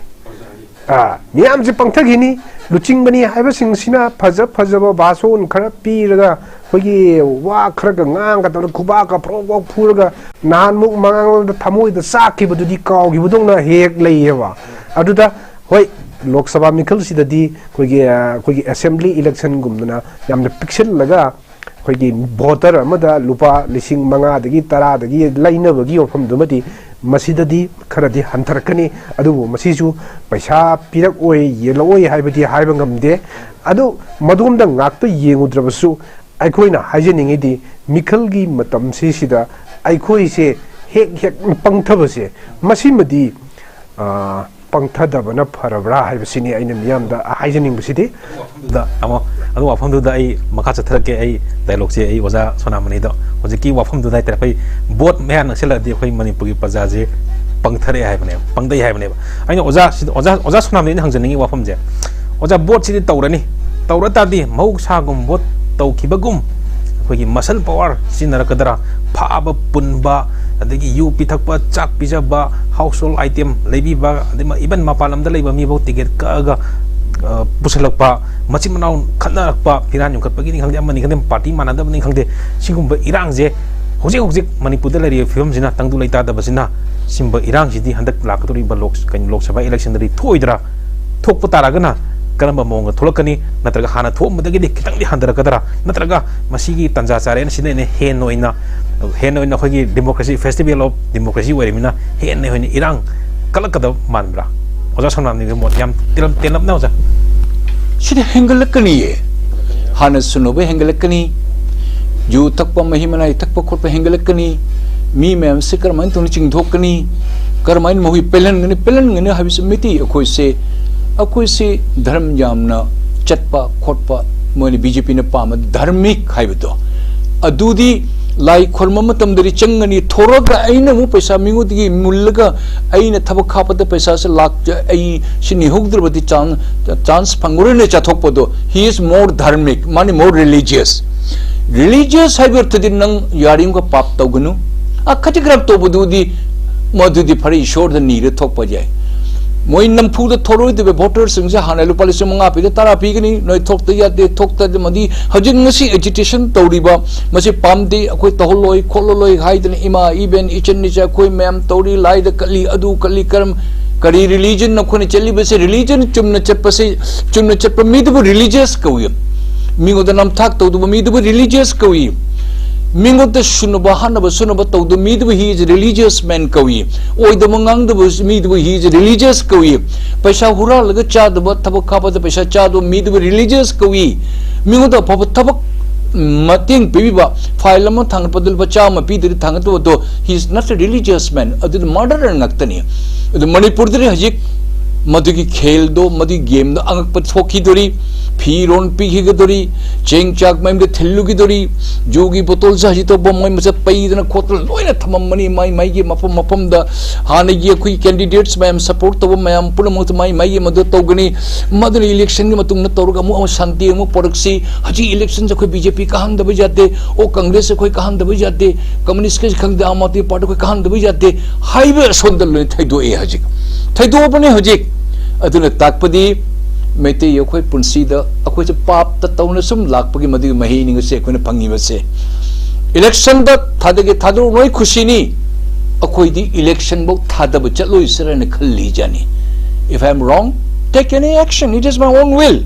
ꯑꯥ, ꯃꯤꯌꯥꯝꯁꯦ ꯄꯪꯊꯈꯤꯅꯤ, ꯂꯨꯆꯤꯡꯕꯅꯤ ꯍꯥꯏꯕꯁꯤꯡꯁꯤꯅ ꯐꯖ ꯐꯖꯕ ꯚꯥꯁꯣꯟ ꯈꯔ ꯄꯤꯔꯒ, ꯑꯩꯈꯣꯏꯒꯤ ꯋꯥ ꯈꯔꯒ ꯉꯥꯡꯒ ꯇꯧꯔꯒ, ꯈꯨꯕꯥꯛꯀ ꯐ꯭ꯔꯣꯛ ꯐ꯭ꯔꯣꯛ ꯐꯨꯔꯒ, ꯅꯍꯥꯟꯃꯨꯛ ꯃꯃꯥꯡꯂꯣꯝꯗ ꯊꯃꯣꯏꯗ ꯆꯥꯛꯈꯤꯕꯗꯨꯗꯤ ꯀꯥꯎꯈꯤꯕꯗꯧꯅ ꯍꯦꯛ ꯂꯩꯌꯦꯕ꯫ ꯑꯗꯨꯗ ꯍꯣꯏ, ꯂꯣꯛ ꯁꯚꯥ ꯃꯤꯈꯜꯁꯤꯗꯗꯤ ꯑꯩꯈꯣꯏꯒꯤ, ꯑ, ꯑꯩꯈꯣꯏꯒꯤ ꯑꯦꯁꯦꯝꯕ꯭ꯂꯤ ꯏꯂꯦꯛꯁꯟꯒꯨꯝꯗꯅ ꯌꯥꯝꯅ ꯄꯤꯛꯁꯤꯜꯂꯒ, ꯑꯩꯈꯣꯏꯒꯤ ꯚꯣꯇꯔ ꯑꯃꯗ ꯂꯨꯄꯥ ꯂꯤꯁꯤꯡ ꯃꯉꯥꯗꯒꯤ ꯇꯔꯥꯗꯒꯤ ꯂꯩꯅꯕꯒꯤ ꯋꯥꯐꯝꯗꯨꯃꯗꯤ ꯃꯁꯤꯗꯗꯤ ꯈꯔꯗꯤ ꯍꯟꯊꯔꯛꯀꯅꯤ꯫ ꯑꯗꯨꯕꯨ ꯃꯁꯤꯁꯨ ꯄꯩꯁꯥ ꯄꯤꯔꯛꯑꯣꯏ, ꯌꯦꯜꯂꯛꯑꯣꯏ ꯍꯥꯏꯕꯗꯤ ꯍꯥꯏꯕ ꯉꯝꯗꯦ꯫ ꯑꯗꯨ ꯃꯗꯣꯝꯗ ꯉꯥꯛꯇ ꯌꯦꯡꯉꯨꯗ꯭ꯔꯕꯁꯨ, ꯑꯩꯈꯣꯏꯅ ꯍꯥꯏꯖꯅꯤꯡꯉꯤꯗꯤ, ꯃꯤꯈꯜꯒꯤ ꯃꯇꯝꯁꯤꯁꯤꯗ ꯑꯩꯈꯣꯏꯁꯦ ꯍꯦꯛ ꯍꯦꯛ ꯄꯪꯊꯕꯁꯦ, ꯃꯁꯤꯃꯗꯤ, ꯑ, ꯄꯪꯊꯗꯕꯅ ꯐꯔꯕ꯭ꯔꯥ ꯍꯥꯏꯕꯁꯤꯅꯤ ꯑꯩꯅ ꯃꯤꯌꯥꯝꯗ ꯍꯥꯏꯖꯅꯤꯡꯕꯁꯤꯗꯤ꯫ ꯑꯗꯨꯗ ꯑꯃꯨꯛ, ꯑꯗꯨ ꯋꯥꯐꯝꯗꯨꯗ ꯑꯩ ꯃꯈꯥ ꯆꯠꯊꯔꯛꯀꯦ꯫ ꯑꯩ ꯗꯥꯏꯂꯣꯛꯁꯦ ꯑꯩ ꯑꯣꯖꯥ ꯁꯣꯅꯥꯃꯅꯤꯗ, ꯍꯧꯖꯤꯛꯀꯤ ꯋꯥꯐꯝꯗꯨꯗ ꯍꯥꯏꯇꯥꯔꯦ, ꯑꯩꯈꯣꯏ ꯚꯣꯠ ꯃꯌꯥ ꯅꯛꯁꯤꯜꯂꯛꯑꯗꯤ ꯑꯩꯈꯣꯏ ꯃꯅꯤꯄꯨꯔꯒꯤ ꯄ꯭ꯔꯖꯥꯁꯦ ꯄꯪꯊꯔꯛꯑꯦ ꯍꯥꯏꯕꯅꯦꯕ, ꯄꯪꯊꯩ ꯍꯥꯏꯕꯅꯦꯕ꯫ ꯑꯩꯅ ꯑꯣꯖꯥ ꯁꯤꯗ, ꯑꯣꯖꯥ, ꯑꯣꯖꯥ ꯁꯣꯅꯥꯃꯅꯤꯗ ꯍꯪꯖꯅꯤꯡꯉꯤ ꯋꯥꯐꯝꯁꯦ, ꯑꯣꯖꯥ, ꯚꯣꯠꯁꯤꯗꯤ ꯇꯧꯔꯅꯤ, ꯇꯧꯔ ꯇꯥꯔꯗꯤ ꯃꯍꯧꯁꯥꯒꯨꯝ ꯚꯣꯠ ꯇꯧꯈꯤꯕꯒꯨꯝ ꯑꯩꯈꯣꯏꯒꯤ ꯃꯁꯜ ꯄꯋꯥꯔ ꯁꯤꯖꯤꯟꯅꯔꯛꯀꯗ꯭ꯔꯥ? ꯐꯥꯕ ꯄꯨꯟꯕ, ꯑꯗꯒꯤ ꯌꯨ ꯄꯤꯊꯛꯄ, ꯆꯥꯛ ꯄꯤꯖꯕ, ꯍꯥꯎꯁ ꯍꯣꯜ ꯑꯥꯏꯇꯦꯝ ꯂꯩꯕꯤꯕ, ꯑꯗꯩ ꯏꯚꯟ ꯃꯄꯥꯟ ꯂꯝꯗ ꯂꯩꯕ ꯃꯤꯐꯥꯎ ꯇꯤꯀꯦꯠ ꯀꯛꯑꯒ, ꯑ, ꯄꯨꯁꯜꯂꯛꯄ, ꯃꯆꯤꯟ ꯃꯅꯥꯎ ꯈꯠꯅꯔꯛꯄ, ꯐꯤꯔꯥꯟ ꯌꯣꯟꯈꯠꯄꯒꯤꯅꯤ ꯈꯪꯗꯦ, ꯑꯃꯅꯤ ꯈꯪꯗꯦ, ꯄꯥꯔꯇꯤ ꯃꯥꯟꯅꯗꯕꯅꯤ ꯈꯪꯗꯦ, ꯁꯤꯒꯨꯝꯕ ꯏꯔꯥꯡꯁꯦ ꯍꯧꯖꯤꯛ ꯍꯧꯖꯤꯛ ꯃꯅꯤꯄꯨꯔꯗ ꯂꯩꯔꯤꯕ ꯐꯤꯕꯝꯁꯤꯅ, ꯇꯪꯗꯨ ꯂꯩꯇꯥꯗꯕꯁꯤꯅ, ꯁꯤꯒꯨꯝꯕ ꯏꯔꯥꯡꯁꯤꯗꯤ ꯍꯟꯗꯛ ꯂꯥꯛꯀꯗꯧꯔꯤꯕ ꯂꯣꯛ-, ꯀꯩꯅꯣ, ꯂꯣꯛ ꯁꯚꯥ ꯏꯂꯦꯛꯁꯟꯗꯗꯤ ꯊꯣꯛꯑꯣꯏꯗ꯭ꯔꯥ? ꯊꯣꯛꯄ ꯇꯥꯔꯒꯅ ꯀꯔꯝꯕ ꯃꯑꯣꯡꯗ ꯊꯣꯛꯂꯛꯀꯅꯤ? ꯅꯠꯇ꯭ꯔꯒ ꯍꯥꯟꯅ ꯊꯣꯛꯑꯝꯕꯗꯒꯤꯗꯤ ꯈꯤꯇꯪꯗꯤ ꯍꯟꯊꯔꯛꯀꯗ꯭ꯔꯥ? ꯅꯠꯇ꯭ꯔꯒ ꯃꯁꯤꯒꯤ ꯇꯥꯟꯖꯥ ꯆꯥꯔꯦꯅ ꯁꯤꯗ ꯑꯩꯅ ꯍꯦꯟꯅ ꯑꯣꯏꯅ, ꯍꯦꯟꯅ ꯑꯣꯏꯅ ꯑꯩꯈꯣꯏꯒꯤ democracy, festival of democracy ꯑꯣꯏꯔꯤꯃꯤꯅ ꯍꯦꯟꯅ ꯑꯣꯏꯅ ꯏꯔꯥꯡ ꯀꯜꯂꯛꯀꯗꯕ ꯃꯥꯟꯕ꯭ꯔꯥ? ꯑꯣꯖꯥ ꯁꯣꯝꯅꯥꯝꯒꯤ ꯃꯣꯠ ꯌꯥꯝ ꯇꯦꯜꯂꯞ-, ꯇꯦꯜꯂꯞꯅ, ꯑꯣꯖꯥ꯫ ꯁꯤꯗꯤ ꯍꯦꯟꯒꯠꯂꯛꯀꯅꯤꯌꯦ꯫ ꯍꯥꯟꯅ ꯁꯨꯅꯕ ꯍꯦꯟꯒꯠꯂꯛꯀꯅꯤ, ꯌꯨ ꯊꯛꯄ, ꯃꯍꯤ ꯃꯅꯥꯏ ꯊꯛꯄ ꯈꯣꯠꯄ ꯍꯦꯟꯒꯠꯂꯛꯀꯅꯤ, ꯃꯤ ꯃꯌꯥꯝꯁꯦ ꯀꯔꯝꯍꯥꯏꯅ ꯇꯧꯅ ꯆꯤꯡꯊꯣꯛꯀꯅꯤ, ꯀꯔꯝꯍꯥꯏꯅ ꯃꯈꯣꯏ ꯄꯦꯜꯍꯟꯒꯅꯤ, ꯄꯦꯜꯍꯟꯒꯅꯤ ꯍꯥꯏꯕꯁꯤ ꯃꯤꯇꯩ ꯑꯩꯈꯣꯏꯁꯦ, ꯑꯩꯈꯣꯏꯁꯦ ꯙꯔꯃ ꯌꯥꯝꯅ ꯆꯠꯄ ꯈꯣꯠꯄ, ꯃꯣꯏꯅ ꯕꯤ ꯖꯦ ꯄꯤꯅ ꯄꯥꯝꯕ ꯙꯥꯔꯃꯤꯛ ꯍꯥꯏꯕꯗꯣ, ꯑꯗꯨꯗꯤ ꯂꯥꯏ ꯈꯨꯔꯨꯝꯕ ꯃꯇꯝꯗꯗꯤ ꯆꯪꯒꯅꯤ, ꯊꯣꯔꯒ ꯑꯩꯅ ꯑꯃꯨꯛ ꯄꯩꯁꯥ ꯃꯤꯉꯣꯟꯗꯒꯤ ꯃꯨꯜꯂꯒ ꯑꯩꯅ ꯊꯕꯛ ꯍꯥꯞꯄꯗ ꯄꯩꯁꯥꯁꯦ ꯂꯥꯛ, ꯑꯩ ꯁꯤ ꯅꯤꯍꯧꯗ꯭ꯔꯕꯗꯤ ꯆꯥꯟ-, ꯆꯥꯟꯁ ꯐꯪꯉꯔꯣꯏꯅ ꯆꯥꯊꯣꯛꯄꯗꯣ, he is more ꯙꯥꯔꯃꯤꯛ, ꯃꯥꯅꯤ more religious꯫ ꯔꯤꯂꯤꯖꯤꯌꯁ ꯍꯥꯏꯕ ꯑꯔꯊꯗꯤ ꯅꯪ ꯌꯥꯔꯤꯃꯈꯩ ꯄꯥꯞ ꯇꯧꯒꯅꯨ, ꯑ ꯈꯖꯤꯛ ꯈꯔ ꯇꯧꯕꯗꯨꯗꯤ ꯃꯗꯨꯗꯤ ꯐꯔꯦ, ꯏꯁꯣꯔꯗ ꯅꯤꯔ ꯊꯣꯛꯄ ꯌꯥꯏ꯫ ꯃꯣꯏ ꯅꯝꯐꯨꯗ ꯊꯣꯛꯂꯣꯏꯗꯕ ꯚꯣꯇꯔꯁꯤꯡꯁꯦ ꯍꯥꯟꯅ ꯂꯨꯄꯥ ꯂꯤꯁꯤꯡ ꯃꯉꯥ ꯄꯤꯗ ꯇꯔꯥ ꯄꯤꯒꯅꯤ, ꯅꯣꯏ ꯊꯣꯛꯇ ꯌꯥꯗꯦ, ꯊꯣꯛꯇ ꯃꯗꯤ ꯍꯧꯖꯤꯛ ꯉꯁꯤ ꯑꯦꯖꯤꯇꯦꯁꯟ ꯇꯧꯔꯤꯕ ꯃꯁꯤ ꯄꯥꯝꯗꯦ, ꯑꯩꯈꯣꯏ ꯇꯧꯍꯜꯂꯣꯏ ꯈꯣꯠꯂꯂꯣꯏ ꯍꯥꯏꯗꯅ ꯏꯃꯥ ꯏꯕꯦꯟ ꯏꯆꯟ ꯏꯆꯥ ꯑꯩꯈꯣꯏ ꯃꯌꯥꯝ ꯇꯧꯔꯤ, ꯂꯥꯏꯗ ꯀꯠꯂꯤ, ꯑꯗꯨ ꯀꯠꯂꯤ, ꯀꯔꯝ ꯀꯔꯤ ꯔꯤꯂꯤꯖꯟ ꯑꯩꯈꯣꯏꯅ ꯆꯠꯂꯤꯕꯁꯦ? ꯔꯤꯂꯤꯖꯟ ꯆꯨꯝꯅ ꯆꯠꯄꯁꯦ, ꯆꯨꯝꯅ ꯆꯠꯄ ꯃꯤꯗꯨꯕꯨ ꯔꯤꯂꯤꯖꯤꯌꯁ ꯀꯧꯏ꯫ ꯃꯤꯉꯣꯟꯗ ꯅꯝꯊꯥꯛ ꯇꯧꯗꯕ ꯃꯤꯗꯨꯕꯨ ꯔꯤꯂꯤꯖꯤꯌꯁ ꯀꯧꯏ꯫ ꯃꯤꯉꯣꯟꯗ ꯁꯨꯅꯕ ꯍꯥꯠꯅꯕ ꯁꯨꯅꯕ ꯇꯧꯗꯕ ꯃꯤꯗꯨꯕꯨ he is religious man ꯀꯧꯏ꯫ ꯑꯣꯏꯗꯕ ꯉꯥꯡꯗꯕ ꯃꯤꯗꯨꯕꯨ he is religious ꯀꯧꯏ꯫ ꯄꯩꯁꯥ ꯍꯨꯔꯥꯜꯂꯒ ꯆꯥꯗꯕ, ꯊꯕꯛ ꯈꯥꯕꯗ ꯄꯩꯁꯥ ꯆꯥꯗꯕ ꯃꯤꯗꯨꯕꯨ ꯔꯤꯂꯤꯖꯤꯌꯁ ꯀꯧꯏ꯫ ꯃꯤꯉꯣꯟꯗ ꯑꯐꯕ ꯊꯕꯛ ꯃꯇꯦꯡ ꯄꯤꯕꯤꯕ, ꯐꯥꯏꯜ ꯑꯃ ꯊꯥꯡꯒꯠꯄꯗ ꯂꯨꯄꯥ ꯆꯥꯝꯃ ꯄꯤꯗ꯭ꯔꯗꯤ ꯊꯥꯡꯒꯠꯇꯕꯗꯣ, he is not a religious man, ꯑꯗꯨꯗꯤ ꯃꯔꯗꯔꯔ ꯉꯥꯛꯇꯅꯤ꯫ ꯑꯗꯨ ꯃꯅꯤꯄꯨꯔꯗꯗꯤ ꯍꯧꯖꯤꯛ ꯃꯗꯨꯒꯤ ꯈꯦꯜꯗꯣ, ꯃꯗꯨꯒꯤ ꯒꯦꯝꯗꯣ ꯑꯉꯛꯄ ꯊꯣꯛꯈꯤꯗꯣꯔꯤ, ꯐꯤꯔꯣꯟ ꯄꯤꯈꯤꯒꯗꯣꯔꯤ, ꯆꯦꯡ ꯆꯥꯛ ꯃꯌꯨꯝꯗ ꯊꯤꯜꯂꯨꯈꯤꯗꯣꯔꯤ, ꯖꯨꯒꯤ ꯕꯣꯇꯜꯁꯦ ꯍꯧꯖꯤꯛ ꯇꯧꯕ ꯃꯣꯏ ꯃꯁꯛ ꯄꯩꯗꯅ ꯈꯣꯠꯇꯅ ꯂꯣꯏꯅ ꯊꯝꯃꯝꯃꯅꯤ ꯃꯥꯏ ꯃꯥꯏꯒꯤ ꯃꯐꯝ ꯃꯐꯝꯗ꯫ ꯍꯥꯟꯅꯒꯤ ꯑꯩꯈꯣꯏ ꯀꯦꯟꯗꯤꯗꯦꯠꯁ ꯃꯌꯥꯝ, ꯁꯄꯣꯔꯠ ꯇꯧꯕ ꯃꯌꯥꯝ ꯄꯨꯝꯅꯃꯛꯇ ꯃꯥꯏ ꯃꯥꯏꯒꯤ ꯃꯗꯨ ꯇꯧꯒꯅꯤ꯫ ꯃꯗꯨꯅ ꯏꯂꯦꯛꯁꯟꯒꯤ ꯃꯇꯨꯡꯗ ꯇꯧꯔꯒ ꯑꯃꯨꯛ ꯑꯃꯨꯛ ꯁꯥꯟꯇꯤ ꯑꯃꯨꯛ ꯄꯣꯔꯛꯁꯤ꯫ ꯍꯧꯖꯤꯛ ꯏꯂꯦꯛꯁꯟꯁꯦ ꯑꯩꯈꯣꯏ ꯕꯤ ꯖꯦ ꯄꯤ ꯀꯥꯍꯟꯗꯕ ꯌꯥꯗꯦ, ꯑꯣ ꯀꯪꯒ꯭ꯔꯦꯁ ꯑꯩꯈꯣꯏ ꯀꯥꯍꯟꯗꯕ ꯌꯥꯗꯦ, ꯀꯝꯃꯨꯅꯤꯁꯀꯤ ꯈꯪꯗꯦ, ꯑꯥꯝ ꯑꯥꯗꯃꯤ ꯄꯥꯔꯇꯤ ꯑꯩꯈꯣꯏ ꯀꯥꯍꯟꯗꯕ ꯌꯥꯗꯦ ꯍꯥꯏꯕ ꯑꯁꯣꯝꯗ ꯂꯣꯏꯅ ꯊꯩꯗꯣꯛꯑꯦ ꯍꯧꯖꯤꯛ꯫ ꯊꯩꯗꯣꯛꯑꯕꯅꯤ ꯍꯧꯖꯤꯛ꯫ ꯑꯗꯨꯅ ꯇꯥꯛꯄꯗꯤ ꯃꯩꯇꯩ ꯑꯩꯈꯣꯏ ꯄꯨꯟꯁꯤꯗ ꯑꯩꯈꯣꯏꯁꯦ ꯄꯥꯞꯇ ꯇꯧꯅ ꯁꯨꯝ ꯂꯥꯛꯄꯒꯤ ꯃꯗꯨꯒꯤ ꯃꯍꯩꯅꯤ ꯉꯁꯤ ꯑꯩꯈꯣꯏꯅ ꯐꯪꯉꯤꯕꯁꯦ꯫ ꯏꯂꯦꯛꯁꯟꯗ ꯊꯥꯗꯒꯦ ꯊꯥꯗꯔꯨ ꯅꯣꯏ ꯈꯨꯁꯤꯅꯤ, ꯑꯩꯈꯣꯏꯗꯤ ꯏꯂꯦꯛꯁꯟꯐꯧ ꯊꯥꯗꯕ ꯆꯠꯂꯣꯏꯁꯤꯔꯅ ꯈꯜꯂꯤ ꯖꯥꯅꯤ꯫ If I am wrong, take any action, it is my own will.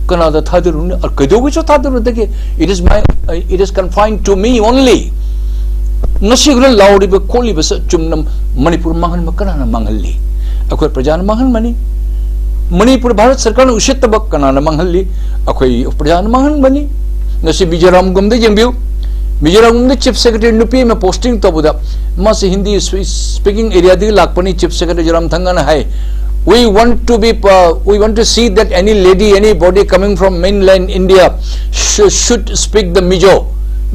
ꯀꯅꯥꯗ ꯊꯥꯗꯔꯨꯅꯤ? ꯑ, ꯀꯩꯗꯧꯕꯩꯁꯨ ꯊꯥꯗꯔꯨꯗꯒꯦ? It is my, uh, it is confined to me only. ꯉꯁꯤ ꯑꯩꯈꯣꯏꯅ ꯂꯥꯎꯔꯤꯕ ꯈꯣꯠꯂꯤꯕꯁꯦ ꯆꯨꯝꯅ ꯃꯅꯤꯄꯨꯔ ꯃꯥꯡꯍꯟꯕ ꯀꯅꯥꯅ ꯃꯥꯡꯍꯜꯂꯤ? ꯑꯩꯈꯣꯏ ꯄ꯭ꯔꯖꯥꯅ ꯃꯥꯡꯍꯟꯕꯅꯤ꯫ ꯃꯅꯤꯄꯨꯔ ꯚꯥꯔꯠ ꯁꯔꯀꯥꯔꯅ ꯎꯁꯤꯠꯇꯕ ꯀꯅꯥꯅ ꯃꯥꯡꯍꯜꯂꯤ? ꯑꯩꯈꯣꯏ ꯄ꯭ꯔꯖꯥꯅ ꯃꯥꯡꯍꯟꯕꯅꯤ꯫ ꯉꯁꯤ ꯃꯤꯖꯣꯔꯥꯝꯒꯨꯝꯗ ꯌꯦꯡꯕꯤꯌꯨ, ꯃꯤꯖꯣꯔꯥꯝꯒꯨꯝꯗ ꯆꯤꯐ ꯁꯦꯀ꯭ꯔꯦꯇꯔꯤ ꯅꯨꯄꯤ ꯑꯃ ꯄꯣꯁꯇꯤꯡ ꯇꯧꯕꯗ, ꯃꯥꯁꯤ ꯍꯤꯟꯗꯤ ꯁ꯭ꯄꯤ-, ꯁ꯭ꯄꯤꯀꯤꯡ ꯑꯦꯔꯤꯌꯥꯗꯒꯤ ꯂꯥꯛꯄꯅꯤ, ꯆꯤꯐ ꯁꯦꯀ꯭ꯔꯦꯇꯔꯤ ꯖꯣꯔꯥꯝꯊꯪꯒꯅ ꯍꯥꯏ, "We want to be, uh, we want to see that any lady, anybody coming from mainland India sh-, should speak the Mizo."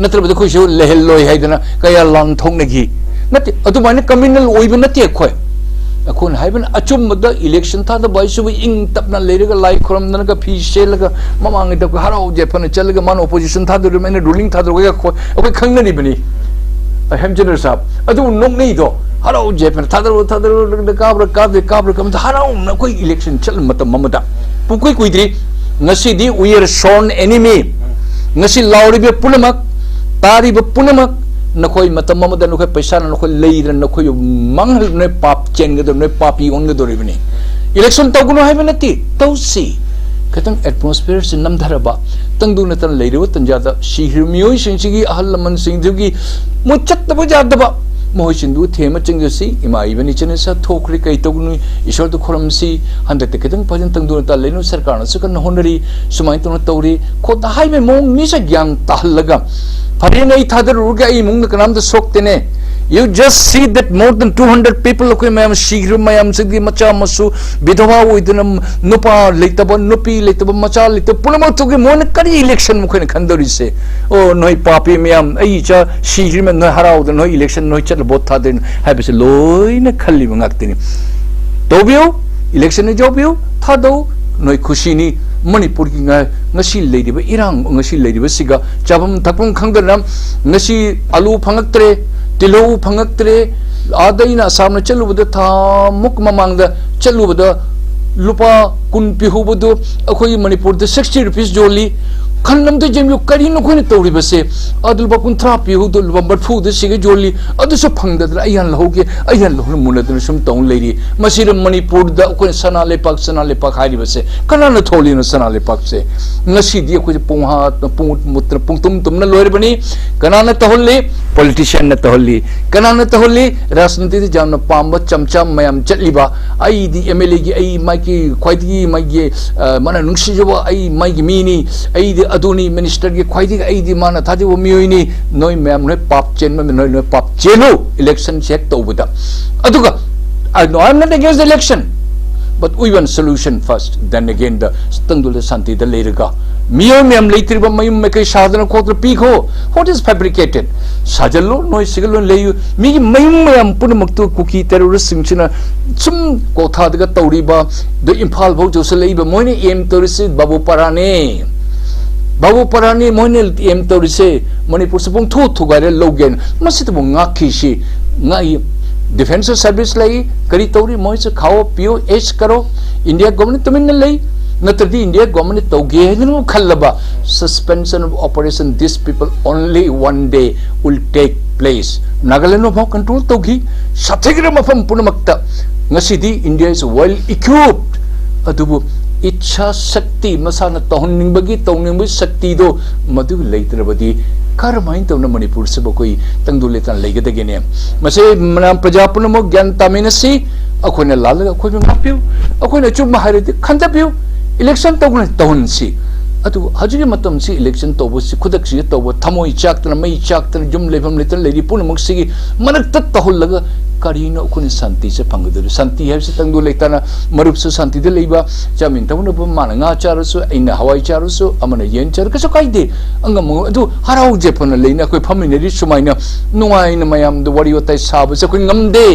ꯅꯠꯇ꯭ꯔꯕꯗꯤ ꯑꯩꯈꯣꯏꯁꯨ ꯂꯩꯍꯜꯂꯣꯏ ꯍꯥꯏꯗꯅ ꯀꯌꯥ ꯂꯥꯟ ꯊꯣꯛꯅꯈꯤ꯫ ꯅꯠꯇꯦ, ꯑꯗꯨꯃꯥꯏꯅ ꯀꯃ꯭ꯌꯨꯅꯦꯜ ꯑꯣꯏꯕ ꯅꯠꯇꯦ ꯑꯩꯈꯣꯏ꯫ ꯑꯩꯈꯣꯏꯅ ꯍꯥꯏꯕꯅ ꯑꯆꯨꯝꯕꯗ ꯏꯂꯦꯛꯁꯟ ꯊꯥꯗꯕ ꯍꯥꯏꯁꯤꯕꯨ ꯏꯪ ꯇꯞꯅ ꯂꯩꯔꯒ ꯂꯥꯏ ꯈꯨꯔꯝꯗꯅꯒ ꯐꯤ ꯁꯦꯠꯂꯒ ꯃꯃꯥꯡꯉꯩꯗ ꯑꯩꯈꯣꯏ ꯍꯔꯥꯎ ꯌꯥꯏꯐꯅ ꯆꯠꯂꯒ ꯃꯥꯅ ꯑꯣꯄꯣꯖꯤꯁꯟ ꯊꯥꯗꯣꯔꯤꯕ ꯑꯩꯅ ꯔꯨꯂꯤꯡ ꯊꯥꯗꯣꯔꯒ ꯑꯩꯈꯣꯏ, ꯑꯩꯈꯣꯏ ꯈꯪꯅꯔꯤꯕꯅꯤ꯫ ꯍꯦꯝꯆꯟꯗ꯭ꯔ ꯁꯥꯕ ꯑꯗꯨꯕꯨ ꯅꯣꯛꯅꯩꯗꯣ꯫ ꯍꯔꯥꯎ ꯌꯥꯏꯐꯅ ꯊꯥꯗꯔꯣ ꯊꯥꯗꯔꯣ ꯀꯥꯕ꯭ꯔꯥ ꯀꯥꯗꯦ ꯀꯥꯕ꯭ꯔꯥ ꯀꯝꯇ ꯍꯔꯥꯎꯅ ꯑꯩꯈꯣꯏ ꯏꯂꯦꯛꯁꯟ ꯆꯠꯂ ꯃꯇꯝ ꯑꯃꯗ ꯄꯨꯡꯀꯨꯏ ꯀꯨꯏꯗ꯭ꯔꯤ꯫ ꯉꯁꯤꯗꯤ we are sworn enemy꯫ ꯉꯁꯤ ꯂꯥꯎꯔꯤꯕ ꯄꯨꯝꯅꯃꯛ, ꯇꯥꯔꯤꯕ ꯄꯨꯝꯅꯃꯛ, ꯅꯈꯣꯏ ꯃꯇꯝ ꯑꯃꯗ ꯅꯈꯣꯏ ꯄꯩꯁꯥꯅ ꯅꯈꯣꯏ ꯂꯩꯗꯅ ꯅꯈꯣꯏ ꯃꯥꯡꯍꯜ ꯅꯣꯏ ꯄꯥꯞ ꯆꯦꯟꯒꯗꯕ ꯅꯣꯏ ꯄꯥꯄꯤ ꯑꯣꯟꯒꯗꯧꯔꯤꯕꯅꯤ꯫ ꯏꯂꯦꯛꯁꯟ ꯇꯧꯒꯅꯨ ꯍꯥꯏꯕ ꯅꯠꯇꯦ, ꯇꯧꯁꯤ꯫ ꯈꯤꯇꯪ ꯑꯦꯠꯃꯣꯁꯐꯤꯌꯔꯁꯤ ꯅꯝꯊꯔꯕ ꯇꯪꯗꯨ ꯅꯠꯇꯅ ꯂꯩꯔꯤꯕ ꯇꯟꯖꯥꯗ ꯁꯤꯈ꯭ꯔꯤꯕ ꯃꯤꯑꯣꯏꯁꯤꯡꯁꯤꯒꯤ ꯑꯍꯜ ꯂꯃꯟꯁꯤꯡꯗꯨꯒꯤ ꯃꯣꯏ ꯆꯠꯇꯕ ꯌꯥꯗꯕ ꯃꯈꯣꯏꯁꯤꯡꯗꯨ ꯊꯦꯝꯃ ꯆꯪꯖꯁꯤ꯫ ꯏꯃꯥ ꯏꯕꯦꯟ ꯏꯆꯤꯟ ꯏꯆꯥ ꯊꯣꯛꯈ꯭ꯔꯦ, ꯀꯩ ꯇꯧꯒꯅꯤ? ꯏꯁꯣꯔꯗ ꯈꯨꯔꯝꯁꯤ꯫ ꯍꯟꯗꯛꯇꯤ ꯈꯤꯇꯪ ꯐꯖꯅ ꯇꯪꯗꯨꯅ ꯇꯥ ꯂꯩꯅꯨ꯫ ꯁꯔꯀꯥꯔꯅꯁꯨ ꯀꯟꯅ ꯍꯣꯠꯅꯔꯤ, ꯁꯨꯃꯥꯏꯅ ꯇꯧꯅ ꯇꯧꯔꯤ ꯈꯣꯠꯅ ꯍꯥꯏꯕꯒꯤ ꯃꯑꯣꯡ ꯃꯤꯁꯦ ꯒ꯭ꯌꯥꯟ ꯇꯥꯍꯜꯂꯒ ꯐꯔꯦꯅꯦ ꯑꯩ ꯊꯥꯗꯔꯨꯔꯒꯦ, ꯑꯩ ꯏꯃꯨꯡꯗ ꯀꯅꯥꯝꯇ ꯁꯣꯛꯇꯦꯅꯦ꯫ You just see that more than two hundred people ꯑꯩꯈꯣꯏ ꯃꯌꯥꯝ ꯁꯤꯈ꯭ꯔꯤꯕ ꯃꯌꯥꯝꯁꯤꯒꯤ ꯃꯆꯥ ꯃꯁꯨ ꯕꯤꯙꯋꯥ ꯑꯣꯏꯗꯨꯅ ꯅꯨꯄꯥ ꯂꯩꯇꯕ, ꯅꯨꯄꯤ ꯂꯩꯇꯕ, ꯃꯆꯥ ꯂꯩꯇꯕ ꯄꯨꯝꯅꯃꯛꯇꯨꯒꯤ ꯃꯣꯏꯅ ꯀꯔꯤ ꯏꯂꯦꯛꯁꯟ ꯃꯈꯣꯏꯅ ꯈꯟꯗꯧꯔꯤꯁꯦ? ꯑꯣ ꯅꯣꯏ ꯄꯥꯄꯤ ꯃꯌꯥꯝ, ꯑꯩ ꯏꯆꯥ ꯁꯤꯈ꯭ꯔꯤꯕ ꯅꯣꯏ ꯍꯔꯥꯎꯗꯅ ꯅꯣꯏ ꯏꯂꯦꯛꯁꯟ ꯅꯣꯏ ꯆꯠꯂ ꯚꯣꯠ ꯊꯥꯗꯣꯏꯅꯣ ꯍꯥꯏꯕꯁꯦ ꯂꯣꯏꯅ ꯈꯜꯂꯤꯕ ꯉꯥꯛꯇꯅꯤ꯫ ꯇꯧꯕꯤꯌꯨ, ꯏꯂꯦꯛꯁꯟ ꯌꯥꯎꯕꯤꯌꯨ, ꯊꯥꯗꯧ, ꯅꯣꯏ ꯈꯨꯁꯤꯅꯤ꯫ ꯃꯅꯤꯄꯨꯔꯒꯤ ꯉ-, ꯉꯁꯤ ꯂꯩꯔꯤꯕ ꯏꯔꯥꯡ, ꯉꯁꯤ ꯂꯩꯔꯤꯕꯁꯤꯒ ꯆꯥꯐꯝ ꯊꯛꯐꯝ ꯈꯪꯗꯅ ꯉꯁꯤ ꯑꯂꯨ ꯐꯪꯉꯛꯇ꯭ꯔꯦ, ꯇꯤꯜꯍꯧ ꯐꯪꯉꯛꯇ꯭ꯔꯦ꯫ ꯑꯥꯗ ꯑꯩꯅ ꯑꯁꯥꯝꯅ ꯆꯠꯂꯨꯕꯗ, ꯊꯥ ꯃꯨꯛ ꯃꯃꯥꯡꯗ ꯆꯠꯂꯨꯕꯗ ꯂꯨꯄꯥ ꯀꯨꯟ ꯄꯤꯍꯧꯕꯗꯨ ꯑꯩꯈꯣꯏꯒꯤ ꯃꯅꯤꯄꯨꯔꯗ sixty rupees ꯌꯣꯜꯂꯤ꯫ ꯈꯟ ꯑꯝꯇ ꯌꯦꯡꯕꯤꯌꯨ, ꯀꯔꯤꯅꯣ ꯑꯩꯈꯣꯏꯅ ꯇꯧꯔꯤꯕꯁꯦ? ꯑꯗꯨ ꯂꯨꯄꯥ ꯀꯨꯟꯊ꯭ꯔꯥ ꯄꯤꯍꯧꯗꯣ ꯂꯨꯄꯥ ꯃꯔꯤꯐꯨꯗ ꯁꯤꯒ ꯌꯣꯜꯂꯤ꯫ ꯑꯗꯨꯁꯨ ꯐꯪꯗꯗꯅ ꯑꯩ ꯍꯥꯟꯅ ꯂꯧꯍꯧꯒꯦ, ꯑꯩ ꯍꯥꯟꯅ ꯂꯧꯍꯧꯅ ꯃꯨꯟꯅꯗꯅ ꯁꯨꯝ ꯇꯧꯅ ꯂꯩꯔꯤ꯫ ꯃꯁꯤꯗ ꯃꯅꯤꯄꯨꯔꯗ ꯑꯩꯈꯣꯏꯅ ꯁꯅꯥ ꯂꯩꯄꯥꯛ, ꯁꯅꯥ ꯂꯩꯄꯥꯛ ꯍꯥꯏꯔꯤꯕꯁꯦ ꯀꯅꯥꯅ ꯊꯣꯜꯂꯤꯅꯣ? ꯁꯅꯥ ꯂꯩꯄꯥꯛꯁꯦ ꯉꯁꯤꯗꯤ ꯑꯩꯈꯣꯏꯁꯦ ꯄꯨꯡꯍꯥ-, ꯄꯨꯡ ꯃꯨꯠꯇꯅ ꯄꯨꯡꯇꯨꯝ ꯇꯨꯝꯅ ꯂꯣꯏꯔꯕꯅꯤ꯫ ꯀꯅꯥꯅ ꯇꯧꯍꯜꯂꯤ? ꯄꯣꯂꯤꯇꯤꯁꯤꯌꯥꯟꯅ ꯇꯧꯍꯜꯂꯤ꯫ ꯀꯅꯥꯅ ꯇꯧꯍꯜꯂꯤ? ꯔꯥꯖꯅꯤꯇꯤꯗ ꯌꯥꯝꯅ ꯄꯥꯝꯕ ꯆꯝꯆꯥ ꯃꯌꯥꯝ ꯆꯠꯂꯤꯕ, ꯑꯩꯗꯤ MLAꯒꯤ ꯑꯩ ꯃꯥꯒꯤ ꯈ꯭ꯋꯥꯏꯗꯒꯤ ꯃꯥꯒꯤ, ꯑ, ꯃꯥꯅ ꯅꯨꯡꯁꯤꯖꯕ ꯑꯩ ꯃꯥꯒꯤ ꯃꯤꯅꯤ, ꯑꯩꯗꯤ ꯑꯗꯨꯅꯤ, ꯃꯤꯅꯤꯁꯇꯔꯒꯤ ꯈ꯭ꯋꯥꯏꯗꯒꯤ ꯑꯩꯗꯤ ꯃꯥꯅ ꯊꯥꯖꯕ ꯃꯤꯑꯣꯏꯅꯤ꯫ ꯅꯣꯏ ꯃꯌꯥꯝ ꯅꯣꯏ ꯄꯥꯞ ꯆꯦꯟꯕ ꯅꯣꯏ, ꯅꯣꯏ ꯄꯥꯞ ꯆꯦꯜꯂꯨ ꯏꯂꯦꯛꯁꯟꯁꯦ ꯍꯦꯛ ꯇꯧꯕꯗ꯫ ꯑꯗꯨꯒ, I, no, I am not against the election, But we want solution first, then again the ꯇꯪꯗꯨꯗ ꯁꯥꯟꯇꯤꯗ ꯂꯩꯔꯒ ꯃꯤꯑꯣꯏ ꯃꯌꯥꯝ ꯂꯩꯇ꯭ꯔꯤꯕ ꯃꯌꯨꯝ ꯃꯀꯩ ꯁꯥꯗꯅ ꯈꯣꯠꯇꯅ ꯄꯤꯈꯣ꯫ What is fabricated? ꯁꯥꯖꯜꯂꯨ, ꯅꯣꯏ ꯁꯤꯒꯜꯂꯨ, ꯂꯩꯌꯨ꯫ ꯃꯤꯒꯤ ꯃꯌꯨꯝ ꯃꯌꯥꯝ ꯄꯨꯝꯅꯃꯛꯇꯨ ꯀꯨꯀꯤ terroristꯁꯤꯡꯁꯤꯅ ꯁꯨꯝ ꯀꯣꯊꯥꯗꯒ ꯇꯧꯔꯤꯕ, ꯑꯗꯨ ꯏꯝꯐꯥꯜ ꯐꯥꯎ ꯌꯧꯁꯤꯜꯂꯛꯏꯕ, ꯃꯣꯏꯅ aim ꯇꯧꯔꯤꯁꯤ ꯕꯥꯕꯨ ꯄꯥꯔꯥꯅꯦ꯫ ꯕꯥꯕꯨ ꯄꯥꯔꯥꯅꯤ ꯃꯣꯏꯅ aim ꯇꯧꯔꯤꯁꯦ꯫ ꯃꯅꯤꯄꯨꯔꯁꯦ ꯄꯨꯡꯊꯨ ꯊꯨꯒꯥꯏꯔ ꯂꯧꯒꯦꯅ꯫ ꯃꯁꯤꯗꯕꯨ ꯉꯥꯛꯈꯤꯁꯤ꯫ ꯉꯥꯛꯏ꯫ Defence service ꯂꯩ꯫ ꯀꯔꯤ ꯇꯧꯔꯤ? ꯃꯣꯏꯁꯨ ꯈꯥꯎꯑꯣ, ꯄꯤꯌꯨ, ꯑꯦꯁ ꯀꯔꯣ꯫ India government ꯇꯨꯃꯤꯟꯅ ꯂꯩ꯫ ꯅꯠꯇ꯭ꯔꯗꯤ India government ꯇꯧꯒꯦ ꯍꯥꯏꯗꯅ ꯈꯜꯂꯕ, suspension of operation, this people only one day will take place. Nagaland ꯐꯥꯎ control ꯇꯧꯈꯤ꯫ ꯁꯥꯊꯤꯈ꯭ꯔ ꯃꯐꯝ ꯄꯨꯝꯅꯃꯛꯇ꯫ ꯉꯁꯤꯗꯤ India is well equipped꯫ ꯑꯗꯨꯕꯨ ꯏꯆꯥ ꯁꯛꯇꯤ, ꯃꯁꯥꯅ ꯇꯧꯍꯟꯅꯤꯡꯕꯒꯤ, ꯇꯧꯅꯤꯡꯕꯒꯤ ꯁꯛꯇꯤꯗꯣ ꯃꯗꯨ ꯂꯩꯇ꯭ꯔꯕꯗꯤ ꯀꯔꯝꯍꯥꯏꯅ ꯇꯧꯅ ꯃꯅꯤꯄꯨꯔꯁꯤꯕꯨ ꯑꯩꯈꯣꯏ ꯇꯪꯗꯨ ꯂꯩꯇꯥꯅ ꯂꯩꯒꯗꯒꯦꯅꯦ? ꯃꯁꯤ ꯃꯅꯥ ꯄ꯭ꯔꯖꯥ ꯄꯨꯝꯅꯃꯛ ꯒ꯭ꯌꯥꯟ ꯇꯥꯃꯤꯟꯅꯁꯤ꯫ ꯑꯩꯈꯣꯏꯅ ꯂꯥꯜꯂꯒ ꯑꯩꯈꯣꯏꯕꯨ ꯉꯥꯛꯄꯤꯌꯨ, ꯑꯩꯈꯣꯏꯅ ꯑꯆꯨꯝꯕ ꯍꯥꯏꯔꯗꯤ ꯈꯟꯊꯕꯤꯌꯨ꯫ Election ꯇꯧꯒꯅꯤ, ꯇꯧꯍꯟꯁꯤ꯫ ꯑꯗꯨꯕꯨ ꯍꯧꯖꯤꯛꯀꯤ ꯃꯇꯝꯁꯤ election ꯇꯧꯕꯁꯤ ꯈꯨꯗꯛꯁꯤꯗ ꯇꯧꯕ, ꯊꯃꯣꯏ ꯆꯥꯛꯇꯅ, ꯃꯩ ꯆꯥꯛꯇꯅ, ꯌꯨꯝ ꯂꯩꯐꯝ ꯂꯩꯇꯅ ꯂꯩꯔꯤ ꯄꯨꯝꯅꯃꯛꯁꯤꯒꯤ ꯃꯔꯛꯇ ꯇꯧꯍꯜꯂꯒ ꯀꯔꯤꯅꯣ ꯑꯩꯈꯣꯏꯅ ꯁꯥꯟꯇꯤꯁꯦ ꯐꯪꯒꯗꯧꯔꯤ? ꯁꯥꯟꯇꯤ ꯍꯥꯏꯕꯁꯤ ꯇꯪꯗꯨ ꯂꯩꯇꯥꯅ ꯃꯔꯨꯞꯁꯨ ꯁꯥꯟꯇꯤꯗ ꯂꯩꯕ, ꯆꯥꯃꯤꯟ ꯊꯛꯃꯤꯟꯅꯕ, ꯃꯥꯅ ꯉꯥ ꯆꯥꯔꯁꯨ, ꯑꯩꯅ ꯍꯋꯥꯏ ꯆꯥꯔꯁꯨ, ꯑꯃꯅ ꯌꯦꯟ ꯆꯥꯔ ꯀꯩꯁꯨ ꯀꯥꯏꯗꯦ꯫ ꯑꯉꯝ ꯑꯉꯝ ꯑꯗꯨ ꯍꯔꯥꯎ ꯌꯥꯏꯐꯅ ꯂꯩꯅ ꯑꯩꯈꯣꯏ ꯐꯝꯃꯤꯟꯅꯔꯤ꯫ ꯁꯨꯃꯥꯏꯅ ꯅꯨꯡꯉꯥꯏꯅ ꯃꯌꯥꯝꯗ ꯋꯥꯔꯤ ꯋꯥꯇꯥꯏ ꯁꯥꯕꯁꯦ ꯑꯩꯈꯣꯏ ꯉꯝꯗꯦ꯫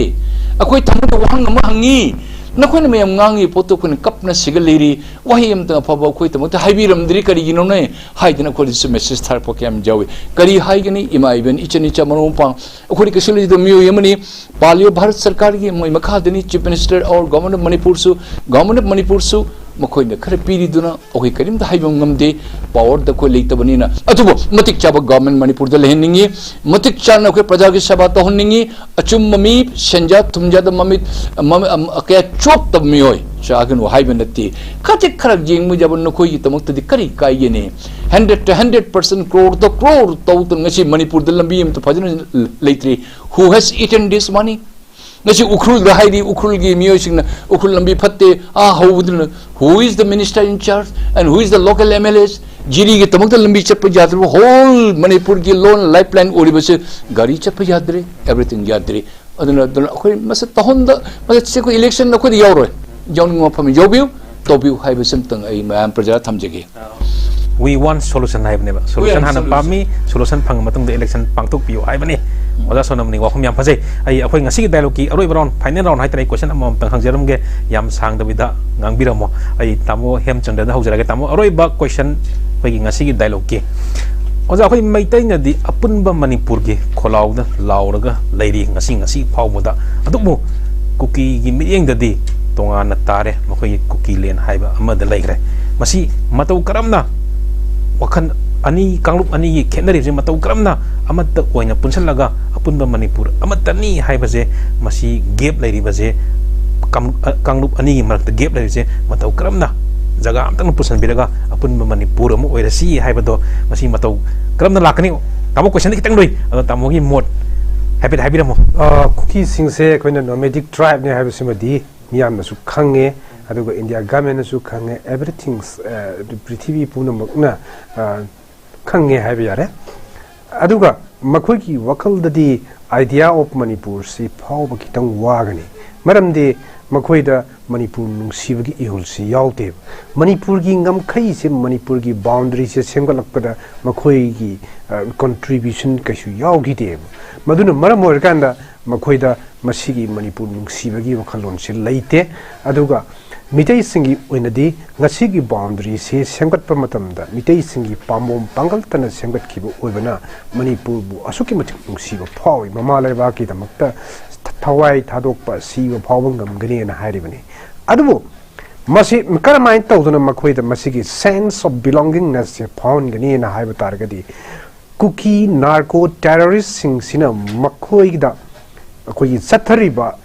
ꯑꯩꯈꯣꯏ ꯊꯃꯣꯏꯗ ꯋꯥꯍꯪ ꯑꯃ ꯍꯪꯉꯤ꯫ ꯅꯈꯣꯏꯅ ꯃꯌꯥꯝ ꯉꯥꯡꯉꯤ ꯄꯣꯠꯇꯣ ꯑꯩꯈꯣꯏꯅ ꯀꯞꯅ ꯁꯤꯒ ꯂꯩꯔꯤ꯫ ꯋꯥꯍꯩ ꯑꯃꯇꯪ ꯑꯐꯕ ꯑꯩꯈꯣꯏꯗꯃꯛꯇ ꯍꯥꯏꯕꯤꯔꯝꯗ꯭ꯔꯤ ꯀꯔꯤꯒꯤꯅꯣꯅꯦ ꯍꯥꯏꯗꯅ ꯑꯩꯈꯣꯏꯗꯁꯨ message ꯊꯥꯔꯛꯄ ꯀꯌꯥꯝ ꯌꯥꯎꯏ꯫ ꯀꯔꯤ ꯍꯥꯏꯒꯅꯤ? ꯏꯃꯥ ꯏꯕꯦꯟ, ꯏꯆꯟ ꯏꯆꯥ, ꯃꯔꯨꯞ ꯃꯄꯥꯡ, ꯑꯩꯈꯣꯏꯅ ꯀꯩꯁꯨ ꯂꯩꯇꯕ ꯃꯤꯑꯣꯏ ꯑꯃꯅꯤ꯫ ꯄꯥꯜꯂꯤꯕ ꯚꯥꯔꯠ ꯁꯔꯀꯥꯔꯒꯤ ꯃꯣꯏ ꯃꯈꯥꯗꯅꯤ, Chief Minister or Government of ꯃꯅꯤꯄꯨꯔꯁꯨ, Government of ꯃꯅꯤꯄꯨꯔꯁꯨ ꯃꯈꯣꯏꯅ ꯈꯔ ꯄꯤꯔꯤꯗꯨꯅ ꯑꯩꯈꯣꯏ ꯀꯔꯤꯝꯇ ꯍꯥꯏꯕ ꯉꯝꯗꯦ꯫ Powerꯗ ꯑꯩꯈꯣꯏ ꯂꯩꯇꯕꯅꯤꯅ꯫ ꯑꯗꯨꯕꯨ ꯃꯇꯤꯛ ꯆꯥꯕ government ꯃꯅꯤꯄꯨꯔꯗ ꯂꯩꯍꯟꯅꯤꯡꯉꯤ꯫ ꯃꯇꯤꯛ ꯆꯥꯅ ꯑꯩꯈꯣꯏ ꯄ꯭ꯔꯖꯥꯒꯤ ꯁꯦꯕꯥ ꯇꯧꯍꯟꯅꯤꯡꯉꯤ꯫ ꯑꯆꯨꯝꯕ ꯃꯤ, ꯁꯦꯟꯖꯥ ꯊꯨꯝꯖꯥꯗ ꯃꯃꯤꯠ, ꯃꯃ-, ꯑꯝ-, ꯀꯌꯥ ꯆꯣꯞꯇꯕ ꯃꯤꯑꯣꯏ ꯆꯥꯒꯅꯨ ꯍꯥꯏꯕ ꯅꯠꯇꯦ꯫ ꯈꯖꯤꯛ ꯈꯔ ꯌꯦꯡꯕ ꯌꯥꯕ ꯅꯈꯣꯏꯒꯤꯗꯃꯛꯇꯗꯤ ꯀꯔꯤ ꯀꯥꯏꯒꯅꯤ? Hundred to hundred percent, crore to crore ꯇꯧꯗꯅ ꯉꯁꯤ ꯃꯅꯤꯄꯨꯔꯗ ꯂꯝꯕꯤ ꯑꯃꯇ ꯐꯖꯅ ꯂꯩꯇ꯭ꯔꯤ꯫ Who has eaten this money? ꯉꯁꯤ ꯎꯈ꯭ꯔꯨꯜꯗ ꯍꯥꯏꯔꯤ, ꯎꯈ꯭ꯔꯨꯜꯒꯤ ꯃꯤꯑꯣꯏꯁꯤꯡꯅ ꯎꯈ꯭ꯔꯨꯜ ꯂꯝꯕꯤ ꯐꯠꯇꯦ, ꯑꯥ ꯍꯧꯕꯗꯨꯅ, who is the minister in charge and who is the local M L As? ꯖꯤꯔꯤꯒꯤꯗꯃꯛꯇ ꯂꯝꯕꯤ ꯆꯠꯄ ꯌꯥꯗ꯭ꯔꯕ, whole ꯃꯅꯤꯄꯨꯔꯒꯤ ꯂꯣꯟ lifeline ꯑꯣꯏꯔꯤꯕꯁꯦ ꯒꯥꯔꯤ ꯆꯠꯄ ꯌꯥꯗ꯭ꯔꯦ, everything ꯌꯥꯗ꯭ꯔꯦ꯫ ꯑꯗꯨꯅ, ꯑꯗꯨꯅ ꯑꯩꯈꯣꯏ ꯃꯁꯤ ꯇꯧꯍꯟꯗ, ꯃꯁꯤ ꯑꯩꯈꯣꯏ election ꯑꯩꯈꯣꯏꯗ ꯌꯥꯎꯔꯣꯏ꯫ ꯌꯥꯎꯅꯤꯡꯕ ꯃꯐꯝ ꯌꯥꯎꯕꯤꯌꯨ, ꯇꯧꯕꯤꯌꯨ ꯍꯥꯏꯕꯁꯤꯃꯇꯪ ꯑꯩ ꯃꯌꯥꯝ ꯄ꯭ꯔꯖꯥ ꯊꯝꯖꯒꯦ꯫ We want solution ꯍꯥꯏꯕꯅꯦꯕ꯫ Solution ꯍꯥꯟꯅ ꯄꯥꯝꯃꯤ, solution ꯐꯪꯉ ꯃꯇꯨꯡꯗ election ꯄꯥꯡꯊꯣꯛꯄꯤꯌꯨ ꯍꯥꯏꯕꯅꯤ꯫ ꯑꯣꯖꯥ ꯁꯣꯅꯝꯅꯤ, ꯋꯥꯐꯝ ꯌꯥꯝ ꯐꯖꯩ꯫ ꯑꯩ ꯑꯩꯈꯣꯏ ꯉꯁꯤꯒꯤ dialogueꯀꯤ ꯑꯔꯣꯏꯕ round, final round ꯍꯥꯏꯇꯥꯔꯦ, ꯑꯩ question ꯑꯃꯃꯝꯇꯪ ꯍꯪꯖꯔꯝꯒꯦ, ꯌꯥꯝ ꯁꯥꯡꯗꯕꯤꯗ ꯉꯥꯡꯕꯤꯔꯝꯃꯣ꯫ ꯑꯩ ꯇꯥꯃꯣ ꯍꯦꯝꯆꯟꯗ꯭ꯔꯗ ꯍꯧꯖꯔꯒꯦ꯫ ꯇꯥꯃꯣ, ꯑꯔꯣꯏꯕ question ꯑꯩꯈꯣꯏꯒꯤ ꯉꯁꯤꯒꯤ dialogueꯀꯤ꯫ ꯑꯣꯖꯥ, ꯑꯩꯈꯣꯏ ꯃꯩꯇꯩꯅꯗꯤ ꯑꯄꯨꯟꯕ ꯃꯅꯤꯄꯨꯔꯒꯤ ꯈꯣꯜꯂꯥꯎꯗ ꯂꯥꯎꯔꯒ ꯂꯩꯔꯤ ꯉꯁꯤ, ꯉꯁꯤ ꯐꯥꯎꯕꯗ꯫ ꯑꯗꯨꯕꯨ ꯀꯨꯀꯤꯒꯤ ꯃꯤꯠꯌꯦꯡꯗꯗꯤ ꯇꯣꯉꯥꯟꯅ ꯇꯥꯔꯦ꯫ ꯃꯈꯣꯏꯒꯤ ꯀꯨꯀꯤꯂꯦꯟ ꯍꯥꯏꯕ ꯑꯃꯗ ꯂꯩꯈ꯭ꯔꯦ꯫ ꯃꯁꯤ ꯃꯇꯧ ꯀꯔꯝꯅ ꯋꯥꯈꯜ ꯑꯅꯤ, ꯀꯥꯡꯂꯨꯞ ꯑꯅꯤꯒꯤ ꯈꯦꯠꯅꯔꯤꯕꯁꯤ ꯃꯇꯧ ꯀꯔꯝꯅ ꯑꯃꯠꯇ ꯑꯣꯏꯅ ꯄꯨꯟꯁꯤꯜꯂꯒ ꯑꯄꯨꯟꯕ ꯃꯅꯤꯄꯨꯔ ꯑꯃꯠꯇꯅꯤ ꯍꯥꯏꯕꯁꯦ, ꯃꯁꯤ gap ꯂꯩꯔꯤꯕꯁꯦ, ꯀꯥꯡ-, ꯑ, ꯀꯥꯡꯂꯨꯞ ꯑꯅꯤꯒꯤ ꯃꯔꯛꯇ gap ꯂꯩꯔꯤꯕꯁꯦ ꯃꯇꯧ ꯀꯔꯝꯅ ꯖꯒꯥ ꯑꯃꯇꯪ ꯄꯨꯁꯤꯟꯕꯤꯔꯒ ꯑꯄꯨꯟꯕ ꯃꯅꯤꯄꯨꯔ ꯑꯃ ꯑꯣꯏꯔꯁꯤ ꯍꯥꯏꯕꯗꯣ, ꯃꯁꯤ ꯃꯇꯧ ꯀꯔꯝꯅ ꯂꯥꯛꯀꯅꯤ? ꯇꯥꯃꯣ, questionꯗꯤ ꯈꯤꯇꯪ ꯂꯨꯏ, ꯑꯗꯣ ꯇꯥꯃꯣꯒꯤ ꯃꯣꯠ ꯍꯥꯏꯐꯦꯠ ꯍꯥꯏꯕꯤꯔꯝꯃꯣ꯫ ꯑ, ꯀꯨꯀꯤꯁꯤꯡꯁꯦ ꯑꯩꯈꯣꯏꯅ nomadic tribeꯅꯦ ꯍꯥꯏꯕꯁꯤꯃꯗꯤ ꯃꯤꯌꯥꯝꯅꯁꯨ ꯈꯪꯉꯦ, ꯑꯗꯨꯒ India governmentꯅꯁꯨ ꯈꯪꯉꯦ, everything, ꯑ, ꯄ꯭ꯔꯤꯊꯤꯕꯤ ꯄꯨꯝꯅꯃꯛꯅ, ꯑ, ꯈꯪꯉꯦ ꯍꯥꯏꯕ ꯌꯥꯔꯦ꯫ ꯑꯗꯨꯒ ꯃꯈꯣꯏꯒꯤ ꯋꯥꯈꯜꯗꯗꯤ idea of ꯃꯅꯤꯄꯨꯔꯁꯤ ꯐꯥꯎꯕ ꯈꯤꯇꯪ ꯋꯥꯒꯅꯤ, ꯃꯔꯝꯗꯤ ꯃꯈꯣꯏꯗ ꯃꯅꯤꯄꯨꯔ ꯅꯨꯡꯁꯤꯕꯒꯤ ꯏꯍꯨꯜꯁꯤ ꯌꯥꯎꯗꯦꯕ꯫ ꯃꯅꯤꯄꯨꯔꯒꯤ ꯉꯝꯈꯩꯁꯦ, ꯃꯅꯤꯄꯨꯔꯒꯤ boundaryꯁꯦ ꯁꯦꯝꯒꯠꯂꯛꯄꯗ ꯃꯈꯣꯏꯒꯤ, ꯑ, contribution ꯀꯩꯁꯨ ꯌꯥꯎꯈꯤꯗꯦꯕ꯫ ꯃꯗꯨꯅ ꯃꯔꯝ ꯑꯣꯏꯔꯀꯥꯟꯗ ꯃꯈꯣꯏꯗ ꯃꯁꯤꯒꯤ ꯃꯅꯤꯄꯨꯔ ꯅꯨꯡꯁꯤꯕꯒꯤ ꯋꯥꯈꯜꯂꯣꯟꯁꯤ ꯂꯩꯇꯦ꯫ ꯑꯗꯨꯒ ꯃꯤꯇꯩꯁꯤꯡꯒꯤ ꯑꯣꯏꯅꯗꯤ ꯉꯁꯤꯒꯤ boundaryꯁꯤ ꯁꯦꯝꯒꯠꯄ ꯃꯇꯝꯗ ꯃꯤꯇꯩꯁꯤꯡꯒꯤ ꯄꯥꯝꯕꯣꯝ ꯄꯥꯡꯒꯜꯇꯅ ꯁꯦꯝꯒꯠꯈꯤꯕ ꯑꯣꯏꯕꯅ ꯃꯅꯤꯄꯨꯔꯕꯨ ꯑꯁꯨꯛꯀꯤ ꯃꯇꯤꯛ ꯅꯨꯡꯁꯤꯕ ꯐꯥꯎꯏ, ꯃꯃꯥ ꯂꯩꯕꯥꯛꯀꯤꯗꯃꯛꯇ ꯊꯋꯥꯏ ꯊꯥꯗꯣꯛꯄ, ꯁꯤꯕ ꯐꯥꯎꯕ ꯉꯝꯒꯅꯤꯅ ꯍꯥꯏꯔꯤꯕꯅꯤ꯫ ꯑꯗꯨꯕꯨ ꯃꯁꯤ ꯀꯔꯝꯍꯥꯏꯅ ꯇꯧꯗꯨꯅ ꯃꯈꯣꯏꯗ ꯃꯁꯤꯒꯤ sense of belongingnessꯁꯦ ꯐꯥꯎꯍꯟꯒꯅꯤꯅ ꯍꯥꯏꯕ ꯇꯥꯔꯒꯗꯤ, ꯀꯨꯀꯤ narco terroristꯁꯤꯡꯁꯤꯅ ꯃꯈꯣꯏꯗ ꯑꯩꯈꯣꯏꯒꯤ ꯆꯠꯊꯔꯤꯕ,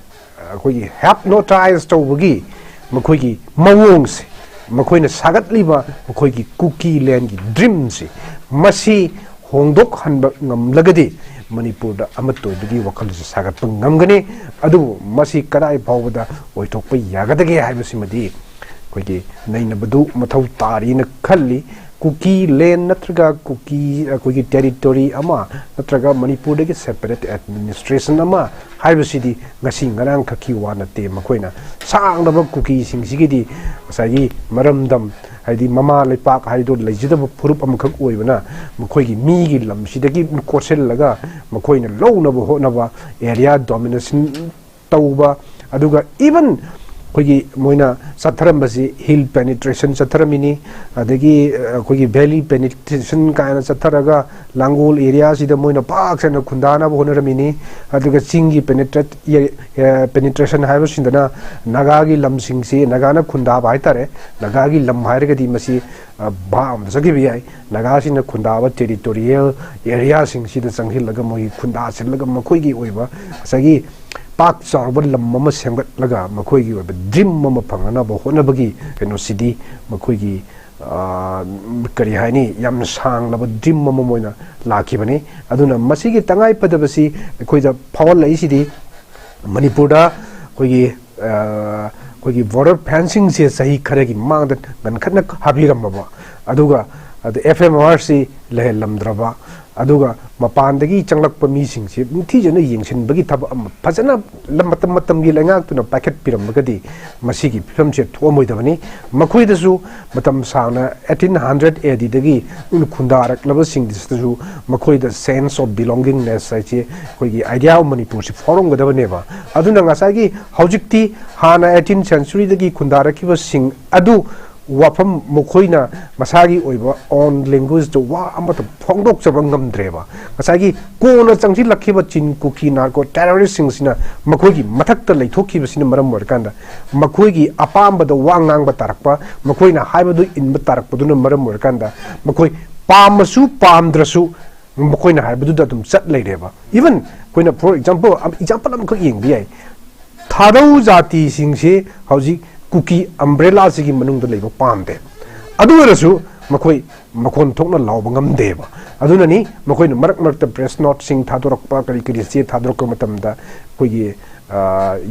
ꯑꯩꯈꯣꯏꯒꯤ hypnotize ꯇꯧꯕꯒꯤ ꯃꯈꯣꯏꯒꯤ ꯃꯑꯣꯡꯁꯦ, ꯃꯈꯣꯏꯅ ꯁꯥꯒꯠꯂꯤꯕ ꯃꯈꯣꯏꯒꯤ ꯀꯨꯀꯤꯂꯦꯟꯒꯤ dreamꯁꯦ, ꯃꯁꯤ ꯍꯣꯡꯗꯣꯛꯍꯟꯕ ꯉꯝꯂꯒꯗꯤ ꯃꯅꯤꯄꯨꯔꯗ ꯑꯃꯠꯇ ꯑꯣꯏꯕꯒꯤ ꯋꯥꯈꯜꯁꯦ ꯁꯥꯒꯠꯄ ꯉꯝꯒꯅꯤ꯫ ꯑꯗꯨꯕꯨ ꯃꯁꯤ ꯀꯗꯥꯏ ꯐꯥꯎꯕꯗ ꯑꯣꯏꯊꯣꯛꯄ ꯌꯥꯒꯗꯒꯦ ꯍꯥꯏꯕꯁꯤꯃꯗꯤ ꯑꯩꯈꯣꯏꯒꯤ ꯅꯩꯅꯕꯗꯨ ꯃꯊꯧ ꯇꯥꯔꯤꯅ ꯈꯜꯂꯤ꯫ ꯀꯨꯀꯤ ꯂꯦꯟ ꯅꯠꯇ꯭ꯔꯒ ꯀꯨꯀꯤ ꯑꯩꯈꯣꯏꯒꯤ ꯇꯦꯔꯤꯇꯣꯔꯤ ꯑꯃ ꯅꯠꯇ꯭ꯔꯒ ꯃꯅꯤꯄꯨꯔꯗꯒꯤ ꯁꯦꯄꯔꯦꯠ ꯑꯦꯗꯃꯤꯅꯤꯁꯇ꯭ꯔꯦꯁꯟ ꯑꯃ ꯍꯥꯏꯕꯁꯤꯗꯤ ꯉꯁꯤ ꯉꯔꯥꯡ ꯈꯛꯀꯤ ꯋꯥ ꯅꯠꯇꯦ꯫ ꯃꯈꯣꯏꯅ ꯁꯥꯡꯂꯕ ꯀꯨꯀꯤꯁꯤꯡꯁꯤꯒꯤꯗꯤ ꯉꯁꯥꯏꯒꯤ ꯃꯔꯝꯗꯝ, ꯍꯥꯏꯗꯤ ꯃꯃꯥ ꯂꯩꯄꯥꯛ ꯍꯥꯏꯗꯣ ꯂꯩꯖꯗꯕ ꯐꯨꯔꯨꯞ ꯑꯃꯈꯛ ꯑꯣꯏꯕꯅ, ꯃꯈꯣꯏꯒꯤ ꯃꯤꯒꯤ ꯂꯝꯁꯤꯗꯒꯤ ꯀꯣꯠꯁꯤꯜꯂꯒ ꯃꯈꯣꯏꯅ ꯂꯧꯅꯕ ꯍꯣꯠꯅꯕ, ꯑꯦꯔꯤꯌꯥ ꯗꯣꯃꯤꯅꯦꯁꯟ ꯇꯧꯕ, ꯑꯗꯨꯒ ꯏꯚꯟ ꯑꯩꯈꯣꯏꯒꯤ ꯃꯣꯏꯅ ꯆꯠꯊꯔꯝꯕꯁꯤ ꯍꯤꯜ ꯄꯦꯅꯤꯇ꯭ꯔꯦꯁꯟ ꯆꯠꯊꯔꯝꯃꯤꯅꯤ, ꯑꯗꯒꯤ ꯑꯩꯈꯣꯏꯒꯤ ꯚꯦꯂꯤ ꯄꯦꯅꯤꯇ꯭ꯔꯦꯁꯟ ꯀꯥꯏꯅ ꯆꯠꯊꯔꯒ ꯂꯥꯡꯒꯣꯜ ꯑꯦꯔꯤꯌꯥꯁꯤꯗ ꯃꯣꯏꯅ ꯄꯥꯛ ꯁꯟꯅ ꯈꯨꯟꯗꯥꯅꯕ ꯍꯣꯠꯅꯔꯝꯃꯤꯅꯤ꯫ ꯑꯗꯨꯒ ꯆꯤꯡꯒꯤ ꯄꯦꯅꯤꯇ꯭ꯔꯦꯠ ꯄꯦꯅꯤꯇ꯭ꯔꯦꯁꯟ ꯍꯥꯏꯕꯁꯤꯗꯅ ꯅꯥꯒꯥꯒꯤ ꯂꯝꯁꯤꯡꯁꯤ, ꯅꯥꯒꯥꯅ ꯈꯨꯟꯗꯥꯕ ꯍꯥꯏꯇꯥꯔꯦ, ꯅꯥꯒꯥꯒꯤ ꯂꯝ ꯍꯥꯏꯔꯒꯗꯤ ꯃꯁꯤ ꯚꯥꯞ ꯑꯃꯗ ꯆꯠꯈꯤꯕ ꯌꯥꯏ꯫ ꯅꯥꯒꯥꯁꯤꯡꯅ ꯈꯨꯟꯗꯥꯕ ꯇꯦꯔꯤꯇꯣꯔꯤꯌꯦꯜ ꯑꯦꯔꯤꯌꯥꯁꯤꯡꯁꯤꯗ ꯆꯪꯁꯤꯜꯂꯒ ꯃꯣꯏꯒꯤ ꯈꯨꯟꯗꯥꯁꯤꯜꯂꯒ ꯃꯈꯣꯏꯒꯤ ꯑꯣꯏꯕ ꯉꯁꯥꯏꯒꯤ ꯄꯥꯛ ꯆꯥꯎꯔꯕ ꯂꯝ ꯑꯃ ꯁꯦꯝꯒꯠꯂꯒ ꯃꯈꯣꯏꯒꯤ ꯑꯣꯏꯕ ꯗ꯭ꯔꯤꯝ ꯑꯃ ꯐꯪꯅꯅꯕ ꯍꯣꯠꯅꯕꯒꯤ ꯀꯩꯅꯣꯁꯤꯗꯤ ꯃꯈꯣꯏꯒꯤ ꯀꯔꯤ ꯍꯥꯏꯅꯤ, ꯌꯥꯝꯅ ꯁꯥꯡꯂꯕ ꯗ꯭ꯔꯤꯝ ꯑꯃ ꯑꯣꯏꯅ ꯂꯥꯛꯈꯤꯕꯅꯤ꯫ ꯑꯗꯨꯅ ꯃꯁꯤꯒꯤ ꯇꯉꯥꯏ ꯐꯗꯕꯁꯤ ꯑꯩꯈꯣꯏꯗ ꯐꯥꯎꯍꯜꯂꯛꯏꯁꯤꯗꯤ ꯃꯅꯤꯄꯨꯔꯗ ꯑꯩꯈꯣꯏꯒꯤ ꯑꯩꯈꯣꯏꯒꯤ ꯕꯣꯔꯗꯔ ꯐꯦꯟꯁꯤꯡꯁꯦ ꯆꯍꯤ ꯈꯔꯒꯤ ꯃꯃꯥꯡꯗ ꯉꯟꯈꯠꯅ ꯍꯥꯞꯄꯤꯔꯝꯃꯕ, ꯑꯗꯨꯒ ꯑꯗ ꯑꯦꯐ ꯑꯦꯝ ꯑꯥꯔꯁꯤ ꯂꯩꯍꯜꯂꯝꯗ꯭ꯔꯕ, ꯑꯗꯨꯒ ꯃꯄꯥꯟꯗꯒꯤ ꯆꯪꯂꯛꯄ ꯃꯤꯁꯤꯡꯁꯤ ꯅꯤꯡꯊꯤꯖꯅ ꯌꯦꯡꯁꯤꯟꯕꯒꯤ ꯊꯕꯛ ꯑꯃ ꯐꯖꯅ ꯃꯇꯝ ꯃꯇꯝꯒꯤ ꯂꯩꯉꯥꯛꯇꯨꯅ ꯄꯥꯏꯈꯠꯄꯤꯔꯝꯃꯒꯗꯤ ꯃꯁꯤꯒꯤ ꯐꯤꯕꯝꯁꯦ ꯊꯣꯛꯑꯝꯃꯣꯏꯗꯕꯅꯤ꯫ ꯃꯈꯣꯏꯗꯁꯨ ꯃꯇꯝ ꯁꯥꯡꯅ eighteen hundred A D ꯗꯒꯤ ꯈꯨꯟꯗꯥꯔꯛꯂꯕꯁꯤꯡꯁꯤꯗꯁꯨ ꯃꯈꯣꯏꯗ sense of belongingness ꯍꯥꯏꯁꯦ, ꯑꯩꯈꯣꯏꯒꯤ idea of ꯃꯅꯤꯄꯨꯔꯁꯤ ꯐꯥꯎꯔꯝꯒꯗꯕꯅꯦꯕ꯫ ꯑꯗꯨꯅ ꯉꯁꯥꯏꯒꯤ ꯍꯧꯖꯤꯛꯇꯤ ꯍꯥꯟꯅ eighteen century ꯗꯒꯤ ꯈꯨꯟꯗꯥꯔꯛꯈꯤꯕꯁꯤꯡ ꯑꯗꯨ ꯋꯥꯐꯝ ꯃꯈꯣꯏꯅ ꯃꯁꯥꯒꯤ ꯑꯣꯏꯕ own language ꯇ ꯋꯥ ꯑꯃꯠꯇ ꯐꯣꯡꯗꯣꯛꯆꯕ ꯉꯝꯗ꯭ꯔꯦꯕ꯫ ꯉꯁꯥꯏꯒꯤ ꯀꯣꯟꯅ ꯆꯪꯁꯤꯜꯂꯛꯈꯤꯕ ꯆꯤꯟ ꯀꯨꯀꯤ narco terrorist ꯁꯤꯡꯁꯤꯅ ꯃꯈꯣꯏꯒꯤ ꯃꯊꯛꯇ ꯂꯩꯊꯣꯛꯈꯤꯕꯁꯤꯅ ꯃꯔꯝ ꯑꯣꯏꯔꯀꯥꯟꯗ ꯃꯈꯣꯏꯒꯤ ꯑꯄꯥꯝꯕꯗ ꯋꯥ ꯉꯥꯡꯕ ꯇꯥꯔꯛꯄ, ꯃꯈꯣꯏꯅ ꯍꯥꯏꯕꯗꯨ ꯏꯟꯕ ꯇꯥꯔꯛꯄꯗꯨꯅ ꯃꯔꯝ ꯑꯣꯏꯔꯀꯥꯟꯗ ꯃꯈꯣꯏ ꯄꯥꯝꯃꯁꯨ ꯄꯥꯝꯗ꯭ꯔꯁꯨ ꯃꯈꯣꯏꯅ ꯍꯥꯏꯕꯗꯨꯗ ꯑꯗꯨꯝ ꯆꯠ ꯂꯩꯔꯦꯕ꯫ Even ꯑꯩꯈꯣꯏꯅ for example, example ꯑꯃꯈꯛ ꯌꯦꯡꯕ ꯌꯥꯏ꯫ ꯊꯥꯗꯧ ꯖꯥꯇꯤꯁꯤꯡꯁꯤ ꯍꯧꯖꯤꯛ ꯀꯨꯀꯤ umbrella ꯁꯤꯒꯤ ꯃꯅꯨꯡꯗ ꯂꯩꯕ ꯄꯥꯝꯗꯦ꯫ ꯑꯗꯨ ꯑꯣꯏꯔꯁꯨ ꯃꯈꯣꯏ ꯃꯈꯣꯟ ꯊꯣꯛꯅ ꯂꯥꯎꯕ ꯉꯝꯗꯦꯕ꯫ ꯑꯗꯨꯅꯅꯤ ꯃꯈꯣꯏꯅ ꯃꯔꯛ ꯃꯔꯛꯇ press note ꯁꯤꯡ ꯊꯥꯗꯣꯔꯛꯄ, ꯀꯔꯤ ꯀꯔꯤ ꯆꯦ ꯊꯥꯗꯣꯔꯛꯄ ꯃꯇꯝꯗ ꯑꯩꯈꯣꯏꯒꯤ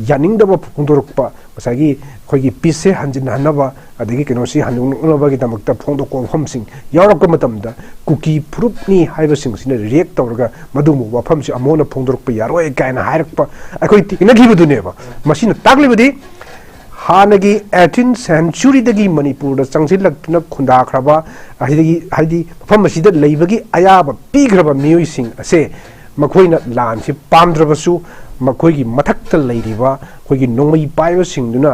ꯌꯥꯅꯤꯡꯗꯕ ꯐꯣꯡꯗꯣꯔꯛꯄ, ꯉꯁꯥꯏꯒꯤ ꯑꯩꯈꯣꯏꯒꯤ ꯄꯤꯁꯁꯦ ꯍꯟꯖꯤꯟꯍꯟꯅꯕ, ꯑꯗꯒꯤ ꯀꯩꯅꯣꯁꯤ ꯍꯟꯗꯣꯛꯅꯕꯒꯤꯗꯃꯛꯇ ꯐꯣꯡꯗꯣꯛꯄ ꯋꯥꯐꯝꯁꯤꯡ ꯌꯥꯎꯔꯛꯄ ꯃꯇꯝꯗ, ꯀꯨꯀꯤ ꯐꯨꯔꯨꯞꯅꯤ ꯍꯥꯏꯕꯁꯤꯡꯁꯤꯅ ꯔꯤꯌꯦꯛ ꯇꯧꯔꯒ ꯃꯗꯨꯒꯨꯝꯕ ꯋꯥꯐꯝꯁꯤ ꯑꯃꯨꯛ ꯍꯟꯅ ꯐꯣꯡꯗꯣꯔꯛꯄ ꯌꯥꯔꯣꯏ ꯀꯥꯏꯅ ꯍꯥꯏꯔꯛꯄ ꯑꯩꯈꯣꯏ ꯊꯦꯡꯅꯈꯤꯕꯗꯨꯅꯦꯕ꯫ ꯃꯁꯤꯅ ꯇꯥꯛꯂꯤꯕꯗꯤ ꯍꯥꯟꯅꯒꯤ eighteenth centuryꯗꯒꯤ ꯃꯅꯤꯄꯨꯔꯗ ꯆꯪꯁꯤꯜꯂꯛꯇꯨꯅ ꯈꯨꯟꯗꯥꯈ꯭ꯔꯕ, ꯍꯥꯏꯗꯤ, ꯍꯥꯏꯗꯤ ꯃꯐꯝ ꯑꯁꯤꯗ ꯂꯩꯕꯒꯤ ꯑꯌꯥꯕ ꯄꯤꯈ꯭ꯔꯕ ꯃꯤꯑꯣꯏꯁꯤꯡ ꯑꯁꯦ ꯃꯈꯣꯏꯅ ꯂꯥꯟꯁꯤ ꯄꯥꯝꯗ꯭ꯔꯕꯁꯨ, ꯃꯈꯣꯏꯒꯤ ꯃꯊꯛꯇ ꯂꯩꯔꯤꯕ ꯑꯩꯈꯣꯏꯒꯤ ꯅꯣꯡꯃꯩ ꯄꯥꯏꯕꯁꯤꯡꯗꯨꯅ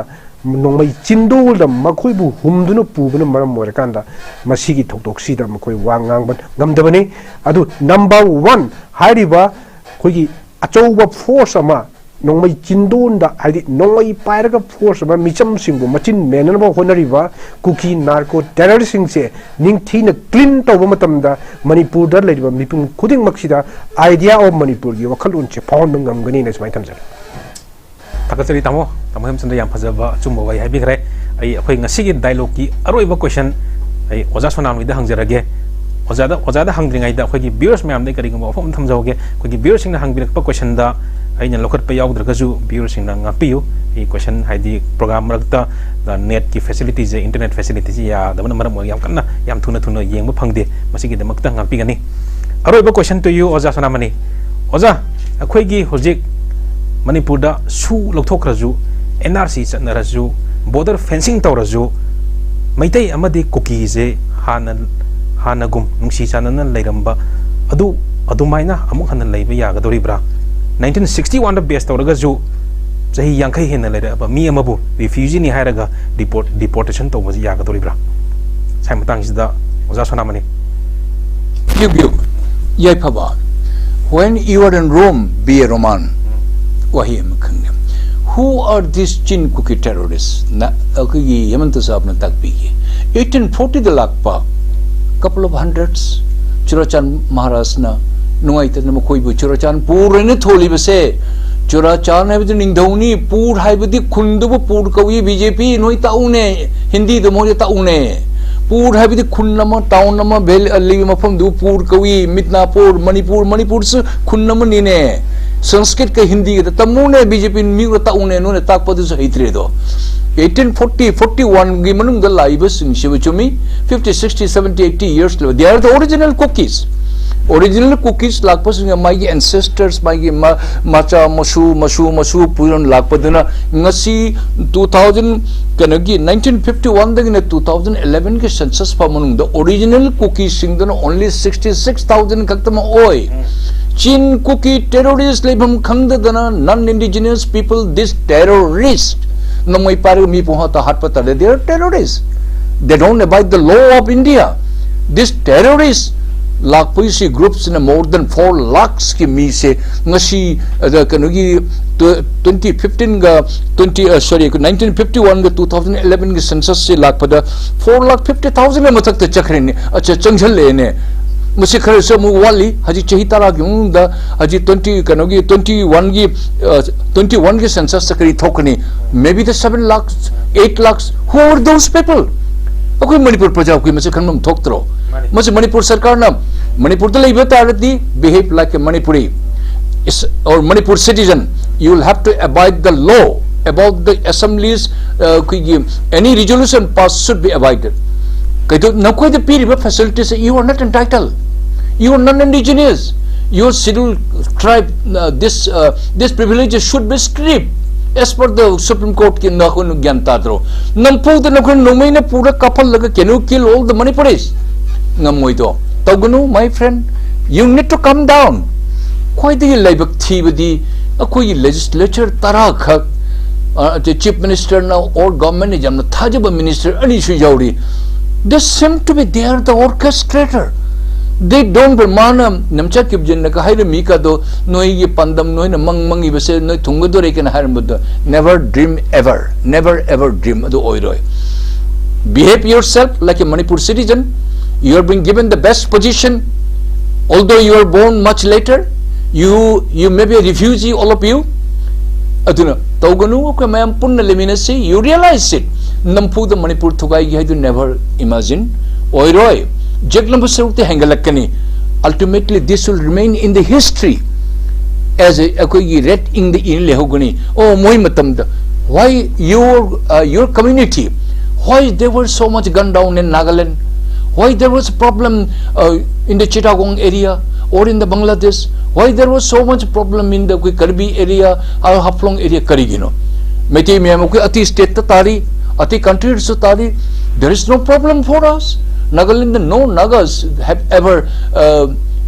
ꯅꯣꯡꯃꯩ ꯆꯤꯟꯗꯣꯜꯗ ꯃꯈꯣꯏꯕꯨ ꯍꯨꯝꯗꯨꯅ ꯄꯨꯕꯅ ꯃꯔꯝ ꯑꯣꯏꯔꯀꯥꯟꯗ ꯃꯁꯤꯒꯤ ꯊꯧꯗꯣꯛꯁꯤꯗ ꯃꯈꯣꯏ ꯋꯥ ꯉꯥꯡꯕ ꯉꯝꯗꯕꯅꯤ꯫ ꯑꯗꯨ number one ꯍꯥꯏꯔꯤꯕ ꯑꯩꯈꯣꯏꯒꯤ ꯑꯆꯧꯕ force ꯑꯃ ꯅꯣꯡꯃꯩ ꯆꯤꯟꯗꯣꯟꯗ, ꯍꯥꯏꯗꯤ ꯅꯣꯡꯃꯩ ꯄꯥꯏꯔꯒ force ꯑꯃ ꯃꯤꯆꯝꯁꯤꯡꯕꯨ ꯃꯆꯤꯟ ꯃꯦꯟꯅꯅꯕ ꯍꯣꯠꯅꯔꯤꯕ ꯀꯨꯀꯤ narco terroristꯁꯤꯡꯁꯦ ꯅꯤꯡꯊꯤꯅ clean ꯇꯧꯕ ꯃꯇꯝꯗ ꯃꯅꯤꯄꯨꯔꯗ ꯂꯩꯔꯤꯕ ꯃꯤꯄꯨꯝ ꯈꯨꯗꯤꯡꯃꯛꯁꯤꯗ idea of ꯃꯅꯤꯄꯨꯔꯒꯤ ꯋꯥꯈꯜꯂꯣꯟꯁꯦ ꯐꯥꯎꯍꯟꯕ ꯉꯝꯒꯅꯤꯅ ꯁꯨꯃꯥꯏꯅ ꯊꯝꯖꯒꯦ꯫ ꯊꯥꯒꯠꯆꯔꯤ ꯇꯥꯃꯣ꯫ ꯇꯥꯃꯣ ꯍꯦꯝꯆꯟꯗ꯭ꯔ ꯌꯥꯝ ꯐꯖꯕ ꯑꯆꯨꯝꯕ ꯋꯥꯍꯩ ꯍꯥꯏꯕꯤꯈ꯭ꯔꯦ꯫ ꯑꯩ ꯑꯩꯈꯣꯏ ꯉꯁꯤꯒꯤ dialogueꯀꯤ ꯑꯔꯣꯏꯕ question ꯑꯩ ꯑꯣꯖꯥ ꯁꯣꯅꯥꯃꯣꯅꯤꯗ ꯍꯪꯖꯔꯒꯦ꯫ ꯑꯣꯖꯥꯗ, ꯑꯣꯖꯥꯗ ꯍꯪꯗ꯭ꯔꯤꯉꯩꯗ ꯑꯩꯈꯣꯏꯒꯤ viewers ꯃꯌꯥꯝꯗ ꯑꯩ ꯀꯔꯤꯒꯨꯝꯕ ꯋꯥꯐꯝ ꯑꯃ ꯊꯝꯖꯍꯧꯒꯦ꯫ ꯑꯩꯈꯣꯏꯒꯤ viewerꯁꯤꯡꯅ ꯍꯪꯕꯤꯔꯛꯄ questionꯗ ꯑꯩꯅ ꯂꯧꯈꯠꯄ ꯌꯥꯎꯗ꯭ꯔꯒꯁꯨ viewerꯁꯤꯡꯅ ꯉꯥꯛꯄꯤꯌꯨ꯫ ꯑꯩ question ꯍꯥꯏꯗꯤ program ꯃꯔꯛꯇ netꯀꯤ facilityꯁꯦ, internet facilityꯁꯦ ꯌꯥꯗꯕꯅ ꯃꯔꯝ ꯑꯣꯏꯔꯒ ꯌꯥꯝ ꯀꯟꯅ, ꯌꯥꯝ ꯊꯨꯅ ꯊꯨꯅ ꯌꯦꯡꯕ ꯐꯪꯗꯦ꯫ ꯃꯁꯤꯒꯤꯗꯃꯛꯇ ꯉꯥꯛꯄꯤꯒꯅꯤ꯫ ꯑꯔꯣꯏꯕ question to you, ꯑꯣꯖꯥ ꯁꯣꯅꯥꯃꯅꯤ꯫ ꯑꯣꯖꯥ, ꯑꯩꯈꯣꯏꯒꯤ ꯍꯧꯖꯤꯛ ꯃꯅꯤꯄꯨꯔꯗ ꯁꯨ ꯂꯧꯊꯣꯛꯈ꯭ꯔꯁꯨ, NRC ꯆꯠꯅꯔꯁꯨ, border fencing ꯇꯧꯔꯁꯨ, ꯃꯩꯇꯩ ꯑꯃꯗꯤ ꯀꯨꯀꯤꯁꯦ ꯍꯥꯟꯅ, ꯍꯥꯟꯅꯒꯨꯝ ꯅꯨꯡꯁꯤ ꯆꯥꯟꯅꯅ ꯂꯩꯔꯝꯕ ꯑꯗꯨ ꯑꯗꯨꯃꯥꯏꯅ ꯑꯃꯨꯛ ꯍꯟꯅ ꯂꯩꯕ ꯌꯥꯒꯗꯧꯔꯤꯕ꯭ꯔꯥ? Nineteen sixty oneꯗ base ꯇꯧꯔꯒꯁꯨ ꯆꯍꯤ ꯌꯥꯡꯈꯩ ꯍꯦꯟꯅ ꯂꯩꯔꯛꯑꯕ ꯃꯤ ꯑꯃꯕꯨ refugeeꯅꯤ ꯍꯥꯏꯔꯒ deport-, deportation ꯇꯧꯕꯁꯤ ꯌꯥꯒꯗꯧꯔꯤꯕ꯭ꯔꯥ? ꯁꯥꯏ ꯃꯇꯥꯡꯁꯤꯗ ꯑꯣꯖꯥ ꯁꯣꯅꯥꯃꯅꯤ꯫ ꯌꯨ, ꯌꯨ, ꯌꯥꯏꯐꯕ꯫ When you are in Rome, be a Roman. ꯋꯥꯍꯩ ꯑꯃꯈꯛꯅꯤ꯫ Who are these Chin Kuki terrorists? ꯅ ꯑꯩꯈꯣꯏꯒꯤ ꯍꯦꯃꯟꯇ ꯁꯥꯍꯕꯅ ꯇꯥꯛꯄꯤꯈꯤ꯫ Eighteen fortyꯗ ꯂꯥꯛꯄ couple of hundreds, ꯆꯨꯔꯥꯆꯥꯟ ꯃꯍꯥꯔꯥꯖꯅ ꯅꯨꯡꯉꯥꯏꯇꯗꯅ ꯃꯈꯣꯏꯕꯨ ꯆꯨꯔꯥꯆꯥꯟꯄꯨꯔ ꯍꯥꯏꯅ ꯊꯣꯜꯂꯤꯕꯁꯦ, ꯆꯨꯔꯥꯆꯥꯟ ꯍꯥꯏꯕꯗꯤ ꯅꯤꯡꯊꯧꯅꯤ, ꯄꯨꯔ ꯍꯥꯏꯕꯗꯤ ꯈꯨꯟꯗꯨꯕꯨ ꯄꯨꯔ ꯀꯧꯏ, BJP ꯅꯣꯏ ꯇꯥꯛꯎꯅꯦ, ꯍꯤꯟꯗꯤꯗ ꯃꯣꯏꯗ ꯇꯥꯛꯎꯅꯦ꯫ ꯄꯨꯔ ꯍꯥꯏꯕꯗꯤ ꯈꯨꯟ ꯑꯃ, town ꯑꯃ, ꯚꯦꯂꯤ, ꯂꯩꯕ ꯃꯐꯝꯗꯨ ꯄꯨꯔ ꯀꯧꯏ, ꯃꯤꯗꯅꯥꯄꯨꯔ, ꯃꯅꯤꯄꯨꯔ, ꯃꯅꯤꯄꯨꯔꯁꯨ ꯈꯨꯟ ꯑꯃꯅꯤꯅꯦ꯫ ꯁꯪꯁꯀ꯭ꯔꯤꯠꯀ ꯍꯤꯟꯗꯤꯒꯗ ꯇꯝꯃꯨꯅꯦ, ꯕꯤ ꯖꯦ ꯄꯤ ꯃꯤꯒ ꯇꯥꯛꯎꯅꯦ, ꯅꯣꯏꯅ ꯇꯥꯛꯄꯗꯨꯁꯨ ꯍꯩꯇ꯭ꯔꯦꯗꯣ꯫ Eighteen forty, forty-one ꯒꯤ ꯃꯅꯨꯡꯗ ꯂꯥꯛꯏꯕꯁꯤꯡꯁꯤꯕꯨ, ꯆꯨꯝꯃꯤ, fifty, sixty, seventy, eighty years ꯂꯩꯕ, they are the original Kukis. Original Kukis ꯂꯥꯛꯄꯁꯤꯡꯅ ꯃꯥꯒꯤ ancestors, ꯃꯥꯒꯤ ꯃ-, ꯃꯆꯥ ꯃꯁꯨ, ꯃꯁꯨ ꯃꯁꯨ ꯄꯨꯔ ꯂꯥꯛꯄꯗꯨꯅ ꯉꯁꯤ two thousand, ꯀꯩꯅꯣꯒꯤ nineteen fifty-one ꯗꯒꯤꯅ two thousand eleven ꯒꯤ census ꯐꯥꯎ ꯃꯅꯨꯡꯗ original Kukisꯁꯤꯡꯗꯨꯅ only sixty-six thousand ꯈꯛꯇꯃꯛ ꯑꯣꯏ꯫ Chin Kuki terrorist ꯂꯩꯐꯝ ꯈꯪꯗꯗꯅ, non indigenous people, this terrorist, ꯅꯣꯡꯃꯩ ꯄꯥꯏꯔꯒ ꯃꯤ ꯄꯨꯡꯍꯥꯠꯇ ꯍꯥꯠꯄ ꯇꯥꯔꯦ, they are terrorists. They don't abide the law of India. This terrorist ꯂꯥꯛꯄꯒꯤꯁꯤ groupꯁꯤꯅ more than four lakhsꯀꯤ ꯃꯤꯁꯦ ꯉꯁꯤ, ꯑꯗ, ꯀꯩꯅꯣꯒꯤ tw-, twenty fifteen ꯒ twenty, ꯑ, sorry, nineteen fifty-one ꯒ two thousand eleven ꯒꯤ censusꯁꯤ ꯂꯥꯛꯄꯗ four lakh fifty thousand ꯒꯤ ꯃꯊꯛꯇ ꯆꯠꯈ꯭ꯔꯦꯅꯦ, ꯑ, ꯆ-, ꯆꯪꯁꯜꯂꯛꯑꯦꯅꯦ꯫ ꯃꯁꯤ ꯈꯔꯁꯨ ꯑꯃꯨꯛ ꯋꯥꯠꯂꯤ꯫ ꯍꯧꯖꯤꯛ ꯆꯍꯤ ꯇꯔꯥꯒꯤ ꯃꯅꯨꯡꯗ, ꯍꯧꯖꯤꯛ twenty, ꯀꯩꯅꯣꯒꯤ twenty-one ꯒꯤ, ꯑ, twenty-one ꯒꯤ censusꯇ ꯀꯔꯤ ꯊꯣꯛꯀꯅꯤ? Maybe the seven lakhs, eight lakhs, who are those people? ꯑꯩꯈꯣꯏ ꯃꯅꯤꯄꯨꯔ ꯄ꯭ꯔꯖꯥ, ꯑꯩꯈꯣꯏ ꯃꯁꯤ ꯈꯟꯐꯝ ꯊꯣꯛꯇ꯭ꯔꯣ? ꯃꯥꯅꯤ꯫ ꯃꯁꯤ ꯃꯅꯤꯄꯨꯔ ꯁꯔꯀꯥꯔꯅ ꯃꯅꯤꯄꯨꯔꯗ ꯂꯩꯕ ꯇꯥꯔꯗꯤ, behave like a Manipuri, is, or Manipur citizen, you will have to abide the law about the assemblies, uh, ꯑꯩꯈꯣꯏꯒꯤ any resolution pass should be abided. ꯀꯩꯗꯧ-, ꯅꯈꯣꯏꯗ ꯄꯤꯔꯤꯕ facilities, you are not entitled, you are non indigenous, your scheduled tribe, uh, this, uh, this privilege should be stripped as per the Supreme Courtꯀꯤ꯫ ꯅꯈꯣꯏꯅ ꯒ꯭ꯌꯥꯟ ꯇꯥꯗ꯭ꯔꯣ? ꯅꯝꯐꯨꯗ ꯅꯈꯣꯏꯅ ꯅꯣꯡꯃꯩꯅ ꯄꯨꯔ ꯀꯥꯞꯍꯜꯂꯒ, can you kill all the Manipuris? ꯉꯝꯃꯣꯏꯗꯣ꯫ ꯇꯧꯒꯅꯨ, my friend, you need to come down. ꯈ꯭ꯋꯥꯏꯗꯒꯤ ꯂꯥꯏꯕꯛ ꯊꯤꯕꯗꯤ ꯑꯩꯈꯣꯏꯒꯤ legislature ꯇꯔꯥꯈꯛ, ꯑ, chief ministerꯅ or governmentꯅ ꯌꯥꯝꯅ ꯊꯥꯖꯕ minister ꯑꯅꯤꯁꯨ ꯌꯥꯎꯔꯤ꯫ They seem to be, they are the orchestrator. They don't, ꯃꯥꯅ ꯅꯝꯆꯥ ꯀꯤꯞꯖꯤꯟꯅꯒ ꯍꯥꯏꯔꯝꯃꯤ ꯀꯗꯣ, ꯅꯣꯏꯒꯤ ꯄꯥꯟꯗꯝ, ꯅꯣꯏꯅ ꯃꯪ ꯃꯪꯉꯤꯕꯁꯦ ꯅꯣꯏ ꯊꯨꯡꯒꯗꯣꯔꯦ ꯀꯅ ꯍꯥꯏꯔꯝꯕꯗꯣ, never dream ever, never ever dream, ꯑꯗꯨ ꯑꯣꯏꯔꯣꯏ꯫ Behave yourself like a Manipur citizen. You are being given the best position. Although you are born much later, you, you may be a refugee, all of you. ꯑꯗꯨꯅ ꯇꯧꯒꯅꯨ, ꯑꯩꯈꯣꯏ ꯃꯌꯥꯝ ꯄꯨꯟꯅ ꯂꯩꯃꯤꯟꯅꯁꯤ, you realize it. ꯅꯝꯐꯨꯗ ꯃꯅꯤꯄꯨꯔ ꯊꯨꯒꯥꯏꯒꯦ ꯍꯥꯏꯗꯨ never imagine ꯑꯣꯏꯔꯣꯏ꯫ ꯖꯦꯛ number ꯁꯔꯨꯛꯇꯤ ꯍꯦꯟꯒꯠꯂꯛꯀꯅꯤ꯫ Ultimately, this will remain in the history. as a ꯑꯩꯈꯣꯏꯒꯤ red ink ꯗ ꯏꯅ ꯂꯩꯍꯧꯒꯅꯤ꯫ ꯑꯣ, ꯃꯣꯏ ꯃꯇꯝꯗ, why your, uh, your community, why there was so much gun down in Nagaland? Why there was problem, uh, in the Chittagong area or in the Bangladesh? Why there was so much problem in the ꯑꯩꯈꯣꯏ Karbi area or Haflong area? ꯀꯔꯤꯒꯤꯅꯣ? ꯃꯩꯇꯩ ꯃꯌꯥꯝ ꯑꯩꯈꯣꯏ ꯑꯇꯩ state ꯇ ꯇꯥꯔꯤ, ꯑꯇꯩ country ꯁꯨ ꯇꯥꯔꯤ꯫ There is no problem for us. Nagaland, no Nagas have ever, uh,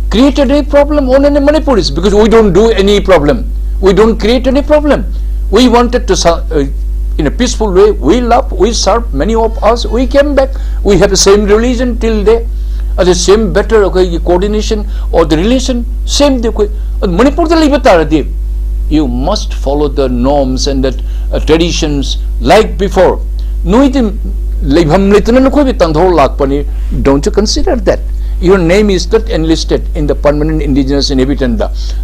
created any problem on any Manipuris, because we don't do any problem. We don't create any problem. We wanted to, uh, in a peaceful way, we love, we serve, many of us, we came back. We have the same religion till day. ꯑꯗ same better ꯑꯩꯈꯣꯏꯒꯤ coordination or the relation, same day ꯑꯩꯈꯣꯏ ꯃꯅꯤꯄꯨꯔꯗ ꯂꯩꯕ ꯇꯥꯔꯗꯤ, you must follow the norms and the, uh, traditions like before. ꯅꯣꯏꯗꯤ ꯂꯩꯐꯝ ꯂꯩꯇꯅ ꯅꯈꯣꯏꯕꯨ ꯇꯥꯟꯊꯣꯛ ꯂꯥꯛꯄꯅꯤ. Don't you consider that? Your name is not enlisted in the permanent indigenous inhabitant.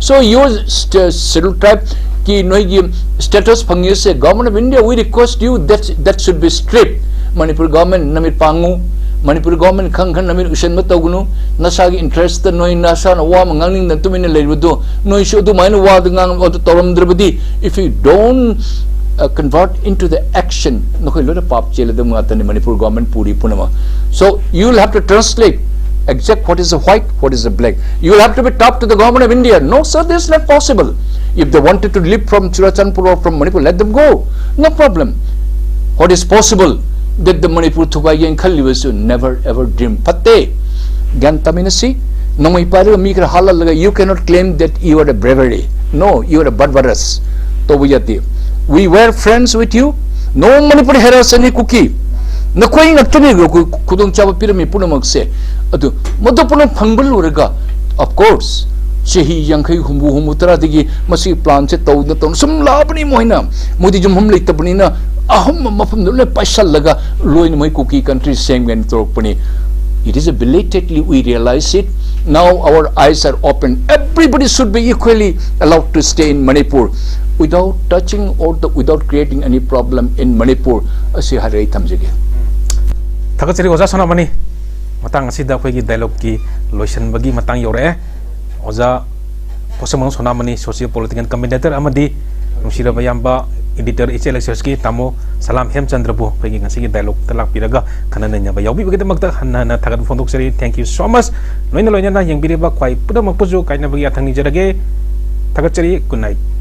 So your st-, scheduled tribe ꯀꯤ ꯅꯣꯏꯒꯤ status ꯐꯪꯉꯤꯁꯦ, Government of India, we request you that that should be stripped. Manipur government ꯅꯃꯤꯠ ꯄꯥꯡꯉꯨ, Manipur government ꯈꯪ ꯈꯪ ꯅꯃꯤꯠ ꯎꯁꯟꯕ ꯇꯧꯒꯅꯨ꯫ ꯅꯁꯥꯒꯤ interest ꯅꯣꯏ ꯅꯁꯥꯅ ꯋꯥ ꯑꯃ ꯉꯥꯡꯅꯤꯡꯗꯅ ꯇꯨꯃꯤꯟꯅ ꯂꯩꯕꯗꯣ, ꯅꯣꯏꯁꯨ ꯑꯗꯨꯃꯥꯏꯅ ꯋꯥꯗꯨ ꯉꯥꯡ-, ꯑꯗꯨ ꯇꯧꯔꯝꯗ꯭ꯔꯕꯗꯤ, if you don't, uh, convert into the action, ꯅꯈꯣꯏ ꯂꯣꯏꯅ ꯄꯥꯞ ꯆꯦꯜꯂꯗꯕ ꯉꯥꯛꯇꯅꯤ ꯃꯅꯤꯄꯨꯔ government ꯄꯨꯔꯤ ꯄꯨꯝꯅꯃꯛ꯫ So you will have to translate exact what is the white, what is the black. You will have to be talk to the Government of India. No, sir, this is not possible. If they wanted to leave from Churachandpur or from Manipur, let them go. No problem. What is possible that the Manipur ꯊꯨꯒꯥꯏꯒꯦꯅ ꯈꯜꯂꯤꯕꯁꯨ never ever dream. ꯐꯠꯇꯦ꯫ ꯒ꯭ꯌꯥꯟ ꯇꯥꯃꯤꯟꯅꯁꯤ꯫ ꯅꯣꯡꯃꯩ ꯄꯥꯏꯔꯒ ꯃꯤ ꯈꯔ ꯍꯥꯠꯂꯜꯂꯒ you cannot claim that you are a bravery. No, you are a barbarous. ꯇꯧꯕ ꯌꯥꯗꯦ꯫ We were friends with you. No Manipur harass any Kuki. ꯅꯈꯣꯏ ꯉꯥꯛꯇꯅꯤ ꯈꯨ-, ꯈꯨꯗꯣꯡꯆꯥꯕ ꯄꯤꯔꯝꯃꯤ ꯄꯨꯝꯅꯃꯛꯁꯦ꯫ ꯑꯗꯨ ꯃꯗꯨ ꯄꯨꯝꯅꯃꯛ ꯐꯪꯕ ꯂꯣꯏꯔꯒ, of course, ꯆꯍꯤ ꯌꯥꯡꯈꯩ, ꯍꯨꯝꯐꯨ, ꯍꯨꯝꯐꯨ ꯇꯔꯥꯗꯒꯤ ꯃꯁꯤꯒꯤ plan ꯁꯦ ꯇꯧꯅ ꯇꯧꯅ ꯁꯨꯝ ꯂꯥꯛꯑꯕꯅꯤ ꯃꯣꯏꯅ꯫ ꯃꯣꯏꯗꯤ ꯌꯨꯝꯐꯝ ꯂꯩꯇꯕꯅꯤꯅ ꯑꯍꯨꯝ ꯃꯐꯝꯗ ꯂꯣꯏ ꯄꯥꯏꯁꯜꯂꯒ ꯂꯣꯏꯅ ꯃꯣꯏ ꯀꯨꯀꯤ country ꯁꯦꯝꯒꯦꯅ ꯇꯧꯔꯛꯄꯅꯤ꯫ It is a belatedly we realize it. Now our eyes are open. Everybody should be equally allowed to stay in Manipur without touching or the, without creating any problem in Manipur. ꯑꯁꯤ ꯍꯥꯏꯔꯒ ꯑꯩ ꯊꯝꯖꯒꯦ꯫ ꯊꯥꯒꯠꯆꯔꯤ ꯑꯣꯖꯥ ꯁꯣꯅꯥꯃꯅꯤ꯫ ꯃꯇꯥꯡ ꯑꯁꯤꯗ ꯑꯩꯈꯣꯏꯒꯤ dialogue ꯀꯤ ꯂꯣꯏꯁꯤꯟꯕꯒꯤ ꯃꯇꯥꯡ ꯌꯧꯔꯛꯑꯦ꯫ ꯑꯣꯖꯥ ꯄꯣꯠꯁꯪꯕꯝ ꯁꯣꯅꯥꯃꯅꯤ, social political commentator ꯑꯃꯗꯤ ꯅꯨꯡꯁꯤꯔꯕ ꯏꯌꯥꯝꯕ editor ꯏꯆꯦ ꯂꯛꯁꯁꯀꯤ ꯇꯥꯃꯣ ꯁꯂꯥꯝ ꯍꯦꯝꯆꯟꯗ꯭ꯔꯕꯨ ꯑꯩꯈꯣꯏꯒꯤ ꯉꯁꯤꯒꯤ dialogueꯇ ꯂꯥꯛꯄꯤꯔꯒ ꯈꯟꯅ ꯅꯩꯅꯕ ꯌꯥꯎꯕꯤꯕꯒꯤꯗꯃꯛꯇ ꯍꯟꯅ ꯍꯟꯅ ꯊꯥꯒꯠꯄ ꯐꯣꯡꯗꯣꯛꯆꯔꯤ꯫ Thank you so much꯫ ꯂꯣꯏꯅ ꯂꯣꯏꯅꯅ ꯌꯦꯡꯕꯤꯔꯤꯕ ꯈ꯭ꯋꯥꯏ ꯄꯨꯝꯅꯃꯛꯄꯨꯁꯨ ꯀꯥꯏꯅꯕꯒꯤ ꯌꯥꯊꯪ ꯅꯤꯖꯔꯒꯦ꯫ ꯊꯥꯒꯠꯆꯔꯤ꯫ Good night꯫